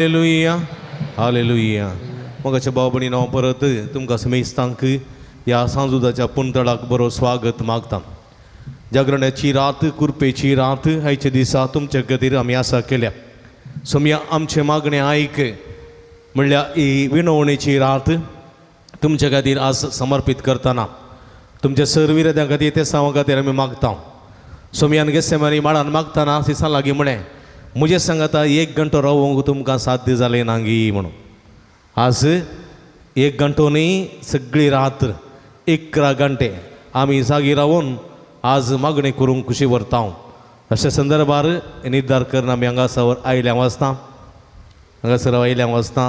Hallelujah hallelujah. मोगाच्या भाव भयणीनो, हांव परत तुमकां समेस्तांक ह्या सांजुदाच्या पुंतळाक बरो स्वागत मागता. जागरणाची रात, कुरपेची रात आयच्या दिसा तुमच्या खातीर आमी आसा केल्या. सोमया आमचें मागणें आयक म्हणल्यार ही विनवणेची रात तुमच्या खातीर आज समर्पीत करतना तुमच्या सर्विरद्यां खातीर ते सावा खातीर आमी मागता. सोमयान गेसेमानी माळान मागतना सिसां लागीं म्हळें, म्हजे सांगाता एक घंटो रावूंक तुमकां साध्य जालें ना गी म्हणून. आज एक घंटो न्ही, सगळी रात 11 घंटे आमी जागी रावून आज मागणी करूंक खुशी व्हरता. अशा संदर्भार निर्धार करून आमी हांगासर आयल्या वाचता, हांगासर आयल्या वाचता.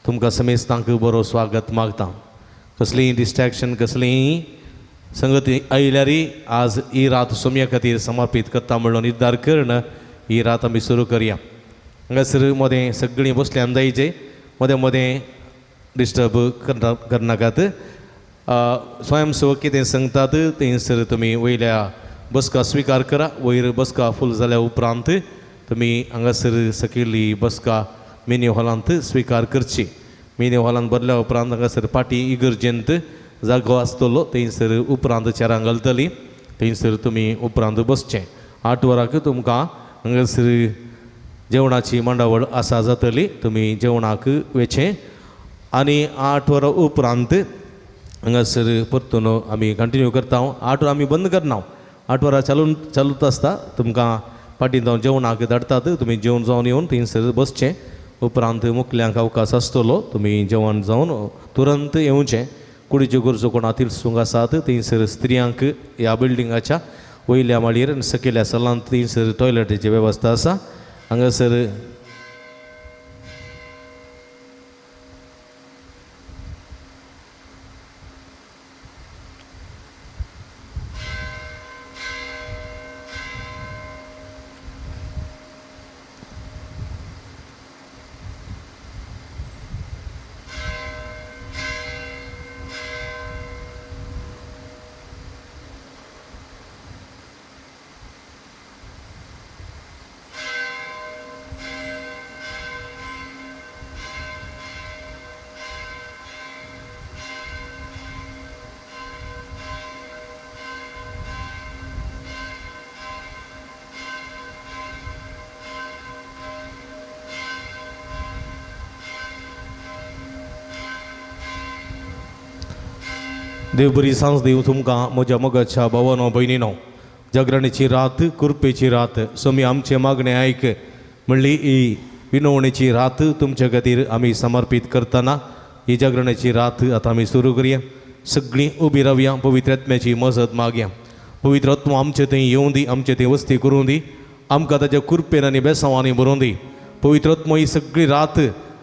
तुमकां समेस्तांक बरो स्वागत मागता. कसलीय डिस्ट्रेक्शन, कसलीय संगती आयल्यारी आज ही रात सोमया खातीर समर्पीत करता म्हणून निर्धार करून ही रात आमी सुरू करया. हांगासर मदें सगळीं बसल्यान जायचे, मदें मदें डिस्टर्ब करनाकात. स्वयंसेवक कितें सांगतात थंयसर तुमी वयल्या बसका स्विकार करा. वयर बसका फूल जाल्या उपरांत तुमी हांगासर सकयली बसका मिनी हॉलांत स्विकार करची. मिनी हॉलांत भरल्या उपरांत हांगासर पाटी इगर्जेंत जागो आसतलो, थंयसर उपरांत चेरां घालतली, थंयसर तुमी उपरांत बसचें. 8 वरांक तुमकां हांगासर जेवणाची मांडावळ आसा जातली, तुमी जेवणाक वेचें. आनी 8 वरां उपरांत हांगासर परतून आमी कंटिन्यू करता. 8 वरां आमी बंद करना, 8 वरां चालूच आसता. तुमकां पाटीं जावन जेवणाक धाडटात, तुमी जेवण जावन येवन थंयसर बसचें. उपरांत मुकल्यांक अवकाश आसतलो, तुमी जेवण जावन तुरंत येवचें. कुडीच्यो गरजो कोणा तिरसूंक आसात थंयसर स्त्रियांक ह्या बिल्डिंगाच्या वयल्या माळयेर आनी सकयल्या सलांत थंयसर टॉयलेटीची वेवस्था आसा. हांगासर देव बरी सांज दिवं तुमकां म्हज्या मोगाच्या भावानो भयणीनो. जागरणेची रात, कुरपेची रात, सोमी आमचें मागणें आयक म्हणली ही विनवणेची रात तुमच्या खातीर आमी समर्पीत करतना ही जागरणेची रात आतां आमी सुरू करया. सगळीं उबी रावया, पवित्र आत्म्याची मजत मागया. पवित्र आत्मो आमचे थंय येवं दी, आमचे थंय वस्ती करूं दी, आमकां ताच्या कुरपेन आनी बेसांवांनी भरोवं दी. पवित्र आत्मो ही सगळी रात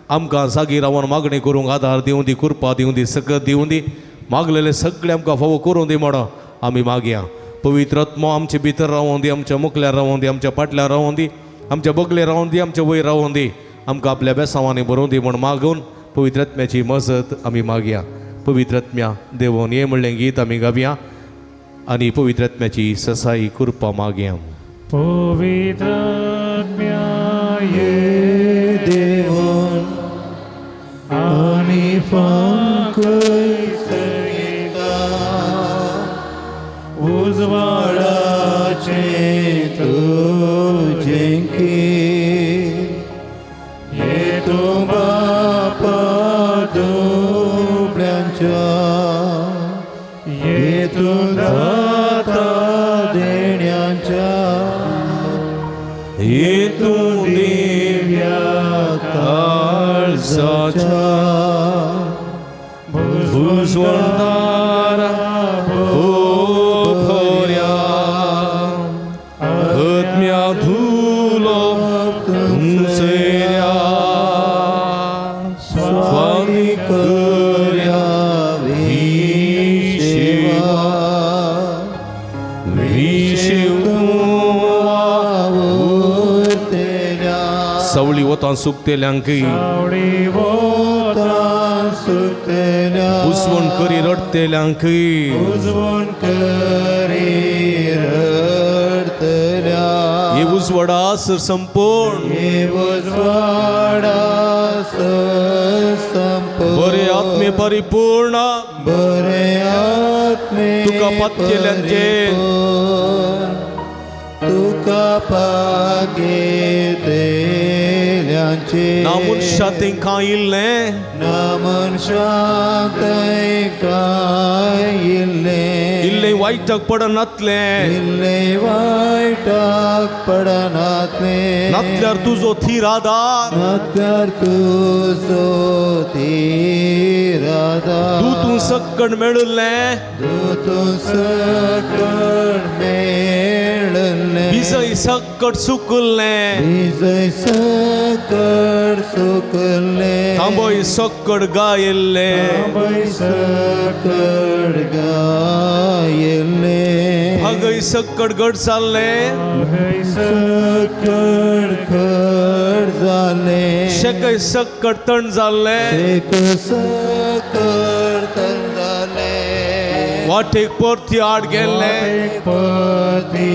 आमकां जागी रावन मागणी करूंक आदार दिवं दी, कुरपा दिवं दी, सकत दिवं दी. मागलेले सगळे आमकां फावो करूं दी म्हणून आमी मागया. पवित्र आत्मो आमचे भितर रावों दी, आमच्या मुखल्यार रावों दी, आमच्या फाटल्यार रावों दी, आमच्या बगले रावों दी, आमच्या वयर रावों दी, आमकां आपल्या बेसांवांनी भरोवं दी म्हूण मागून पवित्र आत्म्याची मजत आमी मागया. पवित्र आत्म्या देवोन ये म्हणलें गीत आमी गावया आनी पवित्र आत्म्याची ससाई कृपा मागया. पवित्र आत्म्या ये देवोन आनी उजवाडाचे तुझें ये तूं बापा दुबळ्यांच्या, ये तूं दाता देण्यांच्या, ये तूं दिव्या काळजाच्या भुजवंतारा सावळी वतां सुकतेल्यांक, उजवण करी रडतेल्यांक, उजवण करी रडतेल्या, हे उजवाडा सर संपूर्ण उजवाडा सर संपूर्ण बरे आत्मे परिपूर्ण बरे आत्मे तुका पातयेल्यांचे तुका पातयेल्यांचे ना मनशा तेंकां इल्लें ना मनशा तेंकां इल्लें इल्लें वायटाक पडनातलें इल्लें वायटाक पडनातलें नातल्यार तुजो थीर आदार नातल्यार तुजो थीर आदार दूतूं सक्कण मेळिल्लें दूतूं सक्कण मेळिल्लें विजय सक्कट सुकल्लें विजय सक्कट सुकल्लें तांबोय सक्कट गायिल्लें तांबय सक्कट गायिल्लें भागय सक्कट घट जाल्लें भागय सक्कट घट जालें शेकय सक्कट तण जाल्लें शेक सक्कट तण जालें वाटेक परती आड गेल्लें परती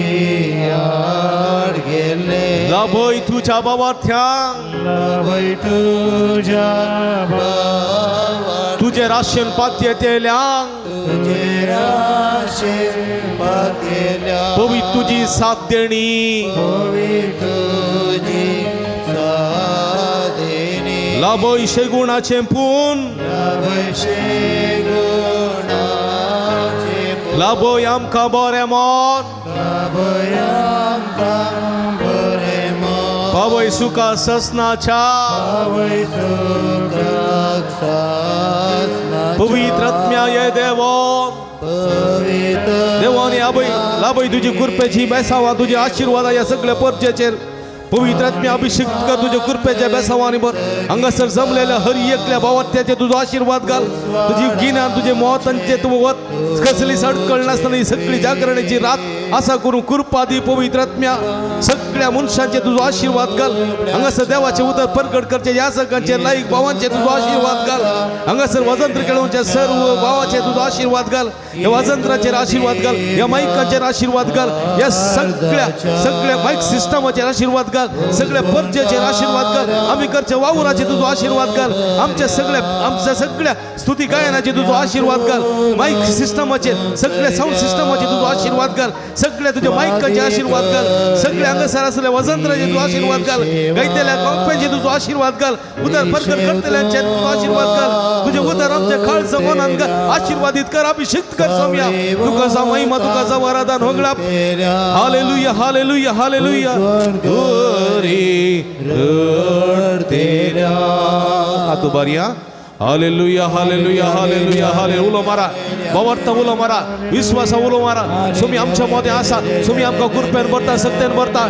आड गेल्लें लाभय तुज्या बाबार्थ्यांक लाभय तुज्या बाबा तुजें राशेन पातयेतल्यांक तुजे राशेन पातयेल्या पवित्र तुजी साथ देणी पवित्र तुजी साथ देणी लाभय शेगुणाचें पूण लाभय शेगुणाचें पूण लाभय आमकां बरें मन लाभय आमकां बरें मन पावय सुखा ससनाच्या पावय सुखाक सासनाच्या पवित्र आत्म्या ये देवो पवित्र देवाने आबय लाभय तुजी कृपेची बेसावा तुजी आशिर्वादा ह्या सगळ्या परचेचेर पवित्र आत्म्या अभिषेक कर तुज्या कृपेच्या बेसावानी बर हांगासर जमलेल्या हर एकल्या भावात्याचे तुजो आशिर्वाद घाल तुजी गिन्यान तुजे मोहतांचे तूं वत कसली अडकळ नासतना ही सगळी जागरणाची रात आसा करून कृपा दी पवित्र आत्म्या सगळ्या मनशांचे तुजो आशिर्वाद घाल हांगासर देवाचे उदर परगट करचे ह्या सगळ्यांचे लायक भावांचे तुजो आशिर्वाद घाल हांगासर वजंत्र खेळोवचे सर्व भावाचे तुजो आशिर्वाद घाल ह्या वाजंत्राचेर आशिर्वाद घाल ह्या मायकांचेर आशिर्वाद घाल ह्या सगळ्या सगळ्या मायक सिस्टमाचेर आशिर्वाद घाल सगळ्या परचेचेर आशिर्वाद घाल आमी करच्या वावराचे तुजो आशिर्वाद घाल आमच्या सगळ्या स्तुती गायनाचे तुजो आशिर्वाद घाल मायक सिस्टमाचेर सगळ्या साऊंड सिस्टमाचे तुजो आशिर्वाद घाल सगळ्या तुझ्या मायकाचे आशिर्वाद घाल सगळ्या हांगासर आसल्या वजंत्राचे तुजो आशिर्वाद घाल गायतल्या गावप्यांचे तुजो आशिर्वाद घाल उदर परगट करतल्यांचे तुजो आशिर्वाद घाल तुझे उदर आमच्या काळजा मनान घाल आशिर्वादीत कर अभिषिक्त कर स्वाम्या तुका जा महिमा तुका जा वरादान होगळा हालेलुया हालेलुया हालेलुया हातू बारया हालेलुया हालेलुया हालेलुया हाले उलो मारा भावार्थ उलो मारा विश्वासा उलो मारा सुमी आमच्या मदें आसा सुमी आमकां कृपेन भरता सक्तेन भरता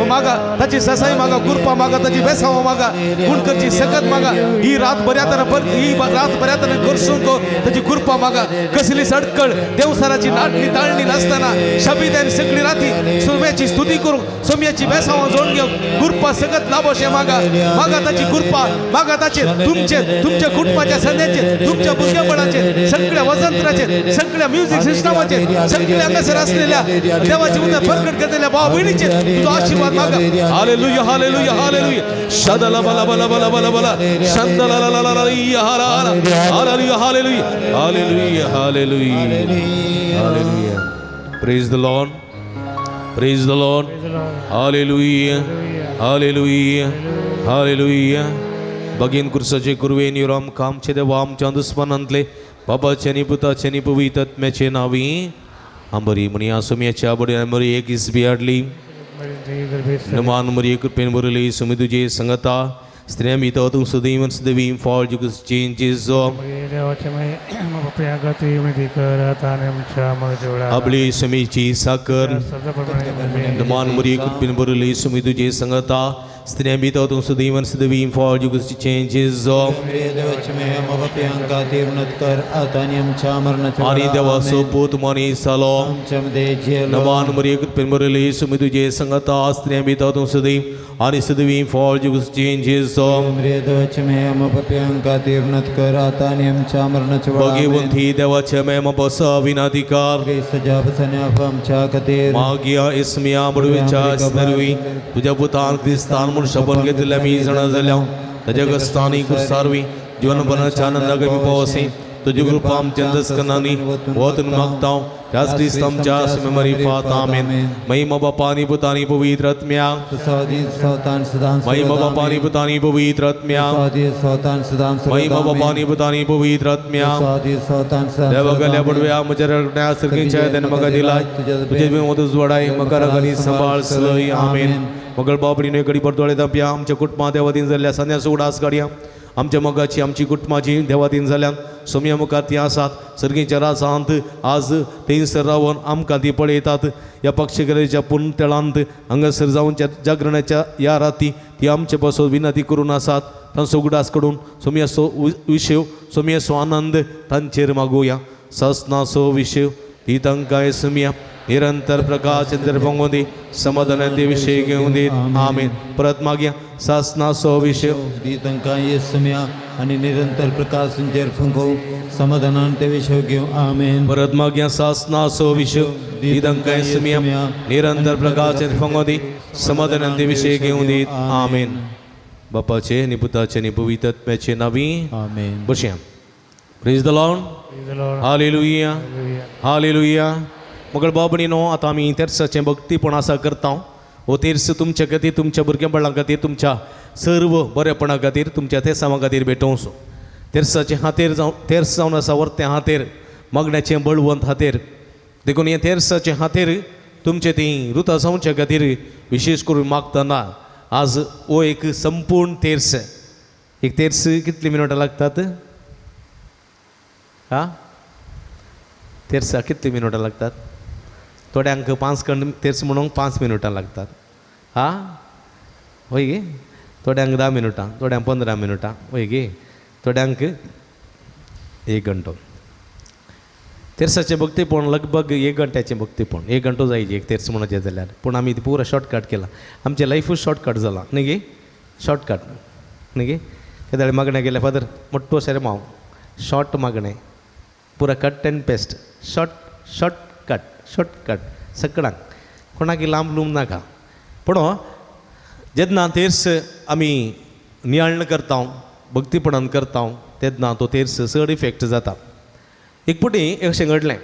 मागा ताची ससाई मागा कृपा मागा ताची बेसाव मागा गुणकरची सकत मागा ही रात बऱ्या ही रात बऱ्या तरेन करसूंक ताची कृपा मागा कसली सडकळ देवसाराची नाटली ताळणी नासतना शबीदान सगळी राती सोम्याची स्तुती करूंक सोम्याची बेसावां जोडून घेवंक कृपा सकत लाभोशें मागा मागा ताची कृपा मागा ताचे तुमचे तुमच्या कुटुंबाच्या संद्याचे तुमच्या भुरगेपणाचे सगळ्या वजंत्राचे सगळ्या म्युझिक सिस्टमाचे सगळ्या हांगासर असलेल्या देवाचे उदर प्रकट करतल्या भाव भयणीचे तुजो आशीर्वाद मागा हालेलुया हालेलुया हालेलुया शदला बला बला बला बला बला शंदला ला ला ला ला हाला हाला hallelujah hallelujah hallelujah hallelujah hallelujah praise the Lord praise the Lord hallelujah hallelujah hallelujah बगीन कुर्साचे कुरवेन युराम कामचे देवा आमच्या दुस्मनांतले बाबाचे आनी पुताचे आनी पवित्र आत्म्याचे नांवी आंबरी म्हणया सुम्याच्या बडी आंबरी एक इसबी हाडली नमान मरिये कृपेन भरली सुमी तुजे संगता स्त्रियां भितर तूं सदैव सदैव फॉल जुगस चेंजीस आपली सुमीची साकर नमान मरिये कृपेन भरली सुमी तुजे संगता स्त्रियां भितर तूं सदैव सदैव फॉल जुगस चेंजीस आनी देवाचो पूत मनीस जालो नमान मरिये कृपेन भरली सुमी तुजे संगता स्त्रियां भितर तूं सदैव आनी सदवी फळ जिवचें जेजो. भगवंती देवाचे मेम बसा विनाधिकार मागिया इस्मिया बडवेच्या स्नरवी तुज्या पुतान क्रिस्तान म्हूण शपथ घेतिल्ल्या आमी जाणा जाल्या ताज्या गस्तानी कुसारवी जीवनभराच्या आनंदाक आमी पावसी. तुजी कृपा आमच्या अंतस्करणांनी वतून मागता त्याच क्रिस्त आमच्या मेमरी आमेन. महिमा बापा पुता आनी पवित्र आत्म्या. महिमा बापा पुता आनी पवित्र आत्म्या. महिमा बापा पुता आनी पवित्र आत्म्या. देवा गेल्या पडव्या म्हज्या रडण्या सर्गीच्या त्याने म्हाका दिला तुजे वडाय म्हाका रगांनी सांबाळ सलय. आमेन. मगळ बाबडीने घडी परतोळे दापया आमच्या कुटुंबा देवादीन जाल्ल्या संन्यास उडास काडया. आमच्या मोगाची आमची कुटुंबाची देवादीन जाल्यान सोम्या मुखार ती आसात. सर्गीच्या राजांत आज थंयसर रावन आमकां ती पळयतात. ह्या पक्षगरेच्या पुनतळांत हांगासर जावन जागरणाच्या ह्या राती ती आमचे पासून विनंती करून आसात. तांचो उगडास कडून सोम्याचो विशेव सोम्याचो आनंद तांचेर मागुया. ससनाचो विशेव ती तांकां सोम्या निरंतर प्रकाश फंगूं दी समाधान ते विशय घेवं दी. आमेन. परत मागया सासनाचो विशय दी तांकां येसम्या आनी निरंतर प्रकाश फंगोवं समाधानान ते विशय घेवं. आमेन. परत मागया सासनाचो विशय दी तांकां येसम्या निरंतर प्रकाश फंगोवं दी समाधानान ते विशय घेवं दी. आमेन. बापाचे आनी पुताचे आनी पवित्र आत्म्याचे नांवी आमेन. बसया. Praise the Lord. Hallelujah. Hallelujah. मगळ बाबणीनो आतां आमी तेर्साचें भक्तीपण आसा करता. हो तेर्स तुमच्या खातीर तुमच्या भुरगेपणा खातीर तुमच्या सर्व बरेपणा खातीर तुमच्या तेसांवा खातीर भेटोवचो. तेर्साचें हातेर जावन तेर्स जावन आसा वर्तें हातेर मागण्याचें बळवंत हातेर. देखून हें तेर्साचें हातेर तुमचें ती रुता जावच्या खातीर विशेश करून मागतना आज हो एक संपूर्ण तेर्स. एक तेर्स कितली मिनटां लागतात? आं, तेर्साक कितली मिनटां लागतात? थोड्यांक 5 खंड तेर्स म्हणूंक 5 मिनटां लागतात. हा हय गे? थोड्यांक 10 मिनटां, थोड्यांक 15 मिनटां, हय गे? थोड्यांक 1 घंटो. तेर्साचें भक्तीपण लगभग 1 घंट्याचें भक्तीपण. 1 घंटो जायचे एक तेर्स म्हणपाचें जाल्यार. पूण आमी पुरा शॉर्टकट केला. आमचें लायफूच शॉर्टकट जालां न्ही गे? शॉर्टकट न्ही गे? केदळे मागणें गेलें फादर मोट्टो सेरमांव शॉर्ट मागणें पुरा cut and paste short shortcut shortcut सगळ्यांक कोणाक लांब लूम नाका. पूण जेन्ना तेर्स आमी नियाळण करता भक्तीपणान करता तेन्ना तो तेर्स चड इफेक्ट जाता. एक पुटी अशें घडलें.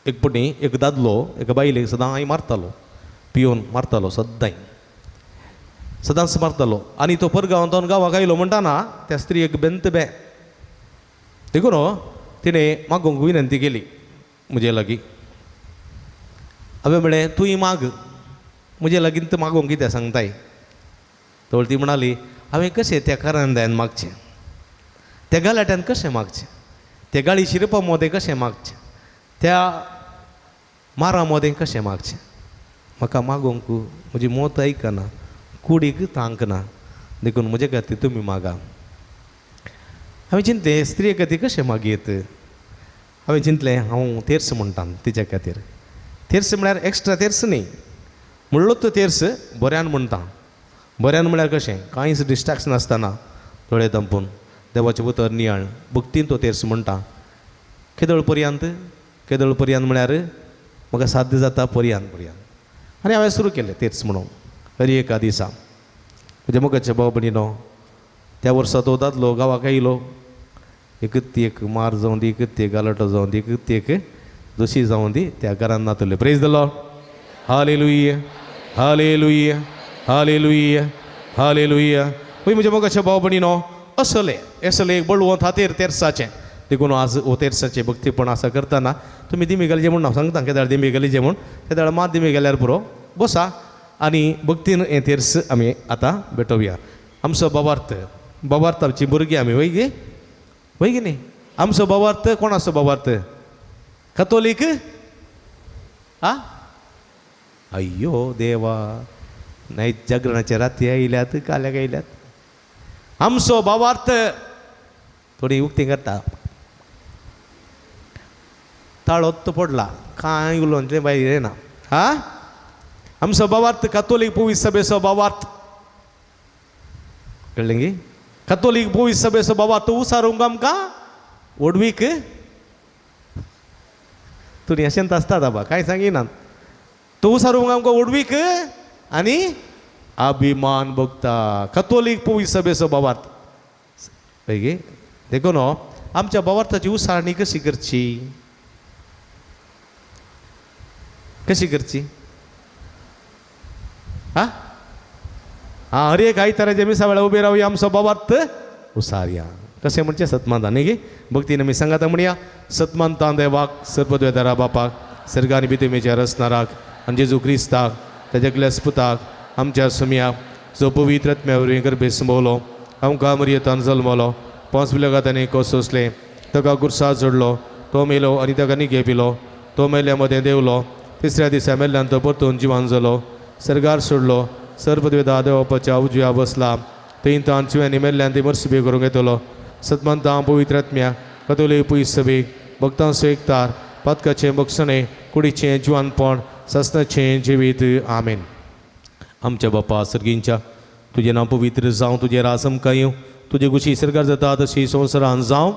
एक पुटी एक दादलो एका बायलेक सदांय मारतालो, पियोवन मारतालो, सदांय सदांच मारतालो. आनी तो परगांवांत गांवाक आयलो म्हणटाना त्या स्त्रियेक बेंत बे देखून तिणें मागूंक विनंती केली म्हजे लागीं. हांवें म्हळें तूंय माग म्हजे लागीं तर मागूंक कितें सांगताय. तर ती म्हणाली हांवें कशें त्या करंदान मागचें, त्या गलाट्यान कशें मागचें, त्या गाळी शिरपा मोदें कशें मागचें, त्या मारा मोदें कशें मागचें. म्हाका मागूंक म्हजी मोत आयकना, कुडीक तांक ना, देखून म्हजे खातीर तुमी मागा. हांवें चिंतलें स्त्रिये खातीर कशें मागयत. हांवें चिंतलें हांव तेर्स म्हणटा तिच्या खातीर. तेर्स म्हळ्यार एक्स्ट्रा तेर्स न्ही, म्हणलो तो तेर्स बऱ्यान म्हणटा. बऱ्यान म्हळ्यार कशें कांयच डिस्ट्राक्शन नासतना दोळे धांपून देवाचें उतर नियाळ भक्तीन तो तेर्स म्हणटा. केदळ पर्यंत केदळ पर्यंत म्हळ्यार म्हाका साध्य जाता पर्यंत पर्यंत. आनी हांवें सुरू केलें तेर्स म्हणून हर एका दिसा. म्हज्या मोगाच्या भाव भयणीनो त्या वर्सा तो दादलो गांवाक आयलो. एकच ती एक मार जावन दी, एकच ती एक गालटो जावन दी, एकच ती एक दोशी जावन दी त्या घरान नातले. Praise the Lord. Hallelujah. Hallelujah. Hallelujah. Hallelujah. हय म्हज्या मोगाच्या भाव भयणीनो असले असले एक बळवंत हातेर तेर्साचें. देखून आज हो तेर्साचें भक्तीपण आसा करतना तुमी दिमी घालचे म्हूण हांव सांगता. केदाळ दिमी घालीचे म्हूण केदाळ मात दिमी घाल्यार पुरो बसा आनी भक्तीन हें तेर्स आमी आतां भेटोवया. आमचो बाबार्थ बाबार्थ आमची भुरगीं आमी वय गे वय गे न्ही? आमचो बाबार्थ कोण आसचो बाबार्थ? कतोलीक? आ अय्यो देवा, नाही जागरणाच्या राती आयल्यात काल्याक आयल्यात. आमचो बाबार्थ थोडी उक्ती करता ताळोत तो पडला कांय उलोवन तें भायर येना. हा आमचो बाबार्थ कातोलीक पवित्र सभेचो बाबार्थ. कळ्ळें गी? कतोलीक पवित्र सभेचो बाबा तो उसारूंक आमकां व्हडवीक तुमी अशेंच आसतात आबा, कांय सांगिनात. तो उसारूंक आमकां व्हडवीक आनी अभिमान भोगता कतोलीक पवित्र सभेचो बाबार्थ गे. देखून आमच्या बाबार्थाची उसारणी कशी करची, कशी करची? हा हा, हर एक आयताराच्या मिसा वेळार उबे रावया, आमचो बाबार्थ उसारया. कशें म्हणचें? सतमानता न्ही गे भक्तीन आमी सांगाता म्हणया. सतमानता देवाक, सर्पद्वेदारा बापाक, सर्गानी बितमेच्या रसनाराक आनी जेजू क्रिस्ताक ताच्या ग्लेस पुताक आमच्या सुमयाक जो पवित्र आत्म्या वरवीं गर्भे संभवलो, आमकां मरियेतान जल्मलो, 5 विलगातांनी कोसोसलें, ताका गुरसा जोडलो, तो मेलो आनी ताका निगे पिलो, तो मेल्या मदें देंवलो, तिसऱ्या दिसा मेल्ल्यान तो परतून जिवान जालो, सर्गार सोडलो, सर्पद्वेदा देवापाच्या उजव्या बसला, थंय तान चिव्यांनी मेल्ल्यान ती मर्सिबी करूंक येतलो. सतमंता पवित्र आत्म्या कतोली पयस सभेक भक्तांचो एकतार, पातकाचें बक्षणें, कुडीचें जिवानपण, सासणाचें जिवीत. आमेन. आमच्या बापा सर्गींच्या, तुजें नांव पवित्र जावं, तुजें राज आमकां येवं, तुजे गुशी सरकार जाता तशी संवसारान जावं.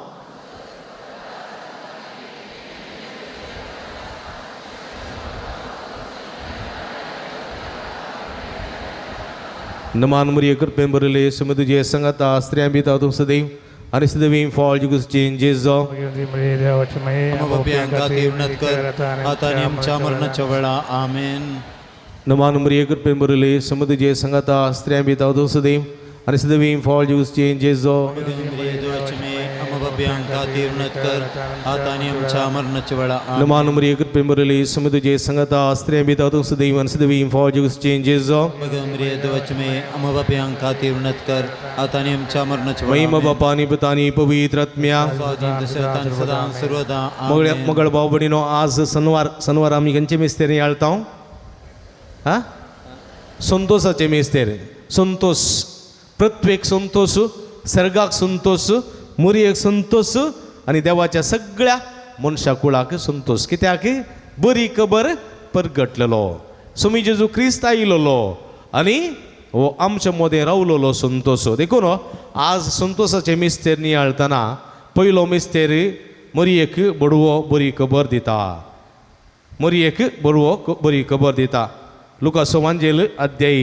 नमान मरिये कृपेन भरिल्ले, सुमी तुजे संगाता, स्त्रियां भितर तूं सदैव आनी सदैव फळ जुगुसचें जेजो. नमान मरिये कृपेन भरिल्ले, सुमी तुजे संगाता, स्त्रियां भितर तूं सदैव आनी सदैव फळ जुगुसचें जेजो. नमान मरिये कृपेन भरिल्ले, सुमी तुजे संगाता, स्त्रियां भितर तूं सदैव आनी सदैव फळ जुगुसचें जेजो. महिमा बापानी पुतानी पवित्र आत्म्या. मगळ भाव भयणीनो, आज सनवार, सनवार आमी खंयचे मिस्तेर याळता? हा, संतोषाचे मिस्तेर. संतोष, पृथ्वेक संतोष, सर्गाक संतोष, मुरयेक संतोष आनी देवाच्या सगळ्या मनशा कुळाक संतोष. कित्याक? बरी खबर परगटलेलो, सुमी जेजू क्रिस्त आयिल्लो आनी हो आमच्या मदें रावलेलो संतोष. देखून आज संतोषाचे मिस्तेर नियाळतना पयलो मिस्तेर मरयेक बडवो बरी खबर दिता, मरयेक बडवो बरी खबर दिता. लुकासो वांजेल अध्याय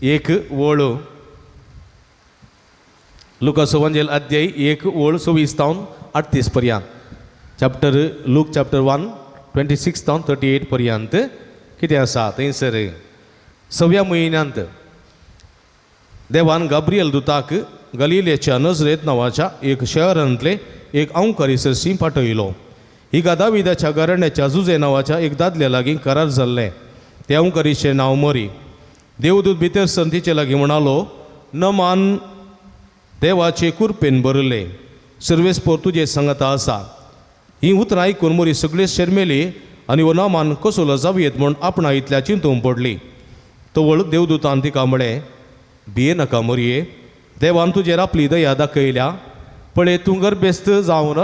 1 ओळ, लुकासो वांजेल अध्याय 1 ओळ 26 तावन 38 पर्यंत, चॅप्टर लूक चॅप्टर 1 26 तावन 38 पर्यंत कितें आसा थंयसर? 6व्या म्हयन्यांत देवान गाब्रियल दुताक गलिलेच्या नजरेत नांवाच्या एक शहरांतले एक अंवकारी सरशी पाठयलो. हिका दाविदाच्या घराण्याच्या जुजे नांवाच्या एक दादल्या लागीं करार जाल्लें. त्या अंवकारीचें नांव मरी. देवदूत भितर सरून तिचे लागीं म्हणालो, नमान देवाचे कुरपेन भरले, सर्वेस्पोर तुजे सांगाता आसा. ही उतरां आयकून मरी सगळी शर्मेली आनी हो नामान कसलो जावयेत म्हूण आपणा इतल्या चिंतूंक पडली. तवळ देवदूतान तिका म्हळें, भिये नाका मरये, देवान तुजेर आपली दया दाखयल्या. पळय, तूं गर्भेस्त जावन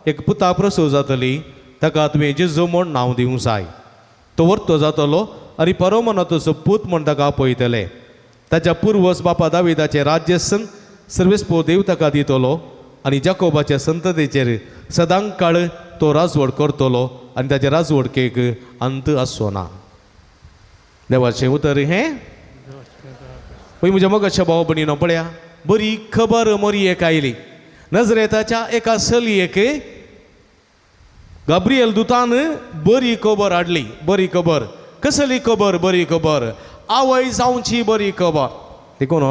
एक पुता प्रसव जातली, ताका तुवें जेजू म्हूण नांव दिवंक जाय. तो वर्तो जातलो आनी परमनाथाचो पूत म्हूण ताका आपयतले. ताच्या पुर्वज बापा दाविदाचें राज्यसन सर्वेस्पोर देव ताका दितलो आनी जाकोबाच्या संततेचेर सदांकाळ तो राजवड करतलो आनी ताचे राजवडकेक अंत आसचो ना. देवाचें उतर हें. पळय म्हज्या मोगाच्या भाव भयणीनो, पळया बरी खबर मरयेक आयली. नजरेताच्या एका चलयेक गाब्रियल दुतान बरी खबर हाडली. बरी खबर कसली खबर? बरी खबर आवय जावची बरी खबर. देखून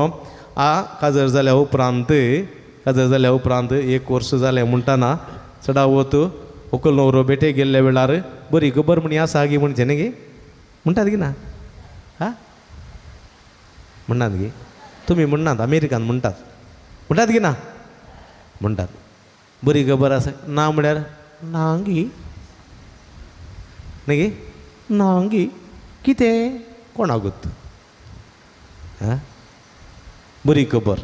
आ काजर जाल्या उपरांत, काजर जाल्या उपरांत 1 वर्स जालें म्हणटाना चडावत व्हंकल न्हवरो भेटेक गेल्ल्या वेळार बरी खबर म्हणी आसा गी म्हणचें न्ही गी? म्हणटात गी ना? हा, म्हणटात गी? तुमी म्हणनात, अमेरिकान म्हणटात. म्हणटात गी ना? म्हणटात. बरी खबर आसा ना म्हळ्यार ना गी, न्ही गी? ना गी कितें कोणाकूत? हा, बरी खबर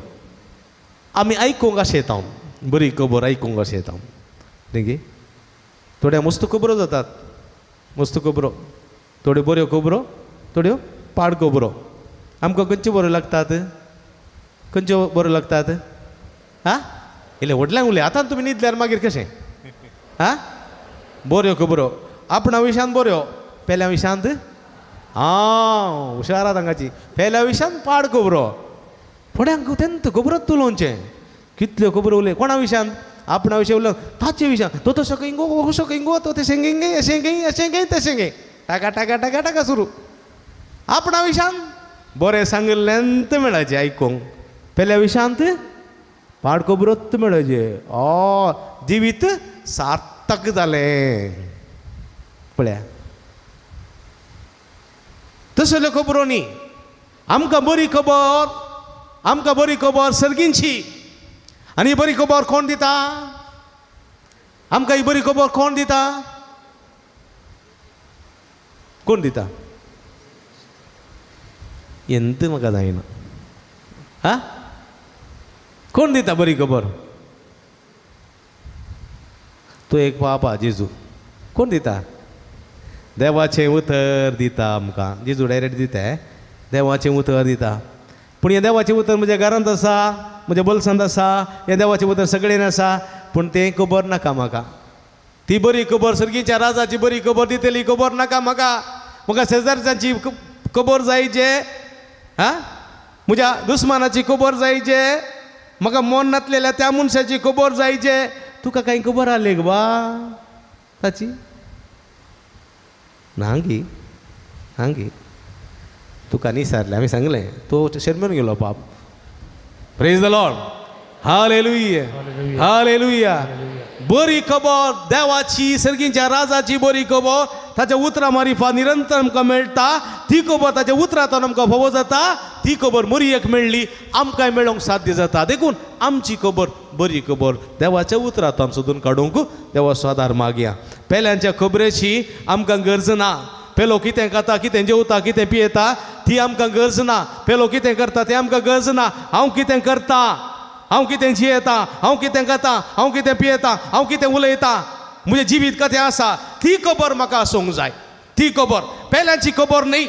आमी आयकूंक आशेता, बरी खबर आयकूंक आशेता न्ही गी? थोड्या मस्त खबरो जातात, मस्त खबरो, थोड्यो बऱ्यो खबरो, थोड्यो पाड खबरो. आमकां खंयच्यो बऱ्यो लागतात? खंयच्यो बऱ्यो लागतात? आं, इल्लें व्हडल्यान उलय, आतां तुमी न्हिदल्यार मागीर कशें? आं, बऱ्यो खबरो आपणा विशांत बऱ्यो, पेल्या विशांत आं हुशार आहा तांकाची, पेल्या विशांत पाड खबरो. थोड्यांक तेंत खबरोच उलोवचें, कितल्यो खबरो उलय कोणा विशांत, आपणा विशय उलोवंक ताचे विशांत, तो तसो खंय गो, असो खंय गो, तो तशें गे, अशें गे, अशें गे, तशें गे, टाका टाका टाका टाका सुरू. आपणा विशांत बरें सांगिल्लें मेळाचें आयकूंक, पेल्या विशांत पाड खबरोच मेळाचें. ओ जिवीत सार्थक जालें पळया. तसल्यो खबरो न्ही आमकां, बरी खबर, आमकां बरी खबर सर्गींची. आनी बरी खबर कोण दिता आमकां? ही बरी खबर कोण दिता? कोण दिता? एंत म्हाका जायना. हा, कोण दिता बरी खबर? तूं एक पापा जेजू. कोण दिता? देवाचें उतर दिता आमकां. जेजू डायरेक्ट दिता, देवाचें उतर दिता. पूण हें देवाचें उतर म्हज्या घरांत आसा, म्हज्या बोल्सांत आसा, हें देवाचें उतर सगळेन आसा, पूण तें खबर नाका म्हाका. ती बरी खबर, सर्गीच्या राजाची बरी खबर दितली खबर नाका म्हाका. म्हाका शेजारच्यांची खबर जाय जे, आं, म्हज्या दुस्मानाची खबर जाय जे, म्हाका मन नातलेल्या त्या मनशाची खबर जाय जे. तुका कांय खबर आसली गो बा ताची? ना गी, ना गी, तुका न्ही सारलें आमी सांगलें, तो शर्मेन गेलो पाप. Praise the Lord, hallelujah, hallelujah. बरी खबर देवाची, सर्गीच्या राजाची बरी खबर ताच्या उतरां मारिफात निरंतर आमकां मेळटा. ती खबर ताच्या उतरांतल्यान आमकां फावो जाता. ती खबर मोरयेक मेळ्ळी, आमकांय मेळोंक साध्य जाता. देखून आमची खबर बरी खबर देवाच्या उतरांतल्यान सोदून काडूंक देवाचो आदार मागया. पेल्यांच्या खबरेची आमकां गरज ना. पेलो कितें खाता, कितें जेवता, कितें पियेता ती आमकां गरज ना. पेलो कितें करता तें आमकां गरज ना. हांव कितें करता, हांव कितें जियेता, हांव कितें खाता, हांव कितें पियेता, हांव कितें उलयता, म्हजें जिवीत कथें आसा, ती खबर म्हाका आसूंक जाय. ती खबर पेल्यांची खबर न्ही.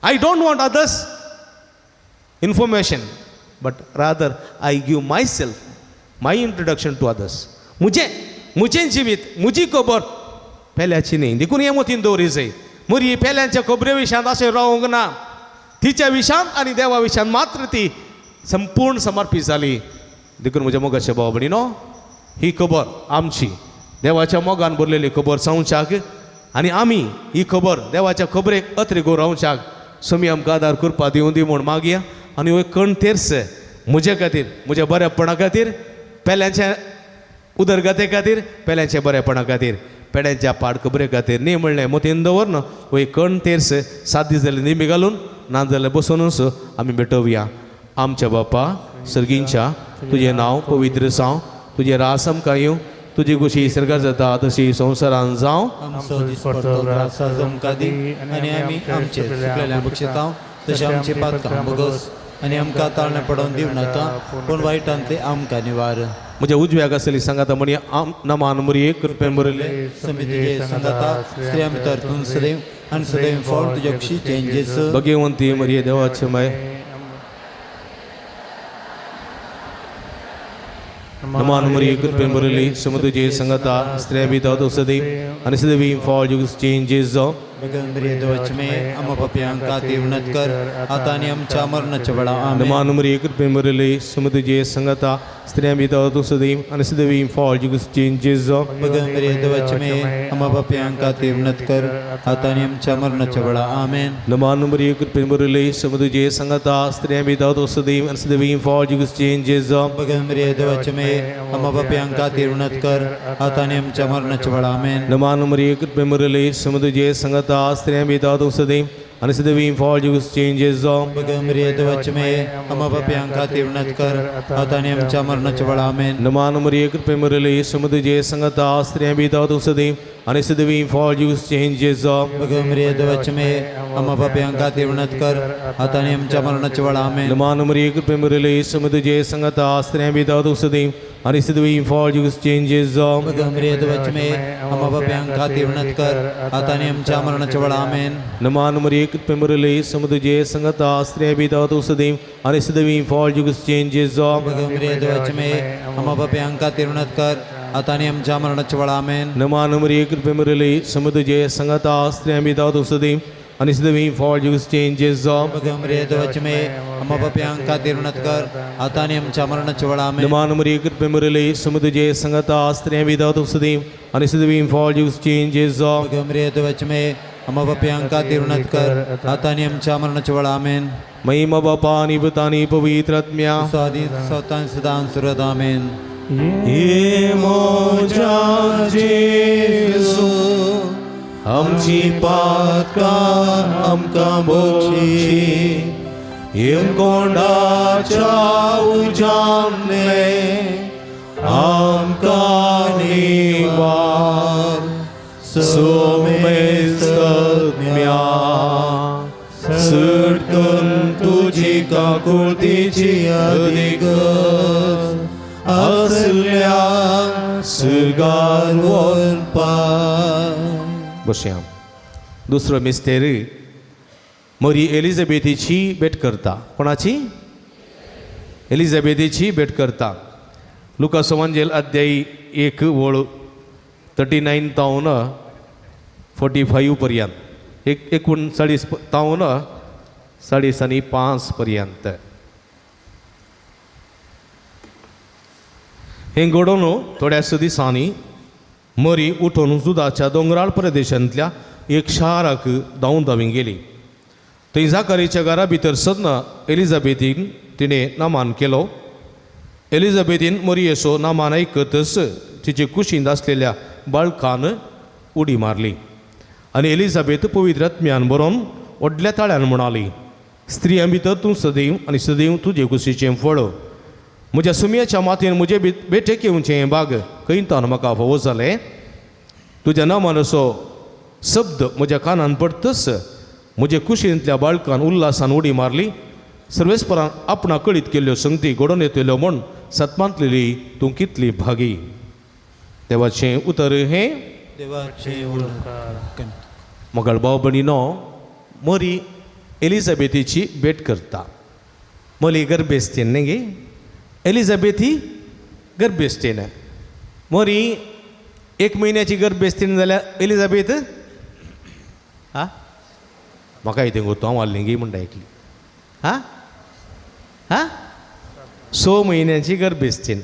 I don't want others information, but rather I give myself, my introduction to others. म्हजें म्हजें जिवीत, म्हजी खबर पेल्याची न्ही. देखून हें मतीन दवरी जाय. मोरी पेल्यांच्या खबरे विशयांत अशें रावंक ना. तिच्या विशयांत आनी देवा विशयांत मात्र ती संपूर्ण समर्पीत जाली. देखून म्हज्या मोगाच्या भाव भयणीनो, ही खबर आमची देवाच्या मोगान भरलेली खबर जावच्याक आनी आमी ही खबर देवाच्या खबरेक अत्रेगो रावच्याक स्वामी आमकां आदार करपा दिवं दी म्हूण मागया. आनी हो कण तेर्स म्हजे खातीर, म्हज्या बऱ्यापणा खातीर, पेल्यांच्या उदरगते खातीर, पेल्यांच्या बऱ्यापणा खातीर, पेड्यांच्या पाड खबरे खातीर न्ही म्हणलें मतीन दवरन हो एक कण तेर्स 7 दीस जाले निमी घालून ना जाल्यार बसोनूच आमी भेटोवया. आमच्या बापा सर्गींच्या, तुजें नांव पवित्र जावं, तुजें रास आमकां येवं, तुजी खुशी सरकार जाता तशी संवसारान जावं. आमचो दिसपडटो ग्रास आज आमकां दी आनी आमी आमचे चुकलेल्या बक्षितांव तशें आमचे पातकां भोगोस आनी आमकां ताळणें पडोवन दिवं नाका, पूण वायटांतले आमकां निवार. म्हज्या उजव्याक आसली सांगाता म्हणी नमान मुरये कृपेन भरिल्ले समितीचे सांगाता स्त्रियां भितर तूं सदैव आनी सदैव फळ तुज्या कुशीचें जेजू. भगवंती मरिये देवाचे माय, नमान मरिये कृपेन भरिल्ली समुद्रचे संगता स्त्रियां भितर तूं सदैव आनी सदैव फळ तुज्या कुशीचें जेजू. भगवान मरिये देवाचे माये, आमकां पापयांक खातीर विनंत कर आतां आनी आमच्या मरणाच्या वेळार. आमेन. नमान मरिये कृपेन भरिल्ली समुद्रचे संगता स्त्रियां भितर तूं सदैव आनी सदैव फळ तुज्या कुशीचें जेजू. भगवान मरिये देवाचे माये, आमकां पापयांक खातीर विनंत कर आतां आनी आमच्या मरणाच्या वेळार. आमेन. नमान मरिये कृपेन भरिल्ली समुद्रचे संगता स्त्रियां भितर तूं सदैव आनी सदैव फळ तुज्या कुशीचें जेजू. भगवान मरिये देवाचे माये, आमकां पापयांक खातीर विनंत कर आतां आनी आमच्या मरणाच्या वेळार. आमेन. नमान मरिये कृपेन भरिल्ली समुद्रचे संगता स्त्रियां भितर तूं सदैव आनी सदैव फळ तुज्या कुशीचें जेजू. भगवान मरिये देवाचे माये, आमकां पापयांक खातीर विनंत कर आतां आनी आमच्या मरणाच्या वेळार. आमेन. नमान मरिये कृपेन भरिल्ली समुद्रचे संगता स्त्रियां भितर तूं सदैव आनी सदैव फळ तुज्या कुशीचें जेजू. भगवान मरिये देवाचे माये, आम्हा पाप्यांक खातीर विनंती कर आतां आनी आमच्या मरणाच्या वेळा आमेन. मान मरिये कृपे मुरले समुद्र संगता स्त्रियां भी दादू सदैव आणि सिद्धवी फॉल युग चेंजेस. मरिये वचमे आम्हा पाप्यांक खातीर विनंती कर आतां आनी आमच्या मरणाच्या वेळा आमेन. नमान मरिये कृपे मुरले समुद्र संगता स्त्रियां भी दादू सदैव आणि सिद्धवी फॉल युग चेंजेस. मरिये वचमे आम्हा पाप्यांक खातीर विनंती कर आतां आनी आमच्या मरणाच्या वेळा आमेन. नमान मरिये कृपे मुरले समुद्र संगता स्त्रियां भी दादू सदैव आणि सिद्धवी फॉल युग चेंजेस. मरिये वचमे आम्हा पाप्यांक खातीर विनंती कर आतां आनी आमच्या मरणाच्या वेळा आमेन. नमान मरिये कृपे मुरले समुद्र संगता स्त्रियां भी दादू सदैव आणि सिद्धवी फॉल युग चेंजेस. मरिये वचमे आम्हा पाप्यांक खातीर विनंती कर आतां आनी आमच्या मरणाच्या वेळा आमेन. महिमा बापा आणि पुतानी पवित्र आत्म्या स्वादी स्वतः सदां सुरत आमेन. हे मोजा जेसू आमची पातकां आमकां बोची हेमकोंडाच्या उजांतले आमकां निवार सोमेस्तज्ञा सुटकन तुजी काकुळतीची अधिक असल्या सुगार वरपा. बसया. दुसरो मिस्तेर मरी एलिझाबेथीची भेट करता. कोणाची? एलिझाबेथीची भेट करता. लुकास वंजेल अध्यायी 1 ओळ 39 तावन 45 पर्यंत, 39 तावन 45 पर्यंत. हें घडोवन थोड्याच दिसांनी मरी उठून जुदाच्या दोंगराळ प्रदेशांतल्या एक शाराक धांवून धांवी गेली. थंय जाकारीच्या घरा भितर सदना एलिझाबेथीन तिणें नामान केलो. एलिझाबेथीन मरियेचो नामान आयकतच तिचे कुशींत आसलेल्या बाळकान उडी मारली आनी एलिझाबेथ पवित्र आत्म्यान बरोवन व्हडल्या ताळ्यान म्हणाली, स्त्रियां भितर तूं सदैव आनी सदैव तुजे कुशीचें फळ. म्हज्या सुमयाच्या मातयेन म्हजे बेठेक येवचें हें बाग खंयतान म्हाका फावो जालें. तुज्या नामानसो शब्द म्हज्या कानान पडतच म्हजे कुशींतल्या बाळकान उल्हासान उडी मारली. सर्वेस्परान आपणा कळीत केल्ल्यो संगती घडोवन येतल्यो म्हूण सतमांतलेली तूं कितली भागी. देवाचें उतर हें देवाचें उतर. मगळ भाव भयणीनो, मरी एलिझाबेथीची भेट करता. मली गर्भेस्तीन न्ही गे, एलिझाबेथी गर्भेस्तीन. मरी 1 म्हयन्याची गर्भेस्तीन जाल्यार एलिझाबेथ आ म्हाका इतें गो हांव हाडलें गी म्हणटा एकली हा हा 6 म्हयन्याची गर्भेस्तीन.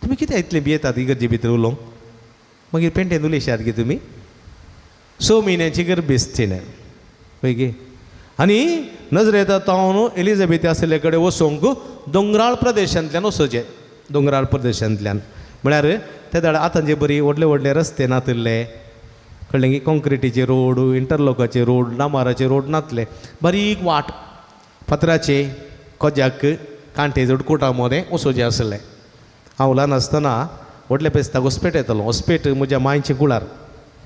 तुमी कित्याक इतले भियेतात इगर्जे भितर उलोवंक? मागीर पेंटेन उलयशात गे तुमी. 6 म्हयन्याची गर्भेस्तीन पळय गे. आनी नजरेता तावन एलिझाबेथ आशिल्ले कडेन वचूंक दोंगराळ प्रदेशांतल्यान वचचें. दोंगराळ प्रदेशांतल्यान म्हळ्यार ते दाड आतां जे बरी व्हडले व्हडले रस्ते नातिल्ले, कळ्ळें की कॉन्क्रिटीचे रोड, इंटरलॉकाचे रोड, डांबराचे रोड नातले, बारीक वाट फातराचे कोज्याक कांटे जोडकुटा मदें वचोचें आसलें. हांव ल्हान आसतना व्हडल्या पेस्ताक हॉस्पेट येतालो. हॉस्पेट म्हज्या मांयचें कुळार,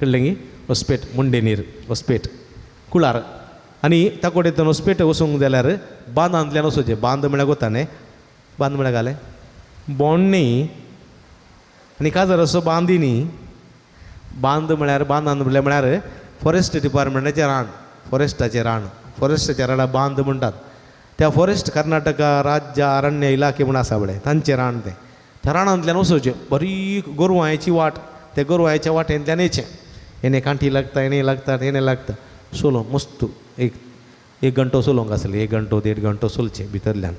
कळ्ळें की हॉस्पेट मुंडेनीर हॉस्पेट कुळार. आनी ताकोडेंतल्यान हॉस्पेट वचूंक जाल्यार बांदांतल्यान वचोचें. बांद म्हळ्यार कोता न्ही, बांद म्हळ्यार घालें बोंड न्ही आनी काजार असो बांदी न्ही. बांद म्हळ्यार बांदान म्हळ्यार फॉरेस्ट डिपार्टमेंटाचें रान, फॉरेस्टाचें रान, फॉरेस्टाच्या रानाक बांद म्हणटात. त्या फॉरेस्ट कर्नाटका राज्य अरण्य इलाखे म्हूण आसा पळय, तांचें रान तें. त्या रानांतल्यान वचोचें, बारीक गोरवांची वाट, त्या गोरवांच्या वाटेंतल्यान येचें. येणे कांठी लागता, येणे लागता, येणे लागता, सोलो मस्त एक घंटो सोलोंक आसलें, 1 घंटो 1.5 घंटो सोलचें भितरल्यान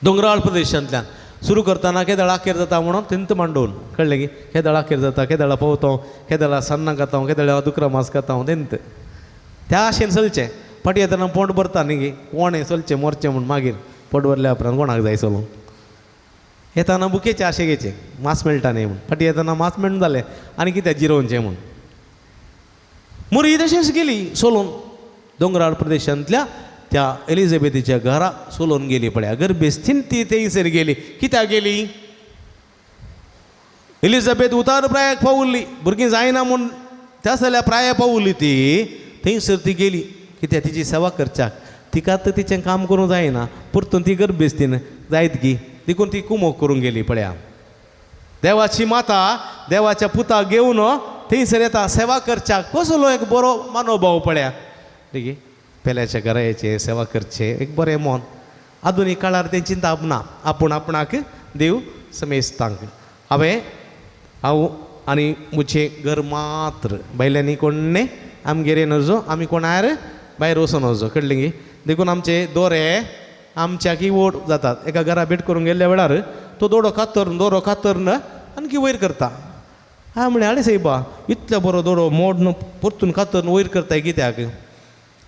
दोंगराळ प्रदेशांतल्यान. सुरू करतना केदळा अखेर जाता म्हणून तिंत मांडून, कळ्ळें की केदळा अखेर जाता, केदळा पावता, केदळा सन्नां खाता, केदळा दुकरा मास खाता, तेंत त्या आशेन चलचें. फाटी येतना पोट भरता न्ही गे, कोणें चलचें मोरचें म्हूण मागीर पोट भरल्या उपरांत कोणाक जाय चलोवंक. येताना बुकेचे आशे घेचे मास मेळटा न्ही म्हूण, फाटी येताना मास मेळून जालें आनी कित्याक जिरोवचें म्हूण. मुरी तशेंच गेली सोलोन दोंगराळ प्रदेशांतल्या त्या एलिझाबेथीच्या घरा सोलोन गेली. पळया गर्भेस्थीन ती थंयसर गेली. कित्याक गेली? एलिझाबेथ उतार प्रायाक पावुल्ली, भुरगीं जायना म्हूण त्या जाल्यार प्राया पावुल्ली ती थंयसर ती गेली. कित्याक तिची सेवा करच्याक तिका तर तिचें काम करूंक जायना, परतून ती गर्भेस्तीन जायत गी, देखून ती कुमोक करूंक गेली. पळया देवाची माता देवाच्या पुताक घेवन थंयसर येता सेवा करच्याक. कसलो एक बरो मनोभाव पळया न्ही, पेल्याच्या घरा येचें सेवा करचें एक बरें मन. आधुनीक काळार तें चिंताप ना, आपूण आपणाक देव समेस्तांक. हांवें हांव आनी म्हजें घर मात्र, भायल्यांनी कोण्णें आमगेर येनजो, आमी कोणार भायर वचून वचो, कळ्ळें गी. देखून आमचे दोरे आमच्याकी ओड जातात. एका घरा भेट करूंक गेल्ल्या वेळार तो दोडो कातरून दोरो कातरून आणखी वयर करता. हांवें म्हणलें आरे सायबा इतलो बरो दोरो मोडून परतून कातरून वयर करताय कित्याक?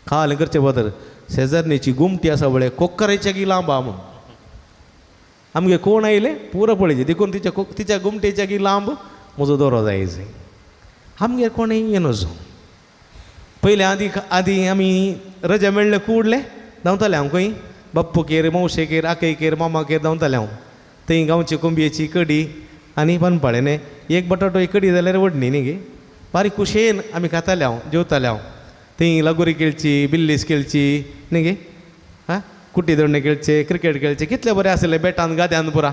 खालें करचें बदल शेजारणीची गुमटी आसा पळय कोकराच्याकी लांब आहा म्हूण. आमगे कोण आयले पुरो पळयचे, देखून तिच्या तिच्या गुमटेच्याकी लांब म्हजो दोरो जायचे. आमगेर कोणूय येनजो. पयलें आदी आदी आमी रजा मेळ्ळे कुडले धांवताले हांव खंय बाप्पूकेर मावशेकेर आकयकेर मामाकेर धांवतालें हांव. थंय गांवची कोंबयेची कडी आनी पानपाळें न्ही, एक बटाटो एक कडी जाल्यार व्हडली न्ही गे, बारीक खुशयेन आमी खाताले हांव जेवताले हांव. थंय लगोरी खेळची, बिल्लीस खेळची न्ही गे, आं कुटी दोडणे खेळचे, क्रिकेट खेळचे, कितले बरें आसलें बेटान गाद्यान पुरा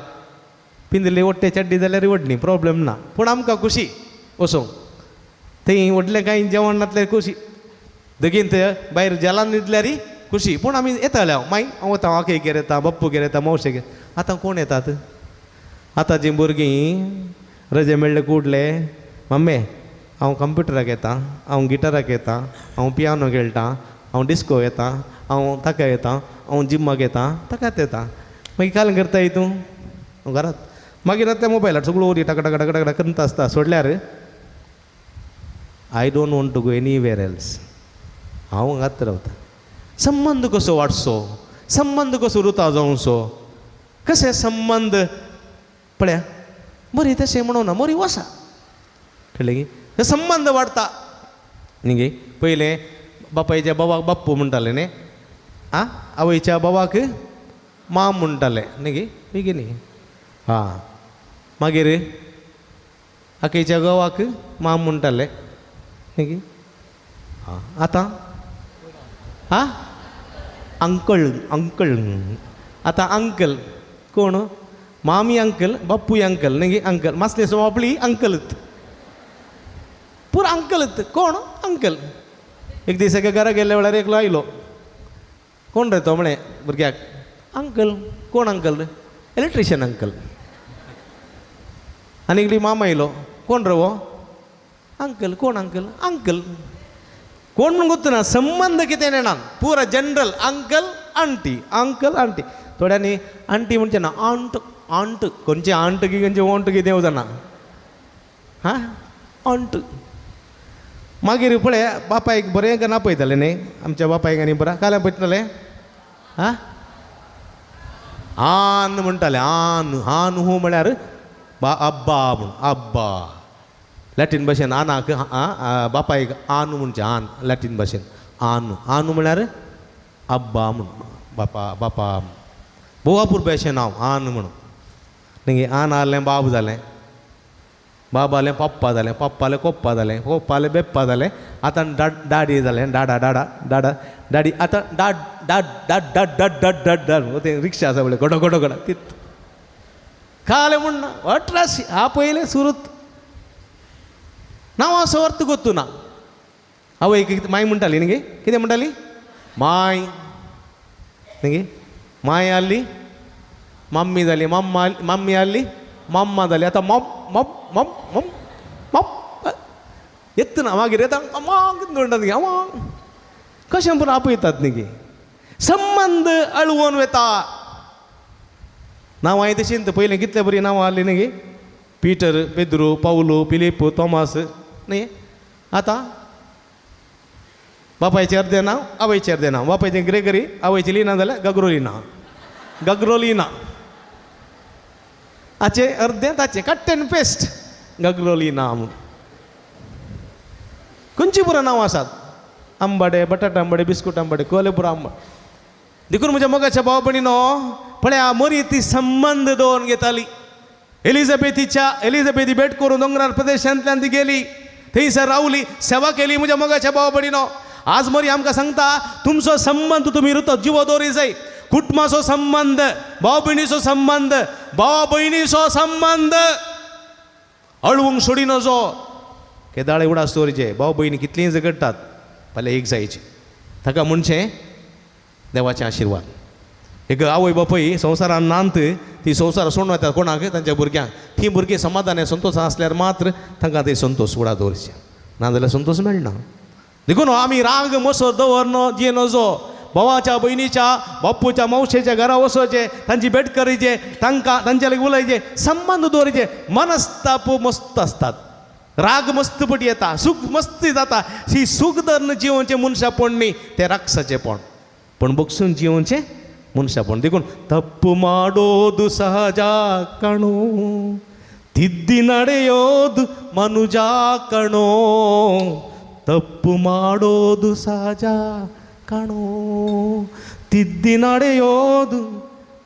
पिंजली वट्टे चड्डी जाल्यार व्हडली प्रोब्लेम ना, पूण आमकां खुशी वचोंक. थंय व्हडलें कांय जेवण नासल्यार खुशी, दगीन भायर जेलान न्हिदल्यार खुशी, पूण आमी येताले हांव मागीर हांव वता आकयगेर येता, बाप्पूगेर येता, मावशेगेर. आतां कोण येतात? आतां जीं भुरगीं रजे मेळ्ळे कुडले, मम्मी हांव कंप्युटराक येता, हांव गिटाराक येता, हांव पियानो खेळटा, हांव डिस्को येता, हांव ताका येता, हांव जिम्माक येता, ताकाच येता. मागीर काल करताय तूं हांव घरांत, मागीर आतां मोबायलार सगळो वरी टाका टाका टाका टाका करता आसता. सोडल्यार I don't want to go anywhere else, हांव हांगाच रावता. संबंद कसो वाडचो, संबंद कसो रुता जावचो, कशे संबंद पळया बरी तशें म्हणून ना बरी वसा कळ्ळें की हे संबंद वाडटा न्ही गे. पयलें बापायच्या बाबाक बाप्पू म्हणटाले न्ही, आं आवयच्या बाबाक माम म्हणटाले न्ही गे, बेगीन न्ही आं, मागीर आकयच्या घोवाक माम म्हणटाले न्ही गे. आं आतां आं अंकल अंकल, आतां अंकल कोण? मामी अंकल, बापूय अंकल न्ही गे, अंकल मासले सो आपली अंकलत पुरो अंकलत कोण अंकल. एक दीस एका घरा गेल्ल्या वेळार एकलो आयलो, कोण रे तो म्हळें भुरग्याक, अंकल. कोण अंकल? Electrician uncle. आनी एकली मामा आयलो, कोण रे हो? अंकल. कोण अंकल? अंकल. कोण म्हूण गोत्तना संबंद कितें नेणान, पुरा general uncle aunty uncle aunty. थोड्यांनी आंटी म्हणचें ना, आंट आंट, खंयचें आंट की खंयचें ओंट कितें वचना, हां आंट. मागीर पळय बापायक बरें का आपयतालें न्ही, आमच्या बापायक आनी बरें काल आपयतालें आं आन म्हणटालें, आन आन हू म्हळ्यार बा अब्बा म्हूण, अब्बा लॅटीन भाशेन आनाक बापायक आनू म्हणचें, आन लॅटीन भाशेन आनू, आनू म्हळ्यार अब्बा म्हूण, बापा बापा भोवापूर भाशेन हांव आन म्हणून न्ही. आन आहलें बाब जालें, बाबालें पप्पा जालें, पप्पालें कोप्पा जालें, कोप्पालें बेप्पा जालें, आतां डाडी जालें, डाडा डाडा डाडा डाडी, आतां dot dot dot dot dot dot dot dot तें रिक्षा आसा पळय गडो गडो गडो तीत खालें म्हूण ना अठराशी हा पयलें सुरूत नांव असो अर्थ गोत्तू ना. आवय माय म्हणटाली न्ही गे, कितें म्हणटाली? माय न्ही गे, माय आहली मम्मी जाली, मम्मा मम्मी आहली मम्मा जाली, आतां मम मम मम मम मम येतना मागीर येता अमांग म्हणटात न्ही, अमांग कशें पूण आपयतात न्ही गे. संबंद अळवोन वता. नांवां तशीं पयलीं कितले बरीं नांवां आहलीं न्ही गे, पीटर, पेद्रू, पावलो, फिलीप, तॉमास न्ही. आतां बापायचें अर्दें नांव, आवयचें अर्दें नांव, बापायचें ग्रेगरी, आवयचें लिना जाल्यार गग्रोलिना, गग्रोलिना, हाचें अर्दें ताचें कट एंड पेस्ट गग्रोलिना म्हूण. खंयची पुरो नांवां आसात, आंबाडे, बटाट आंबाडे, बिस्कूट आंबाडे, कोले पुरो आंबा. देखून म्हज्या मोगाच्या भाव भयणीनो पळया मरी ती संबंद दवरून घेताली. एलिझाबेथीच्या एलिझाबेथी भेट करून दोंगरार प्रदेशांतल्यान ती गेली, थंयसर रावली, सेवा केली. म्हज्या मोगाच्या भाव भयणीनो आज मरी आमकां सांगता तुमचो संबंद तुमी रुतो जिवो दवरी जाय. कुटुंबाचो संबंद, भाव भयणीचो संबंद, भावा भयणीचो संबंद अळवूंक सोडी नजो. केदाळे उडास दवरीचे भाव भयणी कितलीं झगडटात फाल्यां एक जायची. ताका म्हणचें देवाचें आशिर्वाद. एक आवय बापूय संवसारान नांत ती संवसार सोडून वतात कोणाक तांच्या भुरग्यांक. ती भुरगीं समाधान संतोश आसल्यार मात्र तांकां ते संतोश उडा दवरचे, नाजाल्यार संतोश मेळना. देखून आमी राग मसो दवर जे नजो. भावाच्या भयणीच्या बापूच्या मावशेच्या घरा वचोचें, तांची भेट करीचे, तांकां तांच्या लागीं उलयचे, संबंद दवरचे. मनस्ताप मस्त आसतात, राग मस्त पटी येता, सूख मस्ती जाता. ही सूख धरून जिवनचें मनशापण न्ही, तें राक्षसाचेंपण, पूण बगसून जिवनचें मनशापण. देखून तप्पु ಮಾಡೋದು ಸಹಜ ಕಣೋ, ತಿದ್ದಿ ನಡೆಯೋದು ಮನುಜ ಕಣೋ, ತಪ್ಪು ಮಾಡೋದು ಸಹಜ ಕಣೋ, ತಿದ್ದಿ ನಡೆಯೋದು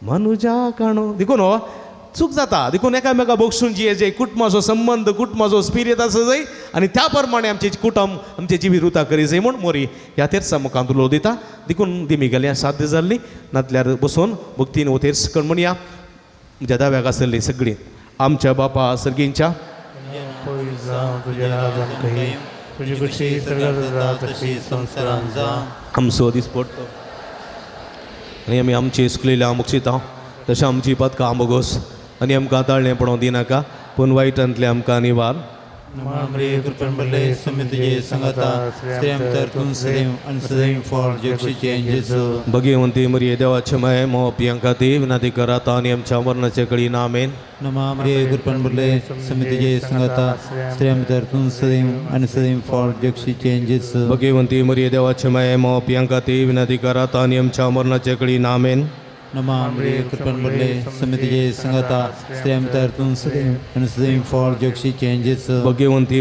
मनुजा कणो. देखून हो चूक जाता. देखून एकामेका बगसून जिये जाय, कुटुंबाचो संबंद, कुटुंबाचो स्पिरीत आसा जाय आनी त्या प्रमाणे आमचें कुटुंब आमचें जिवीत रुता करी जाय म्हूण मोरी ह्या तेर्सा मुखांत उलो दिता. देखून दिमी गेल्या साध्य जाल्ली नातल्यार बसून भक्तीन हो तेर्स कण म्हणया. म्हज्या दाव्याक आसली सगळीं आमच्या बापा सर्गींच्या आमचो दीस पडटो आनी आमी आमची चुकलेल्या मुक्षिता तशें आमची पदकां बोगोस आनी आमकां ताळणें पडोवंक दिनाका पूण वायटांतलें आमकां निवार. भगवंती मरिये देवाचे माये मोपियां खातीर विनंती करात आनी आमच्या मरणाचे कळी आमेन. भगवंती मरिये देवाचे माये मोपियां खातीर विनंती करात आनी आमच्या मरणाचे कळी आमेन. भगवंती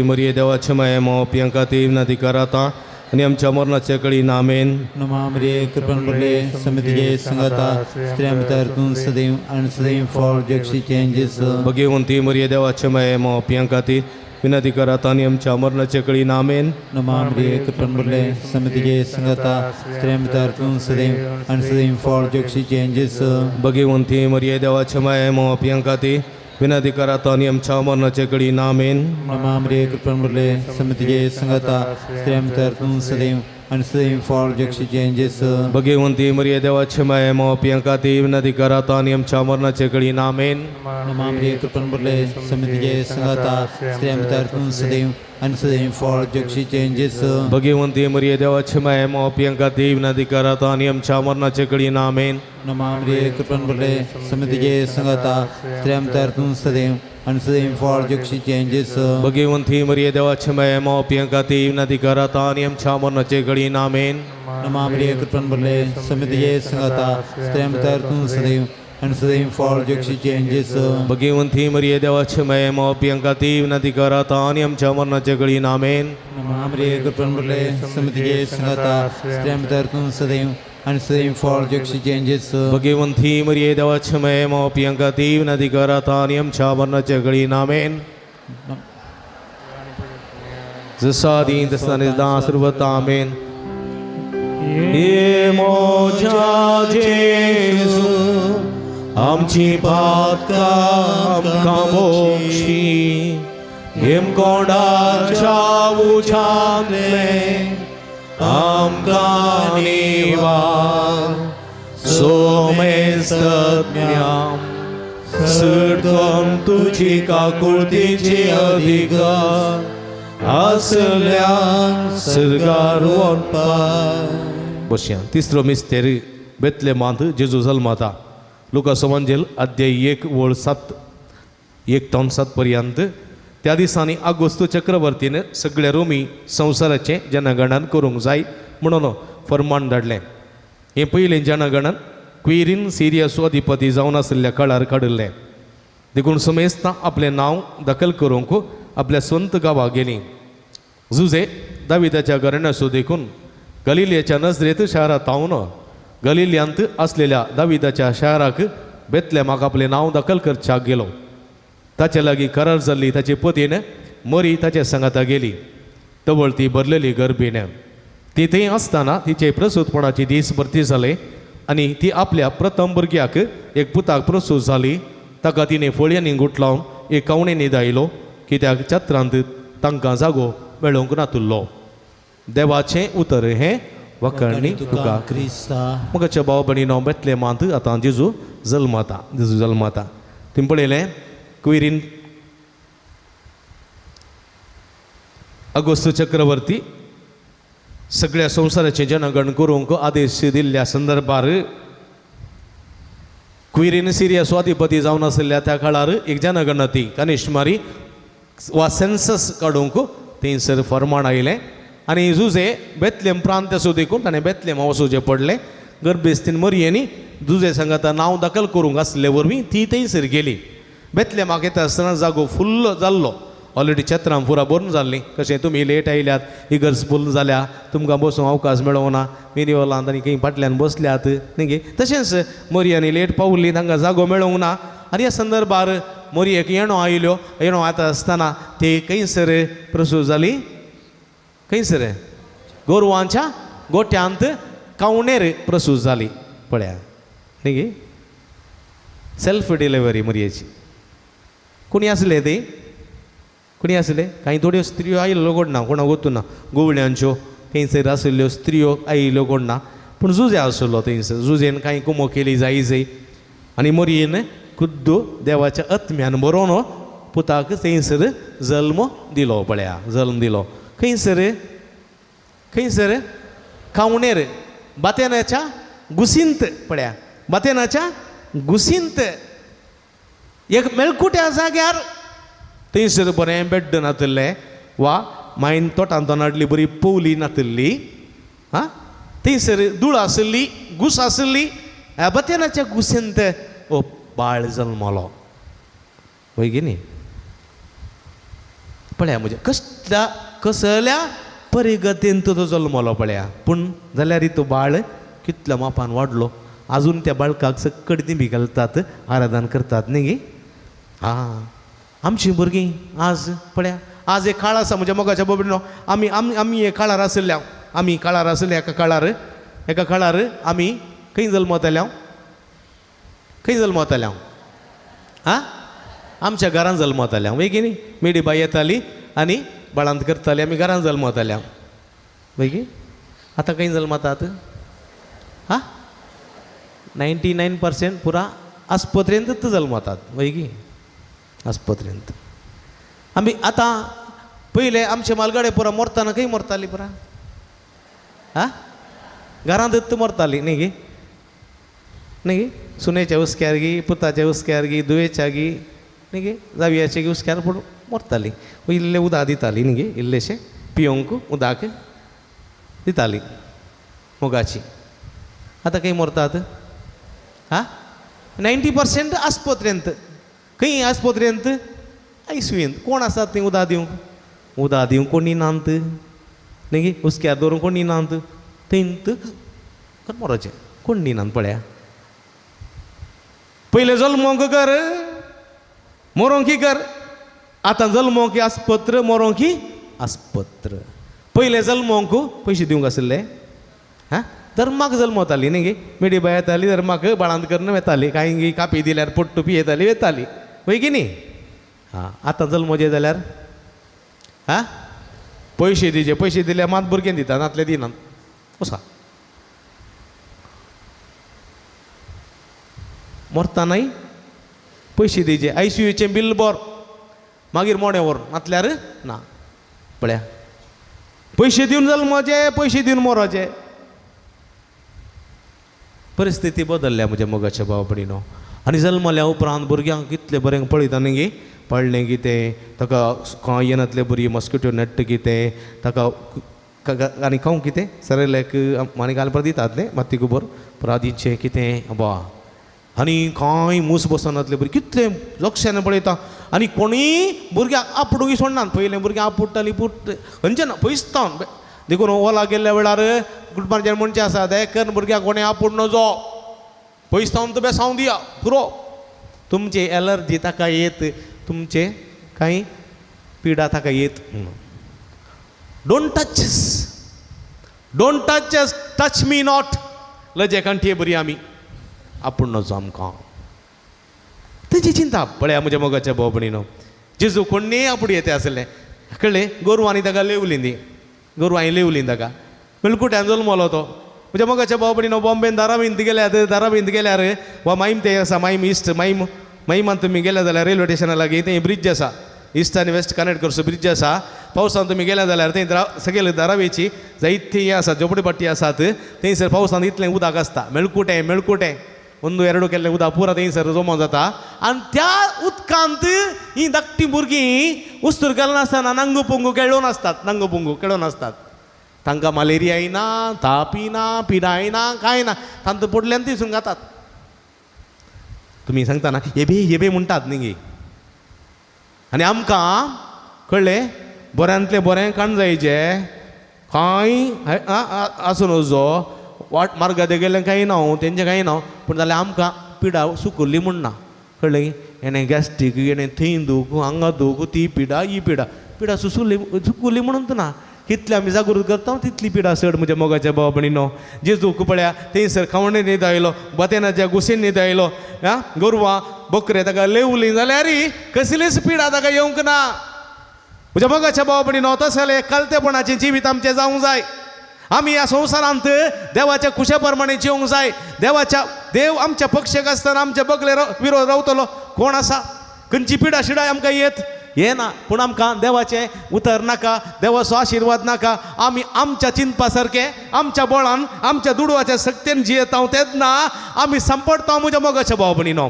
मरिये देवाचे माये मोपियां खातीर विनंती करात आनी आमच्या मरणाचे कळी आमेन. भगवंती मरिये देवाचे माये मोपियां खातीर विनंती करात आनी आमच्या मरणाचे कळी आमेन. भगवंती मरिये देवाचे माये मोपियां खातीर विनंती करात आनी आमच्या मरणाचे कळी आमेन. भगवंती मरिये देवाचे माये मोपियां खातीर विनंती करात आनी आमच्या मरणाचे कळी आमेन. भगवंती मरिये देवाचे माये मोपियां खातीर विनंती करात आनी आमच्या मरणाचे कळी आमेन. भगवंती मरिये देवाचे माये मोपियां खातीर विनंती करात आनी आमच्या मरणाचे कळी आमेन. भगवंती मरिये देवाचे माये मोपियां खातीर विनंती करात आनी आमच्या मरणाचे कळी आमेन. भगवंती मरिये देवाचे माये मोपियां खातीर विनंती करात आनी आमच्या मरणाचे कळी आमेन. जसा दीन तसा निदां सर्वता आमेन. हे मोजा जेजू आमची पातकां आमकां मोक्षी, हेमकोंडाच्या उज्यांतलें आमकां निवार, सोमेस्तज्ञां सडकम तुजी काकुळतीची अधिकार आसल्यान सर्गार वचपाक. बसया. तिसरो मिस्तेर बेतलेमांत जेजू जल्माता. लुकास वंजेल अध्याय 1 ओळ 7 1 ते 7 पर्यंत. त्या दिसांनी आगोस्तू चक्रवर्तीन सगळ्या रोमी संवसाराचें जनगणन करूंक जाय म्हणून फर्मान धाडलें. हें पयलें जनगणन क्विरीन सिरियाचो अधिपती जावन आशिल्ल्या काळार काडिल्लें. देखून समेस्तां आपलें नांव दखल करूंक आपल्या स्वंत गांवाक गेलीं. जुजे दाविदाच्या घराण्याचो देखून गलिलियाच्या नजरेत शारांत हांव गलिलियांत आसलेल्या दाविदाच्या शाराक बेतलेमाक आपलें नांव दखल करच्याक गेलो. ताचे लागीं करार जाल्ली ताचे पतीन मरी ताच्या सांगाता गेली. तवळ ती भरलेली गर्भीण. ती थंय आसतना तिचे प्रसूतपणाची दीस भरती जाले आनी ती आपल्या प्रथम भुरग्याक एक पुताक प्रसूत जाली. ताका तिणें फळयांनी गुठलावन एक कवणेंनी दायलो, कित्याक छत्रांत तांकां जागो मेळोवंक नातुल्लो. देवाचें उतर हें वखरणी तुका क्रिस्ता. मगाच्या भाव भयणीनो, बेतलेमांत आतां जेजू जल्मता, जेजू जल्मता. तुमी पळयलें क्विरीन अगोस्त चक्रवर्ती सगळ्या संवसाराचें जनगण करूंक आदेश दिल्ल्या संदर्भार क्विरीन सिरिया स्वाधिपती जावन आशिल्ल्या त्या काळार एक जनगणती कनिश्मारी वा सेन्सस काडूंक थंयसर फर्माण आयलें आनी जुजे बेतलेम प्रांत आसूं देखून ताणें बेतलेम वचूचें पडलें. गर्भेस्तीन मरयेनी जुजे सांगाता नांव दाखल करूंक आसले वरवीं ती थंयसर गेली. बेतलेमाक येता आसतना जागो फुल्ल जाल्लो, ऑलरेडी छत्रां पुरा भरून जाल्लीं. कशें तुमी लेट आयल्यात, इगर्ज फूल जाल्या, तुमकां बसूंक अवकाश मेळोना, मिरियोलांत आनी खंय फाटल्यान बसल्यात न्ही गे. तशेंच मरयांनी लेट पावली, तांकां जागो मेळोंक ना. आनी ह्या संदर्भार मरयेक येणो आयल्यो, येणो येता आसतना ती खंयसर प्रसूत जाली, खंयसर गोरवांच्या गोट्यांत कावणेर प्रसूत जाली. पळया न्ही गे, सेल्फ डिलिव्हरी मरयेची. कोणी आसले ती, कोणी आसले कांय थोड्यो स्त्रियो आयिल्ल्यो कोण ना, कोणाक वचूं ना, गोवळ्यांच्यो थंयसर आशिल्ल्यो स्त्रियो आयिल्ल्यो कोण ना. पूण जुजे आशिल्लो थंयसर, जुजेन कांय कुमो केली जाय जाय आनी मरयेन खुद्द देवाच्या आत्म्यान बरोवन पुताक थंयसर जल्म दिलो. पळया जल्म दिलो खंयसर, खंयसर कावणेर बातेनाच्या गुसींत. पळया बातेनाच्या गुसींत एक मेळकुट्या जाग्यार थंयसर बरें बेड्ड नातिल्लें वा मायन तोटांत हाडली बरी पोवली नातिल्ली, आं थंयसर धूळ आशिल्ली, घूस आशिल्ली. ह्या बातेनाच्या गुसींत हो बाळ जल्मलो. वय गे न्ही. पळया म्हज्या कसल्या कसल्या परिगतीन तो जल्मलो पळया. पूण जाल्यार तो बाळ कितल्या मापान वाडलो, आजून त्या बाळकाक सकट दिंबी घालतात, आराधन करतात न्ही गे. आं आमचीं भुरगीं आज पळया, आज एक काळ आसा म्हज्या मोगाच्या बाबडीनो, आमी आमी आमी एक काळार आशिल्ल्या, आमी काळार आशिल्ल्या एका काळार, एका काळार आमी खंय जल्मताल्या, खंय जल्मताल्या, आं आमच्या घरान जल्मताल्या वय की न्ही. मेडी बाई येताली आनी बाळांत करताली, आमी घरान जल्मताल्या वय की. आतां खंय जल्मतात, आं 99% पुरा आस्पत्रेंतच जल्मतात वय की, आस्पत्रेंत. आमी आतां पयले आमचे मालगाडे पुरा मरतना खंय मरताली पुरा, आं घरांतच मरताली न्ही गे, न्ही गे. सुनेच्या हुस्क्यार गी, पुताच्या हुस्क्यार गी, दुयेच्या गी न्ही गे, जावयाचे गी हुस्क्यार पूण मरताली. इल्लें उदक दिताली न्ही गे, इल्लेशें पियोंक उदक दिताली मोगाची. आतां खंय मरतात, आं 90% आस्पत्रेंत. खंय आस्पत्रेंत, आयसीयूंत. कोण आसात थंय उदक दिवंक, उदक दिवंक कोणी नात न्ही गे, हुस्क्यार दवरूंक कोणी नात, थंयत मरोचें कोण दिनात. पळया पयलें जल्मोंक कर, मरोंक कर, आतां जल्मोंक आस्पत्र, मरोंक आस्पत्र. पयलें जल्मोंक पयशे दिवंक आशिल्ले, आं धर्माक जल्मताली न्ही गे, मेडी बाय येताली धर्माक बाळांत करून वेताली, कांय कापी दिल्यार पोट्टू पियेताली वेताली वय की न्ही. आं आतां जल्मोचें जाल्यार आं पयशे दिवचे, पयशे दिल्यार मात भुरगें दिता, नातले दिनात. वसा मरतानाय पयशे दिवचे, आयसीयूचें बील भर, मागीर मोडें व्हर, नातल्यार ना. पळया पयशे दिवन जल्मोचें, पयशे दिवन मरोचें. परिस्थिती बदल्ल्या म्हज्या मोगाच्या भाव भयणीनो. आनी जल्मल्या उपरांत भुरग्यांक कितलें बरें पळयता न्ही गे, पडलें कितें ताका कांय येनातलें बरी मस्किटो नेट्ट कितें ताका आनी खावंक कितें सरेलेक आनी घालपाक दितात न्ही माती गोबर प्रादीचें कितें अबा आनी कांय मूस बसनातलें बरी कितलें लक्षान पळयता. आनी कोणीय भुरग्यांक आपडूंक सोडनात, पयलें भुरग्यांक आपुडटालीं पूण खंयचें ना पयसतावन देखून ओला गेल्ल्या वेळार कुटुंबाचेर म्हणचें आसा देकन भुरग्यांक कोणें आपूण नजो पयसतावन तो बेसांव दिया पुरो. तुमची एलर्जी ताका येत, तुमचे कांय पिडा ताका येत. Don't touch, Don't touch us, touch me not. लजे कांठये बरी आमी आपूण नजो आमकां तेंची चिंता. पळया म्हज्या मोगाच्या भाव भयणीनो, जेजू कोण्णेय आपूण येते आसलें कळ्ळें. गोरवांनी ताका लेवलीं ती, गोरवांनी लेवलीं ताका, मेळकुट्यान जल्मलो तो. म्हज्या मोगाच्या भाव भयणीनो, बॉम्बेन धारावींत गेल्यार, धारावींत गेल्यार वा माहीम ते आसा, माहीम इस्ट, माहीम माहीमान तुमी गेल्या जाल्यार रेल्वे स्टेशना लागीं थंय ब्रिज आसा, इस्ट आनी वेस्ट कनेक्ट करचो ब्रिज आसा. पावसान तुमी गेल्या जाल्यार थंय सगळे धारावेची जायती हें आसा, झोपडपट्टी आसात, थंयसर पावसान इतलें उदक आसता, मेळकुटें मेळकुटें ಒಂದು ಎರಡು केल्लें उदक पुरा थंयसर जमो जाता. आनी त्या उदकांत हीं धाकटीं भुरगीं उस्तूर घालनासतना नांगू पुंगू खेळून आसतात, नांगू पुंगू खेळून आसतात. तांकां मलेरियाय ना, तापय ना, पिडाय ना, कांय ना, तांकां पडल्यान थंयसून घातात. तुमी सांगता ना येबे येबे म्हणटात न्ही गे. आनी आमकां कळ्ळें बऱ्यांतलें बरें काणजायचें कांय आसूं नजो, वाट मार्गा गेल्लें कांय ना, तेंचें कांय ना, पूण जाल्यार आमकां पिडा सुकुल्ली म्हूण ना. कळ्ळें, हेणें गॅस्ट्रीक, हेणें थंय दूख, हांगा दूख, ती पिडा, ही पिडा, पिडा सुसुली सुकुल्ली म्हणून ना. कितले आमी जागृत करता तितली पिडा चड. म्हज्या मोगाच्या भाव भयणीनो, जेजूक पळया थंयसर खावणे न्हीद आयलो, बतेनाच्या गुसेन न्हीद आयलो, आं गोरवां बकरे ताका लेवली जाल्यार कसलीच पिडा ताका येवंक ना. म्हज्या मोगाच्या भाव भयणीनो, तसलें कलतेपणाचें जिवीत आमचें जावंक जाय. आमी ह्या संवसारांत देवाच्या खुशे प्रमाणे जिवंक जाय. देवाच्या देव आमच्या पक्षाक आसतना आमच्या बगले विरोध रावतलो कोण आसा? खंयची पिडा शिडा आमकां येत येना, पूण आमकां देवाचें उतर नाका, देवाचो आशिर्वाद नाका. आमी आमच्या चिंतपा सारकें, आमच्या बळान, आमच्या दुडवाच्या सक्तेन जियेता तेन्ना आमी सांपडटा. म्हज्या मोगाच्या भाव भयणीनो,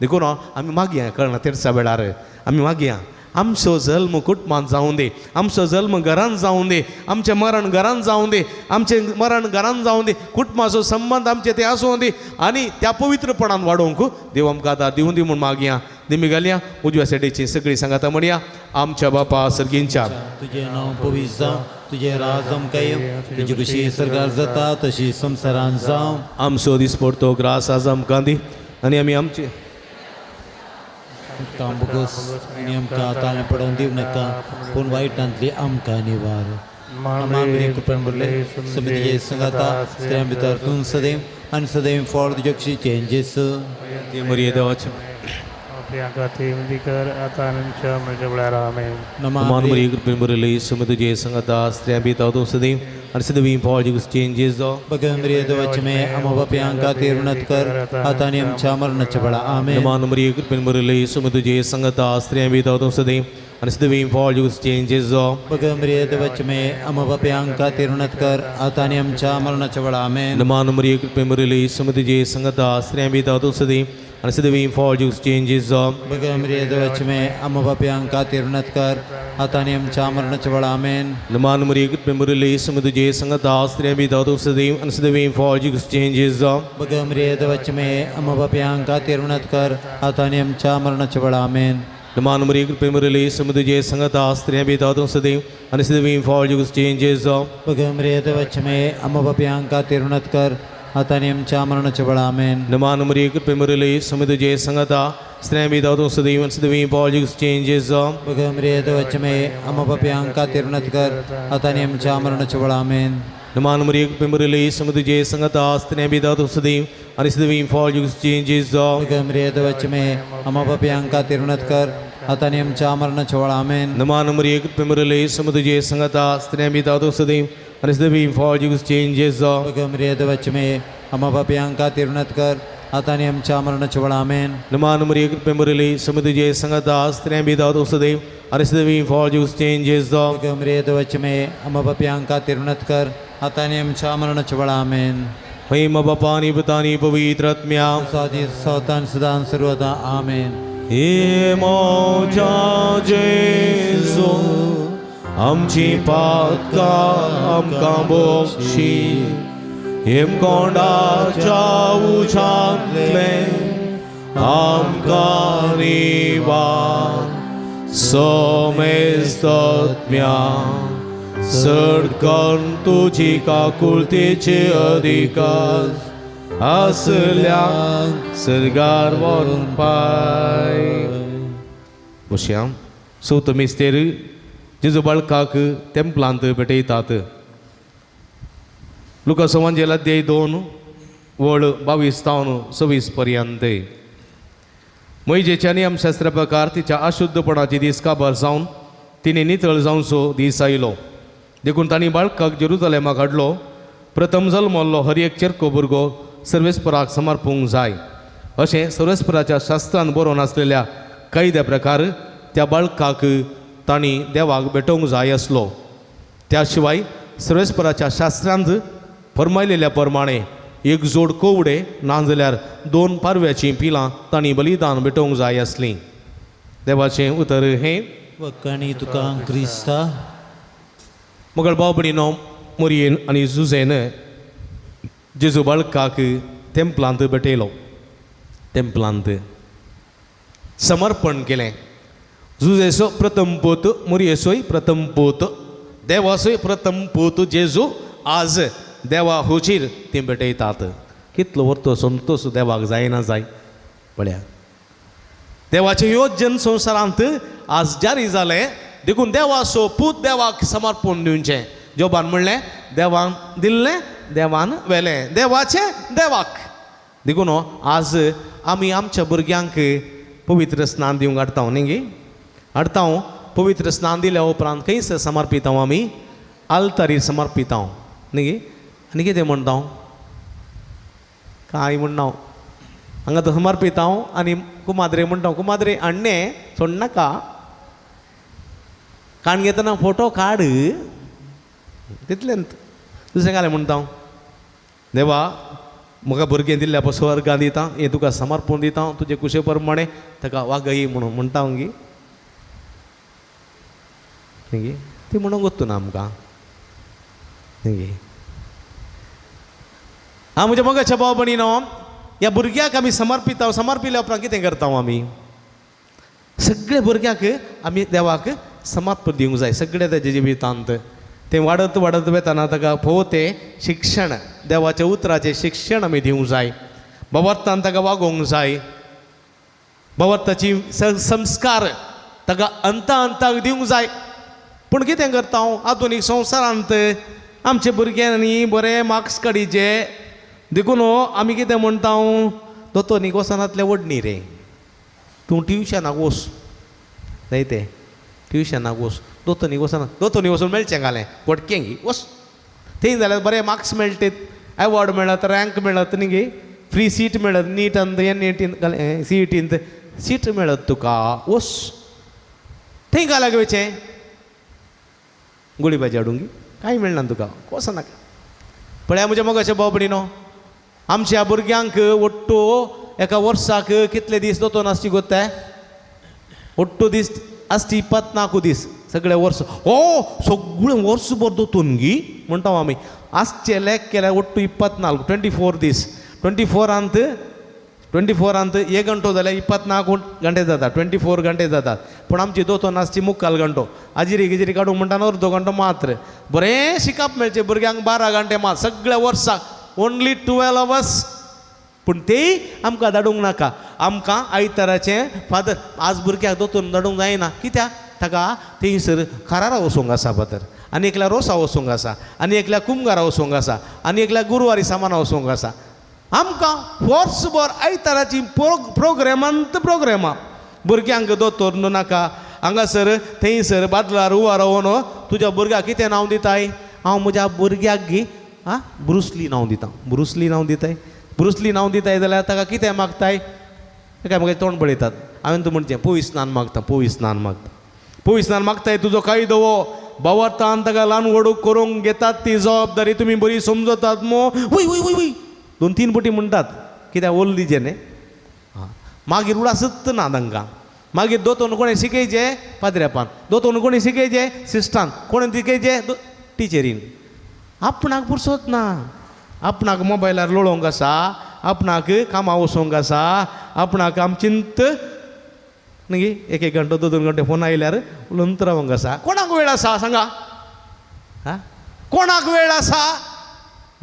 देखून आमी मागया, कळना तेरसा वेळार आमी मागया, आमचो जल्म कुटुंबांत जावं दी, आमचो जल्म घरांत जावं दी, आमचें मरण घरांत जावं दी, आमचें मरण घरांत जावं दी, कुटुंबाचो संबंद आमचे ते आसूं दी आनी त्या पवित्रपणान वाडोवंक देव आमकां आदार दिवं दी म्हूण मागया. दिमी घालया उजव्या सायडीची सगळीं सांगाता म्हणया. आमच्या बापा सर्गींच्या, तुजें नांव पवित्र जावं, तुजें राज आमकां येवं, तुजी खुशी सर्गार जाता तशी संवसारांत जावं. आमचो दिसपडतो ग्रास आज आमकां दी आनी आमी आमचे आमकां बोगस आनी आमकां ताळें पडोवन दिवं नाका, पूण वायटांतली आमकां निवार. मामरी कृपेन भरले, समितीचे संगाता, स्त्रियां भितर तूं सदैव आनी सदैव फळ तुज्या कुशीचें जेजू. मरिये देवाचें मान मरिये कृपेन भरले, समितीचे संगाता, स्त्रियां भितर तूं सदैव आनी सदैव फळ तुज्या कुशीचें जेजू. भगवान देवाचे मे आम्हा पाप्यांक खातीर विनंती कर, आता आनी आमच्या मरणाच्या वेळा. आमेन. मान मरिये कृपेन भरले, समितीचे संगाता, स्त्रियां भितर तूं सदैव आनी सदैव फळ तुज्या कुशीचें जेजू. भगवान देवाचे मे आम्हा पाप्यांक खातीर विनंती कर, आता आनी आमच्या मरणाच्या वेळा. आमेन. मान मरिये कृपेन भरले, समितीचे संगाता, स्त्रियां भितर तूं सदैव आनी सदैव फळ तुज्या कुशीचें जेजू. भगवान देवाचे मे आम्हा पाप्यांक खातीर विनंती कर, आता आनी आमच्या मरणाच्या वेळा. आमेन. मान मरिये कृपेन भरले, समितीचे संगाता, स्त्रियां भितर तूं सदैव आनी सदैव फळ तुज्या कुशीचें जेजू. भगवान देवाचे मे आम्हा पाप्यांक खातीर विनंती कर, आता आनी आमच्या मरणाच्या वेळा. आमेन. मान मरिये कृपेन भरले, समितीचे संगाता, स्त्रियां भितर तूं सदैव आनी सदैव फळ तुज्या कुशीचें जेजू. भगवान देवाचे मे आम्हा पाप्यांक खातीर विनंती कर, आता आनी आमच्या मरणाच्या वेळा. आमेन. मान मरिये कृपेन भरले, समितीचे संगाता, स्त्रियां भितर तूं सदैव आनी सदैव फळ तुज्या कुशीचें जेजू. भगवान देवाचे मे आम्हा पाप्यांक खातीर विनंती कर, आता आनी आमच्या मरणाच्या वेळा. आमेन. मान मरिये कृपेन भरले, समितीचे संगाता, स्त्रियां भितर तूं सदैव आनी सदैव फळ तुज्या कुशीचें जेजू. भगवान देवाचे मे आम्हा पाप्यांक खातीर विनंती कर, आता आनी आमच्या मरणाच्या वेळा. आमेन. मान मरिये कृपेन भरले, समितीचे संगाता, स्त्रियां भितर तूं सदैव आनी सदैव फळ तुज्या कुशीचें जेजू. भगवान देवाचे मे आम्हा पाप्यांक खातीर विनंती कर, आता आनी आमच्या मरणाच्या वेळा. आमेन. मान मरिये कृपेन भरले, समितीचे संगाता, स्त्रियां भितर तूं सदैव आनी सदैव फळ तुज्या कुशीचें जेजू. भगवान देवाचे मे आम्हा पाप्यांक खातीर विनंती कर, आता आनी आमच्या मरणाच्या वेळा. आमेन. महिमा बापानी पुतानी पवित्र आत्म्या, सादी सवतान सदान सर्वदा. आमेन. हे म्हज्या जेजू, आमची पातकां आमकां बक्षी, हेमकोंडाच्या उज्यांतलें आमकां निवार, समेस्तत्म्या सडकन तुजी काकुळतेचे अधिकार आसल्यांक सर्गार व्हरून पाय. बसया. चवथो मिस्तेर जेजू बाळकाक तेंपलांत भेटयतात. लुका सुवांजेल अध्याय 2 वळ 22 तावन 26 पर्यंत. मोयजेच्या नियमशास्त्रा प्रकार तिच्या अशुद्धपणाची दीस काबार जावन तिणे नितळ जावचो दीस आयलो. देखून तांणी बाळकाक जेरुजलेमाक हाडलो. प्रथम जल्मल्लो हर एक चेरको भुरगो सर्वेस्पराक समर्पूंक जाय अशें सर्वेस्पराच्या शास्त्रान बरोवन आसलेल्या कायद्या प्रकार त्या बाळकाक तांणी देवाक भेटोवंक जाय आसलो. त्या शिवाय सर्वेस्पराच्या शास्त्रांत फरमायलेल्या प्रमाणे एक जोड कोवडे नाजाल्यार 2 पारव्याचीं पिलां तांणी बलिदान भेटोवंक जाय आसलीं. देवाचें उतर हें. वकाणी तुका क्रिस्ता. मगळ भाव भयणीनो, मोरयेन आनी जुजेन जेजू बाळकाक तेंपलांत भेटयलो. तेंपलांत समर्पण केलें. जुजेचो प्रथम पूत, मोरयेचोय प्रथम पूत, देवाचोय प्रथम पूत जेजू आज देवा हुजीर ती भेटयतात. कितलो वर्तो संतोश देवाक जायना जाय. पळया देवाचें योजन संवसारांत आज जारी जालें. देखून देवाचो पूत देवाक समर्पण दिवचें. जोबान म्हणलें देवान दिल्लें देवान व्हेलें, देवाचें देवाक. देखून आज आमी आमच्या भुरग्यांक पवित्र स्नान दिवंक हाडटा न्ही गे, हाडटा. पवित्र स्नान दिल्या उपरांत खंयसर समर्पिता आमी? आल्तारीर समर्पिता न्ही गे. आनी कितें म्हणटा? कांय म्हणना. हांगा तो समर्पिता आनी कुमाद्रे म्हणटा, कुमाद्रे अण्णे सोडनाका, काण घेतना फोटो काड, तितलें. दुसरें कांय म्हणटा, देवा म्हाका भुरगें दिल्ल्या पळय स्वर्गां दिता, हें तुका समर्पण दिता, तुजे कुशे प्रमाणे ताका वागय म्हणून म्हणटा गी. न्ही ती म्हणूंक वत्तू ना आमकां न्ही. हांव म्हज्या मोगाच्या भाव भयणीनो, ह्या भुरग्याक आमी समर्पिता. समर्पिल्या उपरांत कितें करता आमी? सगळे भुरग्याक आमी देवाक समर्पण दिवंक जाय. सगळे ताच्या जिवितांत तें वाडत वाडत वेतना ताका फोव तें शिक्षण, देवाच्या उतराचें शिक्षण आमी दिवंक जाय. बाबर्थान ताका वागोवंक जाय. बाबर्थाची संस्कार ताका अंता अंताक दिवंक जाय. पूण कितें करता हांव, आधुनीक संवसारांत आमच्या भुरग्यांनी बरे मार्क्स काडीचे. देखून आमी कितें म्हणटा, दोतोरनीक वचनातलें वडणी रे, तूं ट्युशनाक वच, जाय तें ट्युशनाक वच, दोतोरनीक वचना, दोतोरनीक वचून मेळचें घालें घोटकें गी वच, थंय जाल्यार बरे मार्क्स मेळटीत, एवॉर्ड मेळत, रँक मेळत न्ही गे, फ्री सीट मेळत, नीटांत एन एटीन घालें सी ईटींत सीट मेळत तुका, वच थंय घाल्याक वयचें गोळी भाजी हाडूंक कांय मेळना तुका, वचनाका. पळया म्हज्या मोगाच्या भाव भयणीनो, आमच्या भुरग्यांक ಒಟ್ಟು एका वर्साक कितले दीस दोतोर आसची गोत्ताय? ಒಟ್ಟು दीस आसची 24 दीस सगळे वर्स. हो सगळें वर्सभर दोतोर गी म्हणटा आमी. आसचे लेख केल्यार ಒಟ್ಟು 24, 24 दीस. 24 24 एक घंटो जाल्यार 24 घंटे जाता, 24 घंटे जातात. पूण आमची दोतोर आसची मुक्काल घंटो, आजिरी गिजिरी काडूंक म्हणटा अर्दो घंटो मात्र. बरें शिकप मेळचें भुरग्यांक 12 घंटे मात सगळ्या वर्साक, ओन्ली 12 आवर्स. पूण तेय आमकां धाडूंक नाका. आमकां आयताराचें फादर आज भुरग्याक दोतोर धाडूंक जायना, कित्याक ताका थंयसर खारारा वचूंक आसा फादर, आनी एकल्या रोसा वचूंक आसा, आनी एकल्या कुमगारा वचूंक आसा, आनी एकल्या गुरवारी सामाना वचूंक आसा. आमकां वर्सभर आयताराची प्रोग्रेमांत प्रोग्रेमां. भुरग्यांक दोतोर नाका, हांगासर थंयसर बादलार उवा रावन तुज्या भुरग्याक कितें नांव दिताय? हांव म्हज्या भुरग्याक गी आं ब्रुसली नांव दिता, ब्रुसली नांव दिताय. ब्रुसली नांव दिताय जाल्यार ताका कितें मागताय? काय म्हाका तोंड पळयतात. हांवें तूं म्हणचें पवी स्नान मागता, पवी स्नान मागता, पवी स्नान मागताय. तुजो कायदो हो बावरतान ताका ल्हान व्हड करूंक घेतात ती जबाबदारी तुमी बरी समजतात मो? वय वय वय वय 2-3 पटी म्हणटात कित्याक ओल्ली जेन्ना आं मागीर उडासत ना तांकां. मागीर दोतोर कोणें शिकयचें? पाद्र्यापान. दोतोर कोणें शिकयचें? सिस्टान. कोणें शिकयचें? टिचरीन. आपणाक पुरसत ना, आपणाक मोबायलार लोळोवंक आसा, आपणाक कामां वचोंक आसा, आपणाक आमचिंत न्ही एक एक घंटो 2-2 घंटे फोन आयल्यार उलोवन रावंक आसा. कोणाक वेळ आसा सांगा? आं कोणाक वेळ आसा?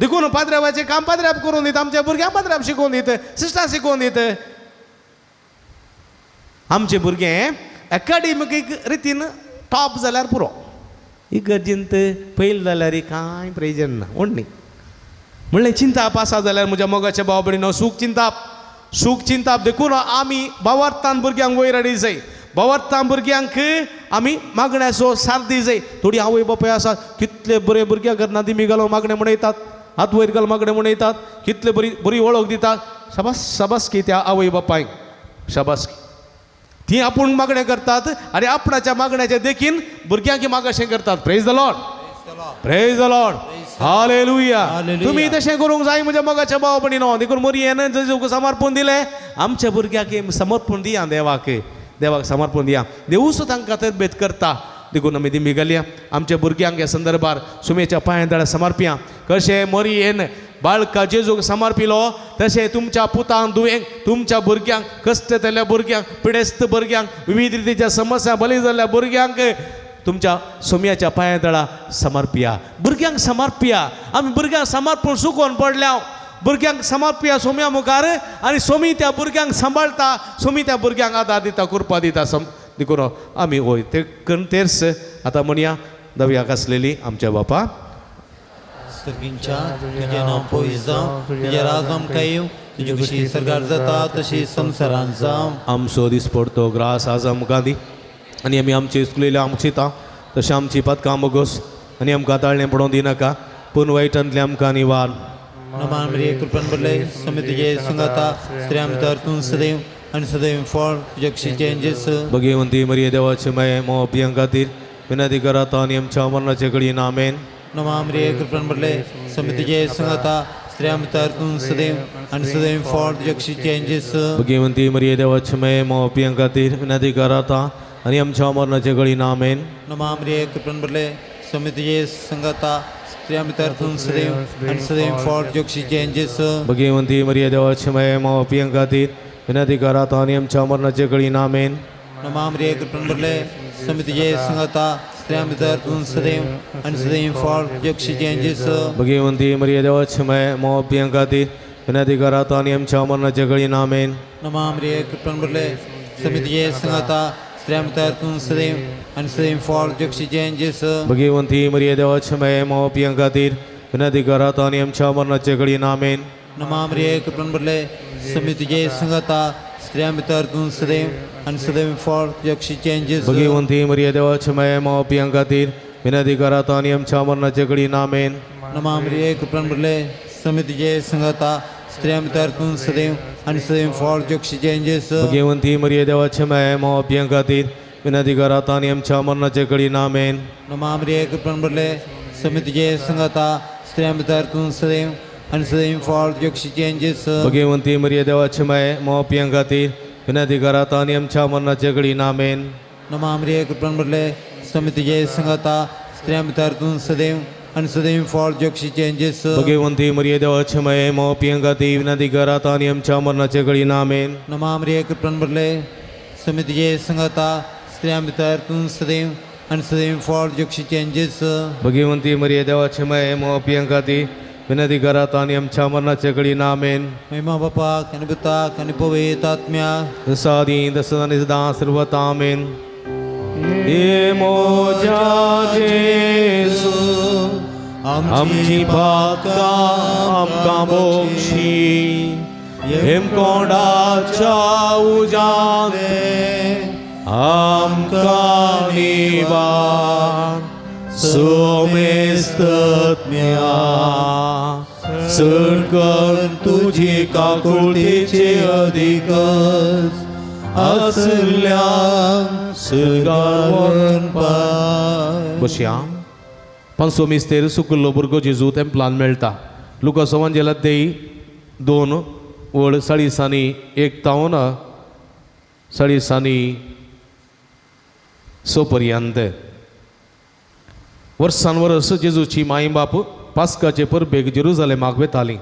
देखून पाद्र्याबाचें काम पाद्र्याब करून दिता, आमच्या भुरग्यांक पाद्र्याब शिकोवन दिता, सिस्टां शिकोवन दिता. आमचे भुरगे एकाडेमीक रितीन टॉप जाल्यार पुरो, इगर्जींत पयल जाल्यार कांय प्रयोजन ना. व्हड न्ही. म्हणलें चिंताप आसा जाल्यार म्हज्या मोगाच्या भाव भयणीनो सूख चिंताप, सूख चिंताप. देखून आमी भावार्थान भुरग्यांक वयर हाडी जाय, भावार्थान भुरग्यांक आमी मागण्याचो साथ दी जाय. थोडी आवय बापूय आसा कितले बरे भुरग्यांक घरना दिमी घालून मागणें म्हणयतात, हात वयर घालून मागणें म्हणयतात, कितले बरी बरी वळख दितात. शाबास शाबास की त्या आवय बापायक, शाबास की ती आपूण मागणें करतात आनी आपणाच्या मागण्याच्या देखीन भुरग्यांक मागाशें करतात. Praise the Lord, praise the Lord, hallelujah. तुमी तशें करूंक जाय म्हज्या मोगाच्या भाव भयणीनो. देखून मोरयेन जेजूक समर्पण दिलें, आमच्या भुरग्याक समर्पण दिया, देवाक, देवाक समर्पण दिया. देवूच तांकां तरबेत करता. देखून आमी दिंबी घालया आमच्या भुरग्यांक ह्या संदर्भार सुमेच्या पांयां तळा समर्पया. कशें मोरयेन बाळका जेजूक समर्पिलो तशें तुमच्या पुतांक, धुवेंक, तुमच्या भुरग्यांक, कश्ट जाल्ल्या भुरग्यांक, पिडेस्त भुरग्यांक, विविध रितीच्या समस्या बली जाल्ल्या भुरग्यांक तुमच्या सोम्याच्या पांयां तळा समर्पया. भुरग्यांक समर्पया. आमी भुरग्यांक समर्पण सुकोवन पडल्या. भुरग्यांक समर्पया सोम्या मुखार आनी सोमी त्या भुरग्यांक सांबाळटा, सोमी त्या भुरग्यांक आदार दिता, कृपा दिता. देखून आमी वय ते तेर्स आतां म्हणया दवयाक आसलेली आमच्या बापा. सर्गींच्या तुजें नांव पवित्र जावं, तुजें राज आमकां येवं, तुजी खुशी सरकार जाता तशी संवसारांत जावं. आमचो दीस पडतो ग्रास आज आमकां दी आनी आमी आमचे चुकलेले आमकां चिंता तशें आमची पातकां मोगोस आनी आमकां ताळणें पडोवंक दिनाका, पूण वायटांतलें आमकां निवार. नमान मरिये, कृपेन भरले, स्वामी तुजे संगाता, स्त्रियां भितर तूं सदैव आनी सदैव फळ तुज्या कुशीचें जेजू. भगवंती मरिये देवाचे माये, मोपियां खातीर विनंती करात आनी आमच्या मरणाचे घडयेन. आमेन. नमान मरिये, कृपेन भरले, स्वामी तुजे संगाता, स्त्रियां भितर तूं सदैव आनी सदैव फळ तुज्या कुशीचें जेजू. भगवंती मरिये देवाचे माये, मोपियां खातीर विनंती करात आनी आमच्या मरणाचे घडयेन. आमेन. नमान मरिये, कृपेन भरले, स्वामी तुजे संगाता, स्त्रियां भितर तूं सदैव आनी सदैव फळ तुज्या कुशीचें जेजू. भगवंती मरिये देवाचे माये, मोपियां खातीर विनंती करात आनी आमच्या मरणाचे घडयेन. आमेन. नमान मरिये, कृपेन भरले, स्वामी तुजे संगाता, स्त्रियां भितर तूं सदैव आनी सदैव फळ तुज्या कुशीचें जेजू. भगवंती मरिये देवाचे माये, मोपियां खातीर विनंती करात आनी आमच्या मरणाचे घडयेन. आमेन. नमान मरिये, कृपेन भरले, स्वामी तुजे संगाता, स्त्रियां भितर तूं सदैव आनी सदैव फळ तुज्या कुशीचें जेजू. भगवंती मरिये देवाचे माये, मोपियां खातीर विनंती करात आनी आमच्या मरणाचे घडयेन. आमेन. नमान मरिये, कृपेन भरले, स्वामी तुजे संगाता, स्त्रियां भितर तूं सदैव आनी सदैव फळ तुज्या कुशीचें जेजू. भगवंती मरिये देवाचे माये, मोपियां खातीर विनंती करात आनी आमच्या मरणाचे घडयेन. आमेन. नमान मरिये, कृपेन भरले, स्वामी तुजे संगाता, स्त्रियां भितर तूं सदैव आनी सदैव फळ तुज्या कुशीचें जेजू. भगवंती मरिये देवाचे माये, मोपियां खातीर विनंती करात आनी आमच्या मरणाचे घडयेन. आमेन. नमान मरिये, कृपेन भरले, स्वामी तुजे संगाता, स्त्रियां भितर तूं सदैव आनी सदैव फळ तुज्या कुशीचें जेजू. भगवंती मरिये देवाचे माये, मोपियां खातीर विनंती करात आनी आमच्या मरणाचे घडयेन. आमेन. नमान मरिये, कृपेन भरले, स्वामी तुजे संगाता, स्त्रियां भितर तूं सदैव आनी सदैव फळ तुज्या कुशीचें जेजू. भगवंती मरिये देवाचे माये, मोपियां खातीर विनंती करात आनी आमच्या मरणाचे घडयेन. आमेन. नमान मरिये, कृपेन भरले, स्वामी तुजे संगाता, स्त्रियां भितर तूं सदैव आनी सदैव फळ तुज्या कुशीचें जेजू. भगवंती मरिये देवाचे माये, मोपियां खातीर विनंती करात आनी आमच्या मरणाचे घडयेन. आमेन. महिमा बापाक आनी पुताक आनी पवित्र आत्म्याक, सादी तसं आनी सदां सर्वता. आमेन. हे मोज्या जेजू, आमची पातकां आमकां भोगशी, हेमकोंडाच्या उज्यांतले आमकां निवार. सोमेस्तत्म्या चड तुजी काकुळतीची अधिकच आसल्या सुगावन पाय. बसया. पांचसो मिस्तेर सुकुल्लो भुरगो जेजू तेंपलान मेळटा. लुकास वांजेलात 2 वळ 40 1 40 6 पर्यंत. वर्सान वर्स जेजूची माय बाप पास्काचे परबेक जेरुजलेमाक वेताली.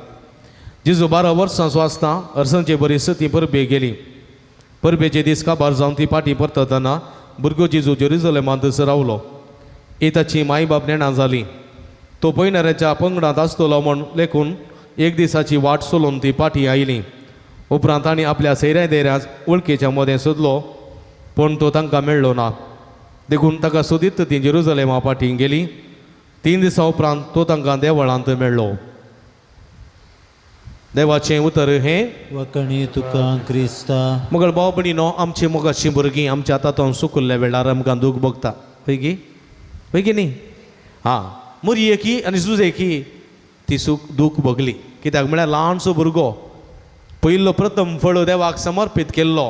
जेजू 12 वर्सांचो आसता अर्सांचे बरीस ती परबेक गेली. परबेचे दीस काबार जावन ती फाटीं परततना भुरगो जेजू जेरुजलेमांतच रावलो. ताची माय बाप नेणा जाली. तो पयणाऱ्याच्या पंगडांत आसतलो म्हूण लेखून एक दिसाची वाट चलोवन ती फाटीं आयली. उपरांत तांणी आपल्या सैऱ्या दैऱ्या वळखीच्या मदें सोदलो, पूण तो तांकां मेळ्ळो ना. देखून ताका सोदीत ती जेरुजलेमा फाटीं गेली. 3 दिसां उपरांत तो तांकां देवळांत मेळ्ळो. देवाचें उतर हें वखणी तुका क्रिस्ता. मगळ भाव भयणीनो, आमची मोगाची भुरगीं आमच्या हातांत सुकुल्ल्या वेळार आमकां दूख भोगता. हय गी? हय की न्ही? आं, मुरयेकी आनी जुजेकी ती सूख दूख भोगली. कित्याक म्हळ्यार ल्हानसो भुरगो पयलो प्रथम फळ देवाक समर्पीत केल्लो.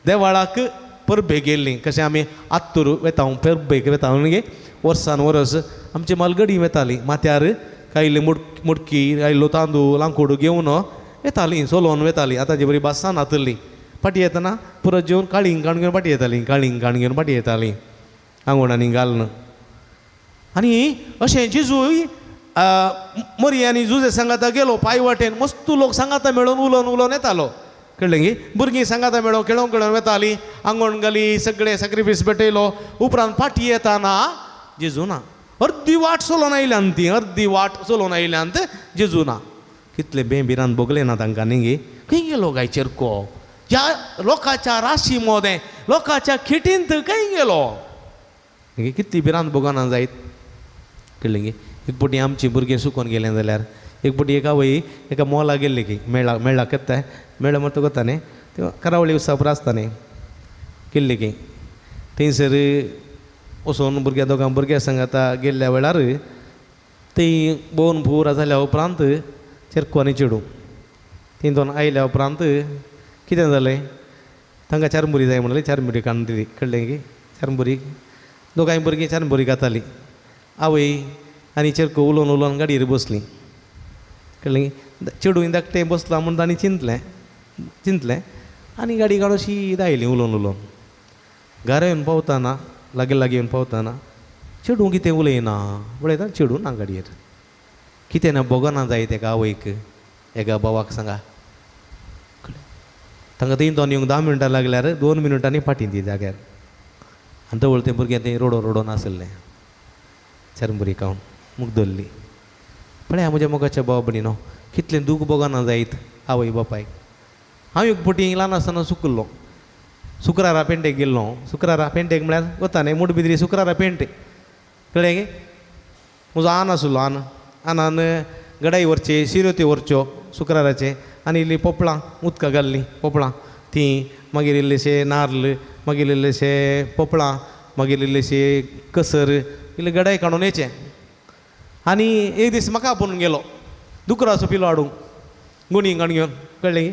देवाळाक परबेक गेल्ली. कशें आमी आत्तूर वेता परबेक वेता न्ही, वर्सान वरस आमची मालगडी वेताली. माथ्यार कायली मुटकी आयलो तांदूळ लांकूड घेवन येताली, चलोवन वेताली. आतांची बरी बसां नातली. फाटी येतना पुरत जेवन काळींग काण घेवन फाटी येताली, काळींग काण घेवन फाटी येताली आंगोणांनी घालून. आनी अशें जेजूय मरी आनी जुजे सांगाता गेलो पांय वाटेन. मस्तू लोक सांगाता मेळोवन उलोवन उलोवन येतालो. कळ्ळें गी? भुरगीं सांगाता मेळोवन खेळोवन खेळोवन वेतालीं. आंगोण घाली, सगळें सॅक्रिफायस पेटयलो. उपरांत फाटी येताना जेजू ना. अर्दी वाट चलोवन आयल्यान ती, अर्दी वाट चलोवन आयल्यान जेजू ना. कितले बें भिरांत भोगलें ना तांकां न्ही गे? खंय गेलो काय चेरको? ह्या लोकांच्या राशी मोदें, लोकांच्या खिटींत खंय गेलो? कितली भिरांत भोगना जायत. कळ्ळें गे? एक पटी आमची भुरगीं सुकोन गेलें जाल्यार एक पटी एका वय एका मोला गेल्ली की मेळा मेळा करता मेळा म्हणटा कोता न्ही, ते करावळी उत्सव आसता न्ही, गेल्ली की थंयसर वचोन भुरग्यां दोगां भुरग्यां सांगाता गेल्ल्या वेळार ती भोंवन पुरा जाल्या उपरांत चेरको आनी चेडूं ती दोन आयल्या उपरांत कितें जालें, तांकां चारमुरी जाय म्हणलें. चारमुरी काडून दिली. कळ्ळें की? चारमुरी दोगांय भुरगीं चारमुरी खातालीं. आवय आनी चेरको उलोवन उलोवन गाडयेर बसलीं. कळ्ळें? चेडूं धाकटें बसलां म्हूण तांणी चिंतलें चिंतलें आनी गाडी काडून शीद आयलीं उलोवन उलोवन. घरा येवन पावतना, लागीं लागीं येवन पावतना चेडूं कितें उलयना पळयता, चेडूं ना गाडयेर. कितें ना भोगना जायत एका आवयक एका भावाक सांगा. तांकां थंय दोन येवंक 10 मिनटां लागल्यार 2 मिनटांनी फाटीं ती जाग्यार. आनी तवळ तें भुरगें तें रोडो रोडोन आसलें. चरमुरी खावन मुख धरली. पळया म्हज्या मोगाच्या भाव भयणीनो, कितलें दूख भोगना जायत आवय बापायक. हांव एक पटी ल्हान आसतना सुकल्लो. शुक्रारा पेंटेक गेल्लो. शुक्रारा पेंटेक म्हळ्यार वता न्ही मुडबिद्री शुक्रारा पेंटे. कळ्ळें गे? म्हजो आन आसलो. आन आनान गडाई व्हरचे, शिरोत्यो व्हरच्यो शुक्राराचे. आनी इल्ली पोपळां उदकां घाल्लीं पोपळां तीं, मागीर इल्लेशे नार्ल, मागीर इल्लेशे पोपळां, मागीर इल्लेशे कसर, इल्ले गडाई काडून येचें. आनी एक दीस म्हाका आपोवन गेलो दुकराचो पिलो हाडूंक, गुणी काण घेवन. कळ्ळें गी?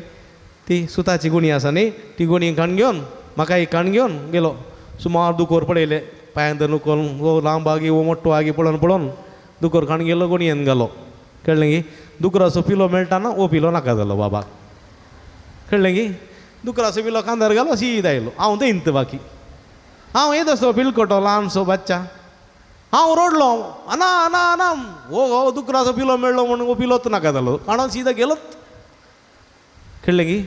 ती सुताची गुणी आसा न्ही, ती गुणी काण घेवन म्हाका एक काण घेवन गेलो. सुमार दुकोर पळयले, पांयान धरून हो लांब आगी हो मोटो आगी पळोवन पळोवन दुकोर काण गेलो, गुणयेन घालो. कळ्ळें गी? दुकराचो पिलो मेळटा ना, हो पिलो नाका जालो बाबाक. कळ्ळें गी? दुकराचो पिलो कांदार घालो, शीद आयलो. हांव थंयत बाकी हांव येत आसलो पिलकोटो ल्हानसो बच्चा. हांव रडलो, आना आना आना, हो हो दुकराचो पिलो मेळ्ळो म्हणून हो पिलोच नाका जालो, काणून सीदा गेलोच. कळ्ळें गी?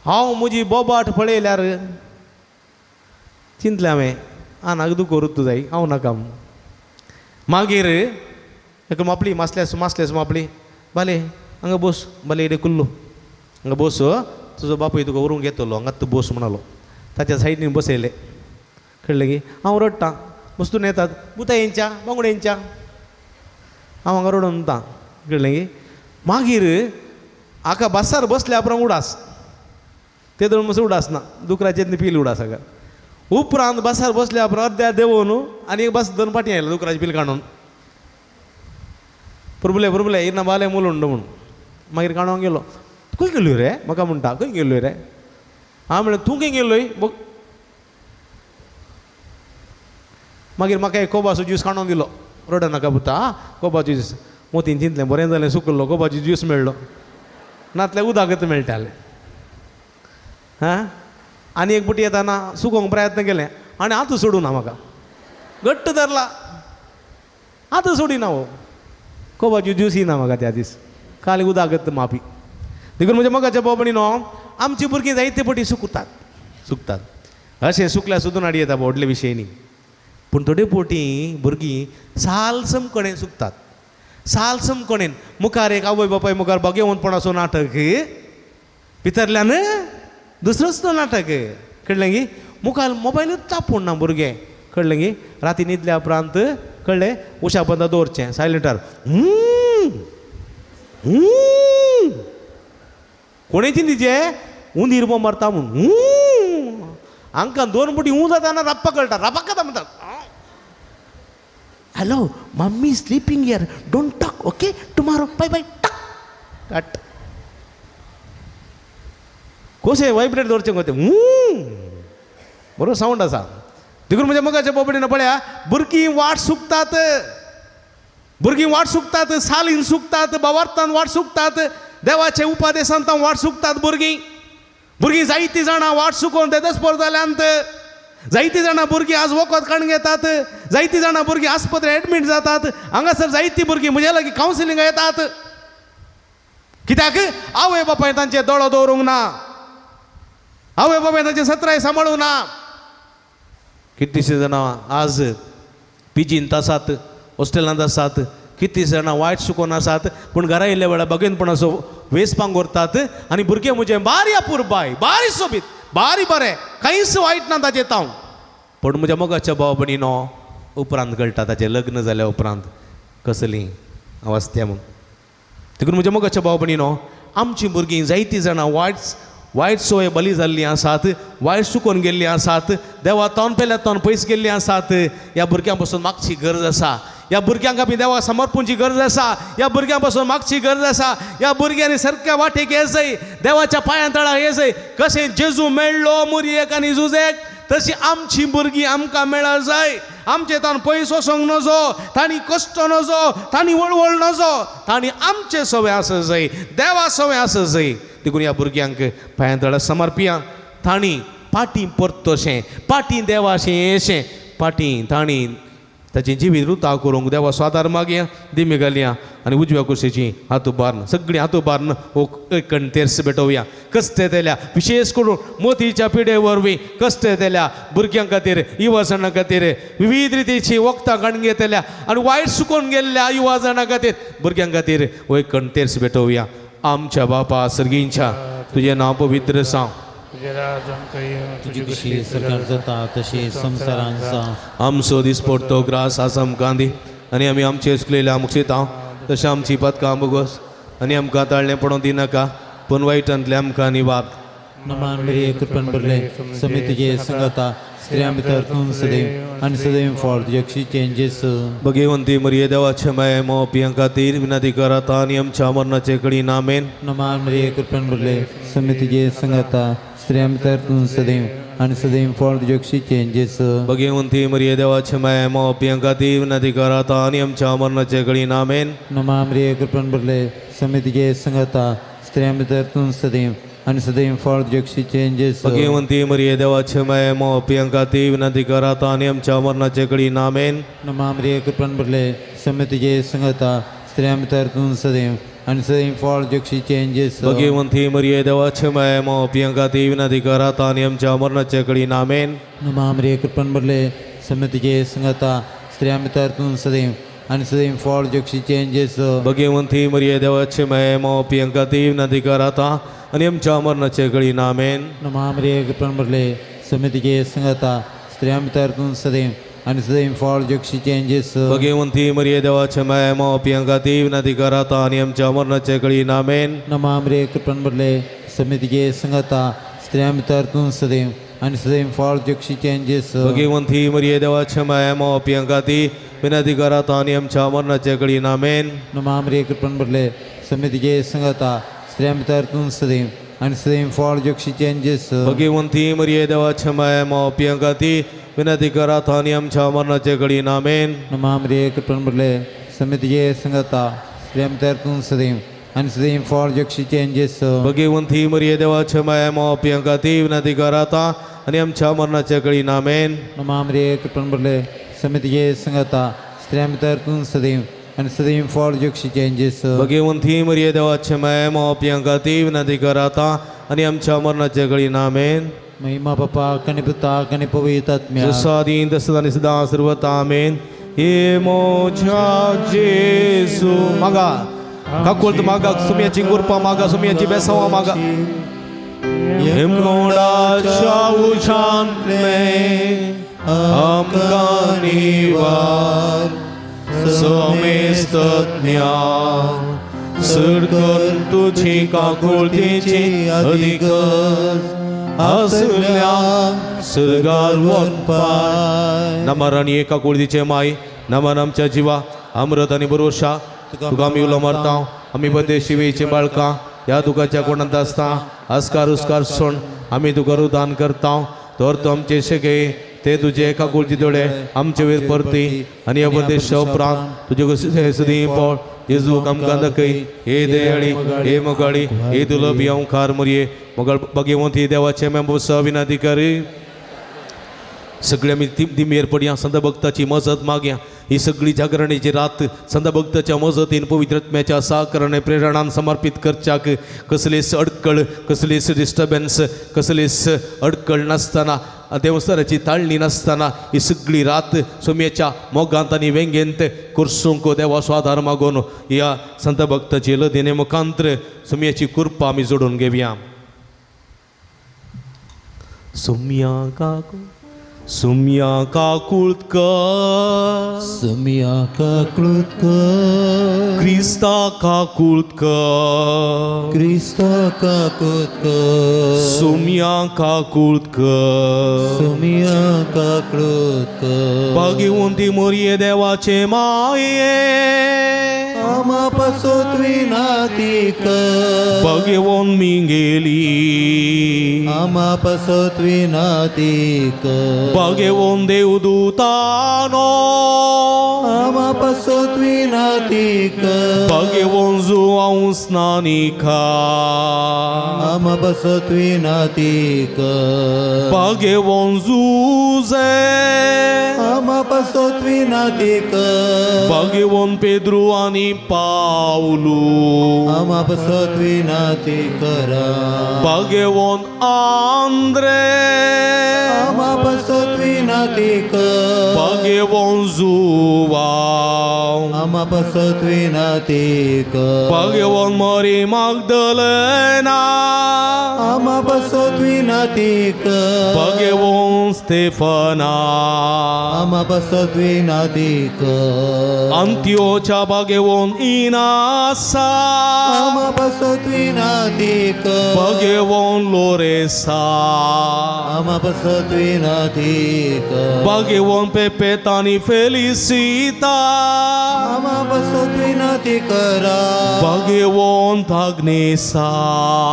हांव म्हजी बोबाट पळयल्यार चिंतलें हांवें आनाक दुकोर जाय, हांव नाका. मागीर एका मापली मासल्यास मासल्यास मापली, बाले हांगा बस, बाले इडे कुल्लो हांगा बस, तुजो बापूय तुका व्हरूंक येतलो, हांगा तूं बस म्हणालो. ताच्या सायडीन बसयलें. कळ्ळें गी? हांव रडटां, मस्तून येतात बुतां येंच्या बांगड्या येंच्या, हांव हांगा रडून वता. कळ्ळें गी? मागीर हाका बसार बसल्या उपरांत उडास, ते दोन मातसो उडास ना, दुकराचें पील उडास हाका. उपरांत बसार बसल्या उपरांत अर्द्या देंवोन आनी एक बस दोन फाटीं आयलो दुकराचें पील काडून. पुर्बुले पुर्बुले इन्ना बाले मुलुंड म्हूण. मागीर काडूंक गेलो. खंय गेल्लो रे म्हाका म्हणटा, खंय गेल्लो रे? हांव म्हणलें तूं खंय गेल्लोय? मागीर म्हाका एक कोबाचो ज्यूस काडून दिलो. रडो नाका पुता, कोबाचो ज्यूस. मोतीन चिंतलें बरें जालें सुकल्लो, कोबाचो ज्यूस मेळ्ळो, नातल्यार उदकच मेळटालें. हां, आनी एक पटी येताना सुकोवंक प्रयत्न केलें आनी आतां सोडूं ना म्हाका, घट्ट धरला, आतां सोडिना हो. कोबाचो ज्यूस येना म्हाका त्या दीस, काल उदकच मापी. देखून म्हज्या मोगाच्या भाव भयणीनो, आमची भुरगीं जायते पटी सुकतात सुकतात. अशें सुकल्यार सुद्दां हाडी येता व्हडले विशय न्ही, पूण थोडे पटी भुरगीं सालसम कडेन सुकतात. सालसम कडेन मुखार एक आवय बापाय मुखार भगेवंतपणाचो नाटक, भितरल्यान दुसरोच तो नाटक. कळ्ळें गी? मुखार मोबायलूच तापून ना भुरगें. कळ्ळें गी? राती न्हिदल्या उपरांत कळ्ळें उशा बंदा दवरचें सायलंटार. कोणें चिंतीचें उंदीर बोंब मारता म्हूण हांकां दोन पुटी ऊं जाता ना राप्पा कळटा रापाक म्हणटा hello mummy sleeping here don't talk okay tomorrow bye bye talk cut कशें वायब्रेट दवरचें गो तें बरो सावंड आसा देखून म्हज्या मोगाच्या बोबडीन पळया भुरगीं वाट सुकतात भुरगीं वाट सुकतात सालीन सुकतात बावार्थान वाट सुकतात देवाचे उपादेसान वाट सुकतात भुरगीं भुरगीं जायतीं जाणां वाट सुकोवन तेदस्पोर जाल्यांत जायतीं जाणां भुरगीं आज वखद काडून घेतात जायतीं जाणां भुरगीं आस्पत्रे एडमीट जातात हांगासर जायतीं भुरगीं म्हज्या लागीं कावन्सिलिंगाक येतात कित्याक आवय बापाय तांचे दोळो दवरूंक ना आवय बापाय तांचे सत्राय सांबाळूंक ना कितलींशीं जाणां आज पिजींत आसात हॉस्टेलांत आसात कितलीं जाणां वायट सुकोन आसात पूण घरा येयल्ल्या वेळार भगेनपणाचो वेस पांगोरतात आनी भुरगें म्हजें बारी अपुरबाय बारी सोबीत बारी बरें कांयच वायट ना ताचें तांव पूण म्हज्या मोगाच्या भाव भयणीनो उपरांत कळटा ताचें लग्न जाल्या उपरांत कसली अवस्था म्हूण देखून म्हज्या मोगाच्या भाव भयणीनो आमचीं भुरगीं जायतीं जाणां वायट वायट सोय बली जाल्लीं आसात वायट सुकोवन गेल्लीं आसात देवा तोंड पेल्या तोंड पयस गेल्लीं आसात ह्या भुरग्यां पासून मागची गरज आसा ह्या भुरग्यांक आमी देवा समर्पूंची गरज आसा ह्या भुरग्यां पासून मागची गरज आसा ह्या भुरग्यांनी सारक्या वाटेक येजय देवाच्या पांयां तळा येजय कशें जेजू मेळ्ळो मुरयेक आनी जुजेक तशी आमची भुरगीं आमकां मेळ जाय आमचे ताण पयस वचोंक नजो तांणी कश्ट नजो तांणी वळवळ नजो तांणी आमचे सवय आसा जाय देवा सवय आसा जाय देखून ह्या भुरग्यांक पांयां तळा समर्पिया तांणी पाटी परतशें पाटी देवाशें येशें पाटी तांणी ताचें जिवीत रुता करूंक देवा स्वादार मागया दिमी घालया आनी उजव्या कुशीची हात उबारून सगळीं हात उबारून एक तेर्स भेटोवया कश्ट येतल्या विशेष करून मोतीच्या पिडे वरवीं कश्ट येतल्या भुरग्यां खातीर युवा खातीर विविध रितीची वखदां काडून घेतल्या आनी वायट सुकोवन गेल्ल्या युवा जाणां खातीर भुरग्यां खातीर एक तेर्स भेटोवया. आमच्या बापा सर्गींच्या तुजें नांव पवित्र जावं, तुजी कशी सरकार जाता तशी संवसारांत जावं. आमचो दिसपडतो ग्रास आज आमकां दी आनी आमी आमचे चुकलेल्या मुक्षिता तशें आमची पदकां भोगोस आनी आमकां ताळणें पडोवंक दिनाका पूण वायटांतलें आमकां निवार. नमान मरिये कृपेन भरलें समी तुजे संगता स्त्रियां भितर तूं सदैव आनी सदैव फळ तुज्या कुशीचें जेजू. भगवंती मरिये देवाचे माये मोपियां खातीर विनंती करात आनी आमच्या मरणाचे कडेन आमेन. नमान मरिये कृपेन भरलें समी तुजे संगता स्त्रियां भितर तूं सदैव आनी सदैव फळ तुज्या कुशीचें जेजू. भगवंती मरिये देवाचे माये मोपियां खातीर विनंती करात आनी आमच्या मरणाचे कडेन आमेन. नमान मरिये कृपेन भरलें समी तुजे संगता स्त्रियां भितर तूं सदैव आनी सदैव फळ तुज्या कुशीचें जेजू. भगवंती मरिये देवाचे माये मोपियां खातीर विनंती करात आनी आमच्या मरणाचे कडेन आमेन. नमान मरिये कृपेन भरलें समी तुजे संगता स्त्रियां भितर तूं सदैव आनी सदैव फळ तुज्या कुशीचें जेजू. भगवंती मरिये देवाचे माये मोपियां खातीर विनंती करात आनी आमच्या मरणाचे कडेन आमेन. नमान मरिये कृपेन भरलें समी तुजे संगता स्त्रियां भितर तूं सदैव आनी सदैव फळ तुज्या कुशीचें जेजू. भगवंती मरिये देवाचे माये मोपियां खातीर विनंती करात आनी आमच्या मरणाचे कडेन आमेन. नमान मरिये कृपेन भरलें समी तुजे संगता स्त्रियां भितर तूं सदैव आनी सदैव फळ तुज्या कुशीचें जेजू. भगवंती मरिये देवाचे माये मोपियां खातीर विनंती करात आनी आमच्या मरणाचे कडेन आमेन. नमान मरिये कृपेन भरलें समी तुजे संगता स्त्रियां भितर तूं सदैव आनी सदैव फळ तुज्या कुशीचें जेजू. भगवंती मरिये देवाचे माये मोपियां खातीर विनंती करात आनी आमच्या मरणाचे कडेन आमेन. नमान मरिये कृपेन भरलें समी तुजे संगता स्त्रियां भितर तूं सदैव आनी सदैव फळ तुज्या कुशीचें जेजू. भगवंती मरिये देवाचे माये मोपियां खातीर विनंती करात आनी आमच्या मरणाचे कडेन आमेन. नमान मरिये कृपेन भरलें समी तुजे संगता स्त्रियां भितर तूं सदैव आनी सदैव फळ तुज्या कुशीचें जेजू. भगवंती मरिये देवाचे माये मोपियां खातीर विनंती करात आनी आमच्या मरणाचे कडेन आमेन. नमान मरिये कृपेन भरलें समी तुजे संगता स्त्रियां भितर तूं सदैव आनी सदैव फळ तुज्या कुशीचें जेजू. भगवंती मरिये देवाचे माये मोपियां खातीर विनंती करात आनी आमच्या मरणाचे कडेन आमेन. महिमा बापाक आनी पुताक आनी पवित्र आत्म्याक जसो आदीं तसो आनी सदां सर्वथा आमेन. हे म्हज्या जेजू मागा काकुळट मागा सुम्याची कृपा मागा सुम्याची बेसांवां मागा. हेमकोंडाच्या उज्यांतलें आमकां निवार समेस्तज्ञान चड करून तुजी काकुळतेची अधिक आसल्या सर्गार वचपाक. नमर आनी एका कुळदीचे माय, नमन आमच्या जिवा अमृत आनी बरोशा तुका आमी उलो मारता. आमी बदे शिवेचे बाळकां ह्या दुखाच्या कोणांत आसता आस्कार उस्कार सोण आमी तुका रुदान करता. तर तूं आमचे शेगे ते तुजे एका कुळची दोळे आमचे वयर परती आनी ह्या बदेशा उपरांत तुजे सदीं पळ जेजू आमकां दाखय. हे दयाळी, हे मोगाळी, हे दुलबी अंकार मुरये मोगाळ भगवंती देवाचे मेंबोसा विनंती करी. सगळे आमी दिमेर पडया, संत भक्ताची मजत मागया. ही सगळी जागरणीची रात संत भक्ताच्या मजतीन पवित्र आत्म्याच्या साकराने प्रेरणान समर्पित करच्याक कसलीच अडकळ, कसलीच डिस्टर्बन्स, कसलीच अडकळ नासतना, देवस्थानाची ताळणी नासतना ही सगळी रात सोम्याच्या मोगांत आनी वेंगेंत कुर्सूंक देवाचो आदार मागून ह्या संत भक्ताची लदीने मुखांत्र सोम्याची कृपा आमी जोडून घेवया. सोम्या काकू सुम्या काकुळत कर, सुम्या काकुळत कर, क्रिस्ता काकुळत कर, क्रिस्ता काकुळत कर, सुम्या काकुळत कर, सुम्या काकुळत कर. भाग्यवंती मोरये देवाचे माये, आमा पासत विनाती कर, भाग्यवंत मिंगेली, आमा पासत विनाती कर, भाग्यवंत देवदूतानो, आमा पासत विनाती कर, भाग्यवंत जुआंव स्नानिका, आमा पासत विनाती कर, भाग्यवंत जुजे, आमा पासत विनाती कर, भाग्यवंत पेद्रू आनी पावलू, आमा पासत विनाती करा, भाग्यवंत आंद्रे, आमा पासत विनाती कर, भाग्यवंत जुआंव, आमा पासत विनाती कर, भाग्यवंत मरी मागदलेना, आमा पासत विनाती कर, भाग्यवंत स्टेफना, आमा पासत विनाती कर, अंत्योच्या भाग्यवंत इनासा, आमा पासत विनाती कर, भाग्यवंत लोरेसा, आमा पासत विनाती कर, भाग्यवंत पेपेत आनी फेलिसिता, आमा पासत विनाती करा, भाग्यवंत आग्नेसा,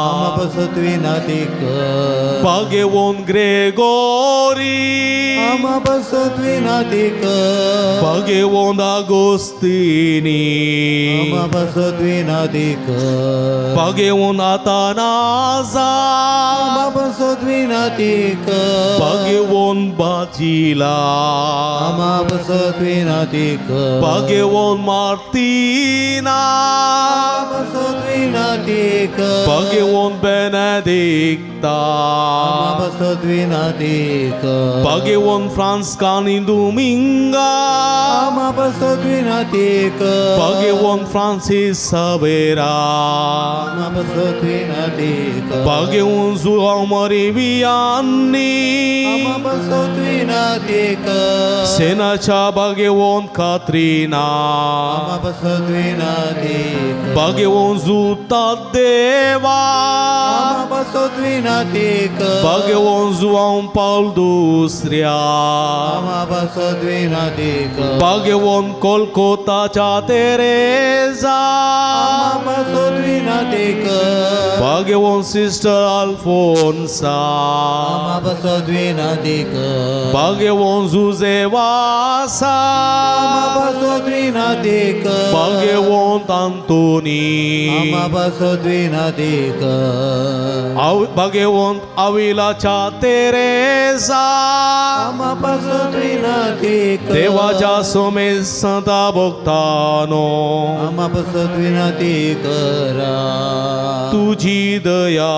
आमा पासत विनाती कर, भाग्यवंत ग्रेगोरी, आमा पासत विनाती कर, भाग्यवंत आगोस्तिनी, आमा पासत विनाती कर, भाग्यवंत आतानाजा, आमा पासत विनाती कर, भाग्यवंत बाजिला, आमा पासत विनाती कर, भाग्यवंत मार्टिना, आमा पासत विनाती कर, भाग्यवंत बेनेडिक्ता, आमा पासत विनाती कर, भाग्यवंत फ्रांस्कानी दुमिंगा, आमा पासत विनाती कर, भाग्यवंत फ्रांसीस सवेरा, आमा पासत विनाती कर, भाग्यवंत जुआंव मरी वियान्नी, आमा पासत विनाती कर, सेनाच्या भाग्यवंत कात्रिना, आमा पासत विनाती कर, भाग्यवंत जुता देवा, आमा पासत विनाती कर, भाग्यवंत जुआंव पावल दुसऱ्या, आमा पासत विनाती कर, भाग्यवंत कोलकोताच्या तेरेजा, आमा पासत विनाती कर, भाग्यवंत सिस्टर अल्फोन्सा, आमा पासत विनाती कर, भाग्यवंत जुजेवासा, आमा पासत विनाती कर, भाग्यवंत आंतोनी, आमा पासत विनाती कर, भाग्यवंत आविलाच्या तेरेजा, आमा पासत विनाती कर, देवाच्या सोमेस संता भक्तानो, आमा पासत विनाती करा, तुजी दया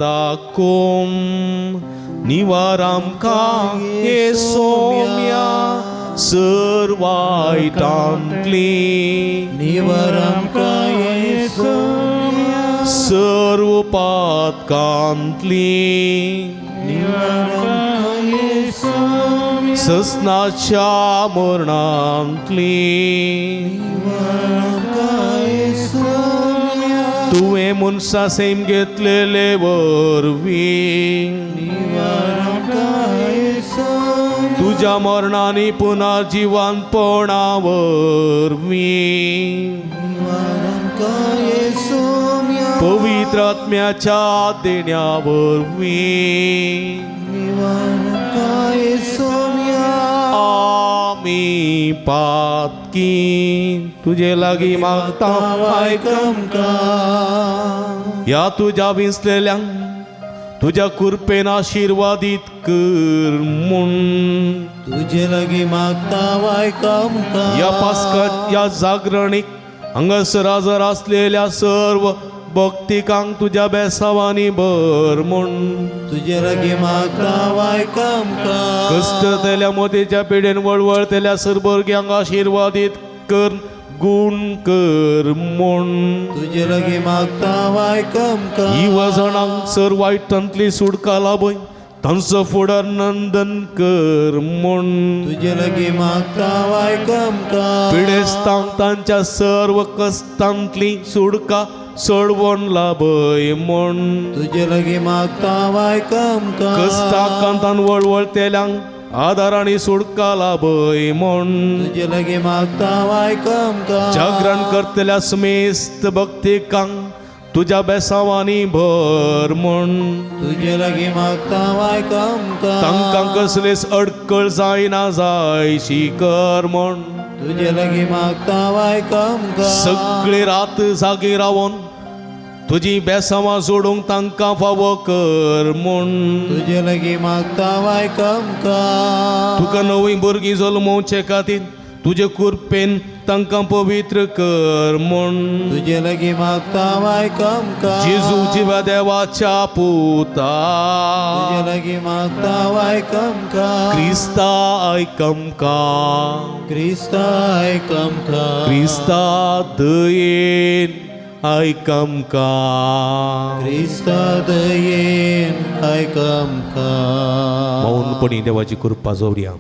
दाखोवन निवार आमकां हे सोम्या सर वायटांतली, निवार आमकां हे सोम्या सर्व पातकांतली, निवार आमकां हे सोम्या ससनाच्या मरणांतली, निवार आमकां हे सोम्या तुवें मनशा सैम घेतलेले वरवीं तुज्या मरणांनी पुनर्जिवंतपणा वरवीं पवित्र आत्म्याच्या देण्या वरवीं आमी पातकी तुजे लागीं मागता आयक आमकां ह्या तुज्या विंचलेल्यांक तुज्या कृपेन आशिर्वादीत कर म्हूण तुजे लागीं मागता आयक आमकां ह्या पास्कात ह्या जागरणीक हांगासर हजर आसलेल्या सर्व भक्तिकांक तुज्या बेसावांनी भर म्हूण तुजे लागीं मागता आयक आमकां कश्टतल्या मोतीच्या पिडेन वळवळतल्या सर्व भुरग्यांक आशिर्वादीत कर गुण कर म्हूण तुजे लागीं मागता आयक आमकां युवजणांक सर वायटांतली सुटका लाभय तांचो फुडार नंदन कर म्हूण तुजे लागीं मागता आयक आमकां पिडेस्तांक तांच्या सर्व कश्टांतली सुटका सोडवण लाभय म्हूण तुजे लागीं मागता आयक आमकां कश्टाकांतान वळवळतेल्यांक आदार आनी सुटका लाभय म्हूण तुजे लागीं मागता आयक आमकां जागरण करतल्या समेस्त भक्तिकांक तुज्या बेसावांनी भर म्हूण तुजे लागीं मागता आयक आमकां तांकां कसलेच अडकळ जायना जायशी कर म्हूण तुजे लागीं मागता आयक आमकां सगळे रात जागे रावन तुजी बेसावां जोडूंक तांकां फावो कर म्हूण तुजे लागीं मागता आयक आमकां तुका नवीं भुरगीं जल्मोवचे खातीर तुजे कृपेन तांकां पवित्र कर म्हूण तुजे लागीं मागता आयक आमकां जेजू जिव्या देवाच्या पुता तुजे लागीं मागता आयक आमकां क्रिस्ता आयक आमकां क्रिस्ता आयक आमकां क्रिस्ता दयेन आयक आमकां क्रिस्ता दयेन आयक आमकां मौनपणी देवाची कृपा जोडया.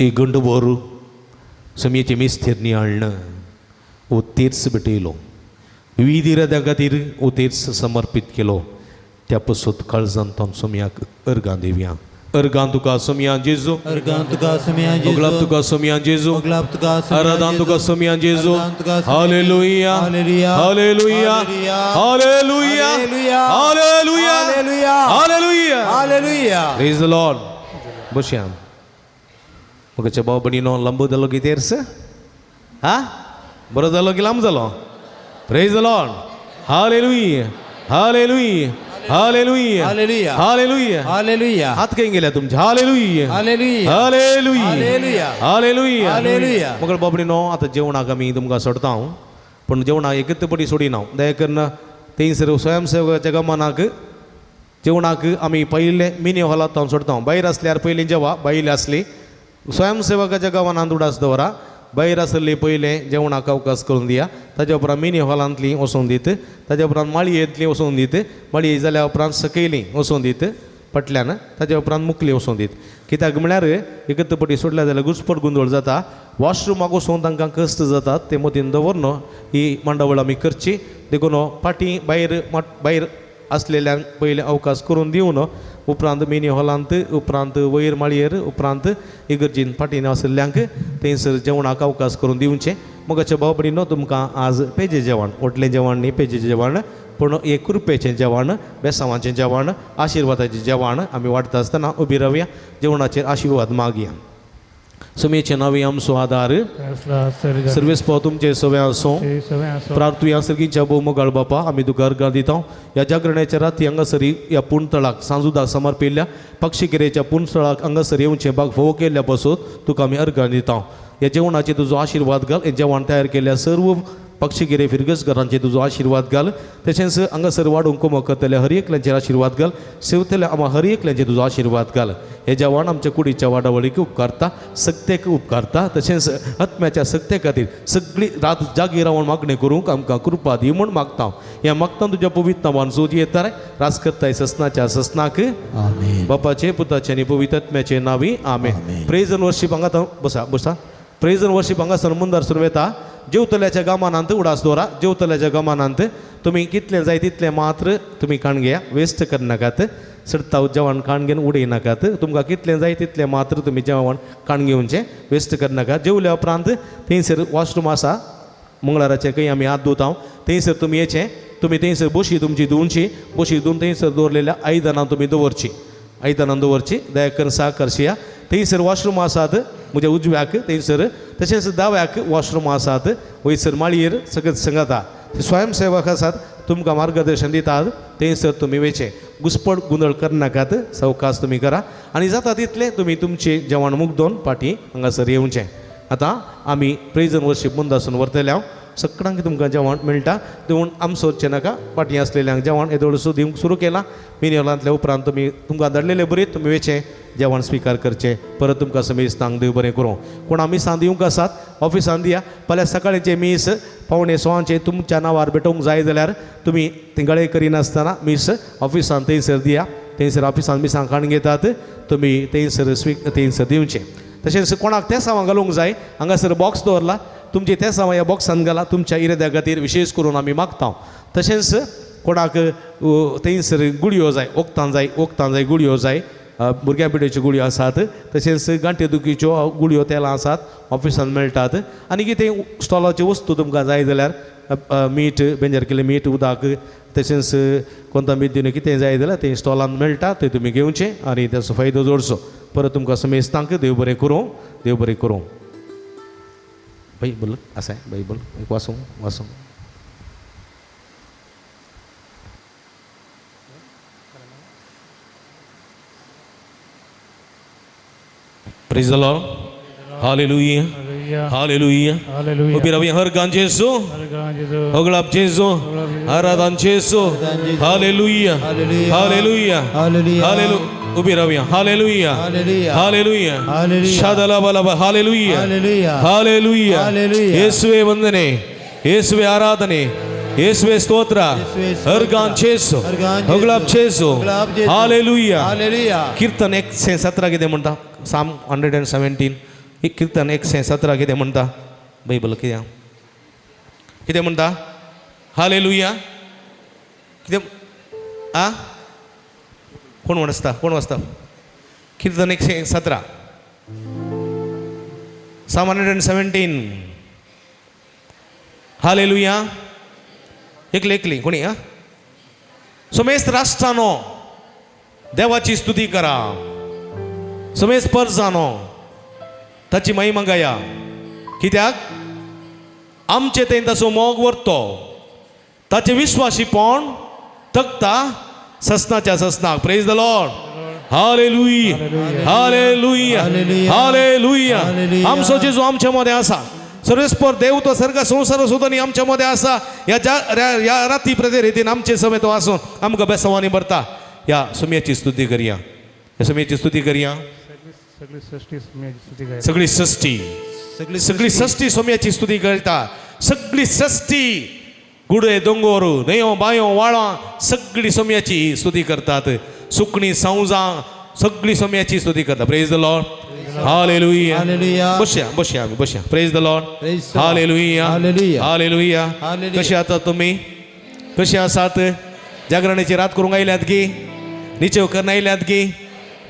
एक गंडभर समेचे मिस्तेरनी हाडण वो तीर्स भेटयलो विविध इराद्यां खातीर वो तीर्स समर्पीत केलो त्या पसत काळजान तो सोमयाक अर्गां दिवया. अर्गां तुका सोमया जेजू अर्गां तुका सोमया जेजू ओगलाप तुका सोमया जेजू ओगलाप तुका सोमया आराधन तुका सोमया जेजू. Hallelujah hallelujah hallelujah hallelujah hallelujah hallelujah hallelujah. Praise the Lord. बसया. म्हाका भाव भयणीनो लांबो जालो की तेर्स हा बरो जालो की लांब जालो. Praise the Lord. Hallelujah hallelujah hallelujah hallelujah hallelujah hallelujah. हात खंय गेल्या तुमचे? Hallelujah hallelujah hallelujah hallelujah hallelujah. मग बाबडीनो आतां जेवणाक आमी तुमकां सोडता हांव, पूण जेवणाक एकच पटी सोडिना हांव. दया करून थंयसर स्वयंसेवकाच्या गमनाक जेवणाक आमी पयले मिनी हॉलांत हांव सोडता हांव. भायर आसल्यार पयलीं जेवा भायले आसली स्वयंसेवकाच्या गमनान उडास दवरा. भायर आसली पयलें जेवणाक अवकाश करून दिया. ताज्या उपरांत मिनी हॉलांतली वचून दीत, ताज्या उपरांत माळयेंतली वचून दीत, माळये जाल्या उपरांत सकयली वचून दीत फाटल्यान, ताज्या उपरांत मुखली वचून दीत. कित्याक म्हळ्यार एकत्र पटी सोडल्या जाल्यार घुसपट गोंदळ जाता. वॉशरुमाक वचून तांकां कश्ट जातात ते मतीन दवरन ही मांडावळ आमी करची. देखून फाटीं भायर भायर आसलेल्यांक पयलें अवकाश करून दिवन उपरांत मिनी हॉलांत, उपरांत वयर माळयेर, उपरांत इगर्जीन फाटीं आशिल्ल्यांक थंयसर जेवणाक अवकाश करून दिवचें. मगाच्या भाव भयणीनो तुमकां आज पेजे जेवण, व्हडलें जेवण न्ही, पेजेचें जेवण, पूण एक कृपेचें जेवण, बेसांवाचें जेवण, आशिर्वादाचें जेवण आमी वाडटा आसतना उबी रावया. जेवणाचेर आशिर्वाद मागया. सुमेचे नांवी आमचो आदार सर्वेस्पो तुमचे सगळें आसूं. प्रार्थुया सर्गीच्या भोव मोगाळ बापा, आमी तुका अर्गां दिता ह्या जागरणाच्या राती हांगासर ह्या पुणतळाक सांजुदाक समर्पिल्ल्या पक्षिकेरेच्या पुणतळाक हांगासर येवचें बाग फोव केल्ल्या पासून तुका आमी अर्गां दिता. ह्या जेवणाचेर तुजो आशिर्वाद घाल. हें जेवण तयार केल्ल्या सर्व पक्षिगिरे फिरगसघरांचेर तुजो आशिर्वाद घाल. तशेंच हांगासर वाडूंक कोमो करतल्या हर एकल्यांचेर आशिर्वाद घाल. सेवतल्या आमा हर एकल्यांचेर तुजो आशिर्वाद घाल. हे जेवण आमच्या कुडीच्या वाडावळीक उपकारता, सक्तेक उपकारता. तशेंच आत्म्याच्या सक्ते खातीर सगळी रात जागी रावन मागणें करूंक आमकां कृपा दी म्हूण मागता. ह्या मागता तुज्या पवित्र नांवान जोत येता रास करताय ससनाच्या ससनाक. बापाचे पुताचे आनी पवित्र आत्म्याचे नांवी आमेन. प्रेज एंड वर्शीप. हांगा बसा बसा. प्रेज एंड वर्शीप हांगासर मुंदारसून वेता. जेवतल्याच्या गमानांत उडास दवरा. जेवतल्याच्या गमानांत तुमी कितलें जाय तितलें मात्र तुमी काण घेया, वेस्ट करनाकात. चडताव जेवण काण घेवन उडयनाकात. तुमकां कितलें जाय तितलें मात्र तुमी जेवण काण घेवचें, वेस्ट करनाकात. जेवल्या उपरांत थंयसर वॉशरूम आसा, मंगळाराचें खंय आमी हात धुता थंयसर तुमी येचें. तुमी थंयसर बशी तुमची धुवची, बशी धुवन थंयसर दवरलेल्या आयदनां तुमी दवरची, आयदनां दवरची. दया करून साकरशिया. थंयसर वॉशरूम आसात म्हज्या उजव्याक थंयसर, तशेंच दाव्याक वॉशरूम आसात. वयसर माळयेर सगळें सांगता स्वयंसेवक आसात, तुमकां मार्गदर्शन दितात. थंयसर तुमी वयचें, घुसपट गोंदळ करनाकात, सवकास तुमी करा आनी जाता तितलें तुमी तुमचें जेवण मुगदोवन फाटीं हांगासर येवचें. आतां आमी प्रेज एंड वर्शीप मुंदासून व्हरतले. हांव सगळ्यांक तुमकां जेवण मेळटा, देवून आमचो वचचें नाका. फाटीं आसलेल्यांक जेवण येदोळसो दिवंक सुरू केलां. मिनेलांतल्या उपरांत तुमी तुमकां धाडलेले बरी तुमी वयचें, जेवण स्विकार करचें. परत तुमकां समेस्तांक देव बरें करूं. कोण मिसां दिवंक आसात ऑफिसान दिया. फाल्यां सकाळचें मीस 5:45 तुमच्या नांवार भेटोवंक जाय जाल्यार तुमी गळे करिनासतना मीस ऑफिसान थंयसर दिया. थंयसर ऑफिसान मिसां काडून घेतात, तुमी थंयसर थंयसर दिवचें. तशेंच कोणाक तेसांवां घालूंक जाय हांगासर बॉक्स दवरला, तुमचे तेसांवां ह्या बॉक्सान घाला तुमच्या इराद्या खातीर विशेश करून आमी मागता. तशेंच कोणाक थंयसर गुळयो जाय, वखदां जाय, वखदां जाय, गुळयो जाय, भुरग्यां पिड्याच्यो गुळयो आसात, तशेंच गांठे दुखीच्यो गुळयो तेलां आसात ऑफिसान मेळटात. आनी कितें स्टॉलाच्यो वस्तू तुमकां जाय जाल्यार मीठ, बेंजर केलें मीठ, उदक, तशेंच कोंतांबीर दिवन कितें जाय जाल्यार तें स्टॉलान मेळटा, तें तुमी घेवचें आनी ताचो फायदो जोडचो. परत तुमकां समेस्तांक देव बरें करूं, देव बरें करूं. बायबल आसा, बायबल एक वाचूं वाचूं. Praise the Lord. Hallelujah. Hallelujah. उबी रावया. हर जेसू, होगळाप जेसू, आराधन जेसू. Hallelujah, hallelujah, hallelujah. उबी रावया. Hallelujah, hallelujah. शादला बला. Hallelujah, hallelujah. येसुवे वंदने, येसुवे आराधने, येसुवे स्तोत्र. हर गान जेसू, होगळाप जेसू. हालेलुया. कीर्तन 117 कितें म्हणटा? साम 117. कीर्तन 117 कितें म्हणटा? बायबल कितें कितें म्हणटा? हालेलुया. कितें आ कोण वाचता? कोण वाचता? कीर्तन 117, साम 117. हालेलुया. एकले एकली कोणी आ समेस्त राष्ट्रानो देवाची स्तुती करा, समेस्त परजानो ताची महिमा गाया. कित्याक आमचे थंय ताचो मोग व्हरतो, ताचें विश्वासीपण तकता ससनाच्या ससनाक. Praise the Lord. Hallelujah, hallelujah, hallelujah. आमचो जेजू आमचे मदें आसा. सर्वेस्पर देव तो सर्ग संवसार सुद्दां आमच्या मदें आसा. ह्या राती प्रते रितीन आमचे समेत तो आसून आमकां बेसवांनी भरता. ह्या सुमयाची स्तुती करया, ह्या सुमयाची स्तुती करया. सगळी सृष्टी, सगळी सृष्टी सोम्याची स्तुती करता. सगळी सृष्टी, गुडे, दोंगोर, न्हंयो, बांयो, वाळां सगळी सोम्याची स्तुती करतात. सुकणी, सावजां सगळी सोम्याची स्तुती करतात. Praise the Lord. Hallelujah. बसया बसया आमी बसया. Praise the Lord. Hallelujah, hallelujah. कशे आसात तुमी? कशे आसात? जागरणाची रात करूंक आयल्यात की? निचेव करून आयल्यात की?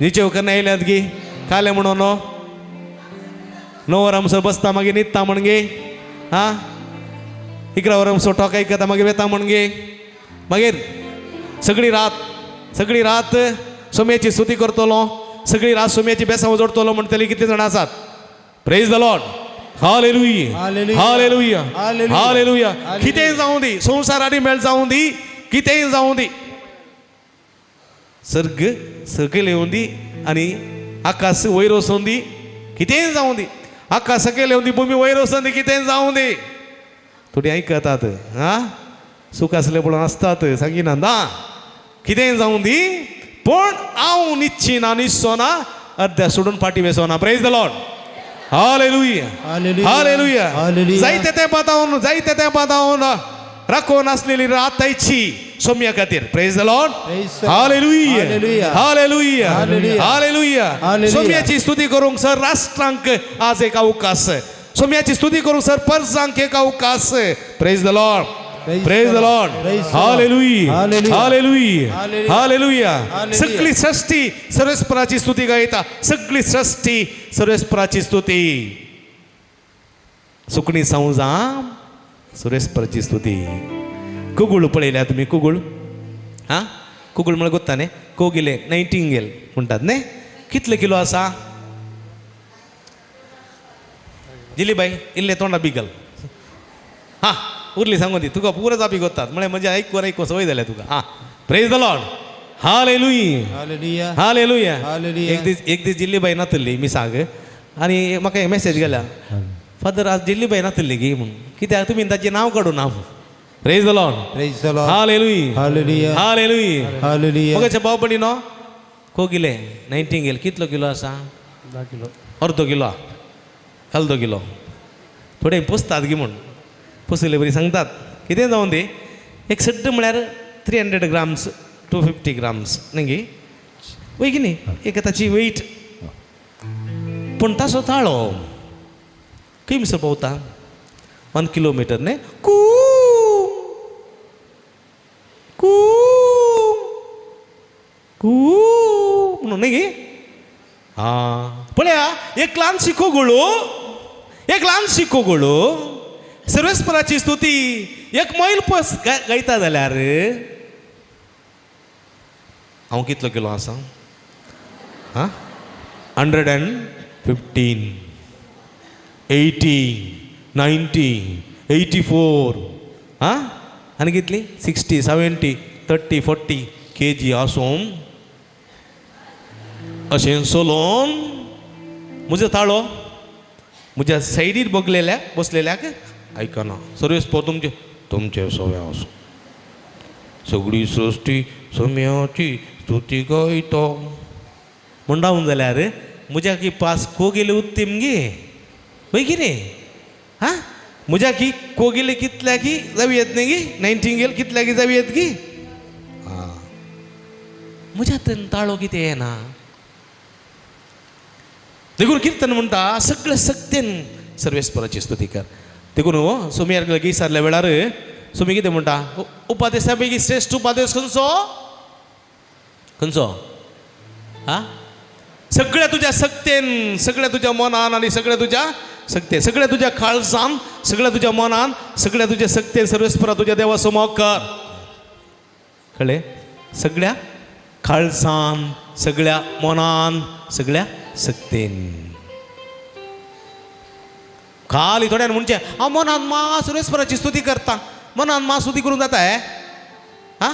निचेव करून आयल्यात की? खालें म्हणून 9 वरां आमसो बसता मागीर न्हिदता म्हण गे. आं 11 वरां आमसो टोक आयकता मागीर वेता म्हण गे. मागीर सगळी रात, सगळी रात सोम्याची स्तुती करतलो, सगळी रात सोम्याची बेसांव जोडतलो म्हणटली कितले जाणां आसात? Praise the Lord. Hallelujah, hallelujah, hallelujah. कितेंय जावं दी, संवसार आनी मेळ जावं दी, कितेंय जावं दी, सर्ग सकयल येवं दी आनी आकाश वयर वचूं दी, कितेंय जावं दी, आकाश सकयल येवं दी, भुमी वयर वचूं दी, कितेंय जावं दी. थोडी आयकतात आं, सूख आसले पळोवन आसतात, सांगिना ना. कितेंय जावं दी पूण हांव निश्चिना, निश्चो ना, अर्द्या सोडून फाटीं वेसोना. Praise the Lord. Hallelujah, hallelujah. जायते तेंपा जावन, जायते तेंपा जावन राखोवन आसलेली रात आयची सोम्या खातीर. Praise the Lord. Hallelujah, hallelujah, hallelujah. सोम्याची स्तुती करूंक सर राष्ट्रांक आज एक अवकाश. सोम्याची स्तुती करूंक सरपंचांक एक अवकाश. Praise the Lord, praise the Lord. Hallelujah, hallelujah, hallelujah. सगळी सृष्टी सर्वेस्पराची स्तुती गायता. सगळी सृष्टी सर्वेस्पराची स्तुती. सुकणी संजा सर्वेस्पराची स्तुती. कुगुळ पळयल्या तुमी? कुगुळ हां, कुगुळ म्हळ्यार गोत्ता न्ही, कोगिले नायटिंगेल म्हणटात न्ही. कितले किलो आसा दिली बाई? इल्ले तोंडा बिगल हां उरली सांगून दी तुका पुरो जापी गोत्तात म्हळ्यार म्हजें आयकून आयकून संवय जाल्या तुका. हां, praise the Lord. Hallelujah, hallelujah. एक दीस जिल्ली बाई नातली मिसाक आनी म्हाका एक मॅसेज गेल्या, फादर आज जिल्ली बाई नातली गी म्हूण. कित्याक तुमी ताचें नांव काडूं ना. Praise the Lord, praise the Lord. Hallelujah, hallelujah, hallelujah, hallelujah. मगाच्या भाव भयणीनो, कोगिले नायटिंगेल कितलो किलो आसा? 10 किलो. अर्दो किलो, अर्दो किलो. थोडे पोसतात गी म्हूण पोसिल्ले बरी सांगतात. कितें जावन दी एक सड्ड म्हळ्यार 300 ग्राम्स, 250 ग्राम्स न्ही गी, वय की न्ही एक ताची वेट. पूण ताचो ताळो खंय मिसो पावता? 1 किलोमिटर न्ही. कू कू कू म्हणून न्ही गी. हां पळया, एक ल्हानशी कोगुळू, एक ल्हानशी कोगुळू सर्वेस्पराची स्तुती एक मैल पस गायता जाल्यार हांव कितलो किलो आसा? हां, 115, 80, 90, 84. हां आनी कितली? 60, 70, 30, 40 केजी आसून अशें सोलोन म्हजो ताळो म्हज्या सायडीर बगलेल्या बसलेल्याक आयकना. सर्वेस्पर तुमचे तुमचे सवे आसूं, सगळी सृश्टी सोम्याची स्तुती गायता म्हूण रावून जाल्यार म्हज्या की पास कोगेले उत्तीम गे वय कितें? हां, म्हज्या की कोगेले कितल्या की जावं येत न्ही गी, नायटिंगेल कितल्या की जावं येत गी. आं, म्हज्या ताळो कितें येना. देखून किर्तन म्हणटा सगळे सक्तेन सर्वेस्पराची स्तुती कर. देखून हो सोमी लागीं सारल्या वेळार सोमी कितें म्हणटा? उपादेशा पैकी श्रेश्ठ उपादेश खंयचो? खंयचो? आं, सगळ्या तुज्या सक्तेन, सगळ्या तुज्या मनान आनी सगळ्या तुज्या सक्तेन, सगळ्या तुज्या काळजान, सगळ्या तुज्या मनान, सगळ्या तुज्या सक्तेन सर्वेस्परा तुज्या देवाचो मोग कर. कळ्ळें? सगळ्या काळजान, सगळ्या मनान, सगळ्या सक्तेन. खाली थोड्यान म्हणचें हांव मनान मा सर्वेस्पराची स्तुती करता. मनान मा स्तुती करूंक जाता हे? आं,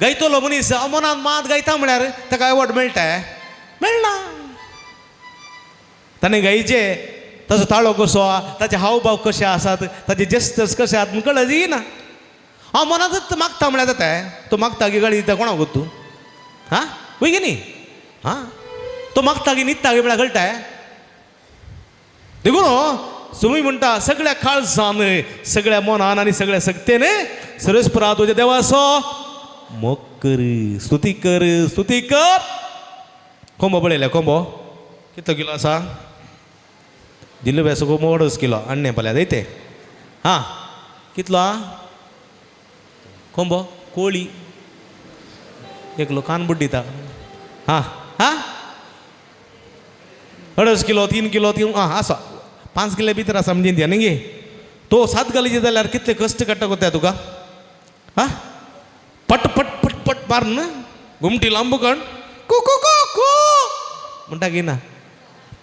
गायतलो मनीस हांव मनान मात गायता म्हळ्यार ताका एवॉर्ड मेळटा? मेळना. ताणें गायचें ताचो ताळो कसो, ताचे हावभाव कशे आसात, ताचे जेस्टर्स कशे आसात म्हूण कळजी ना. हांव मनांतच मागता म्हळ्यार जाता? तो मागता की गाडी दिता कोणाक तूं? हां, वय की न्ही? हां, तो मागता की न्हिदता की म्हळ्यार कळटा? देखून सुमी म्हणटा सगळ्या काळजान, सगळ्या मनान आनी सगळ्या सक्तेन सर्वेस्परा तुज्या देवाचो मोग कर, स्तुती कर, स्तुती कर. कोंबो पळयल्या? कोंबो कितलो किलो आसा? दिल्लो बेसो कोंबो 2.5 किलो आणणे पळया जायते. हां, कितलो आ कोंबो? कोळी एकलो कान बुड्डिता. हां हां, 2.5 किलो, 3 किलो, 3 आं आसा, 5 किलो भितर आसा म्हणजे न्ही गे. तो 7 गालीचे जाल्यार कितले कश्ट काडटा कोत्या तुका? हां, पट पट पट पट मारून घुमटी लांब कण कु कु कु कु म्हणटा की ना.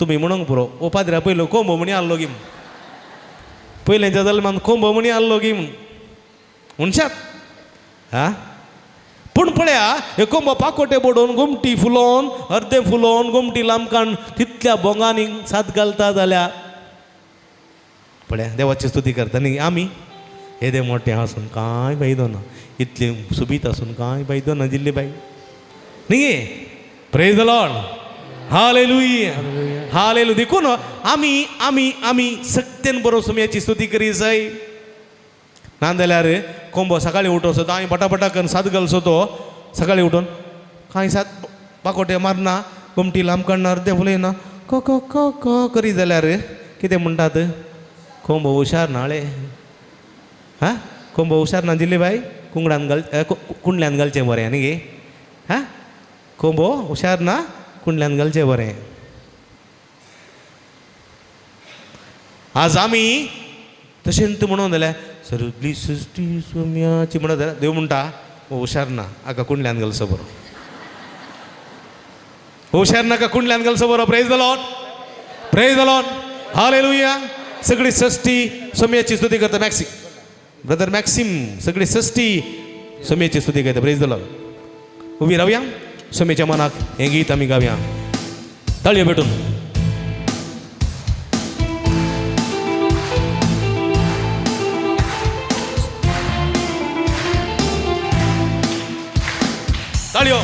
तुमी म्हणूंक पुरो ओ पाद्र्या पयलो कोंबो म्हणी आहलो गी, पयलेंच्या जल्मान कोंबो म्हणी आहलो गी म्हूण म्हणशात. हां, पूण पळया हे कोंबो पाकोटे बडोवन गोमटी फुलोवन अर्दे फुलोवन गोमटी लांबकाण तितल्या बोंगांनी सात घालता जाल्यार पळया देवाची स्तुती करता न्ही. आमी येदे मोठे आसून कांय फायदो ना, इतले सुबीत आसून कांय फायदो ना जिल्ली बाई न्ही गे. Praise the Lord, hallelujah, hallelujah. देखून आमी आमी आमी सक्तेन बरो सोम्याची स्तुती करी जाय. ना जाल्यार कोंबो सकाळीं उठोसो तो आनी पटापटा करून सात घालसो तो सकाळीं उठून कांय सात पाकोटे मारना, गोमटी लांब काडना, अर्दे फुलयना, क क क क करी जाल्यार कितें म्हणटात? कोंबो हुशार नाळे हां कोंबो हुशार ना दिल्ली बाय कुंगडान घाल कुंडल्यान घालचें बरें न्ही गे हां कोंबो हुशार ना कुंडल्यान घालचें बरें. आज आमी तशें तूं म्हणून जाल्यार सगळी सृश्टी सोम्याची म्हणत जाल्यार देव म्हणटा हुशार ना हाका कुंडल्यान घालचो बरो, हुशार नाका कुंडल्यान घालचो बरो. Praise the Lord, praise the Lord, hallelujah. सगळी सृष्टी सोम्याची स्तुती करता. मॅक्सिम ब्रदर मॅक्सिम सगळी सृष्टी सोम्याची स्तुती करता. Praise the Lord. उबी रावया, सोम्याच्या मनाक हें गीत आमी गावया ताळयो भेटून. ताळयो.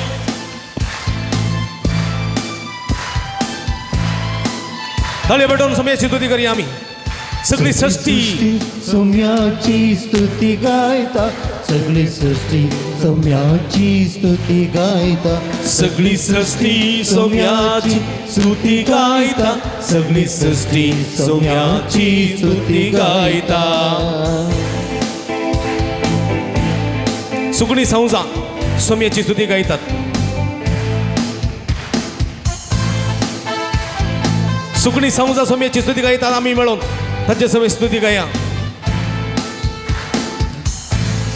ताळयो भेटून सोम्याची स्तुती करूया आमी. सगळी सृष्टी सोम्याची स्तुती गायता, सगळी सृष्टी सोम्याची स्तुती गायता, सगळी सृष्टी सोम्याची स्तुती गायता, सगळी सृष्टी सोम्याची स्तुती गायता. सुगणी संजा सोम्याची स्तुती गायतात. सुगणी संजा सोम्याची स्तुती गायतात. आम्ही मिळून तांचे सगळे स्तुती गाया.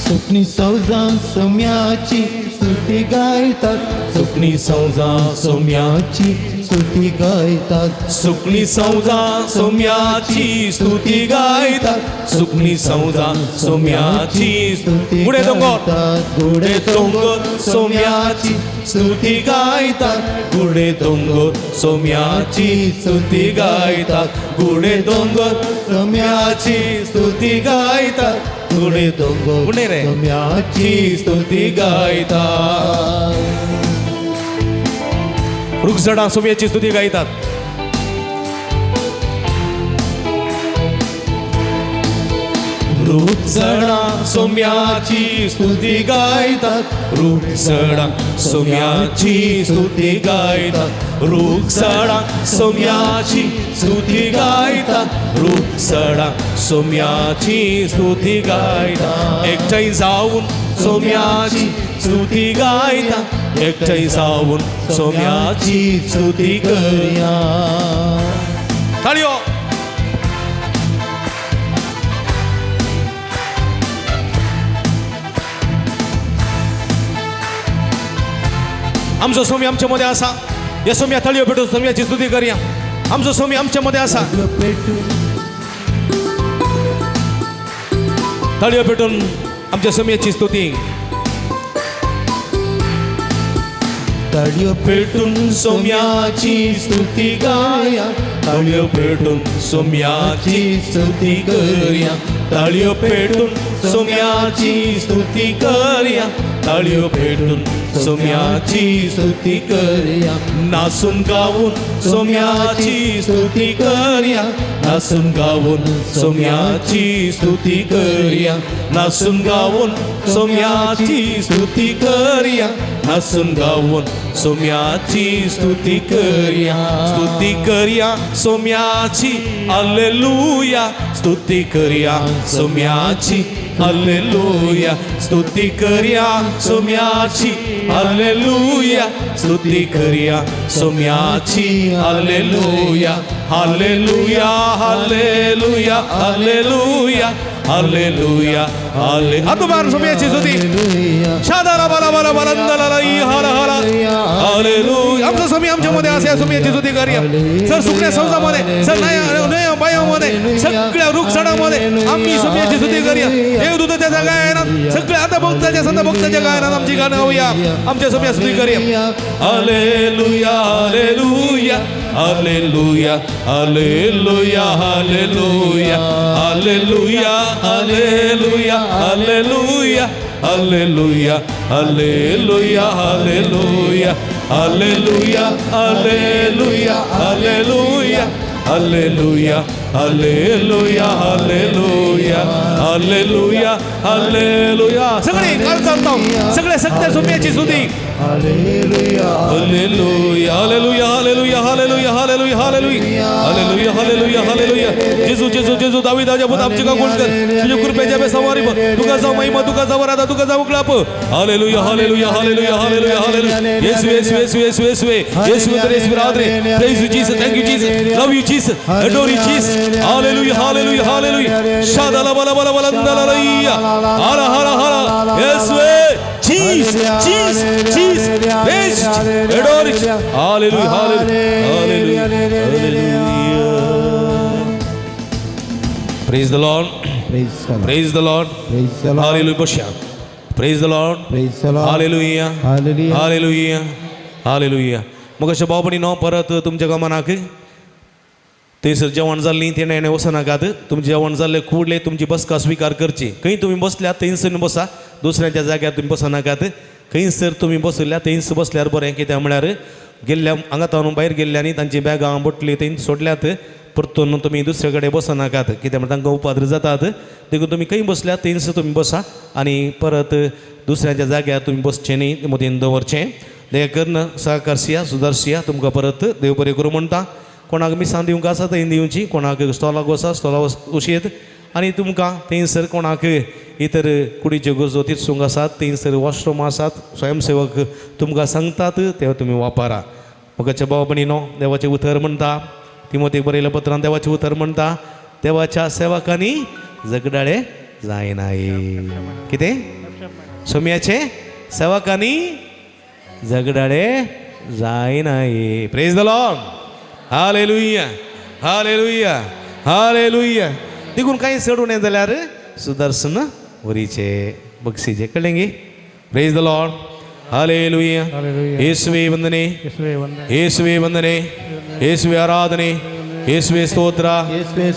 सुकणी सौजा सोम्याची स्तुती गायतात, सुकणी सौजा सोम्याची स्तुती गायतात, सुकणी सौजा सोम्याची स्तुती गायतात, सुकणी सौजा सोम्याची स्तुती. गुडे दोंगर, गुडे दोंगर सोम्याची स्तुती गायतात, गुडे दोंगर सोम्याची स्तुती गायतात, गुडे दोंगर सोम्याची स्तुती गायतात, गुडे दोंगर सोम्याची स्तुती गायतात. रुखझाडां सोम्याची स्तुती गायतात. रुखझाडां सोम्याची स्तुती गायतात, रुखझाडां सोम्याची स्तुती गायतात, रुखझाडां सोम्याची स्तुती गायतात, रुखझाडां सोम्याची स्तुती गायतात. एकठांय जावन सोम्याची स्तुती गायता, एकठांय जावन सोम्याची स्तुती करया. ताळयो. आमचो सोमी आमच्या मध्ये आसा. या सोम्या ताळयो पेटून सोम्याची स्तुती करया. आमचो सोमी आमच्या मध्ये आसा. ताळयो पेटून आमच्या सोम्याची स्तुती. ताळयो पेटून सोम्याची स्तुती गाया, ताळयो पेटून सोम्याची स्तुती करया, ताळयो पेटून सोम्याची स्तुती करया, ताळयो पेटून सोम्याची स्तुती करया. नासून गाऊन सोम्याची स्तुती करया, नासून गाऊन सोम्याची स्तुती करया, नासून गाऊन सोम्याची स्तुती करया, नासून गाऊन सोम्याची स्तुती करया. स्तुती करया सोम्याची हालेलुया, स्तुती करया सोम्याची हालेलुया, स्तुती करया सोम्याची हालेलुया, स्तुती करया सोम्याची hallelujah, hallelujah, hallelujah, hallelujah, hallelujah, हाले. हातोबार सोम्याची स्तुती. शादारा बाला बाला बाला हरा हरा हालेलुया. आमचा स्वामी आमच्या मध्ये असे सोम्याची स्तुती करूया. सर सुकण्या संसामध्ये, सर नया बायामध्ये, सगळ्या रुखझाडामध्ये आम्ही सोम्याची स्तुती करूया. देवदूताच्या गायनात, सगळ्या आता भक्ताच्या संत भक्ताच्या गायनात आमची गाणं गाऊया. आमच्या सोम्या स्तुती करूया. Hallelujah, hallelujah, hallelujah, hallelujah, hallelujah, hallelujah, hallelujah, hallelujah, hallelujah, hallelujah, hallelujah, hallelujah, hallelujah, hallelujah, hallelujah, hallelujah, hallelujah, hallelujah, hallelujah. सगळे काल चालतो, सगळे सत्य सोम्याची स्तुती. Hallelujah, hallelujah, hallelujah, hallelujah, hallelujah, hallelujah, hallelujah, hallelujah, hallelujah, hallelujah. जेजू जेजू जेजू दाविदाच्या पुता आमची काकूळ कर तुझ्या कृपेच्या बेसावारी तुका जाव महिमा तुका जाव राधा तुका जाव clap hallelujah hallelujah hallelujah hallelujah hallelujah Yesu Yesu Yesu Yesu Yesu Yesu Yesu राधरे praise you Jesus thank you Jesus love you Jesus adore you Jesus hallelujah hallelujah hallelujah शादाला बला बला बला अंदला हरा हरा हरा Yesu Jesus Jesus Jesus praise adore you hallelujah hallelujah hallelujah praise the Lord praise the Lord hallelujah बशा praise the Lord hallelujah hallelujah hallelujah मग अशें भाव भयणीनो परत तुमच्या गमनाक थंयसर जेवण जाल्लीं तेणें हेणें वचनाकात तुमचें जेवण जाल्लें कुडलें तुमची बसका स्विकार करची खंय तुमी बसल्यात थंयसर बसा दुसऱ्यांच्या जाग्यार तुमी बसनाकात खंयसर तुमी बसल्या थंयस बसल्यार बरें कित्याक म्हळ्यार गेल्ल्या हांगा ताणून भायर गेल्ल्यांनी तांची बॅगां बोटली थंय सोडल्यात परतून तुमी दुसरे कडेन बसनाकात कित्याक म्हळ्यार तांकां उपाद्र जातात देखून तुमी खंय बसल्यात थंयस तुमी बसा आनी परत दुसऱ्यांच्या जाग्यार तुमी बसचें न्ही मतीन दवरचें देख करून सहकारसिया सुदारसिया तुमकां परत देव बरें करूं म्हणटा कोणाक मिसां दिवंक आसा थंय दिवची कोणाक स्टॉलाक वसा स्टॉलाक वचयेत आनी तुमकां थंयसर कोणाक इतर कुडीच्यो गरजो तिरसूंक आसात थंयसर वॉशरूम आसात स्वयंसेवक तुमकां सांगतात ते तुमी वापरा मगाच्या भाव भयणीनो देवाचें उतर म्हणटा तिमोतेक बरयल्या पत्रान देवाचें उतर म्हणटा देवाच्या सेवकांनी झगडाळे जायनाय कितें सोम्याचे सेवकांनी झगडाळे जायनाय praise the Lord hallelujah hallelujah hallelujah देखून कांय चड उणें जाल्यार सुदर्शन वरीचे बक्षीचे कळ्ळें गी प्रेज the Lord hallelujah येसुवे वंदने येसुवे वंदने येसुवे आराधने येसुवे स्तोत्र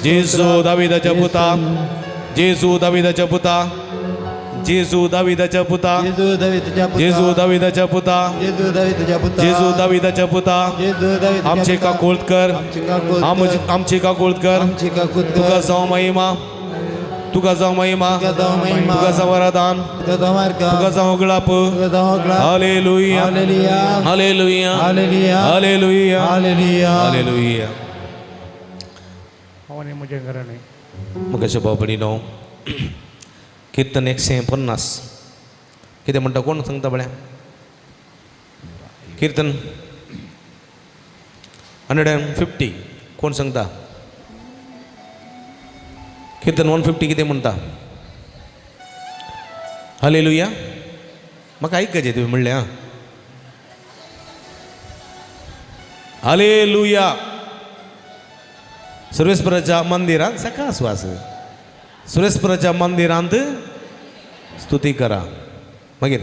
जेजू दाविदाच्या पुता जेजू दाविदाच्या पुता जेजू दाविदाच्या पुता जेजू दाविदाच्या पुता जेजू दाविदाच्या पुता आमचे काकूळत कर आमचे काकूळत कर तुका जावं महिमा तुका जावं महिमा तुका जावं आराधन तुका जावं गळाप hallelujah hallelujah hallelujah hallelujah मगाच्या भाव भयणीनो कीर्तन 150 कितें म्हणटा कोण सांगता पळय कीर्तन 150 कोण सांगता कीर्तन 150 कितें म्हणटा हालेलुया म्हाका आयकचें तुवें म्हणलें आं हालेलुया सुरेश्वराच्या मंदिरांत सकाळ सुवास सुरेश्वराच्या मंदिरांत स्तुती करा मागीर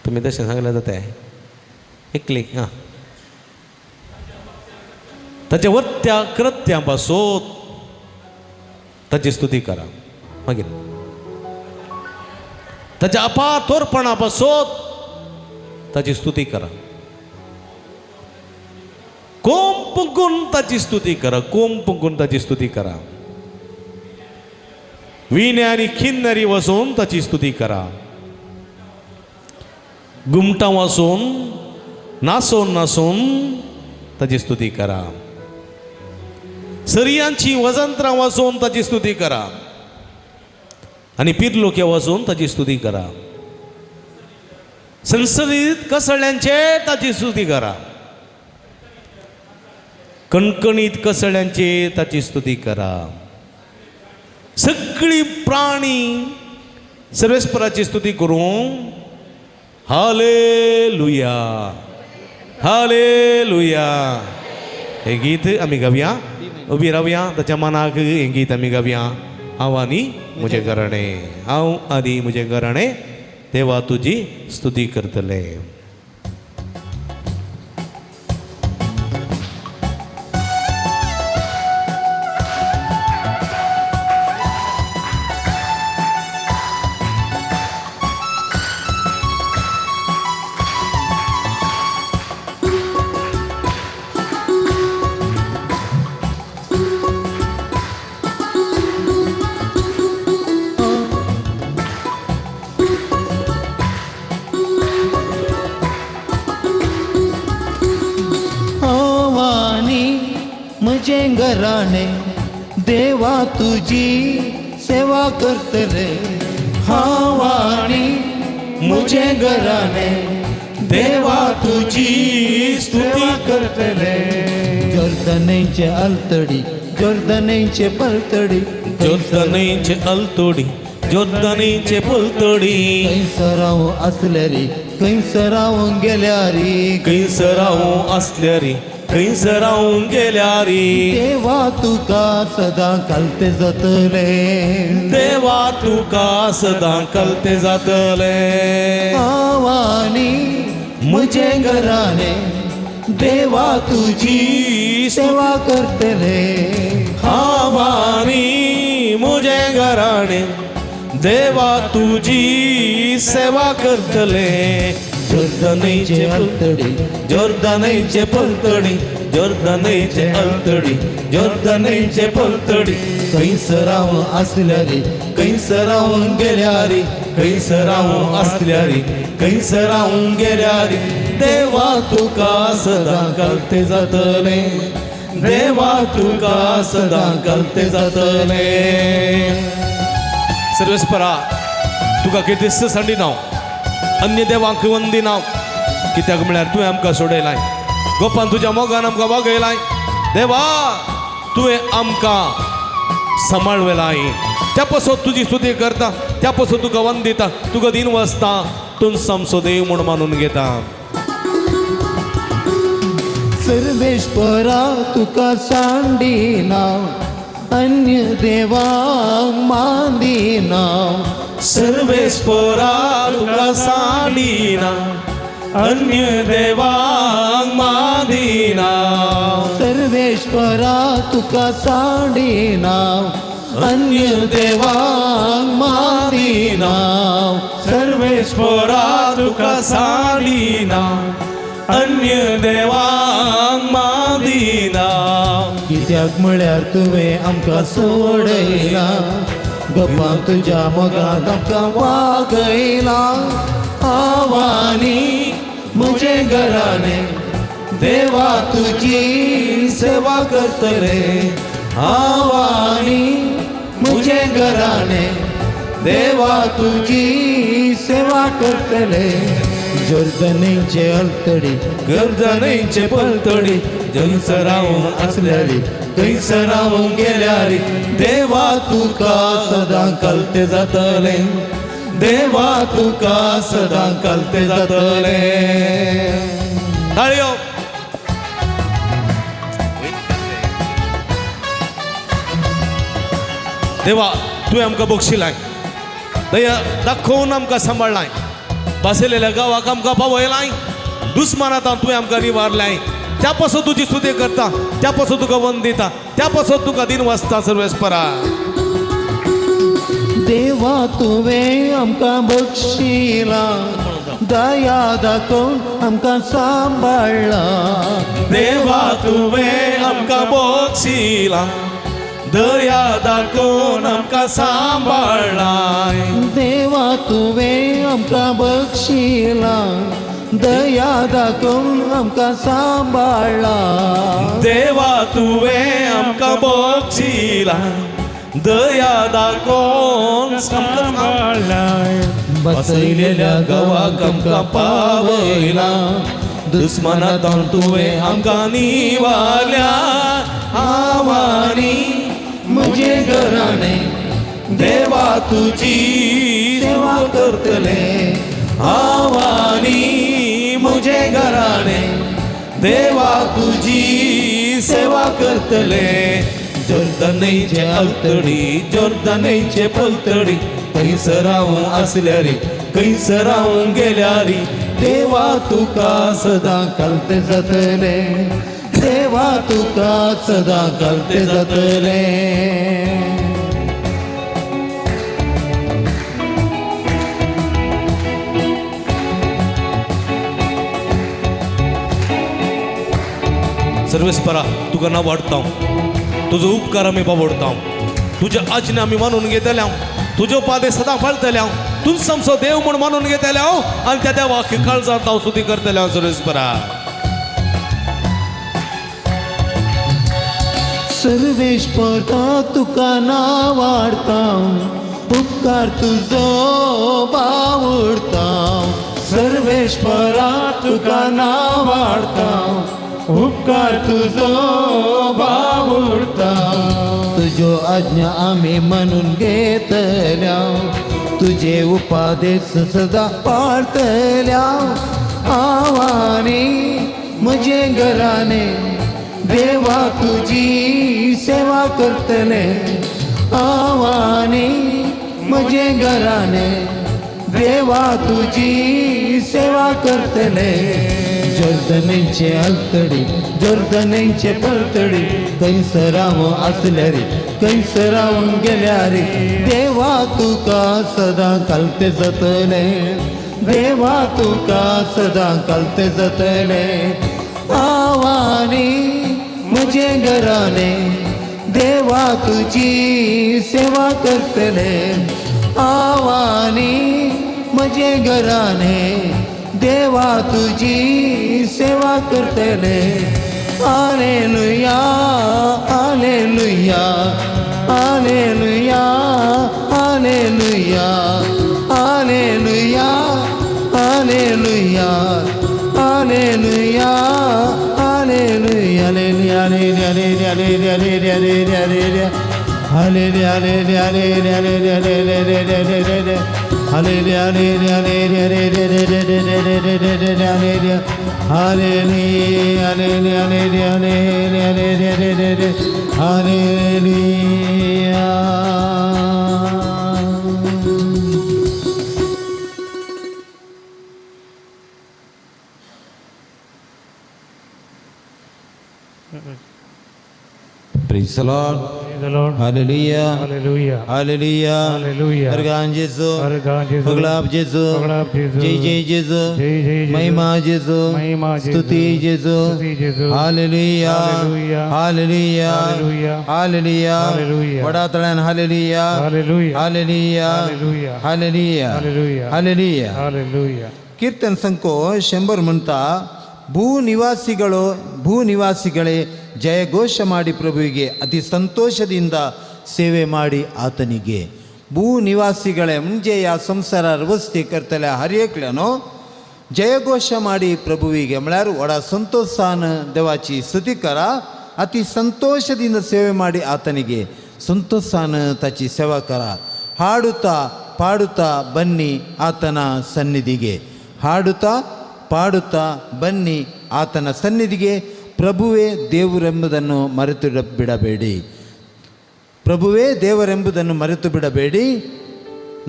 तुमी तशें सांगल्यार जाता एकली आं ताच्या वत्या कृत्यां पासून ताची स्तुती करा मागीर ताच्या अपातोरपणा पासून ताची स्तुती करा कोम पुंकून ताची स्तुती करा कोम पुंकून ताची स्तुती करा विणे आनी खिन्नरी वचून ताची स्तुती करा गुमटां वासून नासून नासून ताची स्तुती करा सरयांची वजंत्रां वाजोवन ताची स्तुती करा आनी पिरलोक्या वाजोवन ताची स्तुती करा संसदीत कसळ्यांचे ताची स्तुती करा कणकणीत कसळ्यांचे ताची स्तुती करा सगळी प्राणी सर्वेस्पराची स्तुती करूं हालेलुया हालेलुया हें गीत आमी गावया उबी रावया ताच्या मनाक हें गीत आमी गावया हांव आनी म्हजें घराणें हांव आनी म्हजें घराणें देवा तुजी स्तुती करतले. म्हजें घराणें देवा तुजी सेवा करतले. हांव आनी म्हजें घराणें देवा तुजी स्तुती करतले. जोर्दनेचे आलतडी जोर्दनेचे पलतडी जोर्दनेचे आलतडी जोर्दनेचे पलतडी खंयसर हांव आसल्यारी खंयसर हांव गेल्यारी खंयसर हांव आसल्यारी खंयसर हांव गेल्यारी देवा तुका सदां कलते जातले. देवा तुका सदां कलते जातले. हांव आनी म्हजें घराणें देवा तुजी सेवा करतले. हांव आनी म्हजें घराणें देवा तुजी सेवा करतले. जोर्दनेचे आलतडी जोर्दनेचे पलतडी जोर्दनेचे आलतडी जोर्दनेचे पलतडी खंयसर हांव आसल्यारी खंयसर हांव गेल्यारी खंयसर हांव आसल्यारी खंयसर हांव गेल्यारी देवा तुका सदां कलते जातले. देवा तुका सदां कलते जातले. सर्वेस्परा तुका कितें सांडिना अन्य देवांक वंदिना कित्याक म्हळ्यार तुवें आमकां सोडयलाय गोपान तुज्या मोगान आमकां वागयलाय. देवा तुवें आमकां सांबाळवेलाय त्या पासत तुजी स्तुती करता त्या पासत तुका वंदिता तुका दिन वाचता तूं आमचो देव म्हूण मानून घेता. सर्वेश्वरा तुका सांडिना अन्य देवांक मानिना. सर्वेश्वरा तुका सांडिना अन्य देवांक मानिना. सर्वेश्वरा तुका सांडिना अन्य देवांक मानिना. सर्वेश्वरा तुका सांडिना अन्य देवांक मानिना. कित्याक म्हळ्यार तुवें आमकां सोडयला गप्पां तुज्या मोगान आमकां वागयला. हांव आनी म्हजें घराणें देवा तुजी सेवा करतले. हांव आनी म्हजें घराणें देवा तुजी सेवा करतले. जोर्दनेचे आलतडी जोर्दनेचे पलतडी थंयसर हांव आसल्यारी थंयसर हांव गेल्यारी देवा तुका सदां कलते जातले. देवा तुका सदां कलते जातले. ताळयो. देवा तुवें आमकां बक्षिलाय दया दाखोवन आमकां सांबाळलाय बसलेल्या गांवाक आमकां पावयलाय दुस्मानांत तुवें आमकां निवारलाय. त्या पासत तुजी स्तुती करता त्या पासत तुका वंदिता त्या पासत तुका दिन वाचता सर्वेस्परा. देवा तुवें आमकां बक्षिला दया दाखोवन आमकां सांबाळ्ळा. देवा तुवें आमकां बक्षिला दया दाखोवन आमकां सांबाळ्ळा. देवा तुवें आमकां बक्षिला दया दाखोवन आमकां सांबाळ्ळा. देवा तुवें आमकां बक्षिला दया दाखोवन सांबाळ्ळा. बसयलेल्या गांवाक आमकां पावयला दुस्मनांत तुवें आमकां निवारल्या. हांव आनी म्हजें घराणें देवा तुजी सेवा करतले. हांव आनी म्हजें घराणें देवा तुजी सेवा करतले. जोर्दनेचे आलतडी जोर्दनेचे पलतडी खंयसर हांव आसल्यारी खंयसर हांव गेल्यारी देवा तुका सदां कलते जातले. देवा तुका सदां कलते जातले. सर्वेस्परा तुका नांव वाडटा तुजो उपकार आमी बाबडता तुज्या आज्ञा आमी मानून घेतले तुज्यो पादे सदां पाळटले तूंच आमचो देव म्हूण मानून घेतले आनी त्या देवाक काळजांत हांव स्तुती करतले सर्वेस्परा. सर्वेस्परा तुका नावाडता उपकार तुजो बावुडता सर्वेस्परा तुका नावाडता उपकार तुजो बावुडता तुज्यो आज्ञा आमी म्हणून घेतल्या तुजे उपादेश सदा पाळतल्या आवानी म्हजे घराने देवा तुजी सेवा करतले आवानी म्हजे घराने देवा तुजी सेवा करतले जोर्दनेचे आलतडी जोर्दनेचे पलतडी कैसराव आसल्यार कैसराव गेल्यार देवा तुका सदां घालते जातले देवा तुका सदां घालते जातले आवानी म्हजे घराने देवा तुजी सेवा करतले आवानी म्हजे घराने देवा तुजी सेवा करतले hallelujah hallelujah hallelujah hallelujah hallelujah hallelujah hallelujah hallelujah hallelujah hallelujah hallelujah hallelujah hallelujah hallelujah hallelujah hallelujah. Praise the Lord. Praise the Lord. Hallelujah. Hallelujah. Hallelujah. Hallelujah. Argan Jesu. Argan Jesu. Paglap Jesu. Paglap Jesu. Jai Jai Jesu. Jai Jai Jesu. Mahima Jesu. Mahima Jesu. Stuti Jesu. Stuti Jesu. Hallelujah. Hallelujah. Hallelujah. Hallelujah. Hallelujah. Hallelujah. Vada तळ्यान Hallelujah. Hallelujah. Hallelujah. Hallelujah. Hallelujah. Hallelujah. Hallelujah. Hallelujah. ಕೀರ್ತನ ಸಂಕೋ 100 म्हणता ಭೂನಿವಾಸಿಗಳೇ ಜಯಘೋಷ ಮಾಡಿ ಪ್ರಭುವಿಗೆ ಅತಿ ಸಂತೋಷದಿಂದ ಸೇವೆ ಮಾಡಿ ಆತನಿಗೆ. ಭೂನಿವಾಸಿಗಳೇ ಮುಂಜೆ ಯಾ ಸಂಸಾರ ವಸ್ತಿ ಕರ್ತಲೆ ಹರಿಯಕ್ಲನೋ ಜಯಘೋಷ ಮಾಡಿ ಪ್ರಭುವಿಗೆ म्हळ्यार व्हडा ಸಂತೋಷಾन ದೇವಾची ಸ್ತುತಿ ಕರ ಅತಿ ಸಂತೋಷದಿಂದ ಸೇವೆ ಮಾಡಿ ಆತನಿಗೆ ಸಂತೋಷಾನ ತಾಚಿ ಸೇವಾ ಕರ. ಹಾಡುತ್ತಾ ಪಾಡುತ್ತಾ ಬನ್ನಿ ಆತನ ಸನ್ನಿಧಿಗೆ, ಹಾಡುತ್ತಾ ಪಾಡುತ್ತಾ ಬನ್ನಿ ಆತನ ಸನ್ನಿಧಿಗೆ. ಪ್ರಭುವೇ ದೇವರೆಂಬುದನ್ನು ಮರೆತು ಬಿಡಬೇಡಿ, ಪ್ರಭುವೇ ದೇವರೆಂಬುದನ್ನು ಮರೆತು ಬಿಡಬೇಡಿ.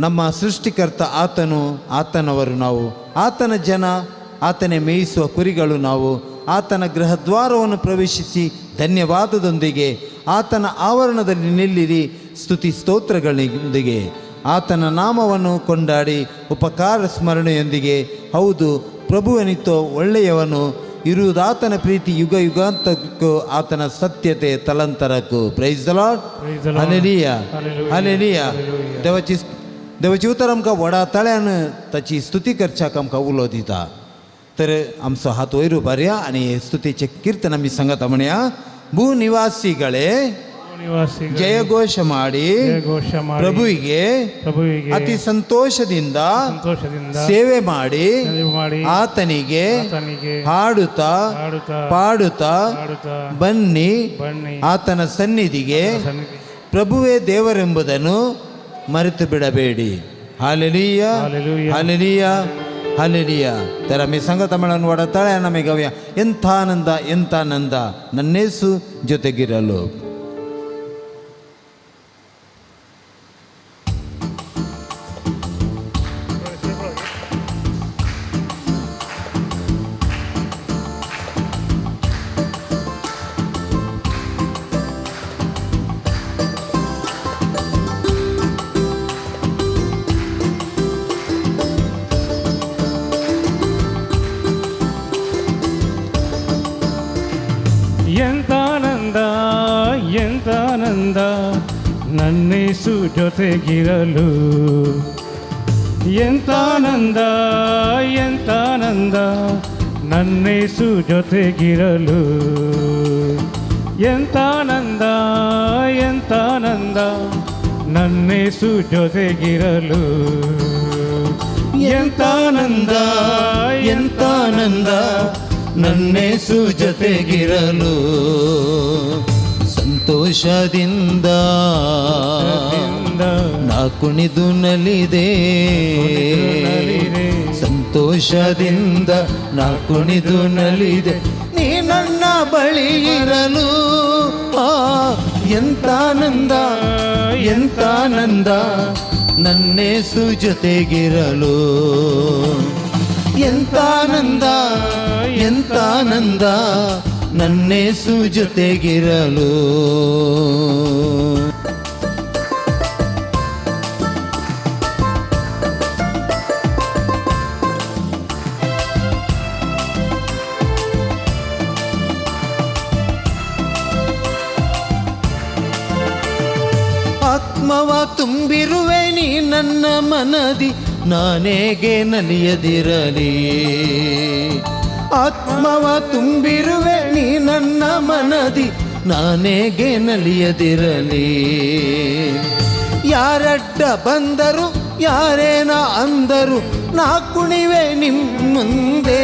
ನಮ್ಮ ಸೃಷ್ಟಿಕರ್ತ ಆತನು, ಆತನವರು ನಾವು, ಆತನ ಜನ, ಆತನೇ ಮೇಯಿಸುವ ಕುರಿಗಳು ನಾವು. ಆತನ ಗೃಹದ್ವಾರವನ್ನು ಪ್ರವೇಶಿಸಿ ಧನ್ಯವಾದದೊಂದಿಗೆ ಆತನ ಆವರಣದಲ್ಲಿ ನಿಲ್ಲಿರಿ ಸ್ತುತಿ ಸ್ತೋತ್ರಗಳೊಂದಿಗೆ. ಆತನ ನಾಮವನ್ನು ಕೊಂಡಾಡಿ ಉಪಕಾರ ಸ್ಮರಣೆಯೊಂದಿಗೆ. ಹೌದು, ಪ್ರಭುವನಿತೋ ಒಳ್ಳೆಯವನು, ಇರುವುದಾತನ ಪ್ರೀತಿ ಯುಗ ಯುಗಾಂತಕ್ಕೂ, ಆತನ ಸತ್ಯತೆ ತಲಂತರಕ್ಕೂ. Praise the Lord. Hallelujah. Hallelujah. देवाची उतर आमकां व्हडा तळ्यान ताची स्तुती करच्याक आमकां उलो दिता. तर आमचो हात वयर उबारया आनी स्तुतीचें कीर्तन आमी सांगता म्हणया. ಭೂನಿವಾಸಿಗಳೇ ಜಯಘೋಷ ಮಾಡಿ ಪ್ರಭುವಿಗೆ ಅತಿ ಸಂತೋಷದಿಂದ ಸೇವೆ ಮಾಡಿ ಆತನಿಗೆ ಹಾಡುತ್ತಾ ಪಾಡುತ್ತಾ ಬನ್ನಿ ಆತನ ಸನ್ನಿಧಿಗೆ. ಪ್ರಭುವೇ ದೇವರೆಂಬುದನ್ನು ಮರೆತು ಬಿಡಬೇಡಿ. ಹಾಲೆಲೂಯಾ. ಹಾಲೆಲೂಯಾ. ಹಾಲೆಲೂಯಾ. तर आमी सांगता म्हणून वडा तळ्यान आमी गावया. ಎಂಥ ಆನಂದ, ಎಂಥ ಆನಂದ ನನ್ನೇಸು ಜೊತೆಗಿರಲು. ಎಂತಾನಂದ ಎಂತಾನಂದ ನನ್ನೇಸು ಜೊತೆಗಿರಲು, ಎಂತಾನಂದ ಎಂತಾನಂದ ನನ್ನೇಸು ಜೊತೆಗಿರಲು. ಎಂತಾನಂದ ಎಂತಾನಂದ ನನ್ನೇಸು ಜೊತೆಗಿರಲು. ಎಂತಾನಂದ ಎಂತಾನಂದ ನನ್ನೇಸು ಜೊತೆಗಿರಲು. ಸಂತೋಷದಿಂದ ನಾ ಕುಣಿದು ನಲಿದೆ, ಸಂತೋಷದಿಂದ ನಾ ಕುಣಿದು ನಲಿದೆ, ನೀ ನನ್ನ ಬಳಿ ಇರಲು. ಎಂತಾನಂದ ಎಂತಾನಂದ ನನ್ನೇಸು ಜೊತೆಗಿರಲು. ಎಂತಾನಂದ ಎಂತಾನಂದ ನನ್ನೇಸು ಜೊತೆಗಿರಲು. ಆತ್ಮವ ತುಂಬಿರುವೆ ನೀ ನನ್ನ ಮನದಿ, ನಾನೇಗೆ ನಲಿಯದಿರಲಿ. ಆತ್ಮವ ತುಂಬಿರುವೆ ನೀ ನನ್ನ ಮನದಿ, ನಾನೇಗೆ ನಲಿಯದಿರಲಿ. ಯಾರಡ್ಡ ಬಂದರು ಯಾರೇನ ಅಂದರು, ನಾ ಕುಣಿವೆ ನಿಮ್ಮ ಮುಂದೆ.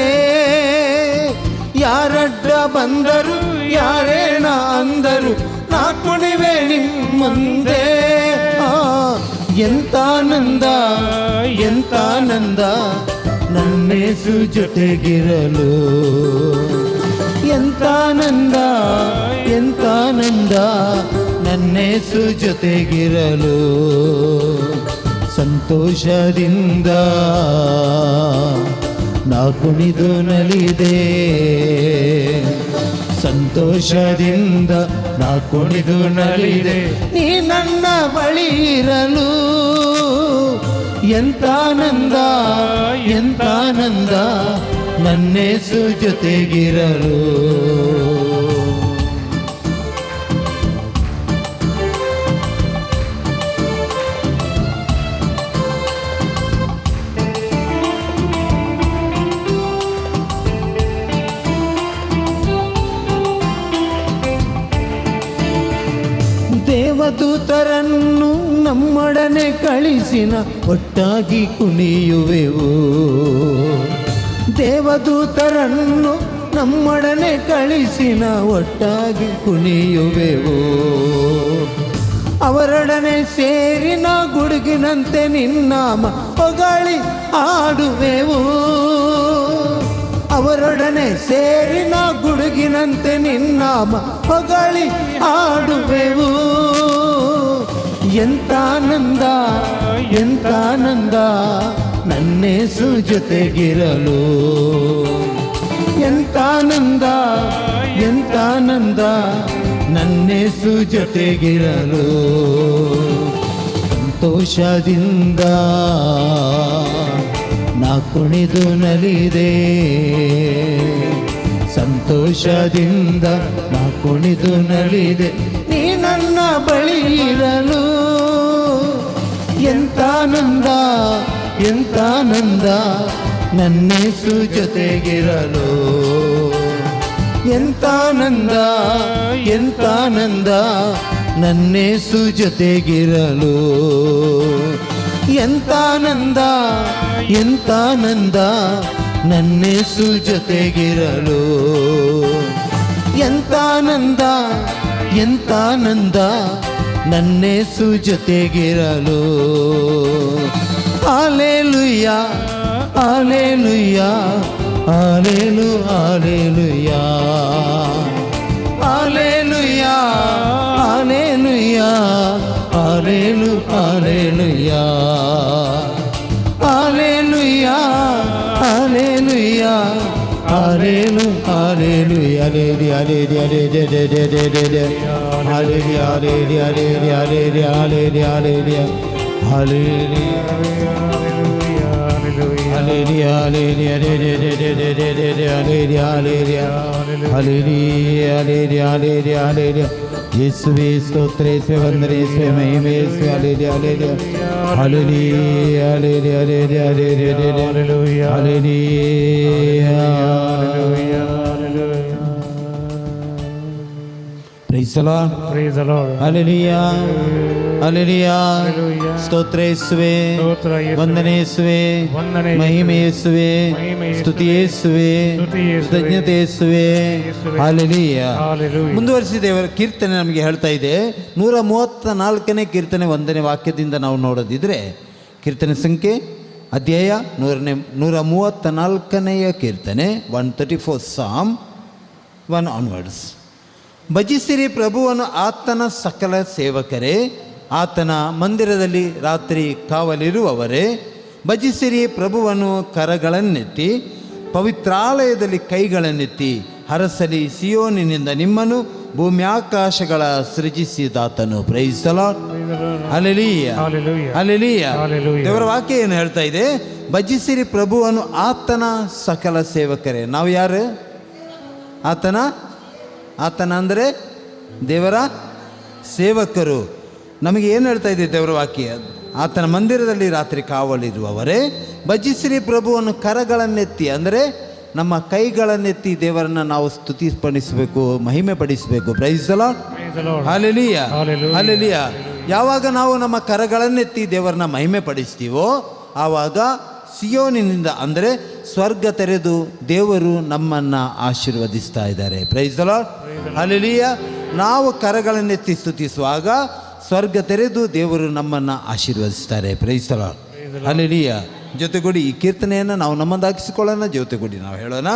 ಯಾರಡ್ಡ ಬಂದರು ಯಾರೇನ ಅಂದರು, ನಾ ಕುಣಿವೆ ನಿಮ್ಮ ಮುಂದೆ. ಎಂತಾನಂದ ಎಂತಾನಂದ ನನ್ನೇಸು ಜೊತೆಗಿರಲು. ಎಂತಾನಂದ ಎಂತಾನಂದ ನನ್ನೇಸು ಜೊತೆಗಿರಲು. ಸಂತೋಷದಿಂದ ನಾ ಕುಣಿದು ನಲಿದೆ, ಸಂತೋಷದಿಂದ ನಾ ಕುಣಿದು ನಲಿದೆ, ನೀ ನನ್ನ ಬಳಿ ಇರಲು. ಎಂತಾನಂದ ಎಂತಾನಂದ ನನ್ನೇಸು ಜೊತೆಗಿರಲು. ದೇವದೂತರನ್ನು ನಮ್ಮೊಡನೆ ಕಳಿಸಿನ ಒಟ್ಟಾಗಿ ಕುಣಿಯುವೆವು. ದೇವದೂತರನ್ನು ನಮ್ಮೊಡನೆ ಕಳಿಸಿನ ಒಟ್ಟಾಗಿ ಕುಣಿಯುವೆವು. ಅವರೊಡನೆ ಸೇರಿನ ಗುಡುಗಿನಂತೆ ನಿನ್ನಾಮ ಹೊಗಳಿ ಆಡುವೆವು. ಅವರೊಡನೆ ಸೇರಿನ ಗುಡುಗಿನಂತೆ ನಿನ್ನಾಮ ಹೊಗಳಿ ಆಡುವೆವು. ಎಂತಾನಂದ ಎಂತಾನಂದ ನನ್ನೇಸು ಜೊತೆಗಿರಲು. ಎಂತಾನಂದ ಎಂತಾನಂದ ನನ್ನೇಸು ಜೊತೆಗಿರಲು. ಸಂತೋಷದಿಂದ ನಾ ಕುಣಿದು ನಲಿದೆ, ಸಂತೋಷದಿಂದ ನಾ ಕುಣಿದು ನಲಿದೆ, ನೀ ನನ್ನ ಬಳಿ ಇರಲು. ಎಂತಾನಂದ ಎಂತಾನಂದ ನನ್ನೇಸು ಜೊತೆಗಿರಲು. ಎಂತಾನಂದ ಎಂತಾನಂದ ನನ್ನೇಸು ಜೊತೆಗಿರಲು. ಎಂತಾನಂದ ಎಂತಾನಂದ ನನ್ನೇಸು ಜೊತೆಗಿರಲು. ಎಂತಾನಂದ ಎಂತಾನಂದ ನನ್ನೇಸು ಜೊತೆಗಿರಲು. Hallelujah hallelujah hallelu hallelujah hallelujah hallelujah hallelu hallelujah hallelujah hallelujah hallelu hallelujah hallelujah hallelujah hallelujah hallelujah hallelujah hallelujah hallelujah hallelujah hallelujah hallelujah hallelujah. ಯೇಸುವೇ ಸ್ತೋತ್ರ, ಯೇಸುವೇ ವಂದನೆ, ಯೇಸುವೇ ಮಹಿಮೆ, ಯೇಸುವೇ hallelujah hallelujah hallelujah hallelujah hallelujah hallelujah. Praise the Lord. Praise the Lord. Hallelujah. Hallelujah. Hallelujah. ಸ್ತೋತ್ರ ಯೇಸುವೇ, ಸ್ತೋತ್ರ ಯೇಸುವೇ, ವಂದನೆ ಯೇಸುವೇ, ವಂದನೆ ಮಹಿಮೆ ಯೇಸುವೇ, ಮಹಿಮೆ ಯೇಸುವೇ, ಸ್ತುತಿ ಯೇಸುವೇ, ಸ್ತುತಿ ಯೇಸುವೇ, ಕೃತಜ್ಞತೆ ಯೇಸುವೇ. ಯೇಸುವೇ. ಹಲ್ಲೆಲೂಯಾ. Hallelujah. ಮುಂದುವರಿಸಿ ದೇವರ ಕೀರ್ತನೆ ನಮಗೆ ಹೇಳ್ತಾ ಇದೆ. 134ನೇ ಕೀರ್ತನೆ 1ನೇ ವಾಕ್ಯದಿಂದ ನಾವು ನೋಡೋದಿದ್ರೆ, ಕೀರ್ತನೆ ಸಂಖ್ಯೆ ಅಧ್ಯಾಯ 134ನೆಯ ಕೀರ್ತನೆ, 134 ಸಾಮ್ 1 ಆನ್ವರ್ಡ್ಸ್. ಭಜಿಸಿರಿ ಪ್ರಭುವನ್ನು ಆತನ ಸಕಲ ಸೇವಕರೇ, ಆತನ ಮಂದಿರದಲ್ಲಿ ರಾತ್ರಿ ಕಾವಲಿರುವವರೇ. ಭಜಿಸಿರಿ ಪ್ರಭುವನ್ನು ಕರಗಳನ್ನೆತ್ತಿ, ಪವಿತ್ರಾಲಯದಲ್ಲಿ ಕೈಗಳನ್ನೆತ್ತಿ, ಹರಸಲಿ ಸಿಯೋನಿನಿಂದ ನಿಮ್ಮನ್ನು ಭೂಮ್ಯಾಕಾಶಗಳ ಸೃಜಿಸಿದಾತನು. Praise the Lord. Hallelujah. Hallelujah. Hallelujah. Hallelujah. ದೇವರ ವಾಕ್ಯ ಏನು ಹೇಳ್ತಾ ಇದೆ? ಭಜಿಸಿರಿ ಪ್ರಭುವನ್ನು ಆತನ ಸಕಲ ಸೇವಕರೇ. ನಾವು ಯಾರು? ಆತನ ಆತನ ಅಂದರೆ ದೇವರ ಸೇವಕರು. ನಮಗೆ ಏನು ಹೇಳ್ತಾ ಇದೆ ದೇವರ ವಾಕ್ಯ? ಆತನ ಮಂದಿರದಲ್ಲಿ ರಾತ್ರಿ ಕಾವಲಿರುವವರೇ, ಭಜಿಸಿರಿ ಪ್ರಭುವನ್ನು ಕರಗಳನ್ನೆತ್ತಿ, ಅಂದರೆ ನಮ್ಮ ಕೈಗಳನ್ನೆತ್ತಿ ದೇವರನ್ನು ನಾವು ಸ್ತುತಿಪಡಿಸಬೇಕು, ಮಹಿಮೆ ಪಡಿಸಬೇಕು. Praise the Lord. Praise the Lord. Hallelujah. Hallelujah. Hallelujah. ಯಾವಾಗ ನಾವು ನಮ್ಮ ಕರಗಳನ್ನೆತ್ತಿ ದೇವರನ್ನ ಮಹಿಮೆ ಪಡಿಸ್ತೀವೋ ಆವಾಗ ಸಿಯೋನಿನಿಂದ, ಅಂದರೆ ಸ್ವರ್ಗ ತೆರೆದು ದೇವರು ನಮ್ಮನ್ನು ಆಶೀರ್ವದಿಸ್ತಾ ಇದ್ದಾರೆ. Praise the Lord. Hallelujah. ನಾವು ಕರಗಳನ್ನೆತ್ತಿ ಸ್ತುತಿಸುವಾಗ ಸ್ವರ್ಗ ತೆರೆದು ದೇವರು ನಮ್ಮನ್ನು ಆಶೀರ್ವದಿಸ್ತಾರೆ. Praise the Lord. Hallelujah. ಜೊತೆಗೂಡಿ ಈ ಕೀರ್ತನೆಯನ್ನು ನಾವು ನಮ್ಮದಾಗಿಸಿಕೊಳ್ಳೋಣ. ಜೊತೆಗೂಡಿ ನಾವು ಹೇಳೋಣ.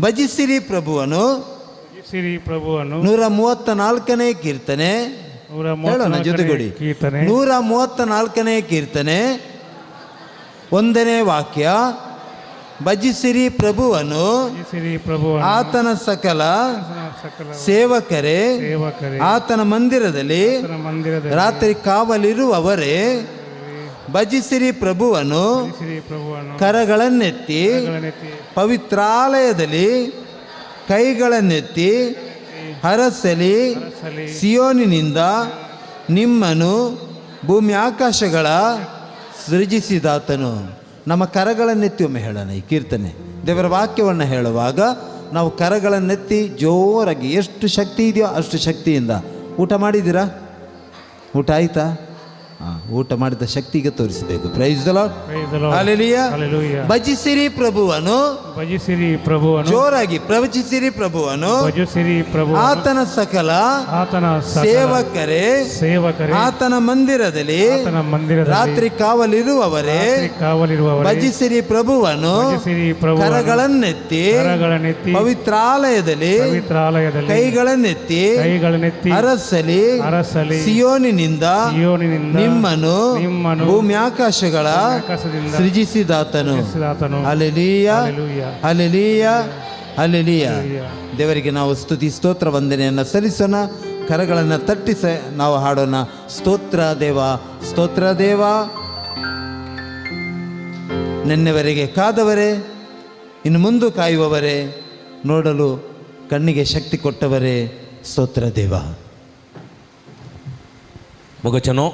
ಭಜಿಸಿರಿ ಪ್ರಭುವನು, ಭಜಿಸಿರಿ ಪ್ರಭುವನು. 134ನೇ ಕೀರ್ತನೆ ಹೇಳೋಣ ಜೊತೆಗೂಡಿ. ಕೀರ್ತನೆ 134ನೇ ಕೀರ್ತನೆ 1ನೇ ವಾಕ್ಯ. ಭಜಿಸಿರಿ ಪ್ರಭುವನು ಭಜಿಸಿರಿ ಪ್ರಭುವನು ಆತನ ಸಕಲ ಸಕಲ ಸೇವಕರೇ, ಸೇವಕರೇ, ಆತನ ಮಂದಿರದಲ್ಲಿ ಆತನ ಮಂದಿರದಲ್ಲಿ ರಾತ್ರಿ ಕಾವಲಿರುವವರೇ. ಭಜಿಸಿರಿ ಪ್ರಭುವನು ಭಜಿಸಿರಿ ಪ್ರಭುವನು ಕರಗಳನ್ನೆತ್ತಿ, ಕರಗಳನ್ನೆತ್ತಿ, ಪವಿತ್ರಾಲಯದಲ್ಲಿ ಕೈಗಳನ್ನೆತ್ತಿ, ಹರಸಲಿ ಹರಸಲಿ ಸಿಯೋನಿನಿಂದ ನಿಮ್ಮನ್ನು ಭೂಮಿ ಆಕಾಶಗಳ ಸೃಜಿಸಿದಾತನು. ನಮ್ಮ ಕರಗಳನ್ನೆತ್ತಿ ಒಮ್ಮೆ ಹೇಳೋಣ ಈ ಕೀರ್ತನೆ. ದೇವರ ವಾಕ್ಯವನ್ನು ಹೇಳುವಾಗ ನಾವು ಕರಗಳನ್ನೆತ್ತಿ ಜೋರಾಗಿ, ಎಷ್ಟು ಶಕ್ತಿ ಇದೆಯೋ ಅಷ್ಟು ಶಕ್ತಿಯಿಂದ. ಊಟ ಮಾಡಿದ್ದೀರಾ? ಊಟ ಆಯಿತಾ? ಹಾಂ, ಊಟ ಮಾಡಿದ ಶಕ್ತಿಗೆ ತೋರಿಸಬೇಕು. Praise the Lord. Praise the Lord. Hallelujah. Hallelujah. ಭಜಿಸಿರಿ ಪ್ರಭುವನು, ಭಜಿಸಿರಿ ಪ್ರಭುವನು, ಜೋರಾಗಿ ಪ್ರವಚಿಸಿರಿ ಪ್ರಭುವನು, ಭಜಿಸಿರಿ ಪ್ರಭುವನು, ಆತನ ಸಕಲ ಆತನ ಸಕಲ ಸೇವಕರೇ, ಸೇವಕರೇ, ಆತನ ಮಂದಿರದಲ್ಲಿ ಆತನ ಮಂದಿರದಲ್ಲಿ ರಾತ್ರಿ ಕಾವಲಿರುವವರೇ, ರಾತ್ರಿ ಕಾವಲಿರುವವರೇ, ಭಜಿಸಿರಿ ಪ್ರಭುವನು ಭಜಿಸಿರಿ ಪ್ರಭುವನು, ಕರಗಳನ್ನೆತ್ತಿ, ಕರಗಳನ್ನೆತ್ತಿ, ಪವಿತ್ರಾಲಯದಲ್ಲಿ ಪವಿತ್ರಾಲಯದಲ್ಲಿ ಕೈಗಳನ್ನೆತ್ತಿ, ಕೈಗಳನ್ನೆತ್ತಿ, ಅರಸಲಿ ಅರಸಲಿ ಸಿಯೋನಿನಿಂದ ಸಿಯೋನಿನಿಂದ ನಿಮ್ಮನ್ನು ನಿಮ್ಮನ್ನು ಭೂಮಿ ಆಕಾಶಗಳ ಆಕಾಶದಿಂದ ಸೃಜಿಸಿದಾತನು. ಸೃಜಿಸಿದಾತನು. Hallelujah. Hallelujah. Hallelujah. Hallelujah. Hallelujah. ದೇವರಿಗೆ ನಾವು ಸ್ತುತಿ ಸ್ತೋತ್ರ ವಂದನೆಯನ್ನು ಸಲ್ಲಿಸೋಣ. ಕರಗಳನ್ನು ತಟ್ಟಿಸ ನಾವು ಹಾಡೋಣ. ಸ್ತೋತ್ರ ದೇವ, ಸ್ತೋತ್ರ ದೇವ. ನಿನ್ನೆವರೆಗೆ ಕಾದವರೇ, ಇನ್ನು ಮುಂದೆ ಕಾಯುವವರೇ, ನೋಡಲು ಕಣ್ಣಿಗೆ ಶಕ್ತಿ ಕೊಟ್ಟವರೇ, ಸ್ತೋತ್ರ ದೇವ. मोगाच्यानो,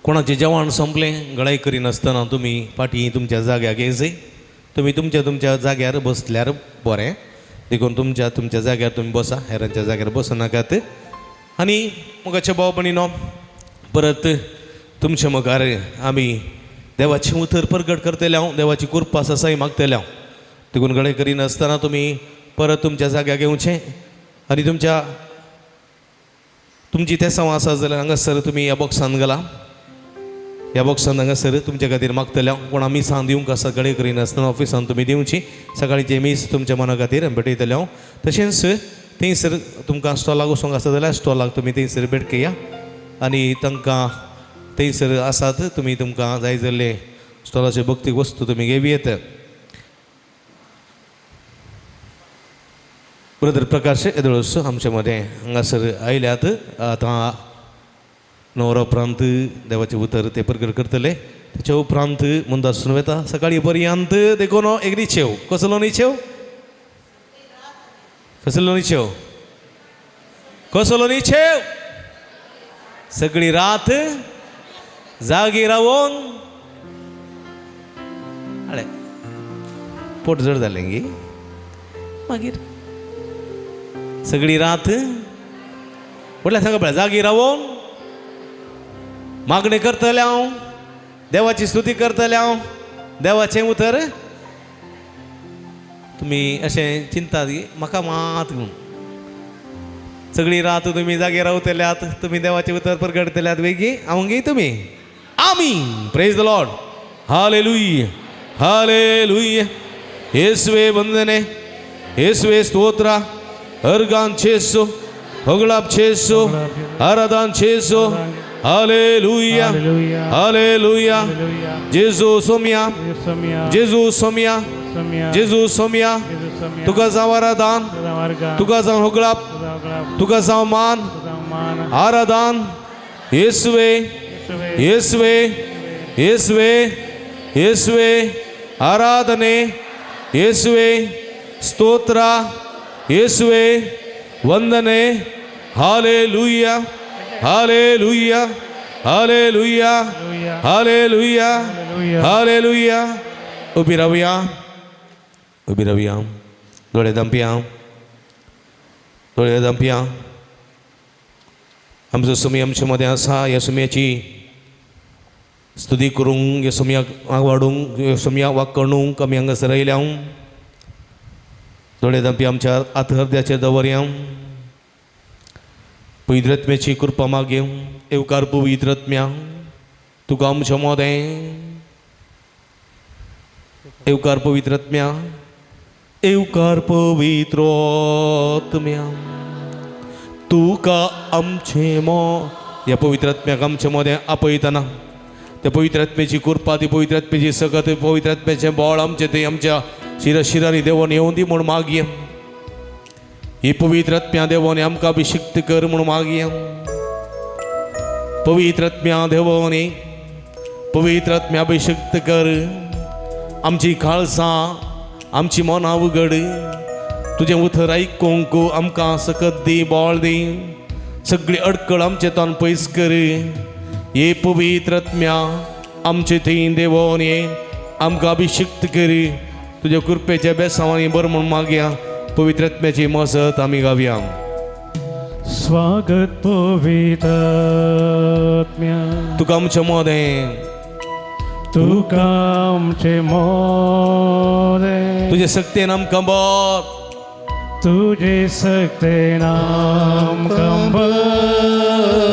कोणाचें जेवण सोंपलें गळाय करिनासतना तुमी फाटीं तुमच्या जाग्यार येयजय. तुमी तुमच्या तुमच्या जाग्यार बसल्यार बरें, देखून तुमच्या तुमच्या जाग्यार तुमी बसा, हेरांच्या जाग्यार बसनाकात. आनी मोगाच्या भाव भयणीनो, परत तुमच्या मुखार आमी देवाचें उतर परगट करतले हांव, देवाची कृपा ससाय मागतले हांव. देखून गळे करिनासतना तुमी परत तुमच्या जाग्यार घेवचें आनी तुमच्या तुमची तेसांव आसा जाल्यार हांगासर तुमी ह्या बॉक्सान घाला. ह्या बॉक्सान हांगासर तुमच्या खातीर मागतले हांव. कोणा मिसां दिवंक आसा गळे करिनासतना ऑफिसान तुमी दिवची. सकाळीचें मीस तुमच्या मना खातीर भेटयतले हांव. तशेंच थंयसर तुमकां स्टॉलाक वचूंक आसा जाल्यार स्टॉलाक तुमी थंयसर भेट घेया आनी तांकां थंयसर आसात तुमी तुमकां जाय जाल्ले स्टॉलाच्यो भक्तीक वस्तू तुमी घेवं येत. ब्रदर प्रकाश येदोळस आमचे मदें हांगासर आयल्यात. आतां 9 वरां उपरांत देवाचें उतर ते परगट करतले. तेच्या उपरांत मुंदासून वता सकाळीं पर्यंत. देखून एक निचेव, कसलो निचेव? कसलो निचेव? कसलो निचेव? सगळी रात जागी रावोन. अरे पोट जड जालें गी मागीर सगळी रात म्हटल्यार सांगा पळय, जागी रावोन मागणें करतलें हांव, देवाची स्तुती करतलें हांव, देवाचें उतर तुमी अशें चिंतात की म्हाका मात म्हूण. सगळी रात तुमी जागे रावतल्यात, तुमी देवाचें उतर परगडतल्यात वेगळी हांव गे तुमी. आमीन. Praise the Lord. Hallelujah, hallelujah. येसवे वंदने, येसवे स्तोत्र, अर्गान चेसो, होगळाप चेसो, आराधन चेसो. Hallelujah, hallelujah. जेजू सोम्या, जेजू सोम्या, जेजू सोम्या, तुका जावं आराधन, तुका जावं होगळाप, तुका जावं मान, आराधन. येसवे, येसवे, येसवे, येसवे आराधने, येसवे स्तोत्र, येसवे वंदने. Hallelujah, hallelujah, hallelujah, hallelujah, hallelujah. उबी रावया, उबी रावया, दोळे धांपया, दोळे धांपया. आमचो सुमी आमचे मदें आसा. ह्या सुम्याची स्तुती करूंक, ह्या सुम्याक वाडूंक, ह्या सुम्याक वाकणूंक आमी हांगासर आयल्या. दोळे धांपया, आमच्या आत्महृदयाचेर दवरया. पवित्रत्म्याची कृपा मागेव. येवकार पवित्रत्म्या, तुका आमच्या मोदें. येवकार पवित्रत्म्या, येवकार पवित्रत्म्या, तुका आमचें मो. ह्या पवित्रत्म्याक आमच्या मोदें आपयतना त्या पवित्रत्म्याची कृपा, ती पवित्रत्म्याची सकत, पवित्रत्म्याचें बळ आमचें थंय आमच्या शिरशिरांनी देवोन येवं दी म्हूण मागया. ही पवित्रत्म्या देवोन आमकां अभिषिक्त कर म्हूण मागया. पवित्रत्म्या देवोनी पवित्रत्म्या अभिषिक्त कर. आमची काळसां, आमची मनां उगड. तुजें उतर आयकूंक आमकां सकत दी, बळ दी. सगळी अडकळ आमचे तोंड पयस कर. हे पवित्रत्म्या आमचे थंय देवोन ये, आमकां अभिषिक्त कर. तुज्या कृपेच्या बेसांवांनी बरें म्हूण मागया. पवित्रत्म्याची मजत आमी गावया. स्वागत पवित्रत्म्या, तुका आमच्या मोदें, तुका आमचे मोदें, तुजे सक्तेन आमकां बर, तुजे सक्तेन आमकां बर.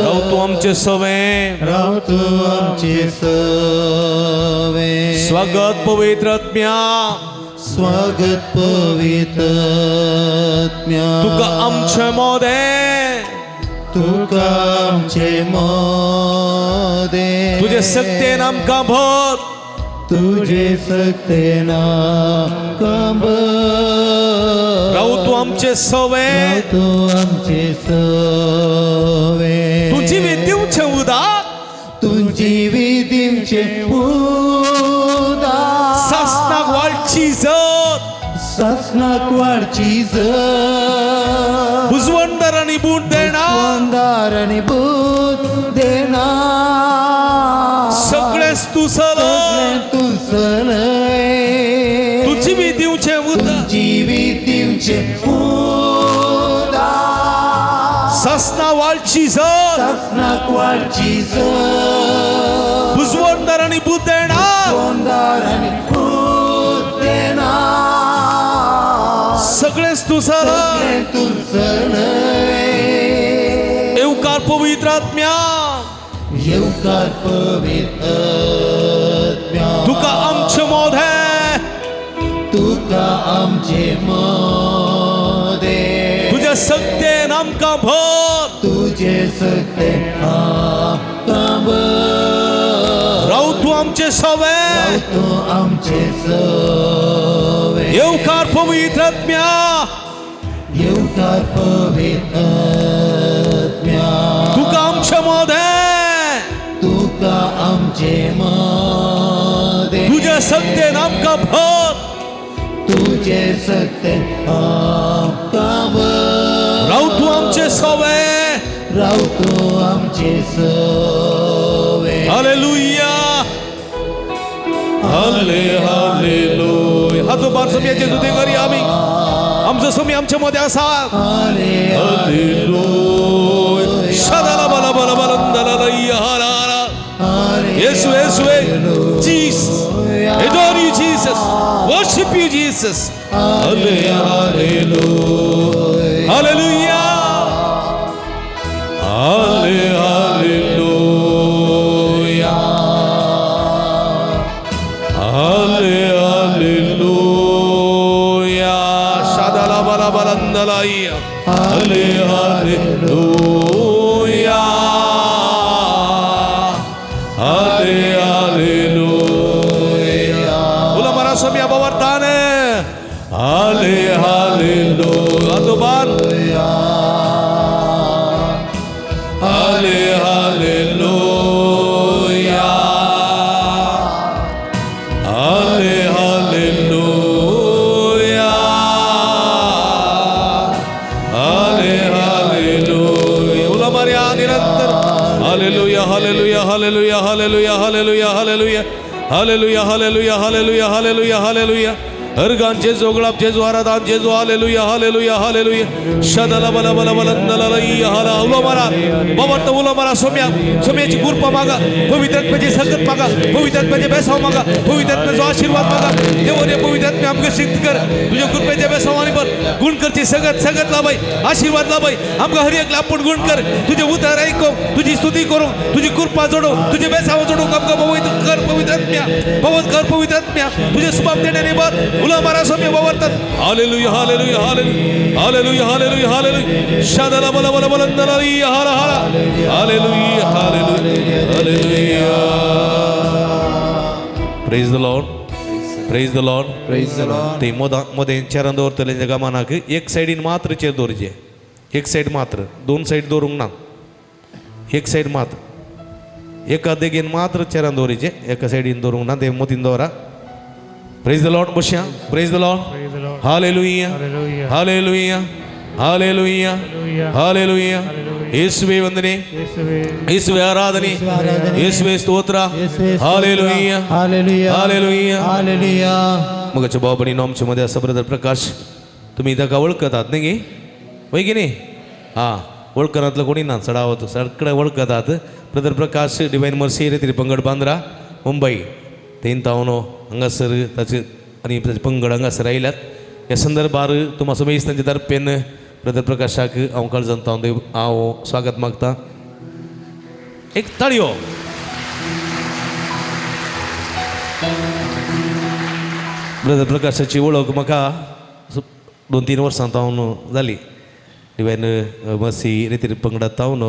राव तूं आमचें सवें, राव तूं आमचें सवें. स्वागत पवित्रत्म्या, स्वागत पवित्रत्म्या, तुका आमचें मोदें, तुका आमचें मोदें, तुजे सक्तेन आमकां भर, तुजे सक्तेन आमकां भर. राव तूं आमचें सवें, राव तूं आमचें सवें. तूं जिवीत दिवचें उदक, तूं जिवीत दिवचें उदक. सासणाक वाडची जत, सासणाक वाडची जत. बुजवंदार आनी बूट देना, बुजवंदार आनी बूट देना. सगळेंच तूं सलय, सगळें तूं सलय. तूं जिवीत दिवचें उदक, तूं जिवीत दिवचें उदक. सासणाक वाडची जत, सासणाक वाडची जत. बुजवंदार आनी बूट देना, बुजवंदार आनी बूट देना. सगळेंच तूं सलय, सगळें तूं सलय. येवकार पवित्रात्म्या, येवकार पवित्रत्म्या, तुका आमचें मोदें, तुका आमचें मोदें, तुज्या सक्तेन आमकां भर, तुजे सक्तेन आमकां भर. राव तूं आमचें सवें, राव तूं आमचें सवें. येवकार पवित्रत्म्या, येवकार पवित्रत्म्या, तुका आमचें मोदें, तुका आमचें मोदें, तुज्या सक्तेन आमकां भर, तुजे सक्तेन आमकां भर. राव तूं आमचें सवें, राव तूं आमचें सवें. हालेलुया, हाले हालेलुया. हाचो बार सोम्याचे स्तुती करूया आमी. आमचो सोमी आमचे मदें आसा. Hallelujah. Yesu, Yesu, Jesus. Adore you, Jesus. Worship you, Jesus. Hallelujah. Hallelujah. Hallelujah. Hallelujah. Shadala bala balandalaya. Hallelujah. Hallelujah. Ula mara swami abavartane. Hallelujah. Aduban. Hallelujah. Hallelujah. Hallelujah. Ula Maria nirantar. Hallelujah, hallelujah, hallelujah, hallelujah, hallelujah, hallelujah. Hallelujah, hallelujah, hallelujah, hallelujah, hallelujah. हरगान जेजू गुलाब जेजू आराधान जेजू hallelujah hallelujah hallelujah शदला बला बला बला नललई हाला उलो मारा बाबा उलो मारा सोम्या सोम्याची कृपा मागा पवित्र आत्म्याची संगत मागा पवित्र आत्म्याचे बेसाव मागा पवित्र आत्म्याचा आशीर्वाद मागा देवाने पवित्र आत्म्या आमकां सिद्ध कर तुझ्या कृपेच्या बेसावानी पर गुण करची संगत संगत लाभाय आशीर्वाद लाभाय आमकां हर एक लापून गुण कर तुझे उतार ऐकूंक तुझी स्तुती करूंक तुझी कृपा जोडूंक तुझे बेसाव जोडूंक आमकां पवित्र कर पवित्र आत्म्या पवन कर पवित्र आत्म्या तुझे सुबाब देण्याने बर उला मारा स्वामी वावरतात. Hallelujah hallelujah hallelujah hallelujah hallelujah hallelujah शदला बला बला बला नलई हाला हाला hallelujah hallelujah hallelujah. Praise the Lord, praise the Lord, praise the Lord. ते मोदें चेरां दवरतले गमानाक एक सायडीन मात्र चेर दवरचे, एक सायड मात्र, दोन सायड दवरूंक ना, एक सायड मात्र, एका देगेन मात्र चेरां दवरीचे, एका सायडीन दवरूंक ना, ते मोतीन दवरा. Praise the Lord, बसया. Praise the Lord. Hallelujah hallelujah hallelujah hallelujah. येसुवे वंदने, येसुवे आराधने, येसुवे स्तोत्र. Hallelujah hallelujah hallelujah. मगाच्या भाऊ बहिणींनो, आमच्या मध्ये असं ब्रदर प्रकाश, तुम्ही ताका वळखतात न्ही गे, वय की न्ही? हां, वळखनातलं कोणी ना चडावत सगळे वळखतात. ब्रदर प्रकाश डिवायन मर्सी रेत्री पंगड बांद्रा मुंबई तेन तावन हांगासर ताचे आनी ताचे पंगड हांगासर आयल्यात. ह्या संदर्भार तुमा समेज तांचे तर्फेन ब्रदर प्रकाशाक हांव काळजांत हांव स्वागत मागता. एक ताळयो. ब्रदर प्रकाशाची वळख म्हाका 2-3 वर्सां तावन जाली. डिवायन मर्सी रेतीर पंगडात तावन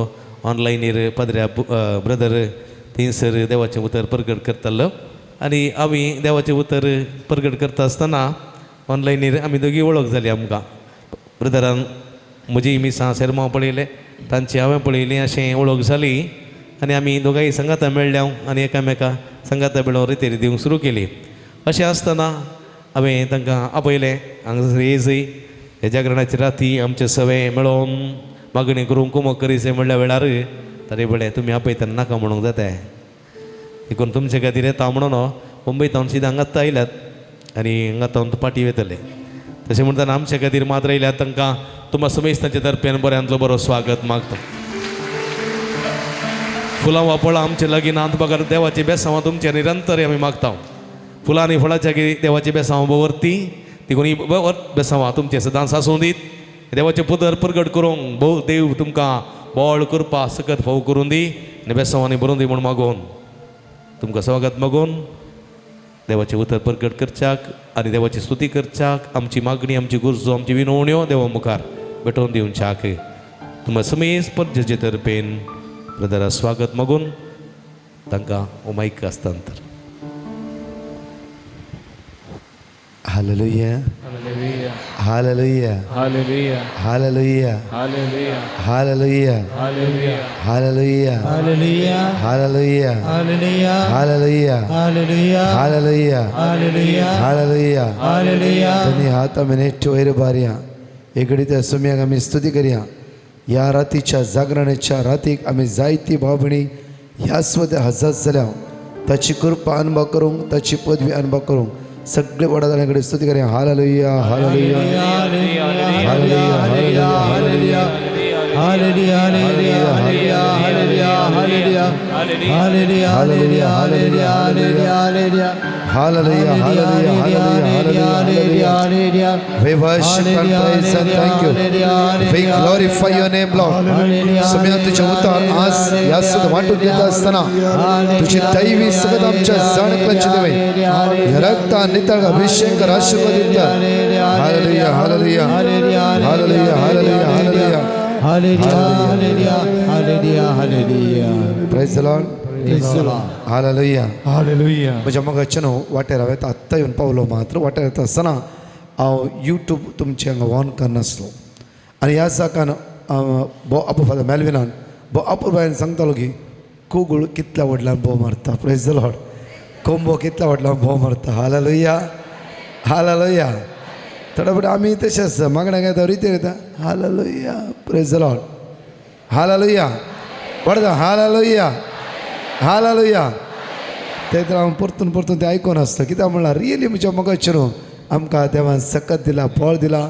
ऑनलायनीर पाद्र्या ब्रदर थंयसर देवाचें उतर परगट करतालो आनी आमी देवाचें उतर परगट करता आसतना ऑनलायनीर आमी दोगी वळख जाली आमकां. ब्रदरान म्हजी मिसां सेरमांव पळयलें, तांची हांवें पळयलीं, अशें वळख जाली आनी आमी दोगांय सांगाता मेळ्ळ्या आनी एकामेका सांगाता मेळोवन रितेर दिवंक सुरू केली. अशें आसतना हांवें तांकां आपयलें हांगासर येजय ह्या जागरणाची राती आमचे सवे मेळोवन मागणी करूंक कुमक करीसे म्हणल्या वेळार ताणें म्हळें तुमी आपयतना नाका म्हणूंक जाता, देखून तुमचे खातीर येता म्हणून मुंबय तावन सिद्धा हांगात आयल्यात आनी हांगा तावन पाटी वयतले. तशें म्हणटना आमचे खातीर मात्र आयल्यात तांकां तुमा समेज तांचे तर्फेन बऱ्यांतलो बरो स्वागत मागता. फुलां वापळां आमचे लागीं नात बगर देवाची बेसांवां तुमचे निरंतर आमी मागता. फुलां आनी फळाच्या देवाची बेसांवां भोवरती देखून ही बेसांवां तुमचे सदांच आसूं दीत. देवाचें पुदर परगट करूंक भोव देव तुमकां बोळ करपा सकत फाव करून दी आनी बेसांवांनी भरून दी म्हूण मागोवन तुमकां स्वागत मागून देवाचें उतर परगट करच्याक आनी देवाची स्तुती करच्याक आमची मागणी, आमची गरजो, आमची विनवण्यो देवा मुखार भेटोवन दिवच्याक तुमकां समेज परजेचे तर्फेन ब्रदरा स्वागत मागून तांकां मायक हस्तांतर. Hallelujah hallelujah hallelujah hallelujah hallelujah hallelujah hallelujah hallelujah hallelujah hallelujah hallelujah. दोन्ही हात आमी नेट वयर बारया, एकडे त्या सुम्याक आमी स्तुती करया. ह्या रातीच्या जागरणाच्या रातीक आमी जायती भाव भयणी ह्या स्वता हजर जाल्या ताची कृपा अनुभव करूंक, ताची पदवी अनुभव करूंक सगळे वडा कडेन स्तुती करया. Hallelujah hallelujah hallelujah hallelujah Hallelujah, hallelujah, hallelujah, hallelujah, hallelujah, hallelujah, hallelujah, hallelujah, hallelujah, hallelujah, hallelujah, hallelujah. We worship and praise and thank you. We glorify your name, Lord. सुम्या तुझे उतार आज या सुद्धा वाटून घेत असताना तुझी दैवी सगळं आमच्या जाणकलाची देवे रक्ता नितळ अभिषेक कर आशीर्वाद कर. Hallelujah, hallelujah, hallelujah, hallelujah, hallelujah, hallelujah, hallelujah, hallelujah. Praise the Lord. Praise the Lord. Hallelujah, hallelujah. म्हज्या मोगाचें न्हू वाटेर हांवें आत्तां येवन पावलो मात्र वाटेर येता आसतना हांव यूट्यूब तुमचें हांगा ऑन करनासलो आनी ह्या जाकान भो आपू फादर मेलविनान भो अपुरबायेन सांगतालो की कोगूळ कितल्या व्हडल्यान भोव मारता. प्रेज the Lord. कोंबो कितल्या व्हडल्यान भोव मारता. Hallelujah, hallelujah. थोड्या फुडें आमी तशें आसता मागण्या घेता रितेर येता. Hallelujah, praise the Lord. Hallelujah, व्हडता. Hallelujah, hallelujah. ते तर हांव परतून परतून तें आयकून आसता. कित्याक म्हणल्यार रियली म्हज्या मोगाचें न्हू आमकां देवान सकत दिला, बळ दिला,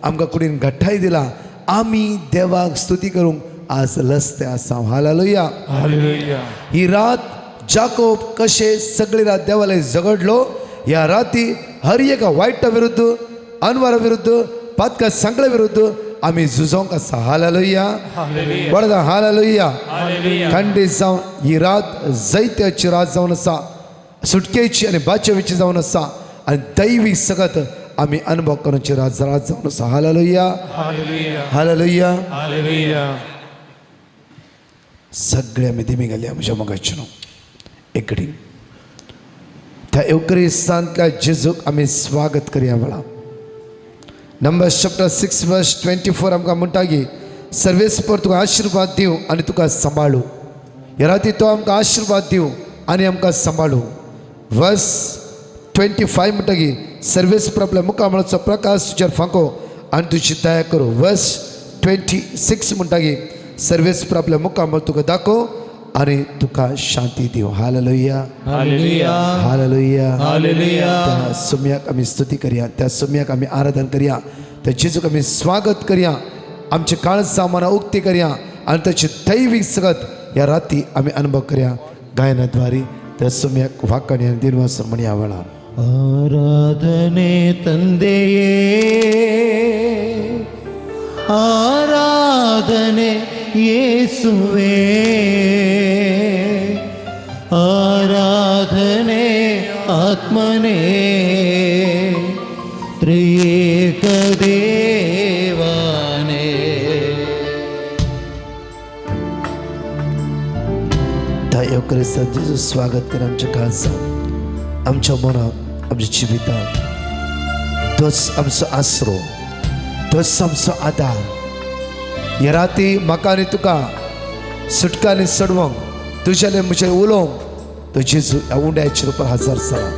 आमकां कुडीन घट्टाय दिला. आमी देवाक स्तुती करूंक आज लसते आसा. Hallelujah, hallelujah. ही रात जाकोब कशें सगळी रात देवाले झगडलो, ह्या राती हर एका वायटा विरुद्ध, अनवारा विरुद्ध, पातका सांगळे विरुद्ध आमी झुजोंक आसा. हालेलुया, बरें. हालेलुया. खंडीत जावन ही रात जैत्याची रात जावन आसा, सुटकेची आनी बाचेची जावन आसा आनी दैवी सगत आमी अनुभव करूंची रात रात जावन आसा. Hallelujah, hallelujah, hallelujah. सगळे आमी दिमी घालया म्हज्या मोगाचें न्हू एकडी त्या येवक्रिस्तांतल्या जेजूक आमी स्वागत करया वेळा. नंबर्स चॅप्टर 6 वर्स 24 आमकां म्हणटा की सर्वेस्पर तुका आशिर्वाद दिवं आनी तुका सांबाळू. ह्या राती तो आमकां आशिर्वाद दिवं आनी आमकां सांबाळू. वर्स 25 म्हणटा की सर्वेस्पर आपल्या मुखामळाचो प्रकाश तुजेर फांको आनी तुजी दया करूं. वर्स 26 म्हणटा की सर्वेस्पर आपल्या मुखामळ तुका दाखोव आनी तुका शांती दिवं. Hallelujah, hallelujah, hallelujah, hallelujah. त्या सुम्याक आमी स्तुती करया, त्या सुम्याक आमी आराधन करया, त्या जेजूक आमी स्वागत करया, आमचे काळजां मनां उक्ती करया आनी ताची दैवीक सगत ह्या राती आमी अनुभव करया. गायनाद्वारे त्या सुम्याक वाकाणी आनी दिनवास म्हणया वेळार. आराधने ತಂದೆಯೇ, ಆರಾಧನೆ ಯೇಸುವೇ, ಆರಾಧನೆ ಆತ್ಮನೇ, ತ್ರಿಯೇಕ ದೇವನೇ. त्या येवक्रिस्ताचें स्वागत कर आमच्या काळजांत, आमच्या मनात, आमच्या जिवितांत. तोच आमचो आसरो, तोच आमचो आदार. ह्या राती म्हाका आनी तुका सुटका आनी सडवंक तुज्याले म्हजें उलोवंक तो जेजू ह्या उंड्याच्या रुपार हजर जाला.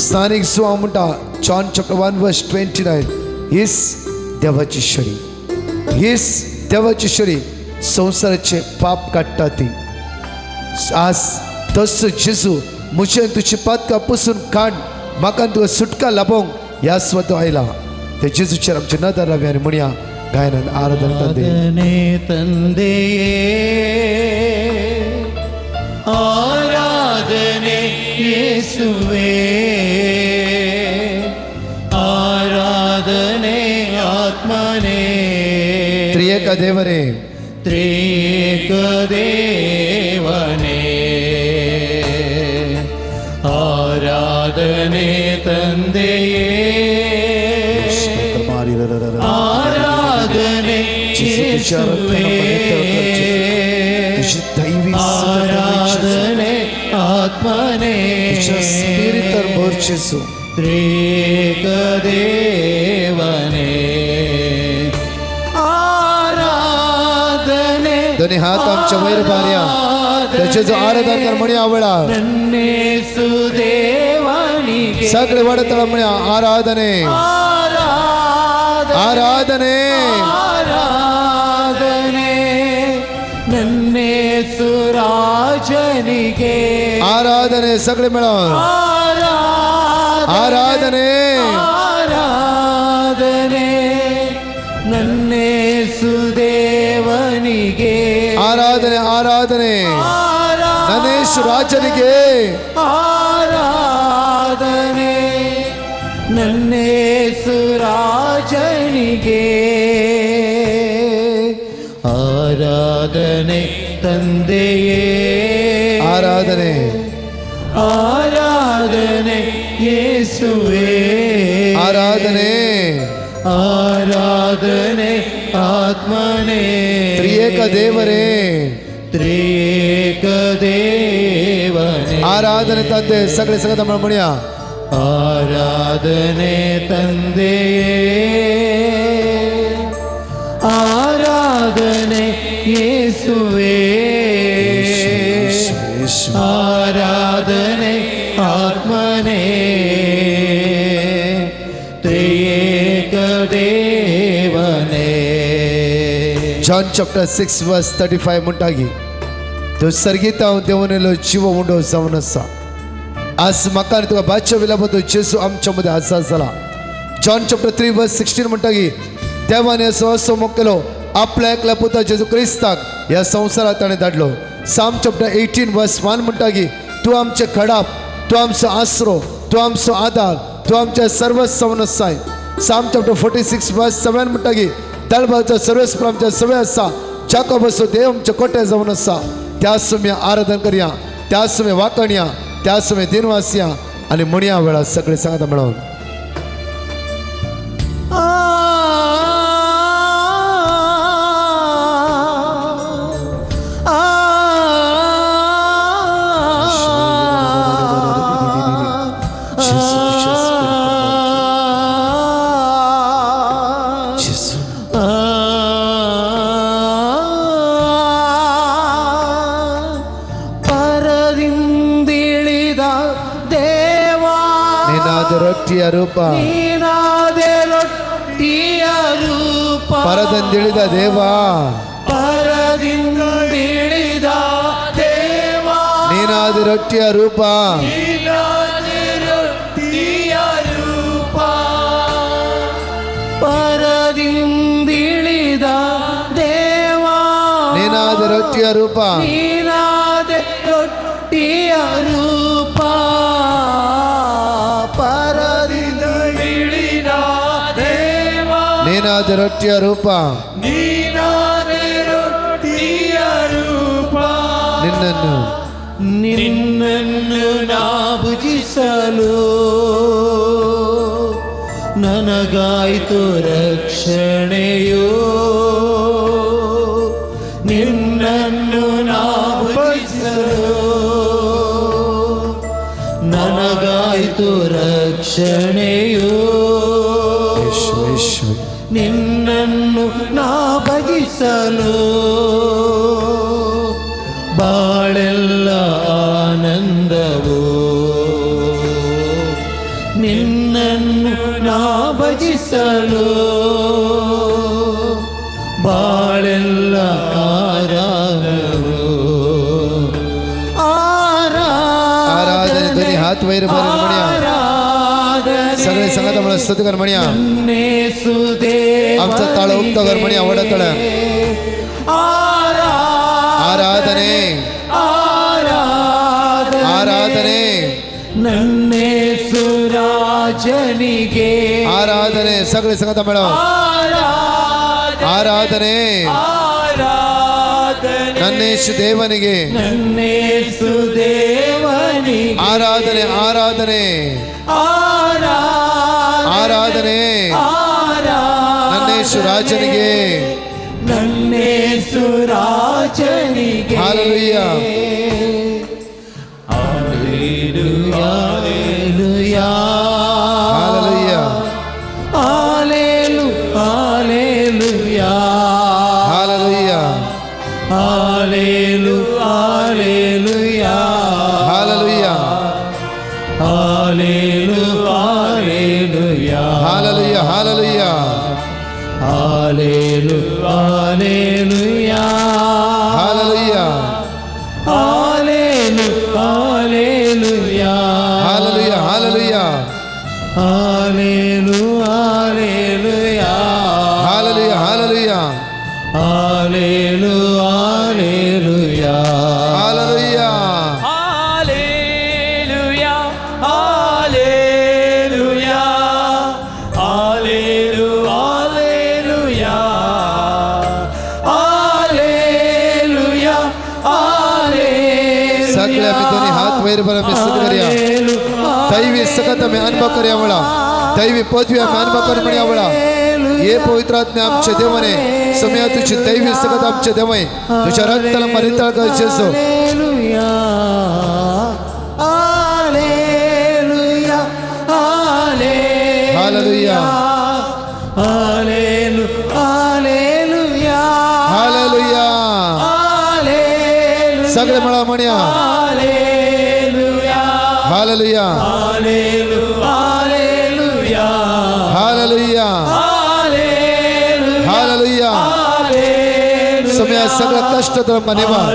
स्थानीक सुवां म्हणटा जॉन चॅप्टर 1 वर्स 29 हीच देवाची शरी, हीच देवाची शरी संवसाराचे पाप काडटा ती. आज तसो जेजू म्हजें तुजी पातकां पुसून काड, म्हाका तुका सुटका लाभोवंक ह्या स्वता आयला. ते जेजूचेर आमची नदर लावया आनी म्हणया गायनान आराधन ತಂದೆ ತಂದೆಯೇ, ಆರಾಧನೆ ಯೇಸುವೇ, ಆರಾಧನೆ ಆತ್ಮನೇ, ತ್ರಿಯೇಕ ದೇವರೇ, ತ್ರಿಯೇಕ ದೇವನೇ, ಆರಾಧನೆ ತಂದೆಯೇ, ಆರಾಧನೆ ಯೇಸುವೇ, ಆರಾಧನೆ ಆತ್ಮನೇ, ತ್ರಿಯೇಕ ದೇವನೇ, ಆರಾಧನೆ. दोन्ही हात आमच्या वयर पारया, त्याचे जो आराधन कर म्हणया वेळा देवानिगे सगळे वडतळ म्हणया आराधने, ಆರಾಧನೆ, ಆರಾಧನೆ ನನ್ನೇಸು ರಾಜನಿಗೆ, ಆರಾಧನೆ. ಸಗಳೆ मिळून ಆರಾಧನೆ, ಆರಾಧನೆ ನನ್ನೇಸು ದೇವ ಸುರಾಜನಿಗೆ ಆರಾಧನೆ ಆರಾಧನೆ ನನ್ನೇಶು ರಾಜನಿಗೆ ಆರಾಧನೆ ನನ್ನೇಸು ರಾಜನಿಗೆ ಆರಾಧನೆ ತಂದೆಯೇ ಆರಾಧನೆ ಆರಾಧನೆ ಯೇಸುವೇ ಆರಾಧನೆ ಆರಾಧನೆ ಆತ್ಮನೇ ತ್ರಿಯೇಕ ದೇವರೇ ತ್ರಿಯೇಕ ದೇವನೇ ಆರಾಧನೆ ತಂದೆ ಸಗಳೆ ಸಗದ म्हणूया ಆರಾಧನೆ ತಂದೆಯೇ ಆರಾಧನೆ ಯೇಸುವೇ ಆರಾಧನೆ ಆತ್ಮನೇ ತ್ರಿಯೇಕ ದೇವನೇ. John chapter 6 verse 35 म्हणटागी तो सर्गीता देवनेलो जीव उंडो जावन आसा. आज म्हाका आनी तुका बादशा विलापतो जेजू आमच्या मदें आसा जाला. जॉन चॅप्टर 3 वर्स 16 म्हणटागी देवान असो असो मोग केलो आपल्या एकल्या पुता जेजू क्रिस्ताक ह्या संवसारात ताणें धाडलो. साम चॅप्टर 18 वर्स 1 म्हणटागी तूं आमचें खडाप, तूं आमचो आसरो, तूं आमचो आदार, तूं आमचें सर्वस्व जावन आसाय. साम चॅप्टर 46 वर्स 7 म्हणटागी दळबाचो सर्वेस्पर आमच्या सवय आसा, जाकोबाचो देव आमचे कोटे जावन आसा. त्या समय आराधन करया, त्या समय वाकणया, त्या समय दिनवासया आनी म्हणया वेळार सगळे सांगता म्हणून ರೊಟ್ಟಿಯ ರೂಪ ನೀನಾದೆ ರೊಟ್ಟಿಯ ರೂಪ ಪರದಿಂದಿಳಿದ ದೇವ ಪರದಿಂದಿಳಿದ ದೇವ ನೀನಾದ ರೊಟ್ಟಿಯ ರೂಪ ನೀನಾದೆ ರೊಟ್ಟಿಯ ರೂಪ ಪರದಿಂದಿಳಿದ ದೇವ ನೀನಾದ ರೊಟ್ಟಿಯ ರೂಪ ನೀನಾದೆ ರೊಟ್ಟಿಯ ರೂಪ ನೀನಾದ ರೊಟ್ಟಿಯ ರೂಪ ನೀನಾದೆ ರೊಟ್ಟಿಯ ರೂಪ ನಿನ್ನನ್ನು ನಿನ್ನನ್ನು ನಾ ಭುಜಿಸಲು ನನಗಾಯಿತು ರಕ್ಷಣೆಯು ನಿನ್ನನ್ನು ನಾ ಭುಜಿಸಲು ನನಗಾಯಿತು ರಕ್ಷಣೆಯು ನಿನ್ನನ್ನು ನಾ ಭಜಿಸಲು ಬಾಳೆಲ್ಲ ಆನಂದವು ನಿನ್ನನ್ನು ನಾ ಭಜಿಸಲು ಬಾಳೆಲ್ಲ ಆರಾಧವು आराधने दोन्ही हात वयर भरून म्हणया सगळे सांगता म्हणून स्तुती कर म्हणया आमचा ताळ उक्तो कर म्हणया व्हडा तळ्यान आराधने आराधने ನನ್ನೇಸುರಾಜನಿಗೆ आराधने सगळे सांगता म्हणून ಆರಾಧನೆ ನನ್ನೇಸು ದೇವನಿಗೆ ನನ್ನೇಸು ದೇವನಿಗೆ ಆರಾಧನೆ ಆರಾಧನೆ ಆರಾಧನೆ ನನ್ನೇಸು ರಾಜನಿಗೆ ನನ್ನೇಸು ರಾಜನಿಗೆ. Hallelujah. Hallelujah. Hallelujah. Hallelujah. Hallelujah. Hallelujah. Hallelujah. Hallelujah. Hallelujah. Hallelujah. Hallelujah. Hallelujah. Hallelujah. Hallelujah. Hallelujah. Hallelujah. Hallelujah. Hallelujah. सगळे आम्ही दोन्ही हात वयर भर आम्ही स्तुती करूया. दैवी सकत आम्ही अनुभव करूया वळा, दैवी पदवी आम्ही अनुभव कर म्हणया वळा. हे पवित्र आत्मे आमचे देवाने सम्या तुझी दैवी सकत आमचे देवाय तुझ्या रक्ताला मरिताळ कर जेजू. Hallelujah hallelujah. सगळे म्हणा म्हणया हालेलुया हालेलुया हालेलुया. सम्या सगळं कष्ट तर निवार,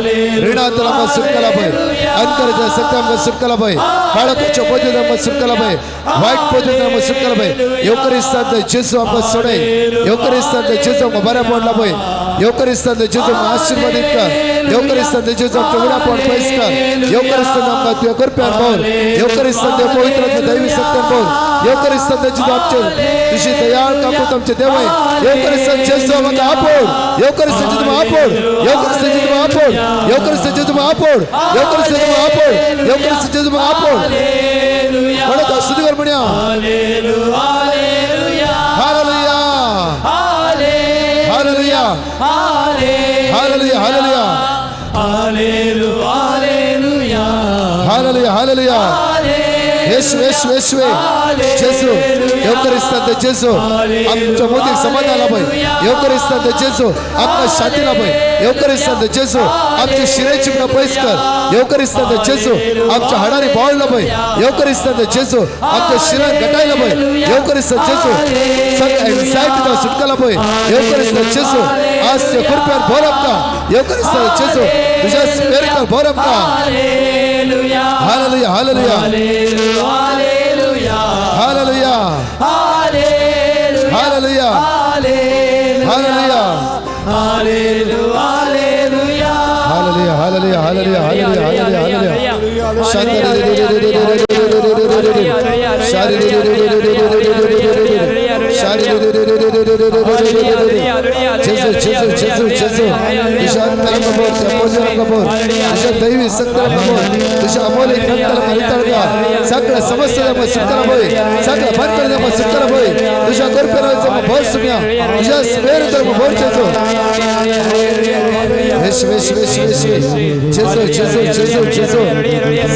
ऋणात सुटकाला भय, अंतराच्या सत्याम सुटकाला भय, बाळकाच्या पदवीत सुटकाला भय, वाईट पदवीत सुटकाला भय. येवकरिस्तांत जेजू आमकां सोडय, येवकरिस्तांत जेजू आमकां बऱ्या पडला भय, येवकरिस्तांत जेजू आमकां आशिर्वादीत कर, येवकरिस्तांत जेजू आमच्या उणापण पयस कर, येवकरिस्तांत आमकां तुवें कृपयान भर, येवकरिस्तांत पवित्र दैवी सत्यान भर, येवकरिस्तांत जेजू आमचेर तुजी दयाळ काकूत आमचे देवय, येवकरिस्तांत जेजू आमकां आपोड, येवकरिस्तांत जेजू आपोड, येवकरिस्तांत जेजू आपोड, येवकरिस्तांत जेजू आपोड, येवकरिस्तांत जेजू आपोड, येवकरिस्तांत जेजू आपोड. म्हणत स्तुती कर म्हणया hallelujah hallelujah hallelujah hallelujah hallelujah hallelujah. येशू येशू येशू जेजू येवकरिस्तांत जेजू आमच्या मोदीक समाधान लाभय, येवकरिस्तांत जेजू आमकां शांती लाभय, येवकरिस्तांत जेजू आमचे शिरेची म्हणून पयस कर, येवकरिस्तांत जेजू आमच्या हाडांनी बळ लाभय, येवकरिस्तांत जेजू आमच्या शिरान घटाय लाभय, येवकरिस्तांत जेजू सगळ्या एन्झायटी सुटका लाभय, येवकरिस्तांत जेजू आज ते कृपयान भर आमकां, येवकरिस्तांत जेजू तुज्या स्पिरिटान भर आमकां. Hallelujah hallelujah hallelujah hallelujah hallelujah hallelujah hallelujah hallelujah hallelujah hallelujah. जेजू जेजू जेजू जेजू तुझ्या आत्म्याला भर, तुझ्या पवित्र भर, तुझ्या दैवी सत्याला भर, तुझ्या अमोलिक रक्ताला मरिताळ कर, सगळ्या समस्या सुटकारा भय, सगळ्या बंधनां सुटकारा भय, तुझ्या कृपेन भर सुम्या, तुझ्या स्पिरिटान भर जेजू. येशू येशू येशू येशू जेजू जेजू जेजू जेजू.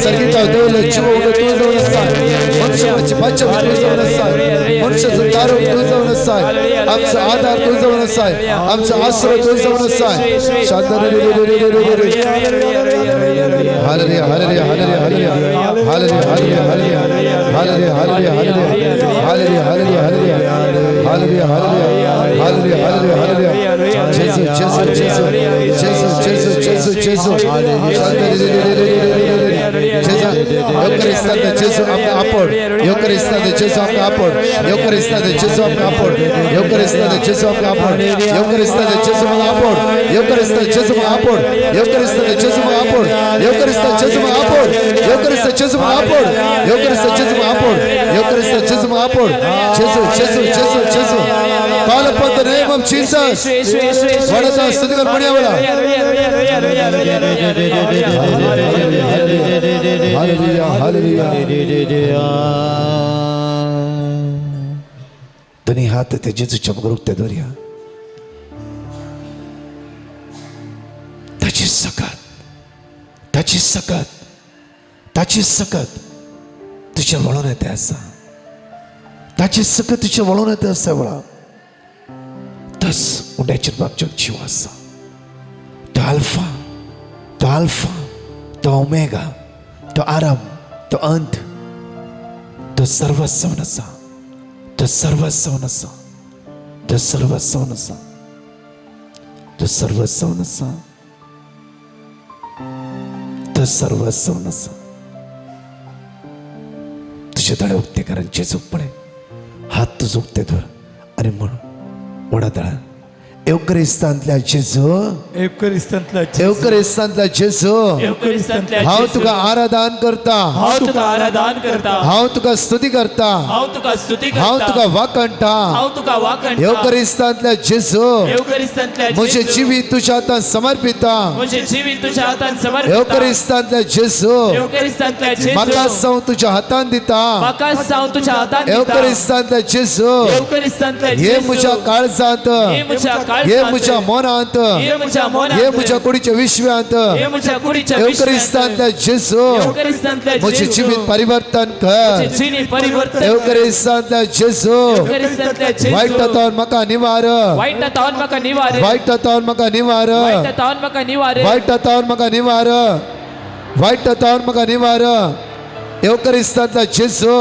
संगीता देवले जीव तू जाऊन असाय, मनुष्याची बादशाह तू जाऊन असाय, मनुष्याचं दारू तू जाऊन असाय, आमचा आधार तू जाऊन असाय, आमचा आश्रय तू जाऊन असाय. शांत hallelujah hallelujah hallelujah hallelujah hallelujah hallelujah hallelujah hallelujah hallelujah hallelujah hallelujah hallelujah hallelujah hallelujah. जेजू जेजू जेजू जेजू जेजू जेजू जेजू. येवकरिस्तांत जेजू आमकां आपोड, येवकरिस्तांत जेजू आमकां आपोड, येवकरिस्तांत जेजू आमकां आपोड, येवकरिस्तांत जेजू आमकां आपोड, येवकरिस्तांत जेजू आमकां आपोड, येवकरिस्तांत जेजू आमकां आपोड, येवकरिस्तांत जेजू आमकां आपोड, येवकरिस्तांत जेजू आमकां आपोड, येवकरिस्तांत जेजू आमकां आपोड, येवकरिस्तांत जेजू आमकां आपोड, येवकरिस्तांत जेजू आमकां आपोड. जेजू जेजू जेजू जेजू. Call upon the name of Jesus. वडता स्तुती कर म्हणया वळा. Hallelujah hallelujah. दोन्ही हात ते जेजूच्या मुखार उक्ते दवरया. ताची सकत, ताची सकत, ताची सकत तुज्या वळोन येते आसा, ताची सकत तुज्या वळोन येते आसा वळा. तस उंड्याचेर बापचो जीव आसा, तो अल्फा, तो अल्फा, तो ओमेगा, तो आरंभ, तो अंत, तो सर्वस्व आसा, तो सर्वस्व आसा, तो सर्वस्व आसा, तो सर्वस्व आसा, तो सर्वस्व आसा. तुजे दोळे उक्ते कर जेजूक पळय, हात तुजो उक्ते धर आनी म्हण व्हडा दळान, एवक्रिस्तांतल्या जेजू, एवक्रिस्तांतल्या जेजू, हांव तुका आराधन करता, हांव तुका आराधन करता, हांव तुका स्तुती करता, हांव तुका स्तुती करता, हांव तुका वाखणटा, हांव तुका वाखणटा। एवक्रिस्तांतल्या जेजू, एवक्रिस्तांतल्या म्हजें जिवीत तुज्या हातान समर्पिता, म्हजें जिवीत तुज्या हातान समर्पिता। एवक्रिस्तांतल्या जेजू, एवक्रिस्तांतल्या जेजू, म्हाका सावन तुज्या हातान दिता, म्हाका सावन तुज्या हातान दिता। एवक्रिस्तांतल्या जेजू, एवक्रिस्तांतल्या जेजू, हे म्हज्या काळजांत, हे म्हज्या हे म्हज्या मनांत, हे म्हज्या मनांत, हे म्हज्या कुडीच्या विश्वांत, हे म्हज्या कुडीच्या एवक्रिस्तांतल्या जेजू, एवक्रिस्तांतल्या म्हजें जिवीत परिवर्तन कर, जिवीत परिवर्तन। एवक्रिस्तांतल्या जेजू, एवक्रिस्तांतल्या जेजू, वायट तावन म्हाका निवार, वायट तावन म्हाका निवार, वायट तावन म्हाका निवार, वायट तावन म्हाका निवार, वायट तावन म्हाका निवार, वायट तावन म्हाका निवार। एवक्रिस्तांतल्या जेजू,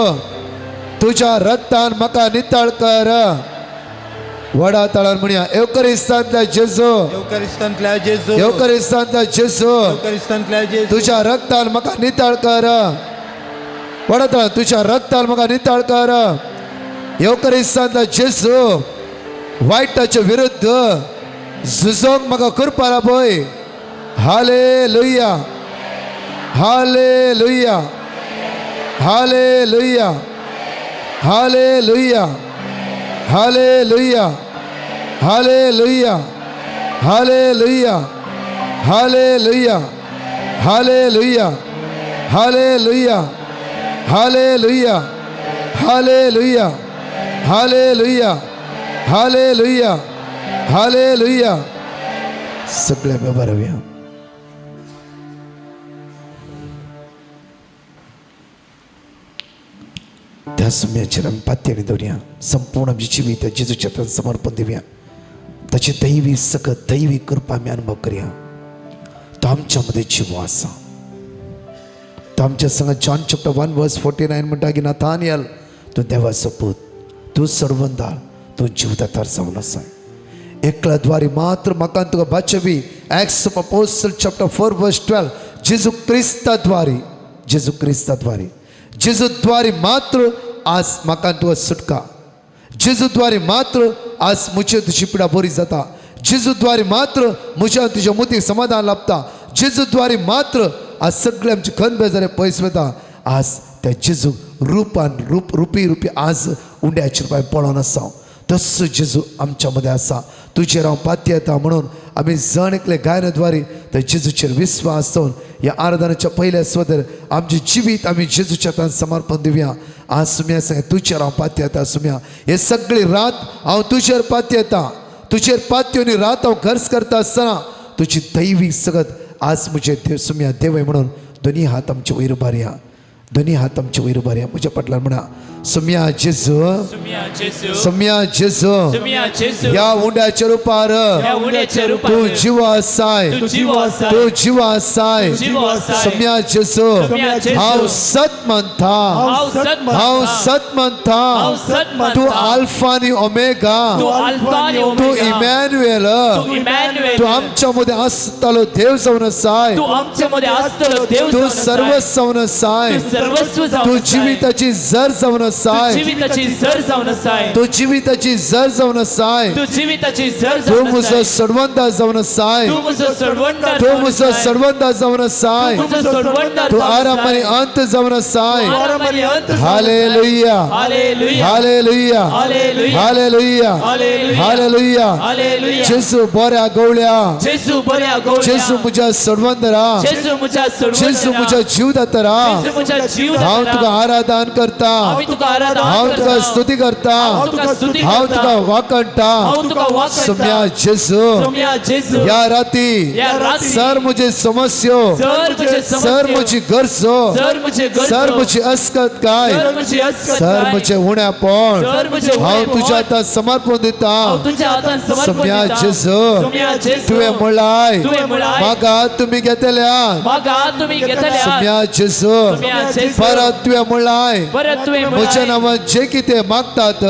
तुज्या रक्तान म्हाका नितळ कर। वडा तळान म्हणया, एवक्रिस्तांतल्या जेजू, एवक्रिस्तांतल्या जेजू, एवक्रिस्तांतल्या जेजू, एवक्रिस्तांतल्या जेजू, तुज्या रक्तान म्हाका नितळ कर। वडा तळान, तुज्या रक्तान म्हाका नितळ कर। एवक्रिस्तांतल्या जेजू, वायटाचे विरुद्ध झुजोंक म्हाका कृपा लाभय। Hallelujah, hallelujah, hallelujah, hallelujah, hallelujah, hallelujah, hallelujah, hallelujah, hallelujah, hallelujah, hallelujah, hallelujah, hallelujah, hallelujah, hallelujah. सगळ्या बरोबर त्या सुम्याचेर आमी पातयेनी दवरया, संपूर्ण आमचें जिवीत जेजूच्या हातान समर्पण दिवया। ताची दैवी सकत दैवी कृपा आमी अनुभव करया। तो आमच्या मदें जिवो आसा, तो आमच्या संग जॉन चॅप्टर 1 वर्स 49 म्हणटा की नाथानियल, तूं देवाचो पूत, तूं सर्वंदार, तूं जिवदातार जावन आसा। एकल्या द्वारी मात्र म्हाका तुका बाचवी। Acts of apostle chapter 4 verse 12, जेजू क्रिस्ता द्वारी, जेजू क्रिस्ता द्वारी, जेजू द्वारी मात्र आज म्हाका तुका सुटका। जेजू द्वारी मात्र आज म्हजे तुजी पिडा बरी जाता। जेजू द्वारी मात्र म्हज्या तुज्या मुतीक समाधान लाभता। जेजू द्वारी मात्र आज सगळे आमचे खन बेजारे पयस वता। आज त्या जेजू रुपान रूप रुपी रुपी आज उंड्याचे रुपान पळोवन आसा। तस्सो जेजू आमच्या मदें आसा। तुजेर हांव पातयेता म्हणून आमी जण एकले गायनाद्वारे त्या जेजूचेर विस्वास दवरून ह्या आराधनाच्या पयल्या स्वतर आमचें जिवीत आमी जेजूच्या हातान समर्पण दिवया। आज सुम्या सांग, तुजेर हांव पातयेता सुम्या, हे सगळी रात हांव तुजेर पातयेता, तुजेर पातयेवन रात हांव खर्च करता आसतना तुजी दैवी सगत आज म्हजे देव सुम्या देवय म्हणून दोनी हात आमचे वयर उबारया, दोनी हात आमचे वयर उबारया। म्हज्या फाटल्यान म्हणा, सुम्या जेजू, सुम्या जेजू, ह्या उंड्याच्या रुपार तूं जिवो आसाय, तूं जिवो आसाय। सुम्या जेजू, हांव सत मानता, हांव सत मानता, तूं आल्फा आनी ओमेगा, तूं इमॅन्युएल, तूं आमच्या मदें आसतालो देव जावन आसाय, तूं सर्वस्व जावन आसाय, तूं जिविताची जर जावन आसाय, तूं जिविताची जर जावन आसाय, तूं म्हजो सर्वंदा जावन आसाय, तूं म्हजो सर्वंदा जावन आसाय, तूं आराम आनी अंत जावन आसाय। Hallelujah, hallelujah, hallelujah, hallelujah. जेजू बऱ्या गवळ्या, जेजू म्हज्या सर्वंदरा, जेजू म्हज्या जीवदातरा, हांव तुका आराधन करता, हांव तुका स्तुती करता, हांव तुका वाखणटा। सुम्या जेजू, ह्या राती सर म्हजी समस्यो, सर म्हजी गरजो, सर म्हजी अस्कत काय, सर म्हजें उण्यापण हांव तुज्या हातान समर्पण दिता। सुम्या जेजू, तुवें म्हळाय म्हाका तुमी घेतल्या सुम्या जेजू परत तुवें म्हळाय म्हज्या नांवान जें कितें मागतात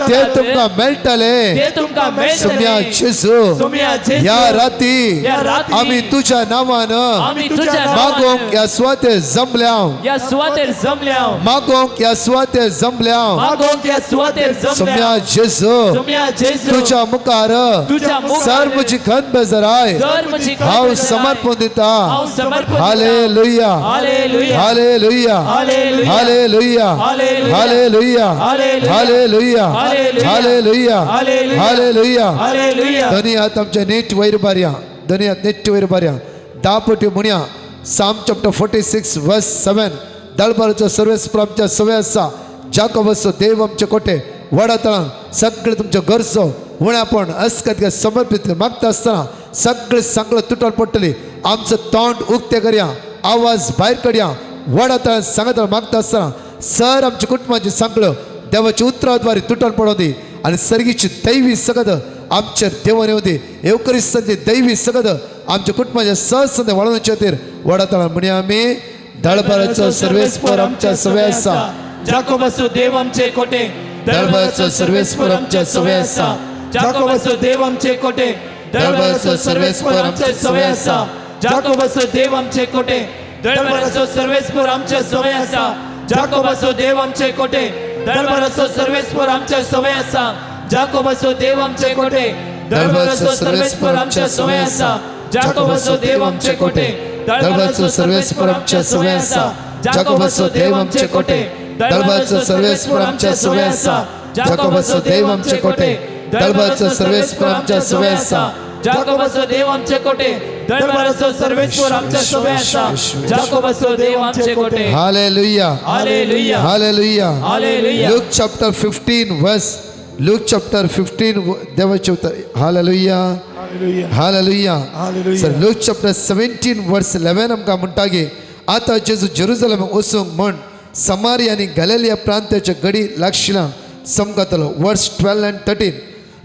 तें तुमकां मेळटलें. सुम्या जेजू ह्या राती आमी तुज्या नांवान मागोवंक ह्या सुवातेर जमल्या, मागोवंक ह्या सुवातेर जमल्या. सुम्या जेजू तुज्या मुखार सर म्हजी खंत बेजराय हांव समर्पण दिता. Hallelujah hallelujah hallelujah hallelujah hallelujah hallelujah hallelujah. धनी हात आमच्या नीट वयर बारया, धनी हात नीट वयर बारया. 10 पटी म्हणया Psalm chapter 46 verse 7. दळबाराचो सर्वेस्पर आमच्या सवय आसा, जाकोबाचो देव आमचे कोटे वडा तळां सगळे तुमच्यो गरजो उण्यापण अस्कत समर्पीत मागता आसतना सगळे सांगलो तुटोन पडटली. आमचो तोंड उक्तें करया, आवाज भायर करया. वडा तळां सांगत मागता आसतना सर आमच्या कुटुंबाची सांगलो देवाच्या उतराद्वारे तुटोन पडों दी आनी सर्गीची दैवी सगत आमच्या देवान येवं दी. येवक्रिस्तांची दैवी सगत आमच्या कुटुंबाच्या सहसंद वाळोवचे खातीर वडा तळां म्हणया आमी. दळबाराचो सर्वेस्पर आमच्या सवय आसा, जाकोबाचो देव आमचे कोटे. दळबाराचो सर्वेस्पर आमच्या सवय आसा, जाकोबाचो देव आमचे कोटे. दळबाराचो सर्वेस्पर आमच्या सवय आसा, जाकोबाचो देव आमचे कोटे. दळबाराचो सर्वेस्पर आमच्या सवय आसा, जाकोबाचो देव आमचे कोटे. दळबाराचो सर्वेस्पर आमच्या सवय आसा, जाकोबाचो देव आमचे कोटे. दळबाराचो सर्वेस्पर आमच्या सवय आसा, जाकोबाचो देव आमचे कोटे. दळबाराचो सर्वेस्पर आमच्या सवय आसा, जाकोबाचो देव आमचे कोटे. दळबाराचो सर्वेस्पर आमच्या सवय आसा, जाकोबाचो देव आमचे कोटे. दळबाराचो सर्वेस्पर आमच्या सवय आसा, जाकोबाचो देव आमचे कोटे. दळबाराचो सर्वेस्पर आमच्या सवय आसा, जाकोबाचो देव आमचे कोटे. Hallelujah hallelujah hallelujah hallelujah. Luke chapter 15 verse, Luke chapter 15 देवाचे उतर. Hallelujah hallelujah. Sir Luke chapter 17 verse 11 आमकां म्हणटा की आतां जेजू जेरुजलेमाक वचूंक म्हण समारी आनी गॅलिलिया प्रांताच्या गडी लागशिल्ल्यान समकतलो. वर्स 12 आनी 13.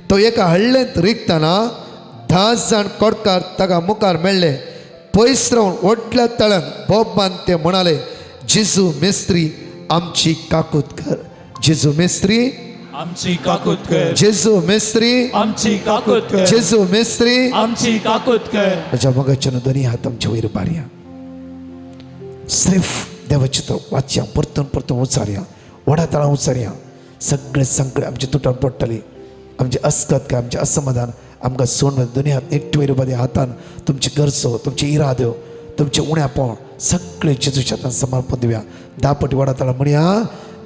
तो एका हळ्ळेंत रिगतना 10 जाण कोडकार ताका मुखार मेळ्ळे. पयस रावन व्हडल्या तळ्यान बोब बांद ते म्हणाले, जेजू मेस्त्री आमची काकूत कर, जेजू मेस्त्री आमची काकूत कर, जेजू मेस्त्री आमची काकूत कर, जेजू मेस्त्री आमची काकूत कर. म्हज्या मोगाच्यान दोनी हात आमचे वयर बारया. सिर्फ देवाचें तो वाचया, परतून परतून उचारया, व्हडा तळां उचारया. सगळे संकट आमचे तुटोन पडटली, आमचे अस्कत काय आमचें असमाधान आमकां सोडून दोनी हात नीट वयर बारया. हातान तुमची गरजो, तुमचे इराद्यो, तुमचें उण्यापण सगळे जेजूच्या हातान समर्पण दिवया. 10 पटी व्हडा तळां म्हणया,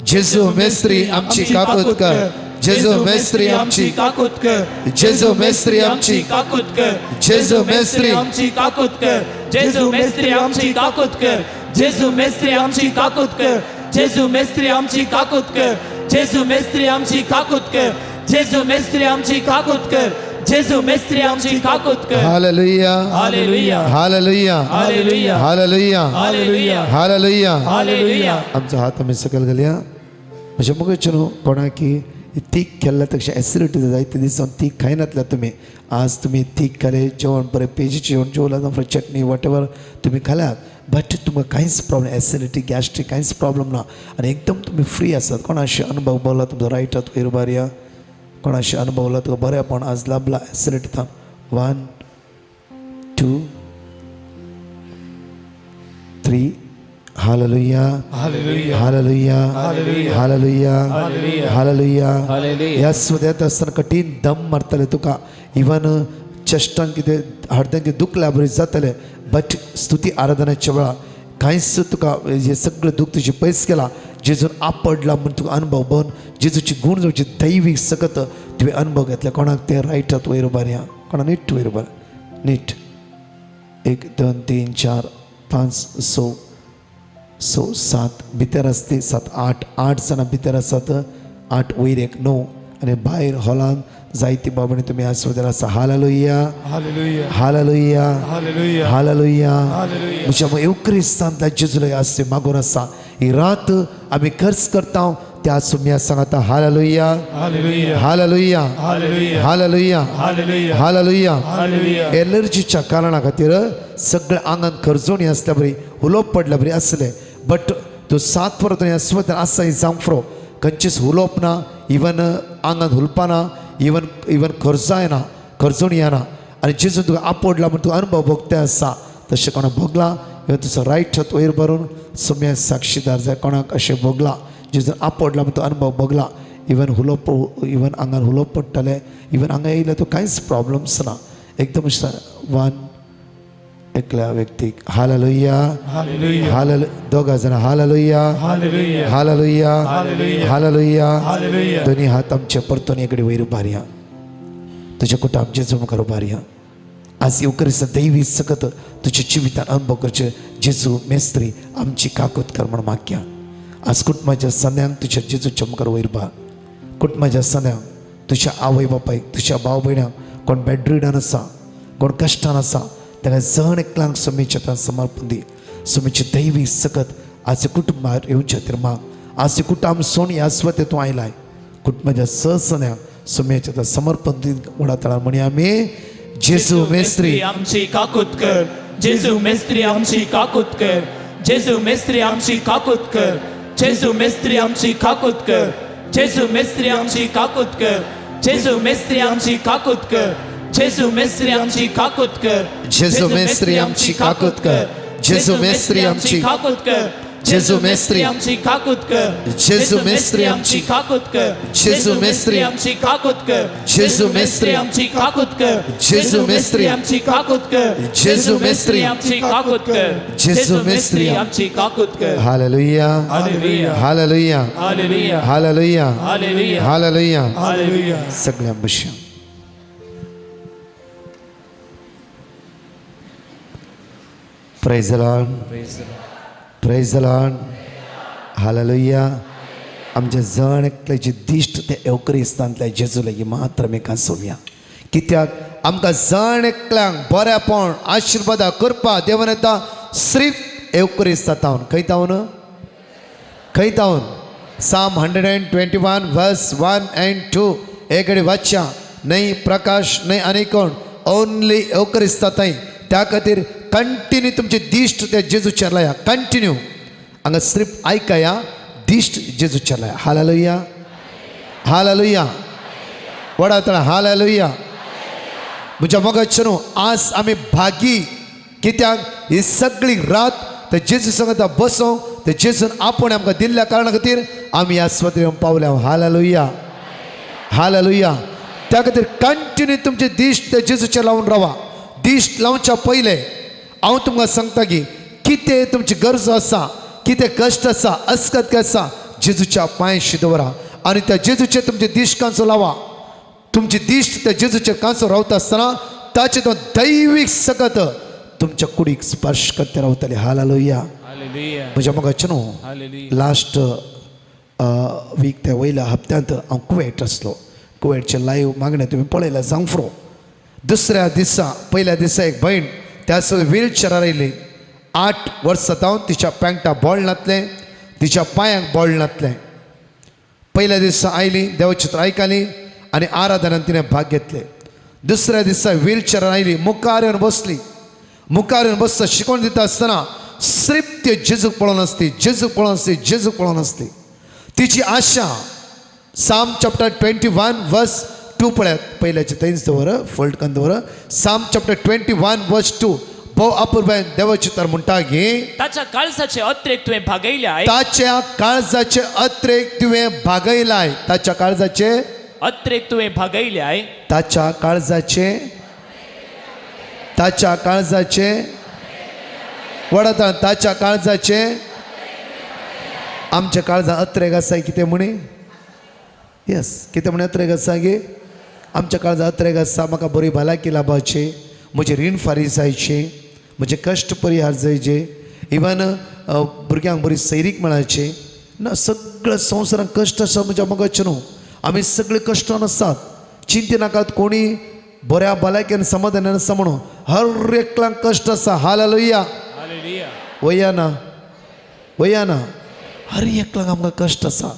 जेजू मेस्त्री आमची काकूत कर, जेजू मेस्त्री आमची काकूत कर, जेजू मेस्त्री आमची काकूत कर, जेजू मेस्त्री आमची काकूत कर, जेजू मेस्त्री आमची काकूत कर, जेजू मेस्त्री आमची काकूत कर, जेजू मेस्त्री आमची काकूत कर, जेजू मेस्त्री आमची काकूत कर, जेजू मेस्त्री आमची काकूत कर, जेजू मेस्त्री आमची काकूत कर. Hallelujah hallelujah hallelujah hallelujah hallelujah hallelujah hallelujah hallelujah. आमचो हात आमी सकयल घालया. म्हज्या मोगाचें न्हू कोणाकी तीख केल्ल्या तशें एसिडिटी जायते दिसान तीख खायनातल्या तुमी. आज तुमी तीख खाले, जेवण बरें पेजीचें जेवण जेवलां, चटणी what ever तुमी खाल्यात, बट तुमकां कांयच प्रॉब्लम, एसिडिटी गॅस्ट्रीक कांयच प्रॉब्लम ना आनी एकदम तुमी फ्री आसात. कोणाशी अनुभव बोला तुमचो रायट हात वयर बारया. कोणाशी अनुभवला तुका बरेंपण आज लाभला acidity. 1 2 3. Hallelujah hallelujah hallelujah hallelujah. ह्या सुद्यात आसतना कठीण दम मारतले तुका, इवन चेस्टान कितें हड्ड्यान कितें दुखल्या बरें जातलें, बट स्तुती आराधनाच्या वेळार कांयच तुका हें सगळें दूख तुजें पयस केलां. जेजून आपडला म्हूण तुका अनुभव बन, जेजूची गूण जावची दैवीक सकत तुवें अनुभव घेतले. कोणाक तें रायट हात वयर बारया, कोणाक नीट वयर बार, नीट. 1 2 3 4 5 6 6 7 भितर आसती 7 8 8 जाणां भितर आसात, 8 वयर 1 9 आनी भायर हॉलान जायती बाबांनी तुमी आज सुद्दां आसा. Hallelujah hallelujah hallelujah hallelujah hallelujah. म्हज्या येवक्रिस्तांतल्या जेजूला आसते मागून आसा. ही रात आमी खर्च करता त्या सुम्या सांगता. Hallelujah hallelujah hallelujah hallelujah. एलर्जीच्या कारणा खातीर सगळ्या आंगान खर्जोणी आसल्या बरी, उलोवप पडल्या बरी आसले, बट तूं 7 परत ह्या स्वता आसा जावंक फ्रो खंयचीच उलोवप ना, इवन आंगान हुलपाना, इवन इवन खर्चाय ना, खर्जोणी येना. आनी जेजून तुका आपोडला म्हण तुका अनुभव भोगते आसा, तशें कोणाक भोगला इवन तुजो रायट हात वयर भरून सुम्या साक्षीदार जाय. कोणाक अशें भोगला जेजून आपोडला म्हण तूं अनुभव भोगला, इवन हुलोप, इवन आंगान हुलोप पडटलें, इवन हांगा येयल्यार तूं कांयच प्रॉब्लम्स ना, एकदम वन एकल्या व्यक्तीक. Hallelujah hallelujah. दोगा जाणां हालेलुया हालेलुया हालेलुया. दोनी हात आमचे परतून एकडे वयर उबारया, तुज्या कुटुंब जेजू मुखार उबारया. आज येवकरीस्त दैवी सकत तुज्या जिवितान अनुभव करचे जेजू मेस्त्री आमची काकूत कर म्हण मागया. आज कुटुंबाच्या संद्यांक तुज्या जेजूच्या मुखार वयर उबार. कुटुंबाच्या संद्यांक तुज्या आवय बापायक, तुज्या भाव भयणांक, कोण बेडरिडन आसा, कोण कश्टान आसा, ताका जण एकल्यांक सुमीच्या तां समर्पण दी. सुमीची दैवी सकत आज कुटुंबार येवच्या खातीर माग. आज कुटुंब सोणी ह्या स्वते तूं आयलाय, कुटुंबाच्या सहसन्यांक सुम्याच्या तां समर्पण दी. व्हडा तळार म्हणया आमी, जेजू मेस्त्री आमची काकूत कर, जेजू मेस्त्री आमची काकूत कर, जेजू मेस्त्री आमची काकूत कर, जेजू मेस्त्री आमची काकूत कर, जेजू मेस्त्री आमची काकूत कर, जेजू मेस्त्री आमची काकूत कर, जेजू मेस्त्री आमची काकूत कर, जेजू मेस्त्री आमची काकूत कर, जेजू मेस्त्री आमची काकूत कर, जेजू मेस्त्री आमची काकूत कर, जेजू मेस्त्री आमची काकूत कर, जेजू मेस्त्री आमची काकूत कर, जेजू मेस्त्री आमची काकूत कर, जेजू मेस्त्री आमची काकूत कर, जेजू मेस्त्री आमची काकूत कर, जेजू मेस्त्री आमची काकूत कर. Hallelujah hallelujah hallelujah hallelujah hallelujah hallelujah hallelujah hallelujah. सगळ्या बशा praise the Lord, praise the Lord, hallelujah. आमच्या जण एकल्याची दिश्ट ते एवक्रिस्तांतल्या जेजू लागीं मात्र आमी सोमया. कित्याक आमकां जण एकल्यांक बऱ्यापण आशिर्वादा करपा देवान येता सिर्फ एवक्रिस्ता तावन. खंय तावन? खंय तावन? Psalm 121 verse 1 and 2 हे कडेन वाचया. न्हय प्रकाश न्हय आनी कोण, ओनली एवक्रिस्ता थंय. त्या खातीर कंटिन्यू तुमची दिश्ट त्या जेजूचेर लाया. कंटिन्यू हांगा सिर्फ आयकया, दिश्ट जेजूचेर लाया. Hallelujah hallelujah. वडा तळा हालेलुया. म्हज्या मोगाचें न्हू, आज आमी भागी. कित्याक ही सगळी रात ते जेजू सांगता बसों, ते जेजून आपूण आमकां दिल्ल्या कारणा खातीर आमी ह्या स्वता येवन पावल्या. Hallelujah hallelujah. त्या खातीर कंटिन्यू तुमची दिश्ट ते जेजूचेर लावन रावा. दिश्ट लावच्या पयलें हांव तुमकां सांगता की कितें तुमची गरज आसा, कितें कश्ट आसा, अस्कत आसा, जेजूच्या पांयशी दवरा आनी त्या जेजूचे तुमचे दिश्ट कांचो लावा. तुमची दिश्ट त्या जेजूचे कांचो रावता आसतना ताचे तो दैवीक सकत तुमच्या कुडीक स्पर्श करते रावतले. हालेलुया. म्हज्या मोगाचें न्हू, लास्ट वीक त्या वयल्या हप्त्यांत हांव कुवेट आसलो. कुवेटचें लायव्ह मागणें तुमी पळयलें जावंक फ्रो. दुसऱ्या दिसा, पयल्या दिसा एक भयण त्या व्हीलचेरार आयली. 8 वर्सां जावन तिच्या पॅन्टा बॉल नातलें, तिच्या पांयांक बॉल नातलें. पयल्या दिसा आयली, देवचित्र आयकली आनी आराधनान तिणें भाग घेतले. दुसऱ्या दिसा व्हीलचेरार आयली, मुखार येवन बसली. मुखार येवन बसता शिकोवन दिता आसतना सिर्फ ते जेजूक पळोवन आसली, जेजूक पळोवन आसली, जेजूक पळोवन आसली. तिची आशा Psalm chapter 21 verse 2 पळयात. पयल्याचे थंयच दवर, फोल्ड करून दवर. Psalm chapter 21 verse 2. भोव अपुरबायेन देवाची तर म्हणटा की ताच्या काळजाचे अत्रेक तुवें भागयलाय, ताच्या काळजाचे अत्रेक तुवें भागयलाय, ताच्या काळजाचे अत्रेक तुवें भागयलाय, ताच्या काळजाचे, ताच्या काळजाचे वडता, ताच्या काळजाचे. आमच्या काळजा अत्रेक आसा कितें म्हणी? येस, कितें म्हणी अत्रेक आसा गे? आमच्या काळजा अत्रेक आसा म्हाका बरी भलायकी लाभाची, म्हजें रीण फारीक जायचें, म्हजें कश्ट परिहार जायचे, इवन भुरग्यांक बरी सैरीक मेळाची ना. सगळ्या संवसारांत कश्ट आसा म्हज्या मोगाचें न्हू. आमी सगळे कश्टान आसात. चिंते नाकात कोणी बऱ्या भलायकेन समाधानान आसा म्हणून. हर एकल्यांक कश्ट आसा. हालेलुया. वया ना, वया ना, हर एकल्यांक आमकां कश्ट आसा.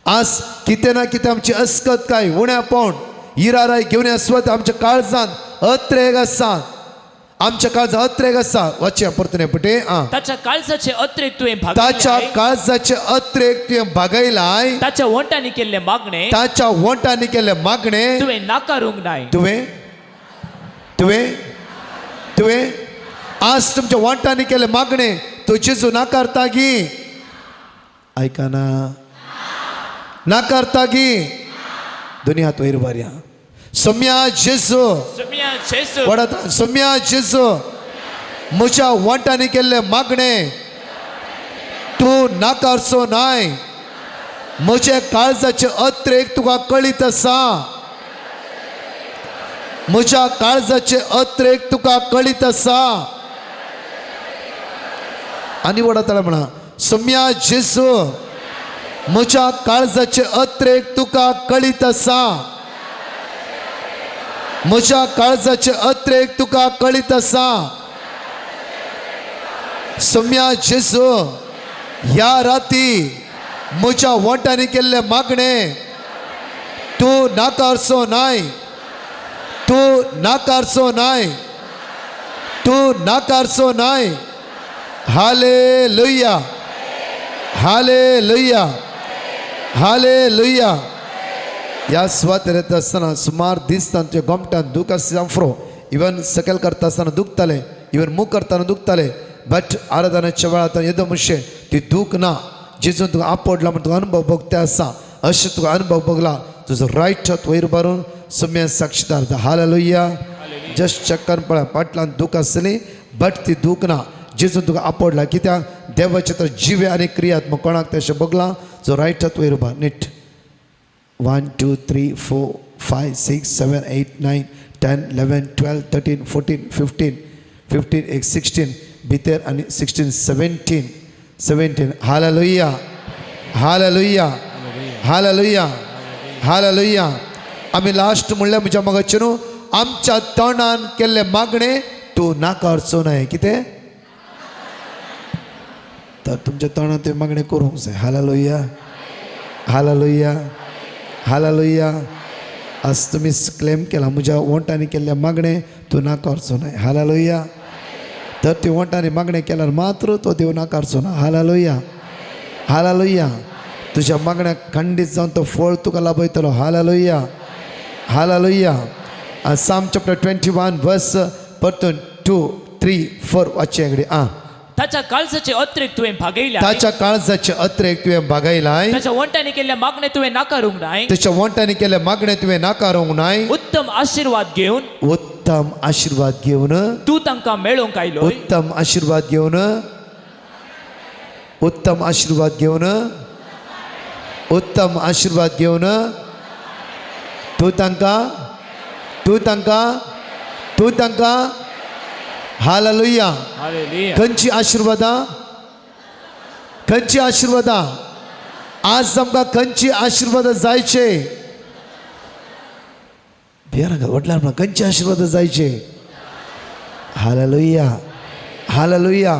आज कितें ना कितें आमची अस्कत काय उण्यापण इराराय घेवन आसवत आमच्या काळजान अत्रेग आसा, आमच्या काळजान अत्रेग आसा. वाचया परतून पटे. आं, ताच्या काळजाचे अत्रेक तुवें ताच्या काळजाचे अत्रेक तुवें भागयलाय, ताच्या वोंटांनी केल्ले मागणे, ताच्या वोंटांनी केल्ले मागणे तुवें नाकारूंक नाय. तुवें तुवें तुवें आज तुमच्या वोंटांनी केल्ले मागणे तो जेजू नाकारता गी? आयकना, नाकारता गी? दोन्ही हात वयर बारया. सोम्या जेजू, वडत सोम्या जेजू, म्हज्या वोंटांनी केल्ले मागणे तूं नाकारचो नाय. म्हज्या काळजाचे अत्रेक तुका कळीत आसा, म्हज्या काळजाचे अत्रेक तुका कळीत आसा. आनी वडतला म्हणा, सोम्या जेजू, म्हज्या काळजाचे अत्रेक तुका कळीत आसा, म्हज्या काळजाचे अत्रेक तुका कळीत आसा. सोम्या जेजू, ह्या राती म्हज्या वोंटांनी केल्ले मागणे तूं नाकारचो नाय, तूं नाकारचो नाय, तूं नाकारचो नाय. Hallelujah, hallelujah, hallelujah. ह्या सुवातेर येता आसतना सुमार दिसता तुज्या गोमटान दूख आसता फ्रो, इवन सकयल करता आसतना दुखतालें, इवन मूग करतना दुखतालें, बट आराधनाच्या वेळार येदो मुशें ती दूख ना. जेजून तुका आपडला म्हण तुका अनुभव भोगते आसा, अशें तुका अनुभव भोगला. तुजो रायट हात वयर बारून सम्या साक्षीदार. हालेलुया. जस्ट चेक करून पळय, पाटलान दूख आसली बट ती दूख ना. जेजून तुका आपडला कित्याक देवाचें तर जिवे आनी क्रियात्मक कोणाक तशें भोगलां. जो रायट हात वयर उबार नीट. 1 2 3 4 5 6 7 8 9 10 11 12 13 14 15 15 1 16 भितर आनी 16 17 17. Hallelujah, hallelujah, hallelujah, hallelujah. आमी लास्ट म्हणल्यार म्हज्या मोगाचें न्हू, आमच्या तोंडान केल्ले मागणे तूं नाकारचो न्हय. कितें तर तुमच्या तोंडान तुवें मागणें करूंक जाय. Hallelujah, hallelujah, hallelujah. आज तुमी क्लेम केला म्हज्या वोंटांनी केल्ले मागणें तूं नाकारचो न्हय. हालेलुया. तर ती वोंटांनी मागणें केल्यार मात्र तो देव नाकारचो ना. Hallelujah, hallelujah. तुज्या मागण्याक खंडीत जावन तो फळ तुका लाभयतलो. Hallelujah, hallelujah. Psalm chapter 21 verse परतून 2 3 4 वाचचे कडेन. आं, ताच्या काळजाचे अत्रेक तुवें भागयलाय, ताच्या काळजाचे अत्रेक तुवें भागयलाय, ताच्या वोंटांनी केल्ले मागणे तुवें नाकारूंक नाय, ताच्या वोंटांनी केल्ले मागणे तुवें नाकारूंक नाय. उत्तम आशिर्वाद घेवन, उत्तम आशिर्वाद घेवन तूं तांकां मेळोवंक आयलो. उत्तम आशिर्वाद घेवन, उत्तम आशिर्वाद घेवन, उत्तम आशिर्वाद घेवन तूं तांकां, तूं तांकां, तूं तांकां. हालेलुया. खंयची आशिर्वादां, खंयची आशिर्वादां आज आमकां खंयची आशिर्वादां जायचे? भियानाका वडल्यार म्हणा, खंयची आशिर्वादां जायचे? Hallelujah, hallelujah.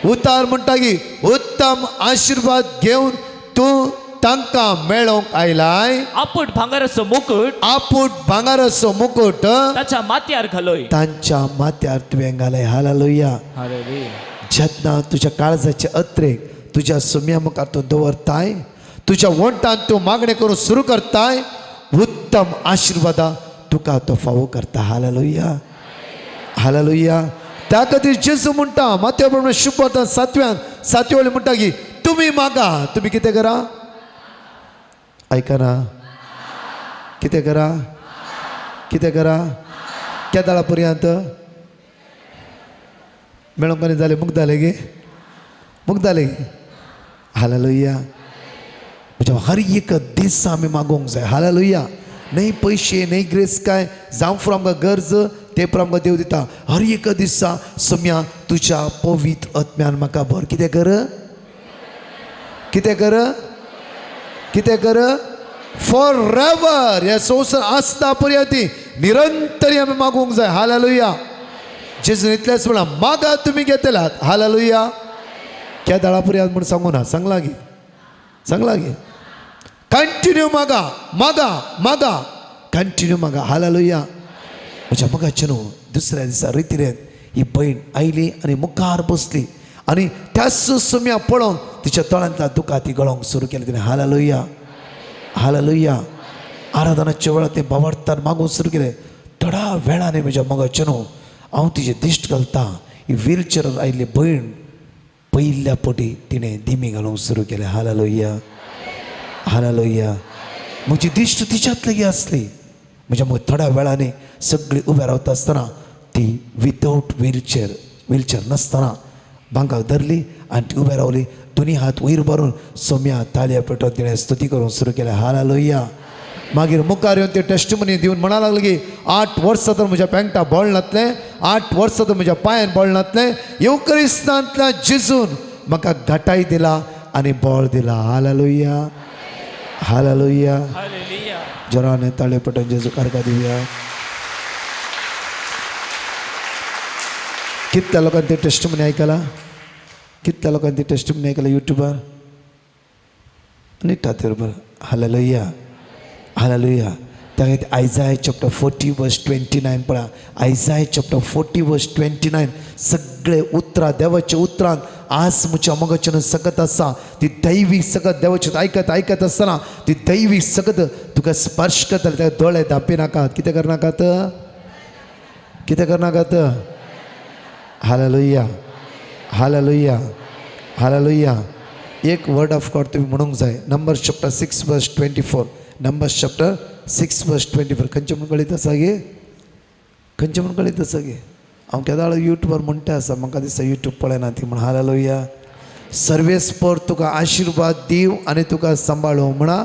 उतार म्हणटा की उत्तम आशिर्वाद घेवन तूं तांकां मेळोवंक आयलाय. आपूट भांगराचो मुकुट, आपूट भांगराचो मुकुट ताच्या माथ्यार घालोय, तांच्या माथ्यार तुवें घालय. हालेलुया. जेन्ना तुज्या काळजाचे अत्रेक तुज्या सुम्या मुखार तूं दवरताय, तुज्या वोंटान तूं मागणें करून सुरू करताय, उत्तम आशिर्वादां तुका तो फावो करता. Hallelujah, hallelujah. त्या खातीर जेजू म्हणटा माथ्या प्रमाणे शुभवार्ता 7व्यान 7व्या वळी म्हणटा की तुमी मागा. तुमी कितें करा? आयकना, कितें करा? कितें करा? केदाळा पर्यंत मेळोंक आनी जालें, मुक्त जालें गे, मुक्त जालें गे. हालेलुया. म्हणजे हर एक दीस आमी मागोवंक जाय. हालेलुया. न्हय पयशे, न्हय ग्रेस काय, जावं फुडें आमकां गरज ते पण आमकां देव दिता. हर एक दिसा सम्या तुज्या पवित्र आत्म्यान म्हाका भर. कितें कर? कितें कर? कितें कर? फॉर एवर ह्या संवसार आसता पर्यंत निरंतर आमी मागूंक जाय. हालेलुया. जेजून इतलेंच म्हणा, मागा तुमी घेतलात. हालेलुया. केदाळा पर्यंत म्हूण सांगू ना, सांगला गे, सांगला गे. कंटिन्यू मागा मागा मागा कंटिन्यू मागा. हालेलुया. म्हज्या मोगाचें न्हू दुसऱ्या दिसा रितीरेन ही भयण आयली आनी मुखार बसली आनी त्याच सुम्या पळोवन तिच्या दोळ्यांतल्या दुकां ती गळोवंक सुरू केली तिणें. Hallelujah hallelujah. आराधनाच्या वेळार तें भावार्थान मागूंक सुरू केलें. थोड्या वेळान म्हज्या मोगाचें न्हू हांव तिजे दिश्ट घालता ही व्हीलचेरार आयिल्ली भयण पयल्या पटी तिणें दिमी घालूंक सुरू केलें. Hallelujah hallelujah. म्हजी दिश्ट तिच्यात लागीं आसली. म्हज्या मोग थोड्या वेळांनी सगळी उबे रावता आसतना ती विदावट व्हीलचेर व्हीलचेर नासतना बांकाक धरली आनी ती उबे रावली. दोनी हात वयर भरून सोम्या ताळया पेटोवन तिणें स्तुती करूंक सुरू केलें. हालेलुया. मागीर मुखार येवन ते टेस्टिमनी दिवन म्हणा लागले की 8 वर्सां तर म्हज्या पेंगटा बळ नातलें, 8 वर्सां तर म्हज्या पांयान बळ नातलें, येवक्रिस्तांतल्या जेजून म्हाका घटाय दिला आनी बळ दिला. Hallelujah hallelujah. जोरान ताळे पेटोवन जेजू कारका दिवया. कितल्या लोकांनी ते टेस्टिमनी आयकला? कितल्या लोकांनी ते टेस्टिमनी आयकला युट्यूबार? नीट बरोबर. Hallelujah hallelujah. त्या खातीर आयजाय चॅप्टर 40 वर्स 29 पळया. आयजाय चॅप्टर 40 वर्स 29 सगळे उतरां देवाच्या उतरान आज म्हज्या मोगाचें सकत आसा ती दैवी सकत देवाचें आयकत आयकत आसतना ती दैवी सकत तुका स्पर्श करतले. त्या दोळे धांपी नाकात. कितें करनाकात? कितें करनाकात? Hallelujah hallelujah hallelujah. एक वर्ड ऑफ गॉड तुमी म्हणूंक जाय. Numbers chapter 6 verse 24. Numbers chapter 6 verse 24. खंयचें म्हूण कळीत आसा गे? खंयचें म्हूण कळीत आसा गे? हांव केदाळ युट्यूबार म्हणटा आसा, म्हाका दिसता युट्यूब पळयना ती म्हण. हालेलुया. सर्वेस्पर तुका आशिर्वाद दिव आनी तुका सांबाळू म्हणा.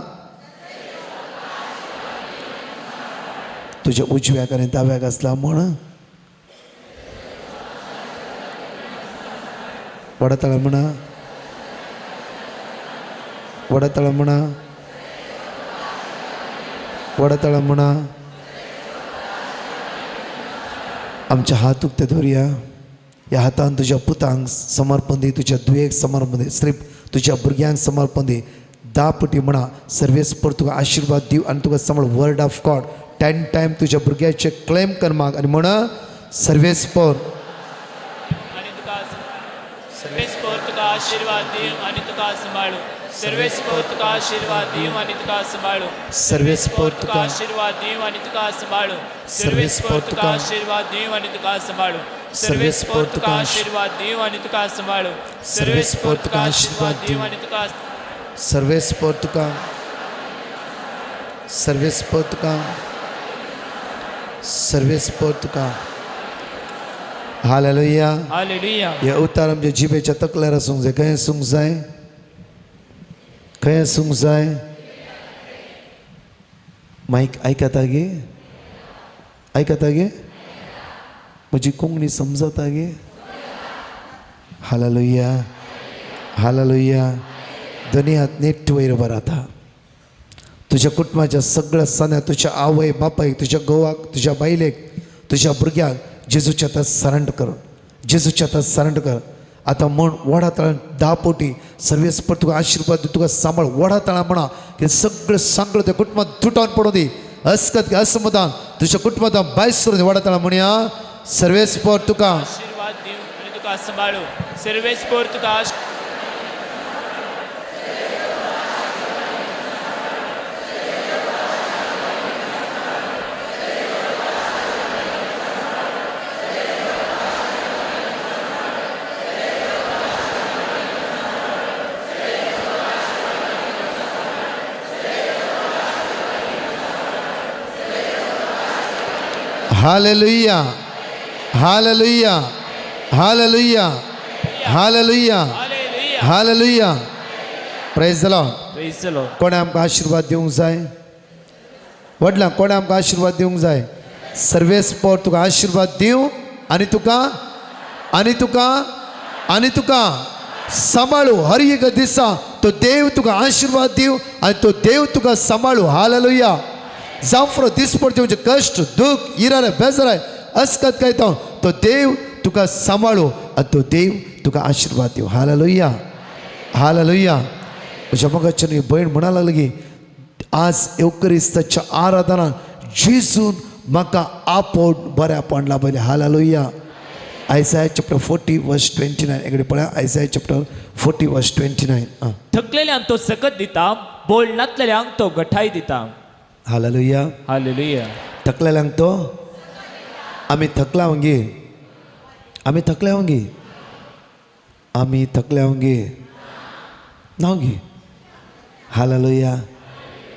तुज्या उजव्याक आनी दाव्याक आसला म्हण. वडतळ म्हणा वडतळ म्हणा वडतळ म्हणा. आमच्या हात उक्ते धरुया. ह्या हातान तुज्या पुतांक समर्पण दी, तुज्या दुयेक समर्पण दी, स्त्रीप तुज्या भुरग्यांक समर्पण दी. 10 पटी म्हणा सर्वेस्पर तुका आशिर्वाद दिव आनी तुका सांबाळ. वर्ड ऑफ गॉड 10 टायम तुज्या भुरग्याचे क्लेम कर माग आनी म्हणा सर्वेस्पर सर्वेस्पर तुका आशिर्वाद दिव आनी तुका सांबाळू. सर्वेस्पर तुका आशिर्वाद दिव आनी तुका सांबाळू. सर्वेस्पर तुका आशिर्वाद दिव आनी तुका सांबाळू. सर्वेस्पर तुका आशिर्वाद दिव आनी तुका सांबाळू. सर्वेस्पर तुका आशिर्वाद दिव आनी तुका सांबाळू. सर्वेस्पर तुका आशिर्वाद दिव आनी तुका सर्वेस्पर तुका सर्वेस्पर तुका सर्वेस्पर तुका. Hallelujah hallelujah. हे उतार आमच्या जिबेच्या तकल्यार आसूंक जाय. खंय आसूंक जाय? खंय आसूंक जाय? मायक आयकता गे? आयकता गे? म्हजी कोंकणी समजता गे? Hallelujah hallelujah. दोनी हात नेट वयर बराता. तुज्या कुटुंबाच्या सगळ्या सण्या, तुज्या आवय बापायक, तुज्या घोवाक, तुज्या बायलेक, तुज्या भुरग्याक जेजूच्या हातात सरेंडर कर. जेजूच्या हातात सरेंडर कर. आतां म्हण व्हडा तळान 10 पटी सर्वेस्पर तुका आशिर्वाद तुका सांबाळ. व्हडा तळा म्हणा की सगळें सांगळें त्या कुटुंबात तुटावन पडूं दी. अस्कत असमदान तुज्या कुटुंबात भायर सरून दी. व्हडा तळा म्हणया सर्वेस्पर तुका आशिर्वाद दिव आनी तुका सांबाळू. सर्वेस्पर तुका hallelujah hallelujah hallelujah hallelujah hallelujah. Praise the Lord. Praise the Lord. कोणें आमकां आशिर्वाद दिवंक जाय? वडलां कोणें आमकां आशिर्वाद दिवंक जाय? सर्वेस्पर तुका आशिर्वाद दिवं आनी तुका आनी तुका आनी तुका सांबाळू. हर एक दिसा तो देव तुका आशिर्वाद दिवं आनी तो देव तुका सांबाळू. हालेलुया. जावं फुरो दीस पडचे म्हणजे कश्ट दुःख इराय बेजराय अस्कत काय तो देव तुका सांबाळू आनी तो देव तुका आशिर्वाद दिवं. Hallelujah hallelujah. म्हज्या मोगाच्यान ही भयण म्हणा लागली की आज येवक्रिस्ताच्या आराधना जेजून म्हाका आपोट बऱ्यापण लाभयलें. हालेलुया. Isaiah chapter 40 verse 29 एकडे पळया. Isaiah chapter 40 verse 29. थकलेल्यांक तो सकत दिता, बोल नातलेल्यांक तो गठाय दिता. हालेलुया. हालेलुया. थकलेल्यांक तो, आमी थकला वंगी, आमी थकल्या वंगी, आमी थकल्या वंगी ना गी. हालेलुया.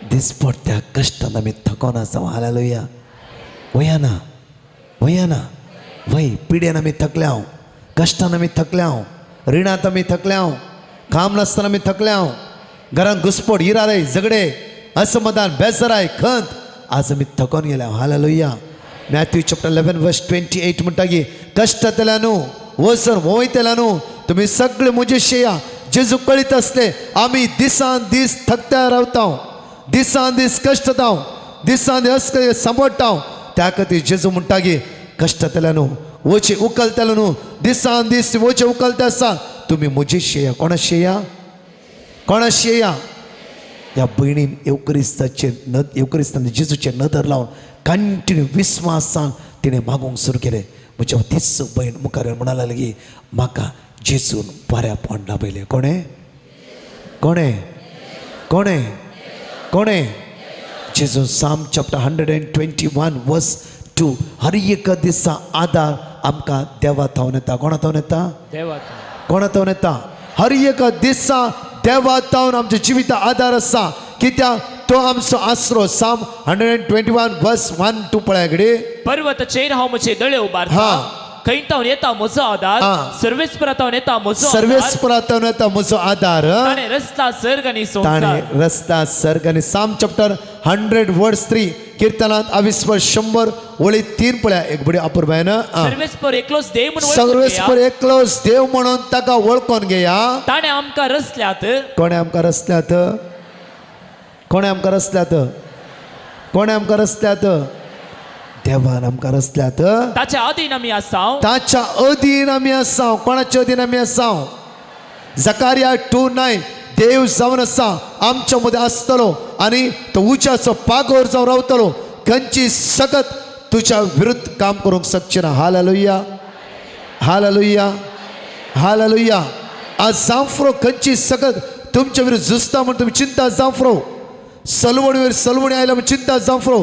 दिसपडत्या कश्टान आमी थकोन आसा. हालेलुया. वया ना, वया ना, वय पिड्यान आमी थकल्या, कश्टान आमी थकल्या, रिणांत आमी थकल्या, काम नासतना आमी थकल्या, घरांत घुसपट, इरारे, झगडे, असमाधान, बेजाराय, खंत, आज आमी थकोन गेल्या. हालेलुया. मॅथ्यू चॅप्टर 11 वर्स 28 म्हणटा की कश्टांतल्या न्हू, वचन वयतल्या न्हू, तुमी सगळे म्हजे या. जेजू कळीत आसले आमी दिसान दीस थकत्या रावता, दिसान दीस कश्टता, दिसान दीस सांपडटा. त्या खातीर जेजू म्हणटा की कश्टांतल्या न्हू, वचे उखलतले न्हू, दिसान दीस वचे उखलते आसा, तुमी म्हजे या. कोणाशी या? कोणाशी या? ह्या भयणीन येवक्रिस्ताचेर न येवक्रिस्तान जेजूचेर नदर लावन कंटिन्यू विस्वासान तिणें मागूंक सुरू केलें. म्हज्या तीच भयण मुखार म्हणा लागली की म्हाका जेजून बऱ्यापण लाभयलें. कोणें? कोणें? कोणें? कोणें? जेजून. Psalm chapter 121 verse 2. हर एका दिसा आदार आमकां देवा थावन येता. कोणा थावन येता? देवा. कोणा थावन येता? हर एका दिसा देवा थावन आमच्या जिविता आदार आसा. कित्याक तो आमचो आसरो. साम 121 वर्स 1 2 पळया घडी. पर्वताचेर हांव म्हजे दोळे उबारता, खंय तावन येता म्हजो आदार? सर्वेस्परा तावन येता म्हजो, सर्वेस्परा तावन येता म्हजो आदार. ताणें रचला सर्ग आनी संवसार, ताणें रचला सर्ग आनी. साम चॅप्टर 100 वर्स 3, किर्तनांत आविस्पर 100 वळी 3 पळया एक बडी अपुरबायन. सर्वेस्पर एकलोच देव म्हणून, सर्वेस्पर एकलोच देव म्हणून ताका वळखून घेया. ताणें आमकां रचल्यात. कोणें आमकां रचल्यात? कोणें आमकां रचल्यात? कोणें आमकां रचल्यात? देवान आमकां रचल्यात. ताच्या अधीन आमी आसा, ताच्या अधीन आमी आसा. कोणाच्या अधीन आमी आसा? जकारिया 2:9. देव जावन आसा आमच्या मदें आसतलो आनी तो उच्याचो पागोर जावन रावतलो. खंयची सकत तुज्या विरुद्ध काम करूंक शकची ना. हालेलुया. हालेलुया. हालेलुया. आज जांफ्रो खंयची सकत तुमच्या विरुद्ध झुजता म्हण तुमी चिंता जांफ्रो. सलवणीवर सलवणी आयल्या म्हण चिंता जांफ्रो.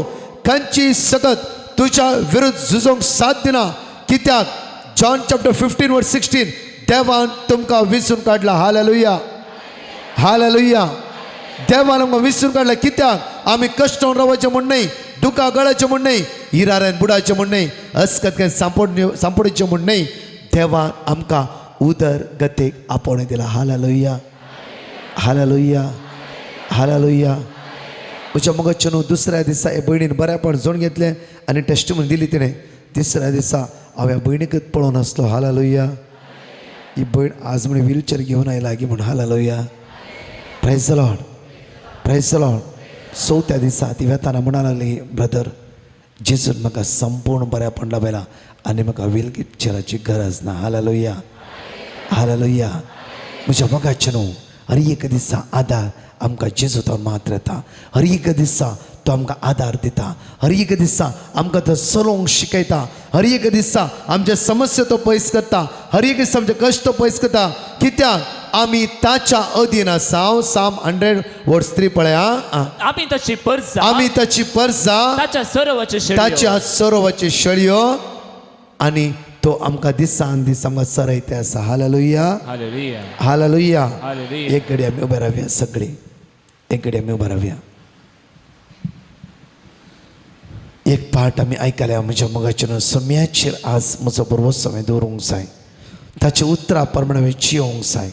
खंयची सकत तुज्या विरुद्ध झुजोंक साथ दिना. कित्याक जॉन चॅप्टर 15 वर्स 16 देवान तुमकां विसून काडला. हालेलुया. हालेलुया. देवान आमकां विसरून काडला. कित्याक आमी कश्टान रावचें म्हूण न्हय, दुकां गळाचें म्हूण न्हय, इराऱ्यान बुडाचें म्हूण न्हय, अस्कत काय सांपडचें म्हूण न्हय, देवान आमकां उदरगतेक आपोवणें दिलां. हालेलुया. हालेलुया. हालेलुया. म्हज्या मोगाचें न्हू, दुसऱ्या दिसा हे भयणीन बऱ्यापण जोड घेतलें आनी टेस्टिमनी दिली तिणें. तिसऱ्या दिसा हांव ह्या भयणीकच पळोवन आसलो. हालेलुया. ही भयण आज म्हण व्हीलचेर घेवन आयला लागीं म्हूण. Hallelujah. Praise the Lord. Praise the Lord. चवथ्या दिसा ती वेताना म्हणा लागली, ब्रदर जेजून म्हाका संपूर्ण बऱ्यापण लाभयलां आनी म्हाका व्हीलचेराची गरज ना. हालेलुया. हालेलुया. म्हज्या मोगाचें न्हू, हर एक दिसा आदार आमकां जेजू तो मात्र येता. हर एक दिसा तो आमकां आदार दिता. हर एक दिसा आमकां तो चलोवंक शिकयता. हर एक दिसा आमच्या समस्या तो पयस करता. हर एक दिसा आमचे कश्ट तो पयस करता. कित्याक आमी ताच्या अधीन आसा. साम 100 वर्स 3 पळया. आमी ताची परजा, आमी ताची परजा, ताच्या सरोवाचे शेळयो, ताच्या सरोवाचे शेळयो, आनी तो आमकां दिसान दीस आमकां चरयते आसा. हालेलुया. हालेलुया. हालेलुया. हालेलुया. एक घडी आमी उबे रावया सगळीं. एक घडी आमी उबे रावया. एक पाठ आमी आयकल्या. म्हज्या मोगाचें सम्याचेर आज म्हजो भरवंसो हांवें दवरूंक जाय. ताच्या उतरा प्रमाणे हांवें जियोंक जाय.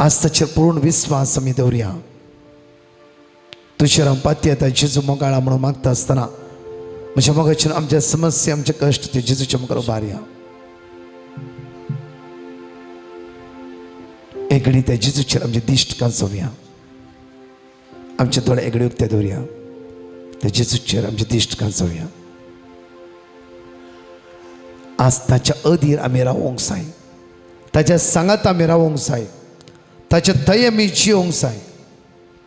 आज ताचेर पूर्ण विस्वास आमी दवरया. तुजेर हांव पातयेता जेजू मोगाळा म्हणून मागता आसतना म्हज्या मोगाचेर आमच्या समस्या, आमचे कश्ट ते जेजूच्या मुखार उबारया. एक घडी त्या जेजूचेर आमची दिश्ट कांचोवया. आमचे दोळे एगडे उक्ते दवरया. त्या जेजूचेर आमची दिश्ट कांचोवया. आज ताच्या अधीर आमी रावोंक जाय. ताच्या सांगात आमी रावोंक जाय. ताच्या थंय आमी जियोंक जाय.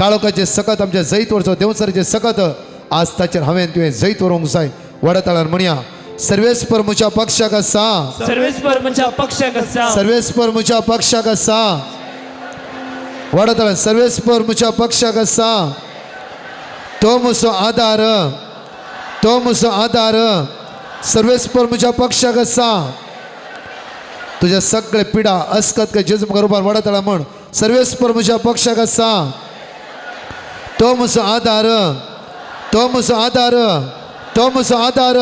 काळोखाचें सकत आमच्या जैत व्हरचो देवसराचें सकत आज ताचेर हांवें तुवें जैत व्हरूंक जाय. व्हडा ताळान म्हणया, सर्वेस्पर म्हज्या पक्षाक आसा, सर्वेस्पर म्हज्या पक्षाक आसा, सर्वेस्पर म्हज्या पक्षाक आसा. व्हडा ताळान, सर्वेस्पर म्हज्या पक्षाक आसा, तो म्हजो आदार, तो म्हजो आदार, सर्वेस्पर म्हज्या पक्षाक आसा. तुज्या सगळे पिडा अस्कत काय जेजू मुखार उबार व्हडा ताळान म्हण, सर्वेस्पर म्हज्या पक्षाक आसा, तो म्हजो आदार, तो म्हजो आदार, तो म्हजो आदार,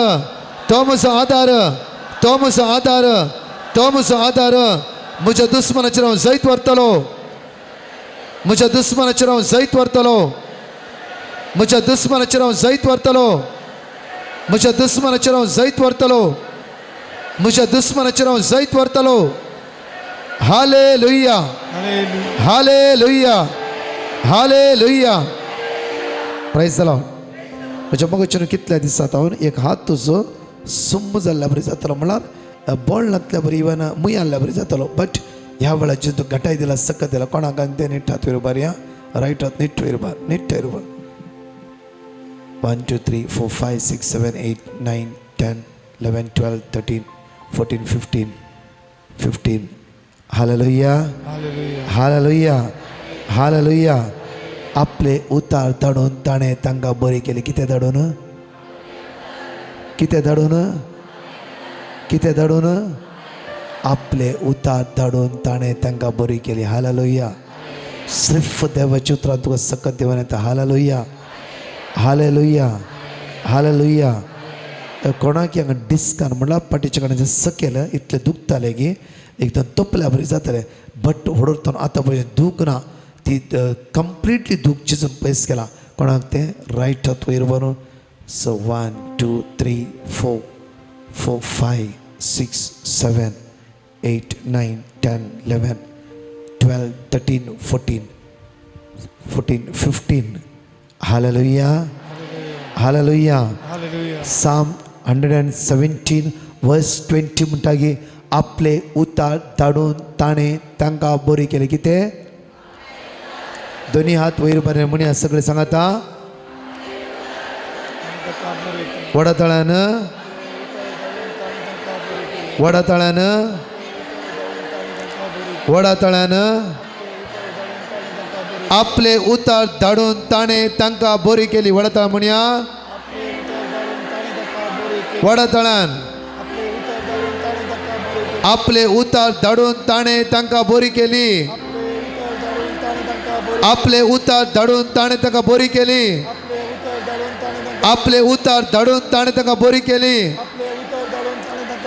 तो म्हजो आदार, तो म्हजो आदार, तो म्हजो आदार. म्हज्या दुस्मनाचेर हांव जैत व्हरतलो, म्हज्या दुस्मनाचेर हांव जैत व्हरतलो, म्हज्या दुस्मनाचेर हांव जैत व्हरतलो, म्हज्या दुस्मनाचेर हांव जैत व्हरतलो, म्हज्या दुस्मनाचेर हांव जैत व्हरतलो. Hallelujah, hallelujah, hallelujah. Praise the lord. म्हज्या मोगाच्यान कितल्या दिसात हांव एक हात तुजो सुम्म जाल्ल्या बरी जातलो, म्हळ्यार बळ नातल्या बरी, इवन मुय आहल्या बरी जातलो. बट ह्या वेळाचेर तूं घटाय दिला, सकत दिला. कोणाक आनी तें नीट हात वयर उबार, या रायट हात नीट वयर उबार, नीट वयर उबार. 1 2 3 4 5 6 7 8 9 10 11 12 13 14 15 15. Hallelujah, hallelujah, hallelujah. आपले उतार धाडून ताणें तांकां बरी केली. कितें धाडून? कितें धाडून? कितें धाडून? आपले उतार धाडून ताणें तांकां बरी केली. हालेलुया. सिर्फ देवाच्या उतरान तुका सकत देवान येता. Hallelujah, hallelujah, hallelujah. कोणाक हांगा डिस्कान म्हणल्यार पाटीच्या कडेन सकयल इतलें दुखतालें की एकदम तोपल्या बरी जातालें. बट व्हडोरतून आतां पळय दूख ना, ती कंप्लिटली दूख चिजून पयस केला. कोणाक तें रायट हात वयर व्हरून. So 1 2 3 4 4 5 6 7 8 9 10 11 12 13 14 14 15. Hallelujah, hallelujah. Psalm 117 verse 20 म्हणटा की आपले उतार धाडून ताणें तांकां बरी केली. कितें? दोनी हात वयर बरें म्हणया, सगळे सांगाता व्हडा ताळ्यान, व्हडा ताळ्यान, व्हडा ताळ्यान. आपले उतार धाडून ताणें तांकां बरी केली. व्हडा ताळ्यान म्हणया, व्हडा ताळ्यान. आपले उतार धाडून ताणें तांकां बरी केली. आपले उतार धाडून ताणें तांकां बरी केली. आपले उतार धाडून ताणें तांकां बरी केली.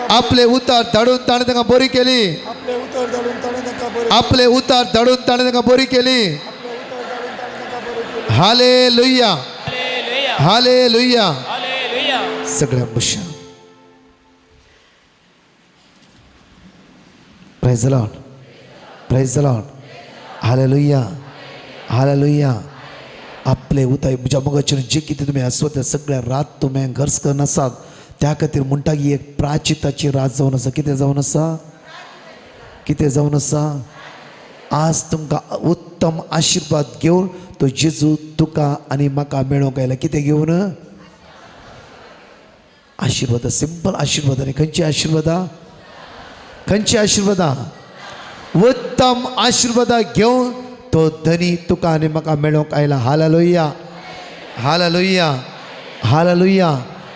आपले उतार धाडून ताणें तांकां बरी केली. आपले उतार धाडून ताणें तांकां बरी केली. Hallelujah, hallelujah. सगळ्या बशा. Praise the lord, praise the lord. Hallelujah, hallelujah. आपले उताय म्हज्या मोगाचेर जे कितें तुमी आसवता सगळ्या रात तुमी घर्स करनासात, त्या खातीर म्हणटा की एक प्राचिताची रात जावन आसा. कितें जावन आसा? कितें जावन आसा? आज तुमकां उत्तम आशिर्वाद घेवन तो जेजू तुका आनी म्हाका मेळोवंक आयला. कितें घेवन? आशिर्वाद. सिंपल आशिर्वाद. आनी खंयची आशिर्वादां? खंयची आशिर्वादां? उत्तम आशिर्वादां घेवन तो धनी तुका आनी म्हाका मेळोवंक आयला. Hallelujah, hallelujah, hallelujah.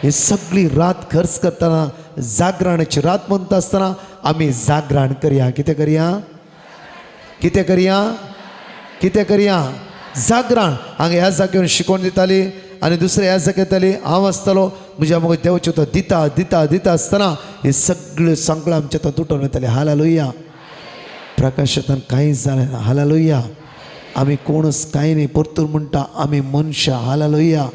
ही सगळी रात खर्च करतना, जागरणाची रात म्हणटा आसतना आमी जागरण करया. कितें करया? कितें करया? कितें करया? जागरण. हांगा ह्या जाग्यार शिकोवन दिताली आनी दुसऱ्या ह्या जाग्यार येताली. हांव आसतालो म्हज्या मोग देवाच्यो तो दिता दिता दिता आसतना हे सगळ्यो सांकळां आमच्या तो तुटोवन वयताले. हालेलुया. प्रकाशांत कांयच जालें ना. हालेलुया. आमी कोणूच कांय न्ही. परतून म्हणटा आमी मनशां. Hallelujah.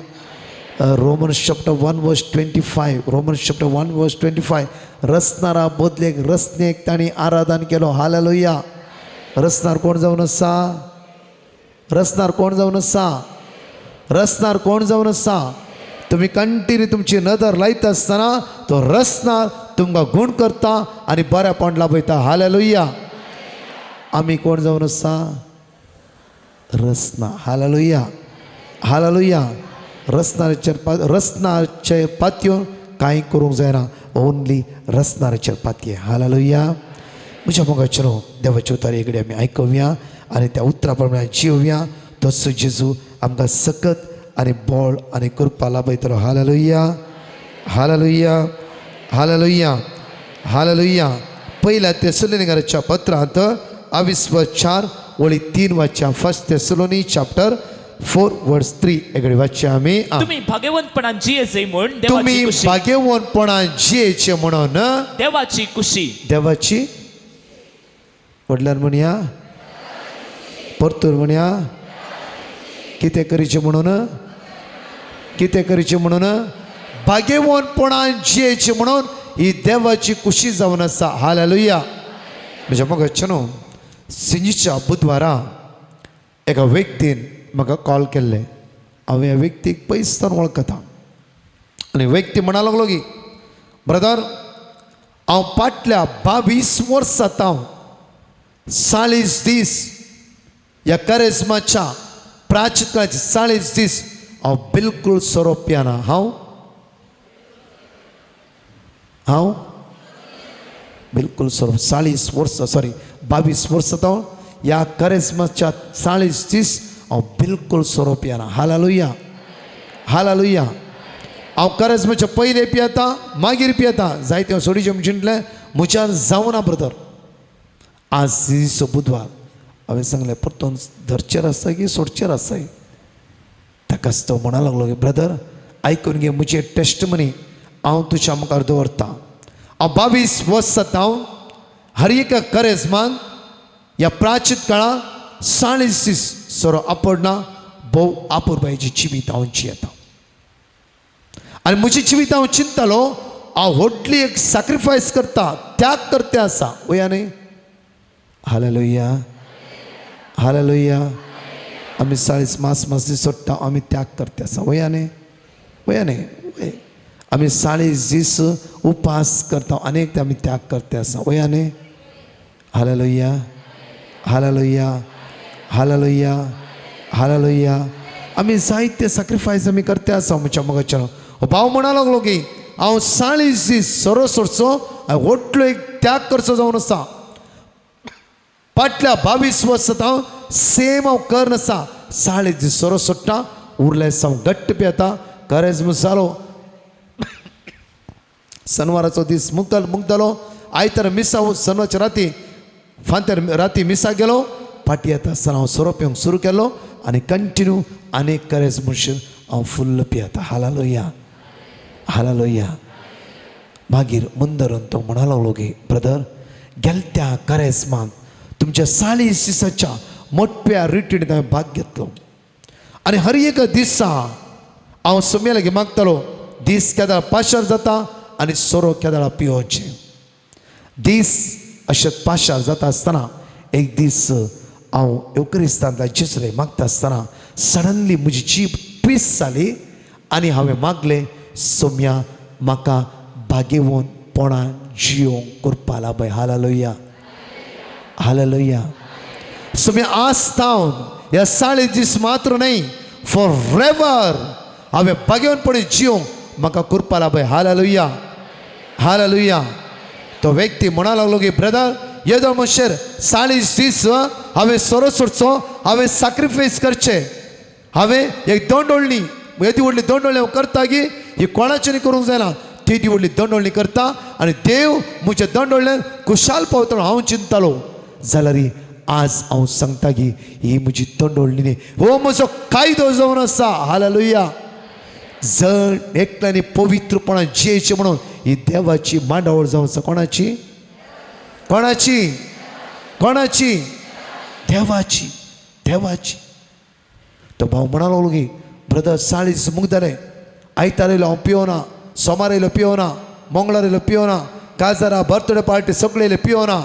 Romans chapter 1 verse 25, Romans chapter 1 verse 25. रसणारा बदलेक रसनेक तांणी आराधन केलो. हालेलुया. रसणार कोण जावन आसा? रसणार कोण जावन आसा? रसणार कोण जावन आसा? तुमी कंटिन्यू तुमची नदर लायता आसतना तो रसणार तुमकां गूण करता आनी बऱ्यापण लाभयता. हालेलुया. आमी कोण जावन आसा? रसना. Hallelujah hallelujah. रसनाचेर रसनाचे पातयो कांय करूंक जायना, ओनली रसनाचेर पातये. हालेलुया. म्हज्या मोगाचेर देवाचे उतर एकडे आमी आयकुया आनी त्या उतरा प्रमाणे जिवया. तसो जेजू आमकां सकत आनी बळ आनी कृपा लाभयतलो. Hallelujah hallelujah hallelujah hallelujah. पयल्या तेसलोनीकराच्या पत्रांत 4:3 वाच्या. फर्स्ट तेसलोनी चॅप्टर 4:3 एकडे वाचया आमी. तुम्ही भाग्यवंतपणान जियेचे म्हूण, तुम्ही भाग्यवंतपणान जियेचे म्हणून देवाची कुशी. देवाची व्हडल्यान म्हणया, परतून म्हणया, कितें करीचें म्हणून, कितें करीचें म्हणून, भाग्यवंतपणान जियेचें म्हणून ही देवाची कुशी जावन आसा. हालेलुया. म्हज्या मोगाचें न्हू, सिंजीच्या बुधवारा एका व्यक्तीन म्हाका कॉल केल्लें. हांव ह्या व्यक्तीक पयस सावन वळखता आनी व्यक्ती म्हणा लागलो की ब्रदर, हांव फाटल्या 22 वर्सां हांव 40 दीस ह्या करेज्माच्या प्राचितकाळाचे 40 दीस हांव बिलकूल सोरो पियाना. हांव हांव बिलकूल सोरो 40 वर्सां, सॉरी 22 वर्सां हांव ह्या करेज्माच्या 40 दीस हांव बिलकूल सोरो पियाना. Hallelujah hallelujah. हांव करेज्माच्या पयले पियेता, मागीर पियेता, जायते हांव सोडीचें चिंतलें म्हज्यान जावना ब्रदर. आज दीस बुधवार हांवें सांगलें परतून धरचेर आसा की सोडचेर आसा. ताकाच तो म्हणा लागलो की ब्रदर आयकून घे, म्हजी टेस्टमनी हांव तुज्या मुखार दवरता. हांव 22 वर्सां हांव हर एका करेज्माक ह्या प्राचीत काळांत 40 दीस सोरो आपडना, भोव आपुरबायेची जिवीत हांव जियेता. आनी म्हजी जिवीत हांव चिंततालो हांव व्हडली एक सॅक्रिफायस करता, त्याग करता आसा. वया न्ही? Hallelujah hallelujah. आमी 40 मास मास दीस सोडटा, आमी त्याग करता आसा. वया न्ही? वया न्ही? वय. आमी 40 दीस उपास करता, अनेक आमी त्याग करता आसा. वया न्ही? Hallelujah hallelujah hallelujah hallelujah. आमी जायते सॅक्रिफायस आमी करता आसा. म्हज्या मोगाच्या भाव म्हणा लागलो की हांव 40 दीस सोरो सोडचो, हांव व्हडलो एक त्याग करचो जावन आसा. फाटल्या 22 वर्सां हांव सेम हांव कर आसा. 40 दीस सोरो सोडटा, उरले हांव घट्ट पियेता. करेज्म जालो, शनिवाराचो दीस मुगतालो, आयतार मिसा, शनिवारच्या राती फांत्यार राती मिसा गेलो. फाटी येता आसतना हांव सोरो पिवंक सुरू केलो आनी कंटिन्यू आनी करेज म्हणशील हांव फुल्ल पियेता. Hallelujah hallelujah. मागीर मुंदरून तो म्हणा लागलो की ब्रदर, गेलत्या करेज्माक तुमच्या 40 दिसाच्या मोठ्या रिट्रीट हांवें भाग घेतलो आनी हर एका दिसा हांव सोम्या लागीं मागतालो, दीस केदाळा पाशार जाता आनी सोरो केदाळा पिवोवचें. दीस अशें पाशार जाता आसतना एक दीस हांव येवक्रिस्तांतल्या जेजूले मागता आसतना सडनली म्हजी जीब ट्विस्ट जाली आनी हांवें मागलें, सोम्या म्हाका भाग्यवंतपणान जियोंक करपा लाभय. Hallelujah hallelujah. सोम्या आज तावन ह्या 40 दीस मात्र न्हय, फॉर एवर हांवें भाग्यवंतपणे जियोंक म्हाका करपा लाभय. Hallelujah hallelujah. तो व्यक्ती म्हणा लागलो की ब्रदर, येदो म्हणशेर 40 दीस हांवें सोरो सोडचो, हांवें सॅक्रिफायस करचें, हांवें एक दंडोळणी, येदी व्हडली दंडोळणी हांव करता की ही कोणाच्यानी करूंक जायना, तेदी व्हडली दंडोळणी करता आनी देव म्हज्या दंडोळण्यान खुशाल पावतलो हांव चिंततालो. जाल्यार आज हांव सांगता की ही म्हजी दंडोळणी न्ही, हो म्हजो कायदो जावन आसा. हालेलुया. जण एकल्यानी पवित्रपणान जियेचें म्हणून ही देवाची मांडावळ जावन आसा. कोणाची? कोणाची? कोणाची? देवाची. देवाची. तो भाव म्हणा लागलो की ब्रदर 40 मुगदाले, आयतार येयलो हांव पिवना, सोमार येयलो पिवना, मंगळार येयलो पिवना, काजारा बर्थडे पार्टी सगळे येयले पिवना.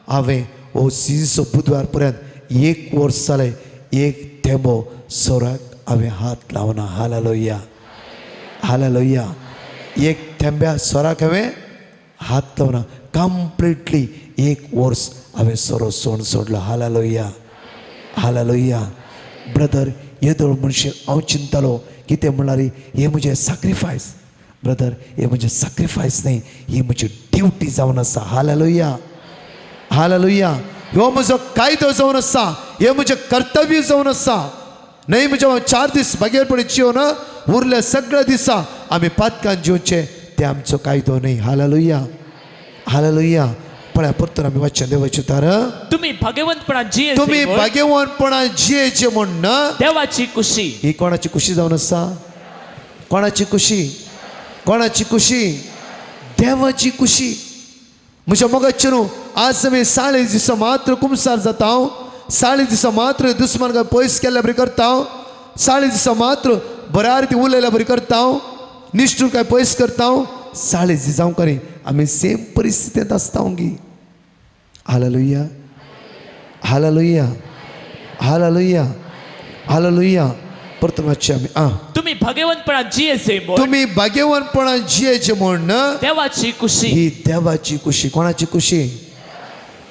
हांवें हो सिंजो बुधवार पर्यंत 1 वर्स जालें एक थेंबो सोराक हांवें हात लावना. Hallelujah hallelujah. एक थेंब्या सोराक हांवें हात लावना. कंप्लिटली 1 वर्स हांवें सोरो सोडून सोडलो. Hallelujah hallelujah. ब्रदर येदोळ म्हणशील हांव चिंतलो कितें म्हणल्यार हें म्हजें सॅक्रिफायस. ब्रदर हें म्हजें सॅक्रिफायस न्हय, ही म्हजी ड्युटी जावन आसा. Hallelujah, hallelujah. ह्यो म्हजो कायदो जावन आसा, हें म्हजें कर्तव्य जावन आसा. न्हय म्हज्या 4 दीस भागेरपणी जिवन उरले सगळ्या दिसा आमी पातकान जिवचें तें आमचो कायदो न्हय. Hallelujah, hallelujah. पळया परतून आमी वाचचें देवाचें उतर. तुमी भाग्यवंतपणान जियेचे, तुमी भाग्यवंतपणान जियेचे म्हूण देवाची खुशी. ही कोणाची खुशी जावन आसा? कोणाची खुशी? कोणाची खुशी? देवाची खुशी. म्हज्या मोगाचें न्हू आज आमी 40 दिसां मात्र कुमसार जाता, 40 दिसां मात्र दुस्मान पयस केल्ल्या बरी करता, 40 दिसां मात्र बऱ्या रिती उलयल्या बरी करता, निश्ठूर काय पयस करता. 40 दिसां करी आमी सेम परिस्थितींत आसता गी. Hallelujah, hallelujah, hallelujah, hallelujah. परतून वाचचें आमी. आं, तुमी भाग्यवंतपणान जियेचे, तुमी भाग्यवंतपणान जियेचे म्हूण देवाची खुशी. ही देवाची खुशी. कोणाची खुशी?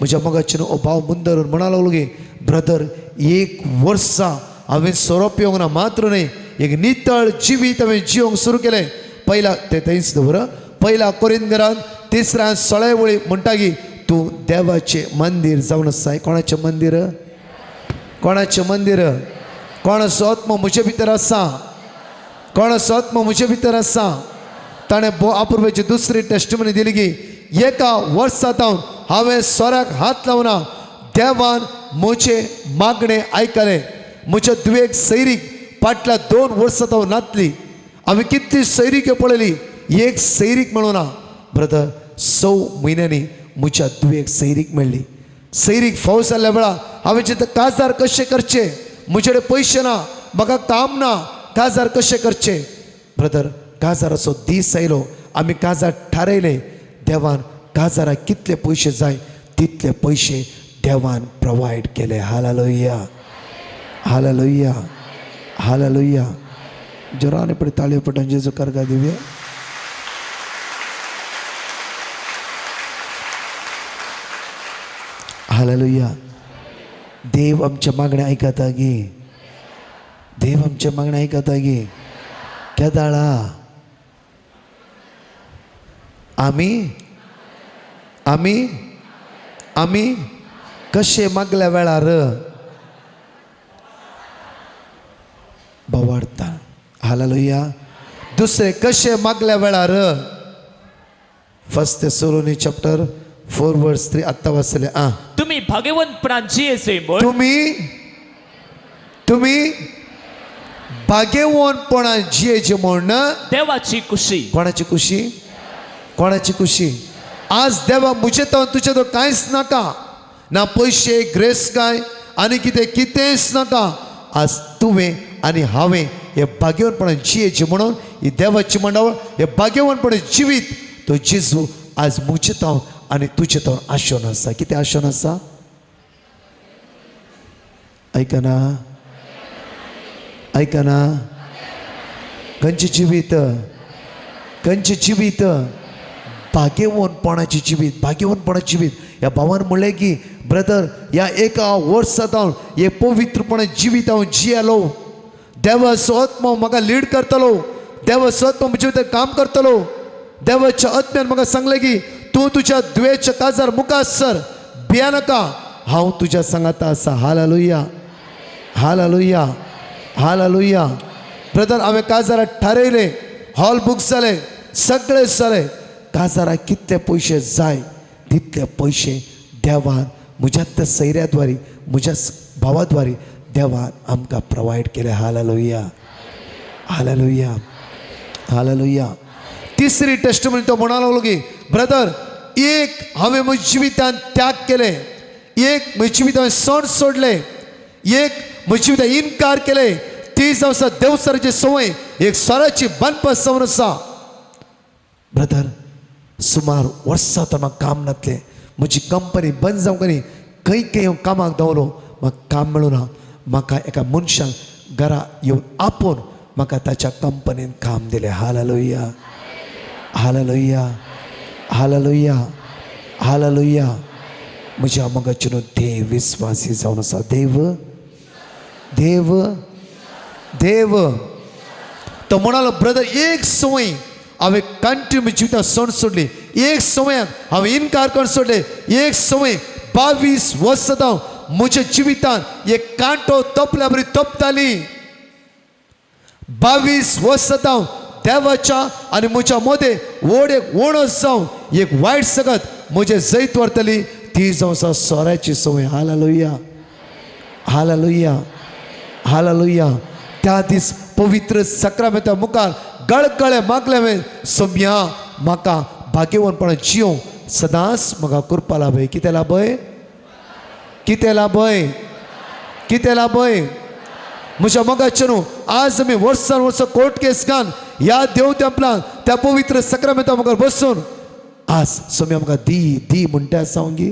म्हज्या मोगाचें न्हू भाव मुंदरून म्हणा लागलो गी ब्रदर 1 वर्सा हांवें सोरो पिवंक ना मात्र न्हय, एक नितळ जिवीत हांवें जिवंक सुरू केलें. पयला तें थंयच दवर. 1 कोरिंथरान 3:16 वळी म्हणटा की तूं देवाचें मंदीर जावन आसा. कोणाचें मंदीर? कोणाचें मंदीर? कोणाचो आत्मो म्हजे भितर आसा? कोणाचो आत्मो म्हजे भितर आसा? ताणें अपुर्वेची दुसरी टेस्टिमनी दिली की 1 वर्सा जावन हांवें सोऱ्याक हात लावना, देवान म्हजें मागणें आयकलें. म्हज्या दुयेक सैरीक फाटल्या 2 वर्सां जावन नातली. हांवें कितली सैरिक्यो पळयली, एक सैरीक मेळूं ना. ब्रदर 6 म्हयन्यांनी म्हज्या दुयेक सैरीक मेळ्ळी. सैरीक फावस जाल्ल्या वेळार हांवें चिंतलें काजार कशें करचें, म्हजे कडेन पयशे ना, म्हाका काम ना, काजार कशें करचें. ब्रदर काजाराचो दीस आयलो, आमी काजार थारायलें. देवान काजाराक कितले पयशे जाय तितले पयशे देवान प्रोवायड केले. Hallelujah, hallelujah, hallelujah. जोरान पडे ताळयो पडून जेजू करगा दिवया. हालेलुया. देव आमच्या मागण्या आयकता गी, देव आमच्या मागण्या आयकता गी. केदाळा आमी आमी आमी कशे मागल्या वेळार बोवाळता. हालेलुया. दुसरे कशे मागल्या वेळार 1 Thessalonians chapter 4 verse 3 आत्ता वाचले. आं, तुमी भाग्यवंतपणान जियेचे म्हूण, तुमी तुमी भाग्यवंतपणान जियेचे म्हूण देवाची खुशी. कोणाची खुशी? कोणाची खुशी? आज देवा म्हजे तो तुजे तो कांयच नाका, ना पयशे ग्रेस काय आनी कितें कितेंच नाका. आज तुवें आनी हांवें हे भाग्यवंतपणान जियेचें म्हणून ही देवाची मंडावळ, हे भाग्यवंतपणान जिवीत तो जेजू आज म्हजे तो आनी तुजे तो आशोन आसा. कितें आशोन आसा? आयकना, आयकना. खंयचें जिवीत? खंयचें जिवीत? भाग्यवंतपणाचें जिवीत, भाग्यवंतपणाचें जिवीत. ह्या भावान म्हणलें की ब्रदर ह्या 1 वर्सा जावन हे पवित्रपणान जिवीत हांव जियेलो. देवाचो आत्मो म्हाका लीड करतलो, देवाचो आत्मो म्हजे भितर काम करतलो. देवाच्या आत्म्यान म्हाका सांगलें की तूं तुज्या दुयेच्या काजार मुखार सर, भिया नाका, हांव तुज्या सांगाता आसा. Hallelujah, hallelujah, hallelujah. ब्रदर हांवें काजाराक थारयलें, हॉल बूक जालें, सगळें जालें. काजाराक कितले पयशे जाय तितले पयशे देवान म्हज्या त्या सैऱ्याद्वारी, म्हज्या भावाद्वारी देवान आमकां प्रोवायड केले. Hallelujah, hallelujah, hallelujah. तिसरी टेस्टिमनी तो म्हणा लागलो की ब्रदर एक हांवें म्हज्या जिवितान त्याग केलें, एक म्हज्या जिवितान सण सोडलें, एक म्हज्या जिवितान इनकार केलें. ती जावन आसा देवसराची संवय, एक सराची बांदपास जावन आसा. ब्रदर सुमार वर्सां तर म्हाका काम नासलें, म्हजी कंपनी बंद जावंक न्ही, खंय खंय हांव कामाक धांवलो, म्हाका काम मेळूं ना. म्हाका एका मनशान घरा येवन आपोवन म्हाका ताच्या कंपनीन काम दिलें. Hallelujah, hallelujah, hallelujah, hallelujah. म्हज्या मोगाचें न्हू देव विस्वासी जावन आसा. देव देव देव. तो म्हणालो ब्रदर एक संवय हांवें कंटिन्यू जिवितांत सोड सोडली, एक संवयाक हांवें इनकार करून सोडले, एक संवय 22 वर्सां म्हज्या जिवितांत एक कांटो तोपल्या बरी तोपताली. 22 वर्सां देवाच्या आनी म्हज्या मदें व्हड एक वणस जावन एक वायट सगत म्हजें जैत व्हरतली ती जावन आसा सोऱ्याची संवय. Hallelujah hallelujah hallelujah. त्या दीस पवित्र साक्रामेंता मुखार गळगळे मागले हांवें, सोम्या म्हाका भाग्यवनपणा जियोंक सदांच म्हाका कृपा लाभय. कितें लाभय? कितें लाभय? कितें लाभय? म्हज्या मोगाचें न्हू आज आमी वर्सान वर्सां कोर्ट केस घालून ह्या देव तेंपलान त्या पवित्र साक्रामेंता मुखार बसून आज सोम्या म्हाका दी दी म्हणटा आसा गी.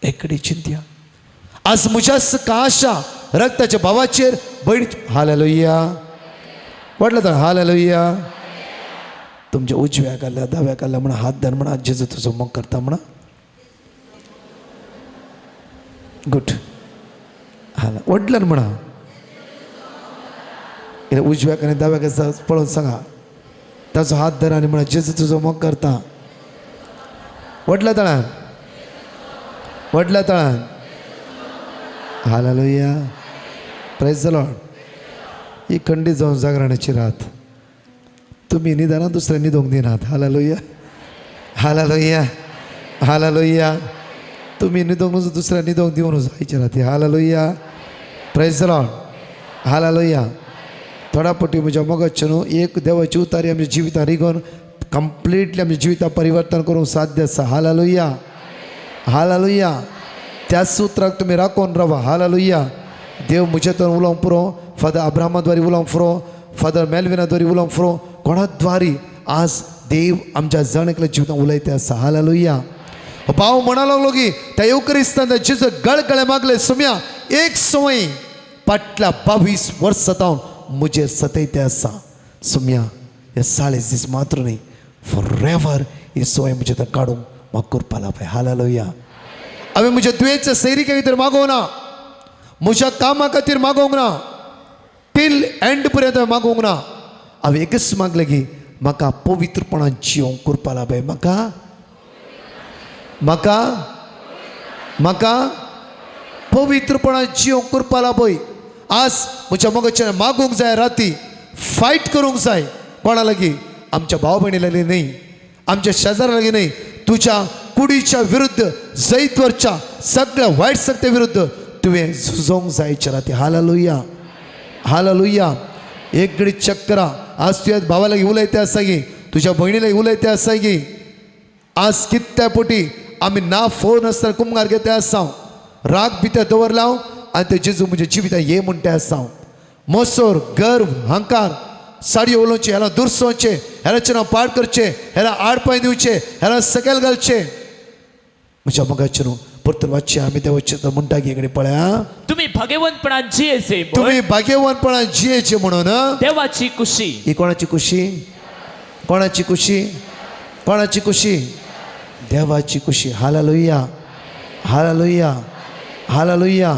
एकडे चिंत्या आज म्हज्या आशा रक्ताच्या भावाचेर भयणी. हालेलुया. वाटलं तर हालेलुया. तुमच्या उजव्या काडल्या दाव्या काडल्या म्हणा हात धर म्हणा जेजू तुजो मोग करता म्हणा. गुड. हाला वडल्यान म्हणा उजव्या आनी दाव्या पळोवन सांगा ताचो हात धर आनी म्हणा जेजू तुजो मोग करता. वडल्या तळान वडल्या तळान. हालेलुया. Praise the Lord. ही खंडीत जावन जागरणाची रात. तुमी निदाना दुसऱ्या न्हिदोंक दिनात. Hallelujah hallelujah hallelujah. तुमी न्हिदोंक न्हू दुसऱ्या न्हिदोंक दिवन जायचे राती. Hallelujah. Praise the Lord. Hallelujah. थोडा पटी म्हज्या मोगाचें न्हू एक देवाची उतारी आमच्या जिवितां रिगोवन कंप्लिटली आमच्या जिवितां परिवर्तन करूंक साध्य आसा. Hallelujah hallelujah. त्याच उतराक तुमी राखून रावा. हालेलुया. देव म्हज्या तोंड उलोवंक पुरो, फादर अब्राहमा द्वारी उलोवंक पुरो, फादर मेलविना द्वारी उलोवंक पुरो, कोणा द्वारी आज देव आमच्या जण एकल्या जिवितांत उलयते आसा. हालेलुया. भाव म्हणा लागलो की त्या येवक्रिस्तान जेजू गळगळे मागले सोम्या एक संवय फाटल्या 22 वर्सां तावन म्हजेर सतयते आसा. सोम्या हे 40 दीस मात्र न्ही फॉर एवर ही संवय म्हजे तर काडूंक म्हाका कृपा लाभय. हालेलुया. हांवें म्हज्या दुयेंच्या सैरिके खातीर मागोवंक ना, म्हज्या कामा खातीर मागोवंक ना, टील एंड पर्यंत हांवें मागोवंक ना. हांवें एकच मागलें की म्हाका पवित्रपणान जियोंक कृपा लाभय. म्हाका म्हाका म्हाका पवित्रपणान जियोंक कृपा लाभय. आज म्हज्या मोगाच्यान मागूंक जाय, राती फायट करूंक जाय. कोणा लागीं? आमच्या भाव भयणी लागीं न्ही, आमच्या शेजारा लागीं न्ही, तुज्या कुडीच्या विरुद्ध जैत वरच्या सगळ्या वायट शक्ती विरुद्ध तुवें झुजोंक जायचे राती. Hallelujah hallelujah. एक घडी चक्करा आज तुज्या भावा लागीं उलयते आसा गी, तुज्या भयणी लागीं उलयते आसा गी. आज कितल्या पोटी आमी ना फोन आसतना कुमगार घेते आसा, राग भितर दवरला आनी ते जेजू म्हज्या जिवितांत ये म्हणटे आसा. मोसोर गर्व हंकार साडयो उलोवचे, ह्याला दुरसोवचें, ह्याचे नांव पाड करचें, ह्याला आडपाय दिवचें, ह्याला सकयल घालचें. म्हज्या मोगाचें न्हू परतून वाचचें आमी देवाचें म्हणटा की कडेन पळया तुमी भाग्यवंतपणान जियेचे, तुमी भाग्यवंतपणान जियेचे म्हणून देवाची कुशी. ही कोणाची कुशी? कोणाची कुशी? कोणाची कुशी? देवाची कुशी. Hallelujah hallelujah hallelujah.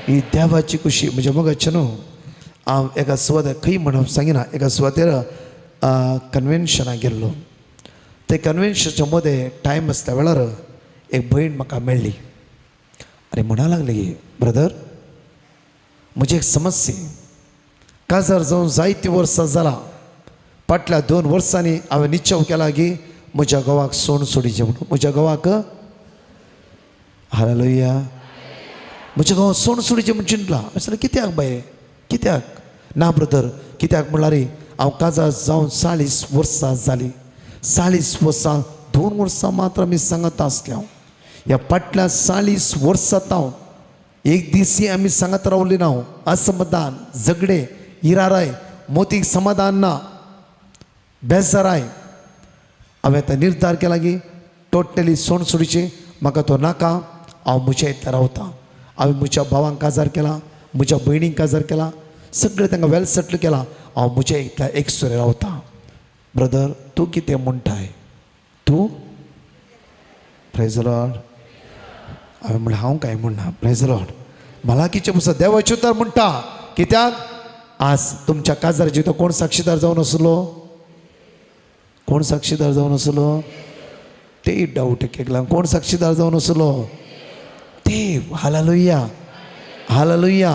ही देवाची कुशी. म्हज्या मोगाचें न्हू हांव एका सुवातेर खंय म्हणून सांगिना, एका सुवातेर कन्वेन्शनाक गेल्लो. ते कन्वेन्शनाच्या मदें टायम आसता वेळार एक भयण म्हाका मेळ्ळी आनी म्हणा लागली की ब्रदर म्हजी एक समस्या, काजार जावन जायतीं वर्सां जालां, फाटल्या 2 वर्सांनी हांवें निश्चव केला की म्हज्या घोवाक सोण सोडीचें म्हणून. म्हज्या घोवाक हालेलुया म्हज्या घोवाक सोण सोडीचें म्हूण चिंतलां. हांवें सांगलें कित्याक बाये कित्याक? ना ब्रदर कित्याक म्हणल्यार हांव काजार जावन 40 वर्सां जालीं, 40 वर्सां 2 वर्सां मात्र आमी सांगत आसले. हांव ह्या फाटल्या 40 वर्सां हांव एक दीसय आमी सांगत रावली ना. असमाधान, झगडे, इराराय, मोतीक समाधान ना, बेजाराय. हांवें आतां निर्धार केला की टोटली सोण सोडीची, म्हाका तो नाका, हांव म्हज्या इतल्या रावता. हांवें म्हज्या भावांक काजार केला, म्हज्या भयणींक काजार केला, सगळें तांकां वेल सेटल केला, हांव म्हज्या इतल्या एकसुरें रावता. ब्रदर तूं कितें म्हणटाय? तूं प्रेज लॉर्ड. हांवें म्हणलें हांव कांय म्हणना. Praise Lord. मलाकीचें पुस्तक देवाचें उतर म्हणटा. कित्याक आज तुमच्या काजाराची तो कोण साक्षीदार जावन आसलो? कोण साक्षीदार जावन आसलो? ते डावट एक लागून कोण साक्षीदार जावन आसलो? देव. Hallelujah, hallelujah.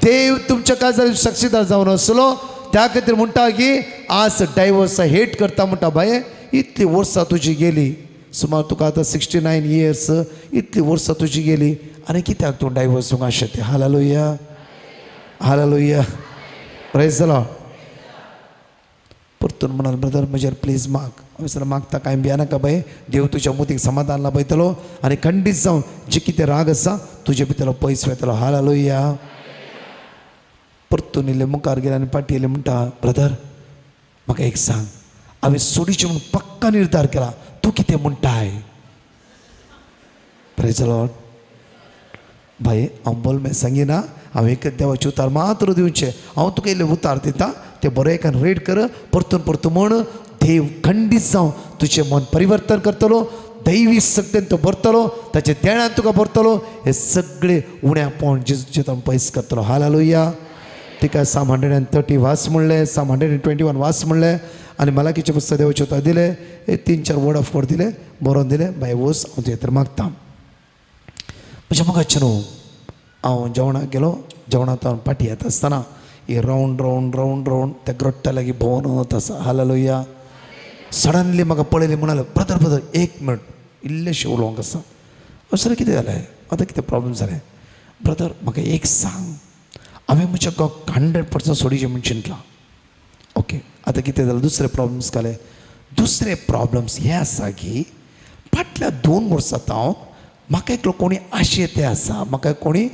देव तुमच्या काजाराची साक्षीदार जावन आसलो. त्या खातीर म्हणटा की आज डायवर्स हेट करता. म्हणटा बाये इतली वर्सां तुजी गेली, सुमार तुका आतां 69 इयर्स, इतली वर्सां तुजी गेली आनी कित्याक तूं डायवर्स जावंक आशें तें. Hallelujah, hallelujah, praise the lord. परतून म्हणाल ब्रदर म्हजेर प्लीज माग. हांवें सर मागता कांय भियानाका बाये, देव तुज्या मुतीक समाधान लाभयतलो आनी खंडीत जावन जे कितें राग आसा तुजे भितर पयस वयतलो. हालेलुया. परतून इल्ले मुखार गेले आनी फाटीं येयले. म्हणटा ब्रदर म्हाका एक सांग, हांवें सोडीचें म्हणून पक्का निर्धार केला, तूं कितें म्हणटाय? Praise the lord. भाई हांव बोलमे सांगिना, हांव एक देवाचें उतार मात्र दिवचें. हांव तुका इल्लें उतार दिता, तें बरें एकान रेड कर, परतून परतून म्हण. देव खंडीत जावन तुजें मन परिवर्तन करतलो, दैवी शक्तेन तो भरतलो, ताचे देणान तुका भरतलो, हे सगळे उण्यापण जेजूचें तो पयस करतलो. हालेलुया. तिका साम 130 वास म्हणलें, साम 121 वास म्हणलें आनी मलाकीचें पुस्तक देवाचें उतर दिलें. हे 3-4 वर्ड ऑफ कोड दिले, बरोवन दिलें. बाय वोस हांव तुजें तर मागता. म्हज्या मोगाचें न्हू, हांव जेवणाक गेलो. जेवणांत हांव फाटीं येता आसतना ही रावंड रावंड रावंड रावंड त्या ग्रोट्टा लागीं भोंवन वता आसा. हालेलुया. सडनली म्हाका पळयली, म्हणाले ब्रदर ब्रदर एक मिनट, इल्लेशें उलोवंक आसा. सर कितें जालें आतां, कितें प्रॉब्लम जालें? ब्रदर म्हाका एक सांग, हांवें म्हज्या घोवाक 100% सोडीचें म्हूण चिंतलां. ओके, आतां कितें जालें? दुसरे प्रॉब्लम्स घाले. दुसरे प्रॉब्लम्स हे आसा की फाटल्या 2 वर्सां हांव म्हाका एकलो कोणी आशेते आसा. म्हाका कोणी,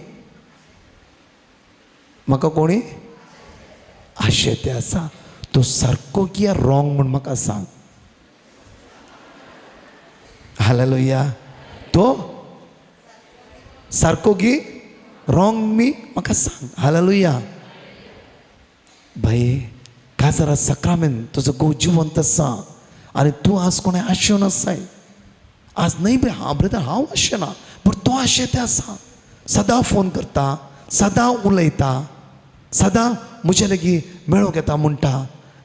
म्हाका कोणी आशेते आसा. तो सारको की रॉंग म्हूण म्हाका सांग. हालेलुया. तो सारको की रॉंग मी म्हाका सांग. हालेलुया. भाई काजारा साक्रामेंत तुजो घोव जिवंत आसा आनी तूं आज कोणें आशेवन आसाय. आज न्हय बरे, हांव ब्रदर हांव आशेना, पूण तो आशेते आसा. सदां फोन करता, सदां उलयता, सदां म्हजे लागीं मेळोंक येता म्हणटा.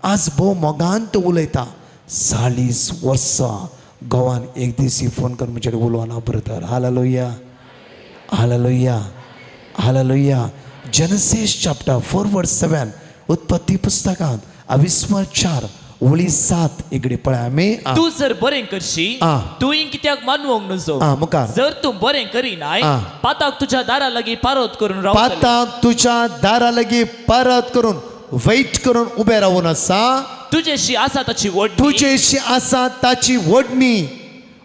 आज भोव मोगान तो उलयता. 40 वर्सां घोवान एक दीस फोन करून म्हजे कडेन उलोवना brother. Hallelujah, hallelujah, hallelujah. Genesis chapter 4:7, उत्पत्ती पुस्तकांत अविस्मर 4:7 इकडे पळय आमी. तूं जर बरें करशी तुवें कित्याक मानवंक नजो? मुखार जर तूं बरें करिनाय पाताक तुज्या दारा लागीं परत करून रावतलें. पाताक तुज्या दारा लागीं परत करून वेट करून उबें रावून आसा. तुजेशी आसा ताची ओडणी, तुजेशी आसा ताची ओडणी.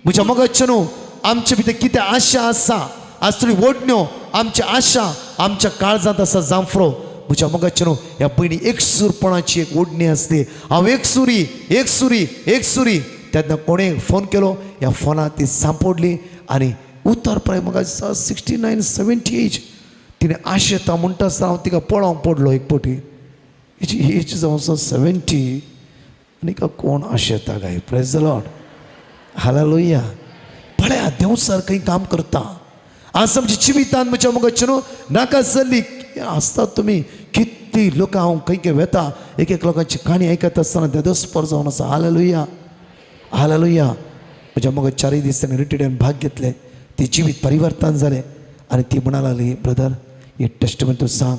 म्हज्या मोगाचें न्हू, आमचे भितर कितें आशा आसा, आज थोडी ओडण्यो आमची आशा आमच्या काळजांत आसा जांफरो. म्हज्या मोगाचें न्हू, ह्या पयलीं एकसूरपणाची एक ओडणी आसली. हांव एकसुरी एकसुरी एकसुरी. तेन्ना कोणें फोन केलो, ह्या फोनार ती सांपडली आनी उतर पळय म्हाका 69 70 एज. तिणें आशेता म्हणटा आसतना हांव तिका पळोवंक पडलो एक पटी. हिची एज जावन आसा 70 आनी हिका कोण आशेता काय? Praise the lord. Hallelujah. पळया देव सारकें काम करता. आज आमच्या जिवितांत म्हज्या मोगाचें न्हू नाका जाल्ली आसतात तुमी कितली लोकां. हांव खंय खंय वेता, एक एक लोकांची काणी आयकत आसतना देदोस्पर जावन आसा. Hallelujah, hallelujah. म्हज्या मोगा 4 दीस ताणें रिट्रीटान भाग घेतले, ती जिवीत परिवर्तन जालें आनी ती म्हणा लागली ब्रदर हे टेस्टमेंट तूं सांग,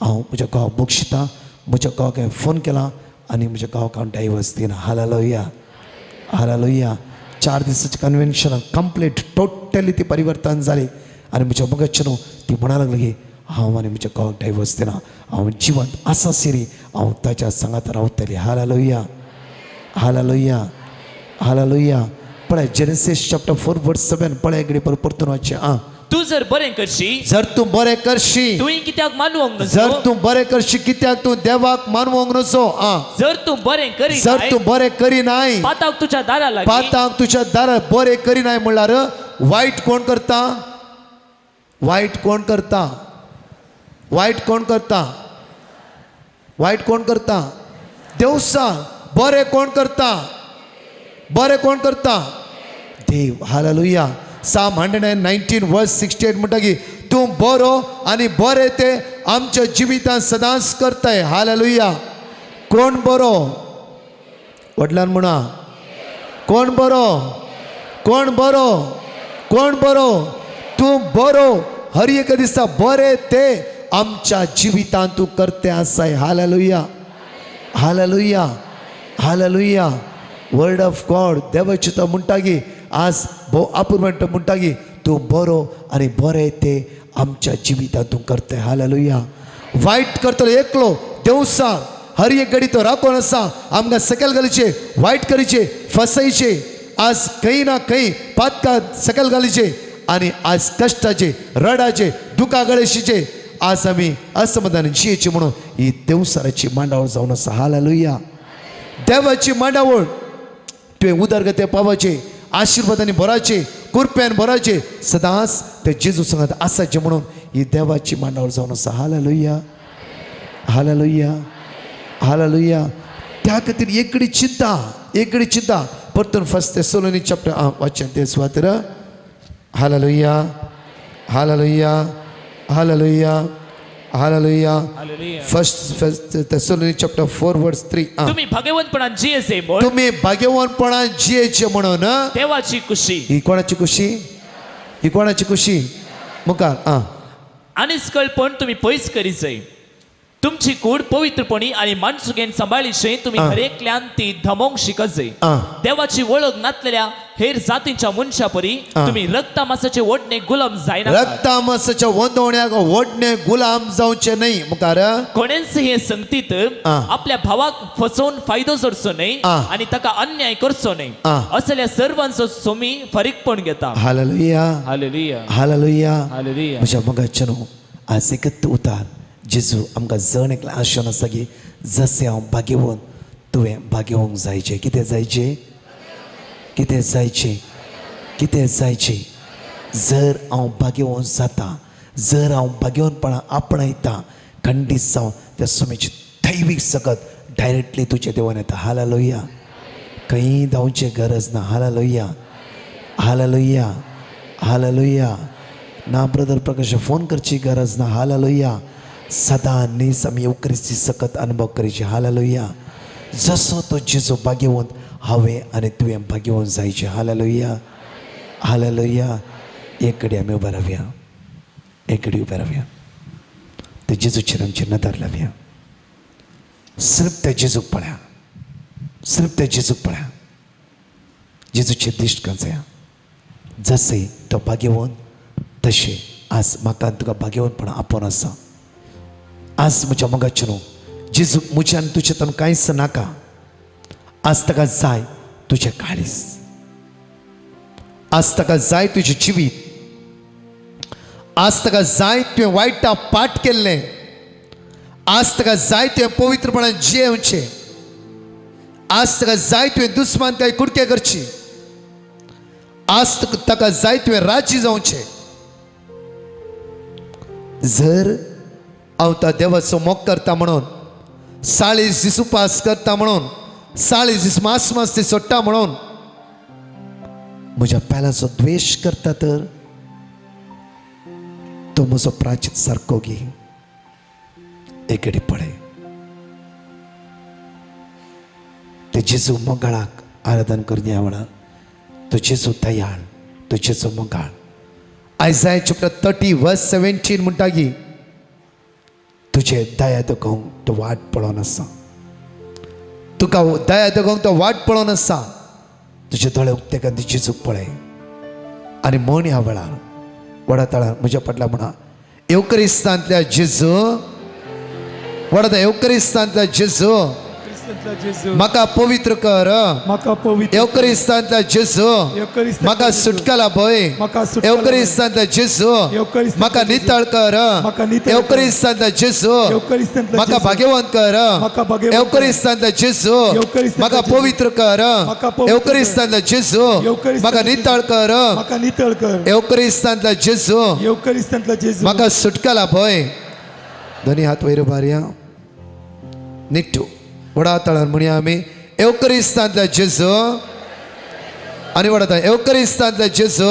हांव म्हज्या घोवाक बक्षितां. म्हज्या घोवाक हांवें फोन केला आनी म्हज्या घोवाक हांव डायवर्स दिना. Hallelujah, hallelujah. 4 दिसाचें कन्वेन्शनाक कंप्लीट टोटली ती परिवर्तन जाली आनी म्हज्या मोगाचें न्हू ती म्हणा लागली की हांव आनी म्हज्या घोवाक डायवर्स दिना, हांव जिवंत आसा सिरी हांव ताच्या सांगात रावतली. Hallelujah, hallelujah, hallelujah. पळय जेनेसिस चॅप्टर 4:7 पळय इकडे परतून वाचचें. आं, तूं जर बरें करशी, जर तूं बरें करशी तुवें कित्याक मानवंक नजो? जर तूं बरें करशी कित्याक तूं देवाक मानवंक नजो? आं, जर तूं बरें करी, जर तूं बरें करिनाय पाताक तुज्या दारा लागीं, पाताक तुज्या दारा. बरें करिनाय म्हणल्यार वायट कोण करता? वायट कोण करता? वायट कोण करता? वायट कोण करता? देवसा. बरें कोण करता? बरें कोण करता? देव. हालेलुया. Psalm 119 verse 68 म्हणटा की तूं बरो आनी बरें ते आमच्या जिवितांत सदांच करताय. हालेलुया. कोण बरो? व्हडल्यान म्हणा, कोण बरो? कोण बरो? कोण बरो? तूं बरो. हर एक दिसा बरें ते आमच्या जिवितांत तूं करते आसाय. Hallelujah, hallelujah, hallelujah. Word of God देवाचें तो म्हणटा की आज भोव आपुरमेंट म्हणटा की तूं बरो आनी बरें ते आमच्या जिवितांत तूं करते. हालेलुया. वायट करतलो एकलो देवसार हर एक घडी तो राखून आसा. आमकां सकयल घालीचे, वायट करीचे, फसयचे. आज खंय ना खंय पातकां सकयल घालीचे आनी आज कश्टाचे, रडाचे, दुखा गळेशीचे आज आमी असमाधान जियेचे म्हणून ही देवसाराची मांडावळ जावन आसा. हालेलुया. देवाची मांडावळ तुवें उदरगते पावाचे, आशिर्वादांनी भराचे, कुरप्यान भराचे, सदांच ते जेजू संगात आसाचे म्हणून ही देवाची मांडावळ जावन आसा. Hallelujah, hallelujah, hallelujah. त्या खातीर एकडी चिंता, एकडी चिंता. परतून फर्स्ट थेसलोनी चॅप्टर वाचन ते सुवातेर. Hallelujah, hallelujah, hallelujah, hallelujah. First Thessalonians chapter 4 verse 3. तुम्ही भाग्यवंतपणान जियेचे म्हणून, तुम्ही भाग्यवंतपणान जियेचे म्हणून देवाची कुशी. ही कोणाची कुशी? ही कोणाची कुशी? मुखार आनी स्कळपण तुम्ही पयस करीचे. तुमची कूड पवित्रपणी आणि माणसुगेन सांबाळीशे तुम्ही हरेकल्यान ती धमोंक शिकजे. देवाची वळख नातलेल्या हेर जातींच्या मनशापरी तुम्ही रक्तामासाचे ओढणे गुलाम जायना. रक्तामासाच्या वंदवण्याक ओढणे गुलाम जावचे न्हय. मुखार कोणेच हे संगतीत आपल्या भावाक फसोवन फायदो जोडचो न्हय आणि ताका अन्याय करचो न्हय. असल्या सर्वांचो सोमी फारीकपण घेता. Hallelujah, hallelujah, hallelujah, hallelujah. म्हज्या मोगाचें न्हू आज एकच उतार जेजू आमकां जण एकलें आशेन आसा की जशें हांव भाग्यवंत तुवें भाग्यवंक जायचें. कितें जायचें? कितें जायचें? कितें जायचें? जर हांव भाग्यवंत जाता, जर हांव भाग्यवंतपणां आपणायता, खंडीत जावं त्या सुमेची दैवीक सकत डायरेक्टली तुजे देवान येता. हालेलुया. खंय धांवचें गरज ना. Hallelujah, hallelujah, hallelujah. ना ब्रदर प्रकाश फोन करची गरज ना. हालेलुया. सदां नीस आमी येवक्रिस्ती सकत अनुभव करीचे. हालेलुया. जसो तो जेजू भाग्यवंत हांवें आनी तुवें भाग्यवंत जायचें. Hallelujah, hallelujah. एक कडेन आमी उबे रावया, एक कडेन उबे रावया. ते जेजूचेर आमची नदर लावया. सिर्फ त्या जेजूक पळया, सिर्फ त्या जेजूक पळया. जेजूचेर दिश्ट घालया. जशें तो भाग्यवंत तशें आज म्हाका तुका भाग्यवंतपणां आपोवन आसा. आज म्हज्या मोगाचें न्हू जेजू म्हज्या आनी तुजें तातूंत कांयच नाका. आज ताका जाय तुजें काळीज, आज ताका जाय तुजें जिवीत, आज ताका जाय तुवें वायटा पाठ केल्लें, आज ताका जाय तुवें पवित्रपणान जियेवचें, आज ताका जाय तुवें दुस्मानकाय कुडके करची, आज ताका जाय तुवें राजी जावचें. जर हांव त्या देवाचो मोग करता म्हणून, 40 दीस उपास करता म्हणून, 40 दीस मास मास ते सोडटा म्हणून म्हज्या पेलाचो द्वेश करता तर तो म्हजो प्राचीत सारको गी. एकेडी पळय ते जेजू मोगाळाक आराधन करया वेळार तो जेजू दयाळ, तो जेजू मोगाळ. आयजाय चॅप्टर 30 वर्स 17 म्हणटा की तुझे दया दाखोवंक तो वाट पळोवन आसा. तुका दया दाखोवंक तो वाट पळोवन आसा. तुजे दोळे उक्ते कर, जेजूक पळय आनी म्हण ह्या वेळार व्हडा ताळार म्हज्या फाटल्या म्हणा, येवक्रिस्तांतल्या जेजू, व्हडा येवक्रिस्तांतल्या जेजू म्हाका पवित्र कर. येवक्रिस्तांतल्या जेजू म्हाका सुटका लाभय. येवक्रिस्तांतल्या जेजू म्हाका नितळ कर. येवक्रिस्तांतल्या जेजू म्हाका भाग्यवंत कर. येवक्रिस्तांतल्या जेजू म्हाका पवित्र कर. येवक्रिस्तांतल्या जेजू म्हाका नितळ कर. येवक्रिस्तांतल्या जेजू म्हाका सुटका लाभय. दोनी हात वयर उबारया. निट्टू व्हडा ताळान म्हणया आमी, येवक्रिस्तांतल्या जेजू. आनी व्हडा ताळान, येवक्रिस्तांतल्या जेजू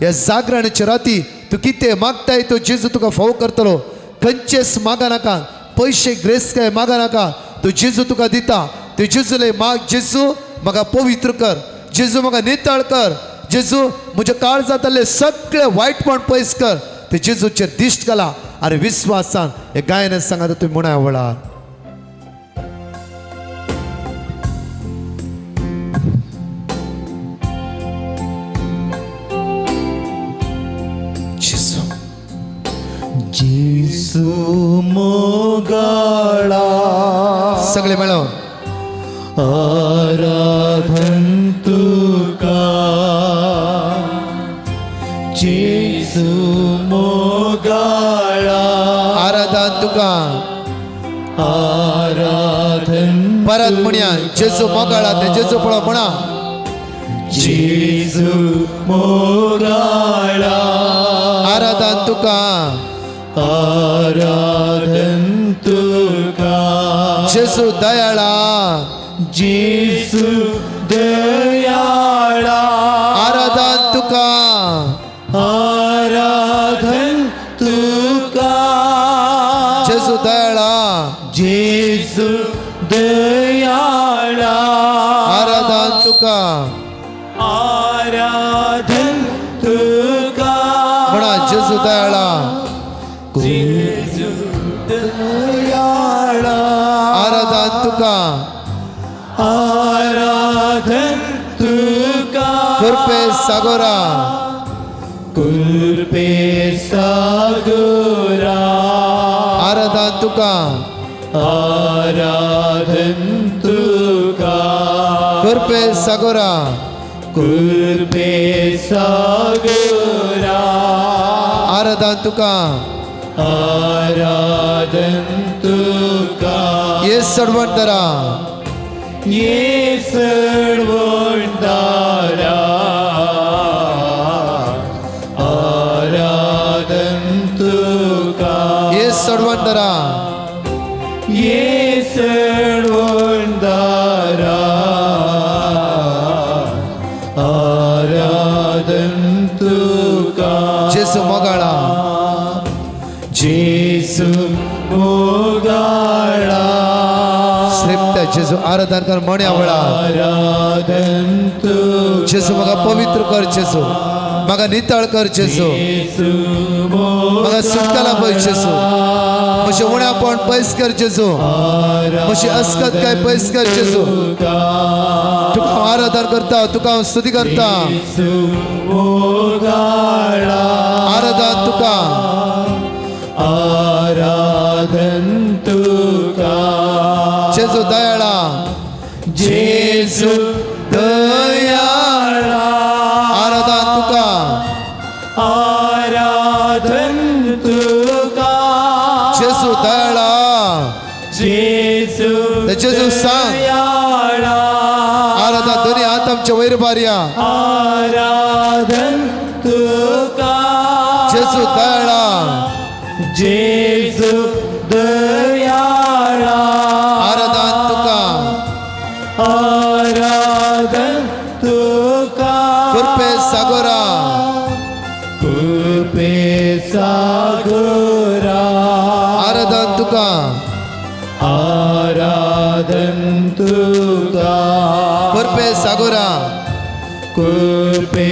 ह्या जागरणाच्या राती तूं कितें मागताय तो जेजू तुका फावो करतलो. खंयचेच मागा नाका, पयशे ग्रेस काय मागा नाका, तूं जेजू तुका दिता. तूं जेजूले माग, जेजू म्हाका पवित्र कर, जेजू म्हाका नितळ कर, जेजू म्हज्या काळजांतले सगळे वायटपण पयस कर. ते जेजूचेर दिश्ट घाला आनी विस्वासान हे गायन सांगा तुमी म्हणा वळा. जेजू मोगाळा सगळे मेळोवन आराधन तुका, जेजू मोगाळा आराधन तुका, आराधन. परत म्हणया जेजू मोगाळा, ते जेजू पळो म्हणा जेजू मोगाळा आराधन तुका, आराधन तुका, जेजू दयाळा, जेजू दयाळा आराधन तुका, आराधन तुका, जेजू दयाळा, जेजू दयाळा आराधन तुका, आराधन तुका म्हणा जेजू दयाळा, जेजू दयाळा आराधन तुका, आराधन तुका, कृपे सागोरा, कृपे सागोरा आराधन तुका, आराधन तुका, कृपे सागोरा, कृपे सागोरा आराधन तुका, आराधन तुका, ये सडवणदारा, ये सडवणदारा आराधन तुका, ये सडवणदारा, ये सडवणदारा आराधन तुका, जेजू मोगाळा, जेजू मोगाळा श्रेप्त जेजू आराधन कर म्हण्या वेळा आराधन तुका, जेजू म्हाका पवित्र कर, जेजू म्हाका नितळ कर, जेजू म्हाका सुटका लाभय, जेजू म्हजें उण्यापण पयस कर, जेजू म्हजी अस्कत काय पयस कर, जेजू तुका हांव आराधन करता, तुका हांव स्तुती करता. आराधन तुका, आराधन तुका, जेजू दयाळा, जेजू दयाळा आराधन तुका, आराधन तुका, जेजू दयाळा, जेजू जेजू सांग दयाळा आराधन. दोन्ही हात आमच्या वयर बारया, आराधन तुका, जेजू दयाळा, जेजू दयाळा आराधन तुका, आराधन तुका, कृपे सागोरा, कृपे सागोरा आराधन तुका, आराधन तुका, कृपे सागोरा, कृपे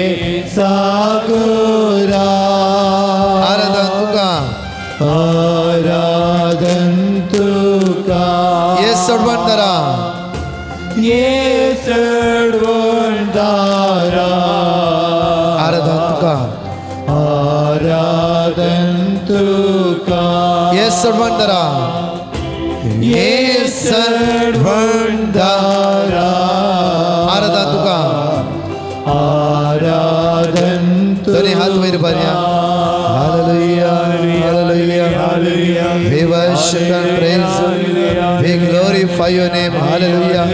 सागोरा आराधन तुका, आराधन तुका, ये सडवणदारा, ये सडवणदारा आराधन तुका, आराधन तुका, ये सडवणदारा, ये सडवणदारा आराधन तुका, आराधन तुका. दोन्ही हात वयर बारया. Hallelujah, hallelujah. We worship and praise you. We glorify your name. Hallelujah.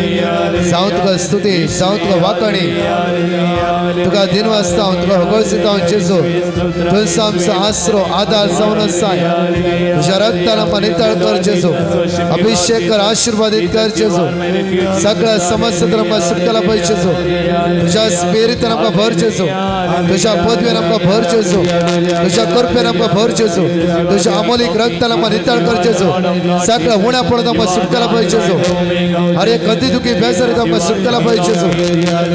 जावं तुका स्तुती, जावं तुका वाकणी, तुका दिनवासता, तुका होगळसिता जेजू। तुझो आमचो आसरो आधार जावन आसाय। तुझ्या रक्तान आमकां नितळ कर जेजू, अभिषेक कर, आशीर्वादित कर जेजू। सगळ्या समस्या आमकां सुटकाला पळय जेजू। तुझ्या स्पिरितान आमकां भर जेजू, तुझ्या पदवेन आमकां भर जेजू, तुझ्या कृपेन आमकां भर जेजू। तुझ्या अमोलिक रक्तान आमकां नितळ कर जेजू। सगळ्या उण्या पडत आमकां सुटकाला पळय जेजू। अरे कधी दुखी बेजारीत आमकां सुटकाला पळय जेजू।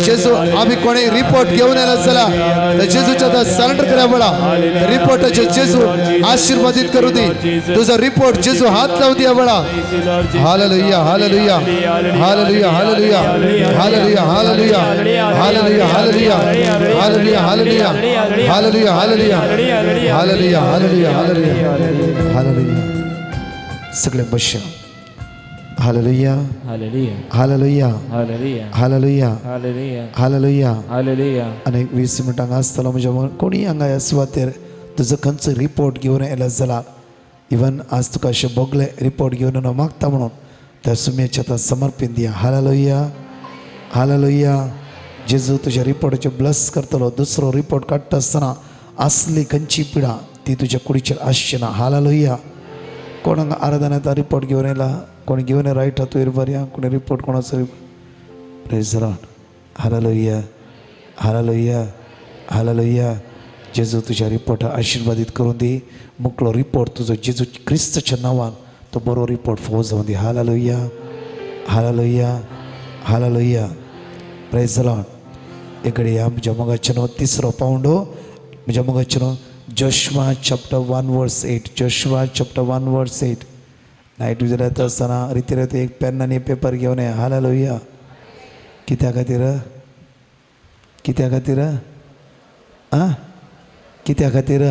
जेजू आमी कोणी रिपोर्ट घेवन येना जाल्यार जेजूच्या आतां सरेंडर करा वेळा रिपोर्टाचे जेजू आशीर्वादित करू दी। तुझा रिपोर्ट जेजू हात लावू दी वेळा। Hallelujah, hallelujah, hallelujah, hallelujah, hallelujah, hallelujah, hallelujah, hallelujah, hallelujah, hallelujah, hallelujah, hallelujah, hallelujah, hallelujah, hallelujah, hallelujah. सगळे बश्या। Hallelujah, hallelujah, hallelujah, hallelujah, hallelujah, hallelujah, hallelujah. Hallelujah. आनी 20 मिनटांक आसतलो म्हज्या कोणी हांगा ह्या सुवातेर तुजो खंयचो रिपोर्ट घेवन येयला जाल्यार इवन आज तुका अशें भोगलें रिपोर्ट घेवन येवन मागता म्हणून त्या सुम्याच्या आतां समर्पण दिया। Hallelujah, hallelujah. जेजू तुज्या रिपोर्टाचेर ब्लस करतलो। दुसरो रिपोर्ट काडटा आसतना आसली खंयची पिडा ती तुज्या कुडीचेर आसची ना। हालेलुया। कोण हांगा आराधना रिपोर्ट घेवन येयला? कोण घेवन रायट हातूर बरया, कोणी रिपोर्ट कोणाचो? Praise the Lord. Hallelujah, hallelujah, hallelujah. जेजू तुज्या रिपोर्टा आशीर्वादीत करून दी। मुकलो रिपोर्ट तुजो जेजू क्रिस्ताच्या नांवान तो बरो रिपोर्ट फोव जावन दी। Hallelujah, hallelujah, hallelujah. Praise the Lord. इकडे या म्हज्या मोगाचें न्हू तिसरो पावंडो म्हज्या मोगाचें न्हू Joshua chapter 1 verse 8, Joshua chapter 1 verse 8। Night विजर येता आसतना रिती रिती एक पेन आनी पेपर घेवन ये। हालेलुया। कित्या खातीर? कित्या खातीर? आं, कित्या खातीर?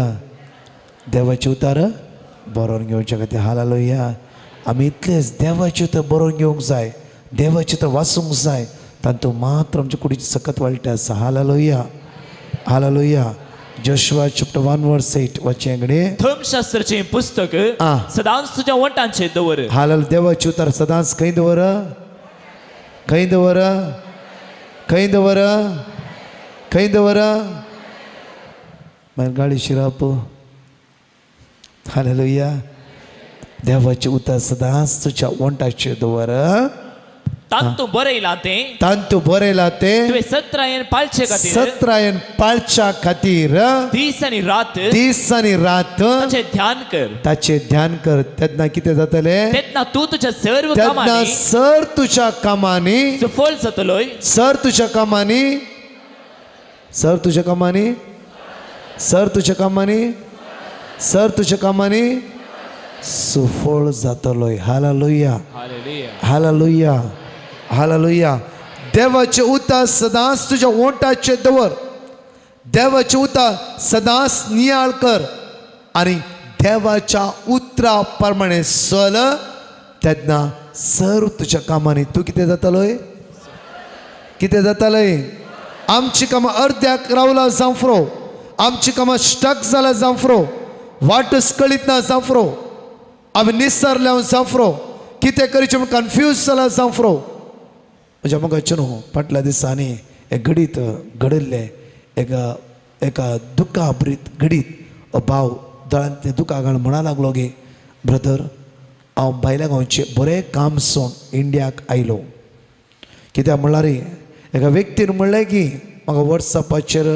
देवाचें उतार बरोवन घेवच्या खातीर। हालेलुया। आमी इतलेच देवाचें उतर बरोवन घेवंक जाय, देवाचें उतर वाचूंक जाय, तातूंत मात्र आमच्या कुडीची सकत वाडटा आसा। Hallelujah, hallelujah. Joshua chapter 1 verse 8 वाचें कडे। धर्मशास्त्राचें पुस्तक सदांच तुज्या वटांचेर दवर। हालेलुया। देवाचें उतर सदांच खंय दवर? खंय दवर? खंय दवर? खंय दवर? मागीर गाडी शिराप। हालेलुया। देवाचें उतर सदांच तुज्या वंटाचेर दवर। तांतू बरयलां तें, तांतू बरयलां तें तुवें सत्रायेन पाळचे खातीर, सत्रायेन पाळच्या खातीर दीस आनी रात, दीस आनी रात ताचें ध्यान कर, ताचें ध्यान कर। तेन्ना कितें जातलें? तेन्ना तूं तुज्या सर्व तेन्ना कामांनी, सर तुज्या कामांनी सफल जातलोय। सर तुज्या कामांनी, सर तुज्या कामांनी, सर तुज्या कामांनी, सर तुज्या कामांनी सुफळ जातलोय। Hallelujah, hallelujah, hallelujah. देवाचें उतर सदांच तुज्या ओंठाचेर दवर। देवाचें उतर सदांच नियाळ कर आनी देवाच्या उतरा प्रमाणे चल। तेन्ना सर्व तुज्या कामांनी तूं कितें जातलोय? कितें जातलोय? आमची कामां अर्द्याक रावला जावं फ्रो, आमची कामां स्टक जाला जावं फ्रो, वाटच कळीत ना जावं फ्रो, आमी निसरल्या जावं फ्रो, कितें करचें म्हूण कन्फ्यूज जाला जावं फ्रो। म्हज्या मोगाचें न्हू फाटल्या दिसांनी एक घडीत घडिल्लें, एका एका दुख्खा भरीत घडीत भाव दोळ्यांतलें दुकां घालून म्हणा लागलो गे, ब्रदर हांव भायल्या गांवचें बरें काम सोडून इंडियाक आयलो। कित्याक म्हणल्यार एका व्यक्तीन म्हणलें की म्हाका वॉट्सएपाचेर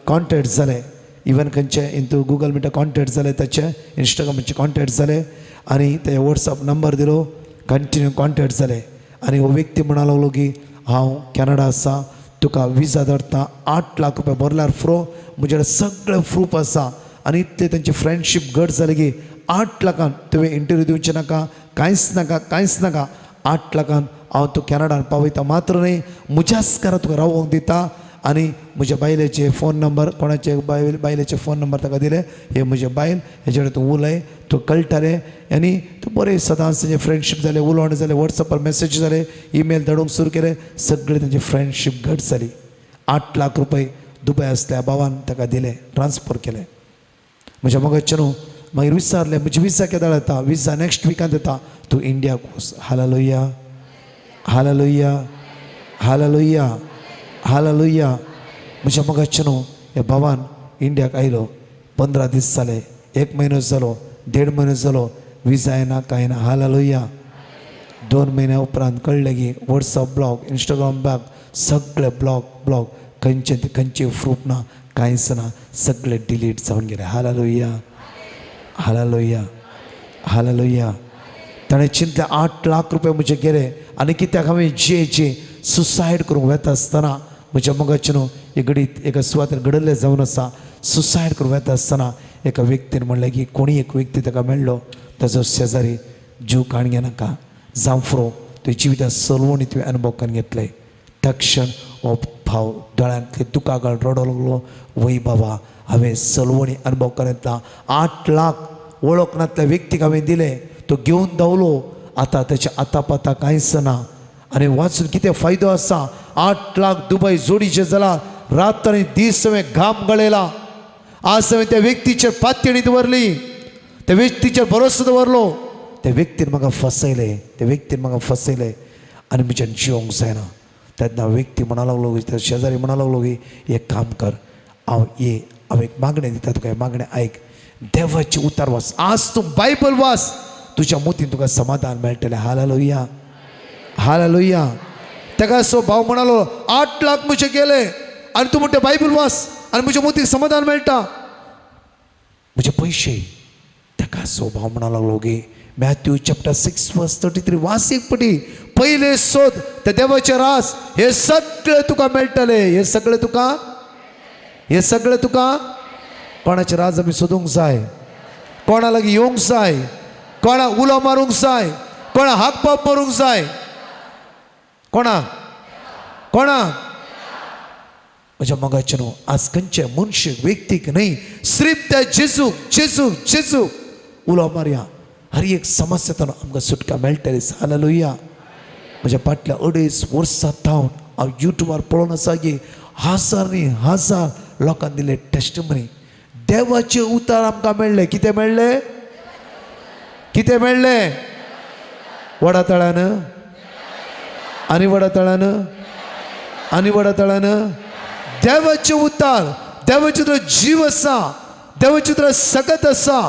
कॉन्टेक्ट जालें, इवन खंयचे इंतू गुगल मिटा कॉन्टेक्ट जालें, ताचे इंस्टाग्रामाचे कॉन्टेक्ट जाले आनी ते वॉट्सएप नंबर दिलो, कंटिन्यू कॉन्टेक्ट जाले। आनी हो व्यक्ती म्हणा लागलो की हांव कॅनडा आसा, तुका विजा धाडटा, 8 लाख रुपया भरल्यार फ्रो, म्हजे कडेन सगळें प्रूफ आसा। आनी इतले तेंची फ्रेंडशीप घट जाली की 8 लाखान तुवें इंटरव्यू दिवचें नाका, कांयच नाका, कांयच नाका, 8 लाखान हांव तूं कॅनडान पावयता मात्र न्हय म्हज्याच घरा तुका रावोंक दिता। आनी म्हज्या बायलेचे फोन नंबर, कोणाचे बायलेचे फोन नंबर ताका दिले, हे म्हजे बायल, हेजे कडेन तूं उलय, तूं कळटालें। आनी तूं बरें सदांच तेंचे फ्रेंडशीप जालें, उलोवणें जालें, वॉट्सएपार मॅसेज जाले, ईमेल धाडूंक सुरू केलें, सगळें तेंची फ्रेंडशीप घट जाली। 8 लाख रुपये दुबय आसल्या भावान ताका दिले, ट्रान्सफर केले। म्हज्या मोगाचें न्हू मागीर विचारलें, म्हजी विजा केदाळ येता? विजा नेक्स्ट विकांत येता, तूं इंडियाक वच। Hallelujah, hallelujah, hallelujah, hallelujah. म्हज्या मोगाचें न्हू, ह्या भावान इंडियाक आयलो, 15 दीस जाले, 1 म्हयनो जालो, 1.5 म्हयनो जालो, विजा येना कांय ना. हालेलुया. 2 म्हयन्या उपरांत कळ्ळें की वॉट्सअप ब्लॉक, इंस्टाग्राम ब्लॉक, सगळे ब्लॉक ब्लॉक, खंयचे खंयचे प्रूफ ना, कांयच ना, सगळे डिलीट जावन गेले. Hallelujah, hallelujah, hallelujah. ताणें चिंतलें 8 लाख रुपया म्हजे गेले आनी कित्याक हांवें जे जे सुसायड करूंक वेता आसतना म्हज्या मोगाचें न्हू एक घडीत एका सुवातेर घडल्लें जावन आसा. सुसायड करूंक वेता आसतना एका व्यक्तीन म्हणलें की कोणी एक व्यक्ती ताका मेळ्ळो, ताजो शेजारी, जीव काण घेनाका, जांफ्रो, तुवें जिवितांत सलवणी तुवें अनुभव करून घेतले. तक्षण हो भाव दोळ्यांतले दुकां घालून रडो लागलो. वय बाबा, हांवें सलवणी अनुभव करून घेतला, 8 लाख वळख नातल्या व्यक्तीक हांवें दिले, तो घेवन धांवलो, आतां तेच्या आतां पातां कांयच ना आनी वाचून कितें फायदो आसा. 8 लाख दुबय जोडीचे जाला, रात आनी दीस हांवें घाम गळयला, आज हांवें त्या व्यक्तीचेर पातयणी दवरली, त्या व्यक्तीचेर भरोसो दवरलो, त्या व्यक्तीन म्हाका फसयलें, त्या व्यक्तीन म्हाका फसयलें आनी म्हज्यान जिवंक जायना. तेन्ना व्यक्ती म्हणा लागलो, त्या शेजारी म्हणा लागलो की एक काम कर, हांव ये, हांव एक मागणें दिता तुका, मागणें आयक, देवाचें उतार वाच, आज तूं बायबल वाच, तुज्या मोतीन तुका समाधान मेळटलें. Hallelujah, hallelujah. ताका सो भाव म्हणालो, 8 लाख म्हजे गेले आनी तूं म्हणटा बायबल वाच आनी म्हज्या मोतीक समाधान मेळटा, म्हजे पयशे. ताका सो भाव म्हणा लागलो की मॅथ्यू चॅप्टर 6 वर्स 33 वाच एक पटी, पयले सोद त्या देवाचे रास, हे सगळे तुका मेळटले, हे सगळे तुका, हे सगळे तुका. कोणाचे राज आमी सोदूंक जाय, कोणा लागीं येवंक जाय, कोणा उलो मारूंक जाय, कोणा हाक पाप मारूंक जाय, कोणा कोणा. म्हज्या मोगाचें न्हू, आज खंयचे मनशाक व्यक्तीक न्हय, सिर्फ त्या जेजूक जेजूक जेजूक उलो मारया, हर एक समस्येंतल्यान आमकां सुटका मेळटली. हालेलुया. म्हज्या फाटल्या 2.5 वर्सां थावन हांव युट्यूबार पळोवन आसा की हजारांनी हजार लोकांक दिले टेस्टमनी. देवाचे उतार आमकां मेळ्ळे. कितें मेळ्ळें? कितें मेळ्ळें? वडा तळ्यान आनी वडा तळ्यान आनी वडा तळ्यान देवाचे उतार, देवाचे उतरां जीव आसा, देवाचे उतरां सकत आसा,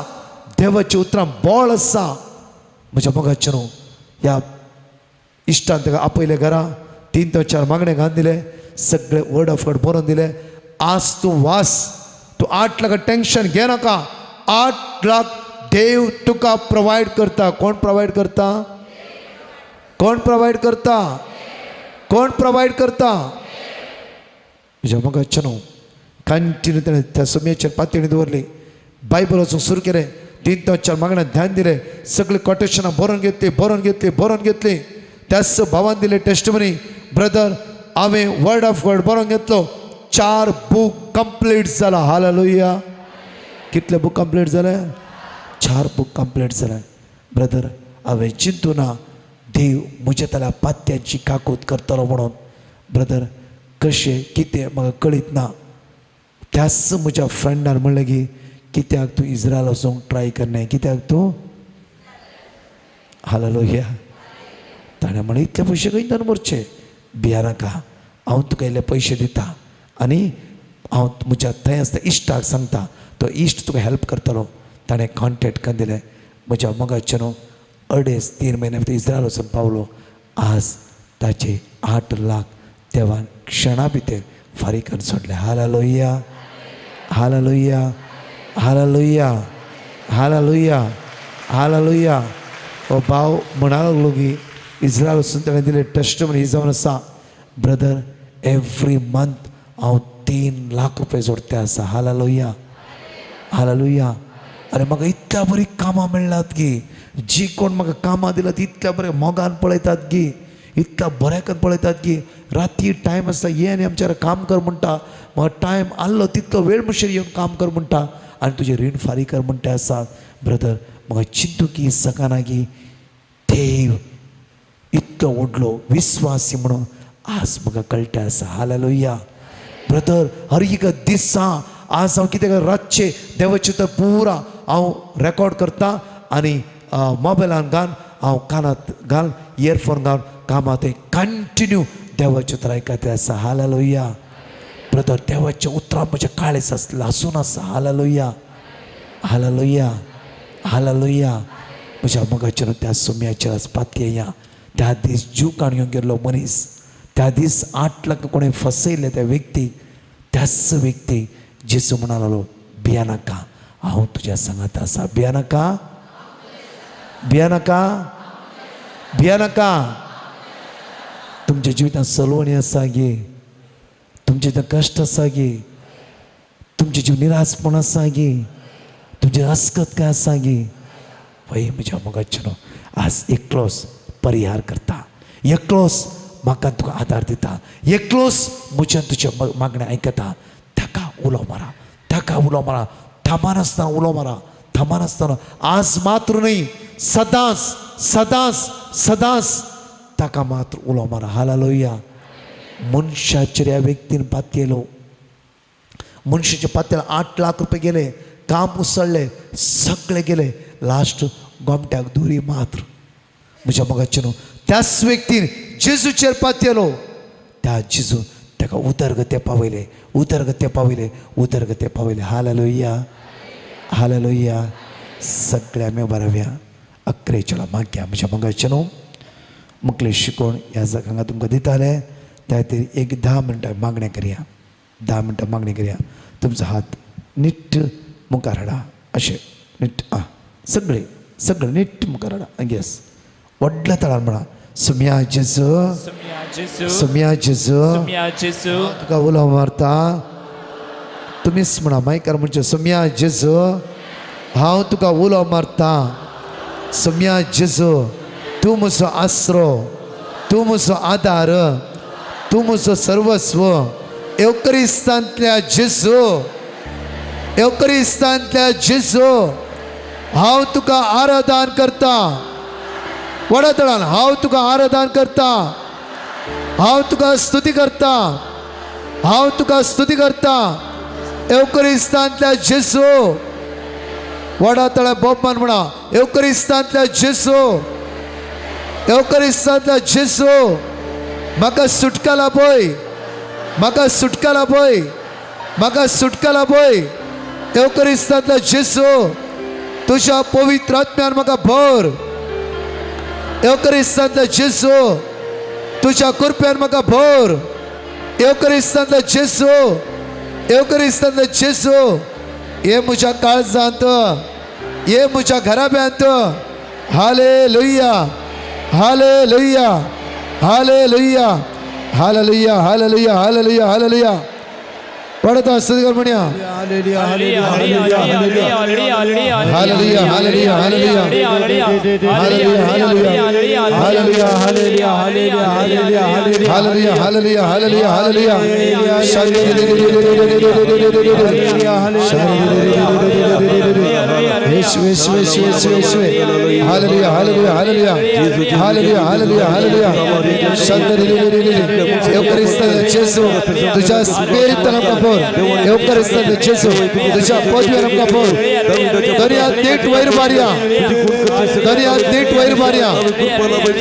देवाचे उतरां बळ आसा. म्हज्या मोगाचें न्हू, ह्या इश्टान ताका आपयलें घरा, 3 ते 4 मागणे घालून दिले, सगळे वर्ड ऑफ गॉड बरोवन दिले. आज तूं वास, तूं 8 लाख टेंशन घेनाका, 8 लाख देव तुका प्रोवायड करता. कोण प्रोवायड करता? कोण प्रोवायड करता? कोण प्रोवायड करता? म्हज्या मोगाचें न्हू, कंटिन्यू ताणें त्या सुमयेचेर पातयणी दवरली, बायबल वचूंक सुरू केलें, 3 ते 4 मागण्या ध्यान दिलें, सगळीं कोटेशनां बरोवन घेतली, बरोवन घेतली, बरोवन घेतली. त्याच भावान दिले टेस्टमनी, ब्रदर हांवें वर्ड ऑफ गॉड बरोवन घेतलो, 4 बूक कंप्लीट जाला. हालेलुया. कितले बूक कंप्लीट जाले? 4 बूक कंप्लीट जाले. ब्रदर हांवें चिंतू ना देव म्हज्या तल्या पात्यांची काकूत करतलो म्हणून. ब्रदर कशें कितें म्हाका कळीत ना. त्याच म्हज्या फ्रेंडान म्हणलें की कित्याक तूं इस्रायल वचूंक ट्राय करनाय, कित्याक तूं? हालेलुया. ताणें म्हणलें इतले पयशे खंयच्यान मरचे, भिया नाका, हांव तुका इल्ले पयशे दिता आनी हांव म्हज्या थंय आसता इश्टाक सांगता, तो इश्ट तुका हेल्प करतलो. ताणें कॉन्टेक्ट करून दिलें. म्हज्या मोगाचें न्हू, 2.5-3 म्हयन्या भितर इस्रायल वचून पावलो. आज ताचे 8 लाख देवान क्षणा भितर फारीक करून सोडले. Hallelujah, hallelujah, hallelujah, hallelujah, hallelujah. हो भाव म्हणा लागलो की इस्रायल वचून ताणें दिले टेस्टमनी ही जावन आसा, ब्रदर एवरी मंथ हांव 3 लाख रुपये जोडते आसा. Hallelujah, hallelujah. आनी म्हाका इतल्या बरीं कामां मेळ्ळात की जी कोण म्हाका कामां दिलात इतल्या बरें मोगान पळयतात की, इतल्या बऱ्याकन पळयतात की राती टायम आसता ये आनी आमच्या काम कर म्हणटा, म्हाका टायम आहलो तितलो वेळ म्हणसर येवन काम कर म्हणटा आनी तुजें रीण फारीक कर म्हणटा आसा. ब्रदर म्हाका चिंतू की सकाना की देव इतलो व्हडलो विस्वासी म्हणून आज म्हाका कळटा आसा. हालेलुया. ब्रदर हर एक दिसा आज हांव कितें रातचें देवाचें तर पुरा हांव रेकॉर्ड करता आनी मोबायलान घाल, हांव कानांत घाल, इयरफोन घाल कामां थंय कंटिन्यू देवाचें उतर आयकत आसा. हालेलुया. ब्रदर देवाचें उतरां म्हज्या काळीज लासून आसा. Hallelujah, hallelujah, hallelujah. म्हज्या मोगाचेर त्या सुम्याचेर आज पातयेया. त्या दीस जीव काडून गेल्लो मनीस, त्या दीस 8 लाख कोणें फसयले त्या व्यक्तीक, त्याच व्यक्तीक जेजू म्हणालो भियानाका, हांव तुज्या सांगात आसा. भियानाका, भियानाका, भियानाका. तुमच्या जिवितांत सलवणी आसा गे, तुमचे जिवितांत कश्ट आसा गे, तुमचें जीव निराशपण आसा गे, तुमचें अस्कत काय आसा गे. वय म्हज्या मोगाचें न्हू आज एकलोच परिहार करता, एकलोच म्हाका तुका आदार दिता, एकलोच म्हज्यान तुज्या मागणें आयकता. ताका उलो मारा, ताका उलो मारा, थांबनासतना उलो मारा, थांबनासतना. आज मात्र न्हय, सदांच सदांच सदांच ताका मात्र उलो मारा. हालेलुया. मनशाचेर ह्या व्यक्तीन पातयेलो, मनशाच्या पातयेर 8 लाख रुपये गेले, काम उसळ्ळें, सगळे गेले, लास्ट गोमट्याक दुरी मात्र. म्हज्या मोगाचें न्हू त्याच व्यक्तीन जेजूचेर पातयेलो, त्या जेजू ताका उदरगते पावयले, उदरगते पावयले, उदरगते पावयले. Hallelujah, hallelujah. सगळ्या आमी बराव्या अकरेच्या मागया. म्हज्या मोगाचें न्हू मुखले शिकोवन ह्या जागांक तुमकां दिताले, त्या खातीर एक 10 मिनटां मागणें करया, 10 मिनटां मागणें करया. तुमचो हात नीट मुखार हाडा, अशें नीट, आं सगळे सगळे नीट मुखार हाडा. येस, व्हडल्या ताळान म्हणा, सुम्या जेजू, सुम्या जेजू, तुका उलो मारता. तुमीच म्हणा मायकार म्हणचे, सुम्या जेजू, हांव तुका उलो मारता. सुम्या जेजू, तूं म्हजो आसरो, तूं म्हजो आदार, तूं म्हजो सर्वस्व. एवकरिस्तांतल्या जेजू, एवकरिस्तांतल्या जेजू, हांव तुका आराधन करता. व्हडा तळान हांव तुका आराधन करता, हांव तुका स्तुती करता, हांव तुका स्तुती करता. एवकरिस्तांतल्या जेजू, व्हडा तळा बोबमान म्हणा, एवकरिस्तांतल्या जेजू, एवकरिस्तांतल्या जेजू, म्हाका सुटका लाभय, म्हाका सुटका लाभय, म्हाका सुटका लाभय. एवकरिस्तांतल्या जेजू, तुज्या पवित्र आत्म्यान म्हाका भर. एवकरिस्तांतल्या जेजू, तुज्या कृपेन म्हाका भर. एवकरिस्तांतल्या जेजू, एवकरिस्तांतल्या जेजू, हे म्हज्या काळजांत, हे म्हज्या घराब्यांत. Hallelujah, hallelujah, hallelujah, hallelujah, hallelujah, hallelujah, hallelujah. पडता स्तुती कर म्हणया. Hallelujah, hallelujah, hallelujah, hallelujah, hallelujah, hallelujah, hallelujah, hallelujah, hallelujah, hallelujah. Hallelujah, hallelujah, hallelujah, hallelujah, hallelujah, hallelujah. जेजू, तुझ्या स्पिरिटान आमकां भर. एवकरिस्तांतल्या जेजू, तुझ्या पदव्यान आमकां भर. दर्या देठ वयर मारया, दर्या देठ वयर मारया.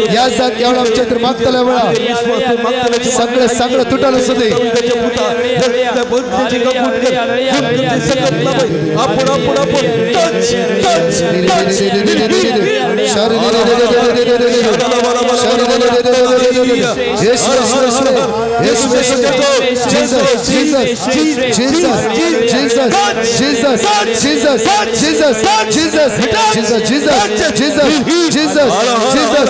ह्या जात ह्या वेळा आमच्या तर मागतल्या वेळा सगळें सगळें तुटल आसूं दी. Jesus, Jesus, Jesus, Jesus, Jesus, Jesus, Jesus, Jesus, Jesus. Jesus, Jesus, Jesus.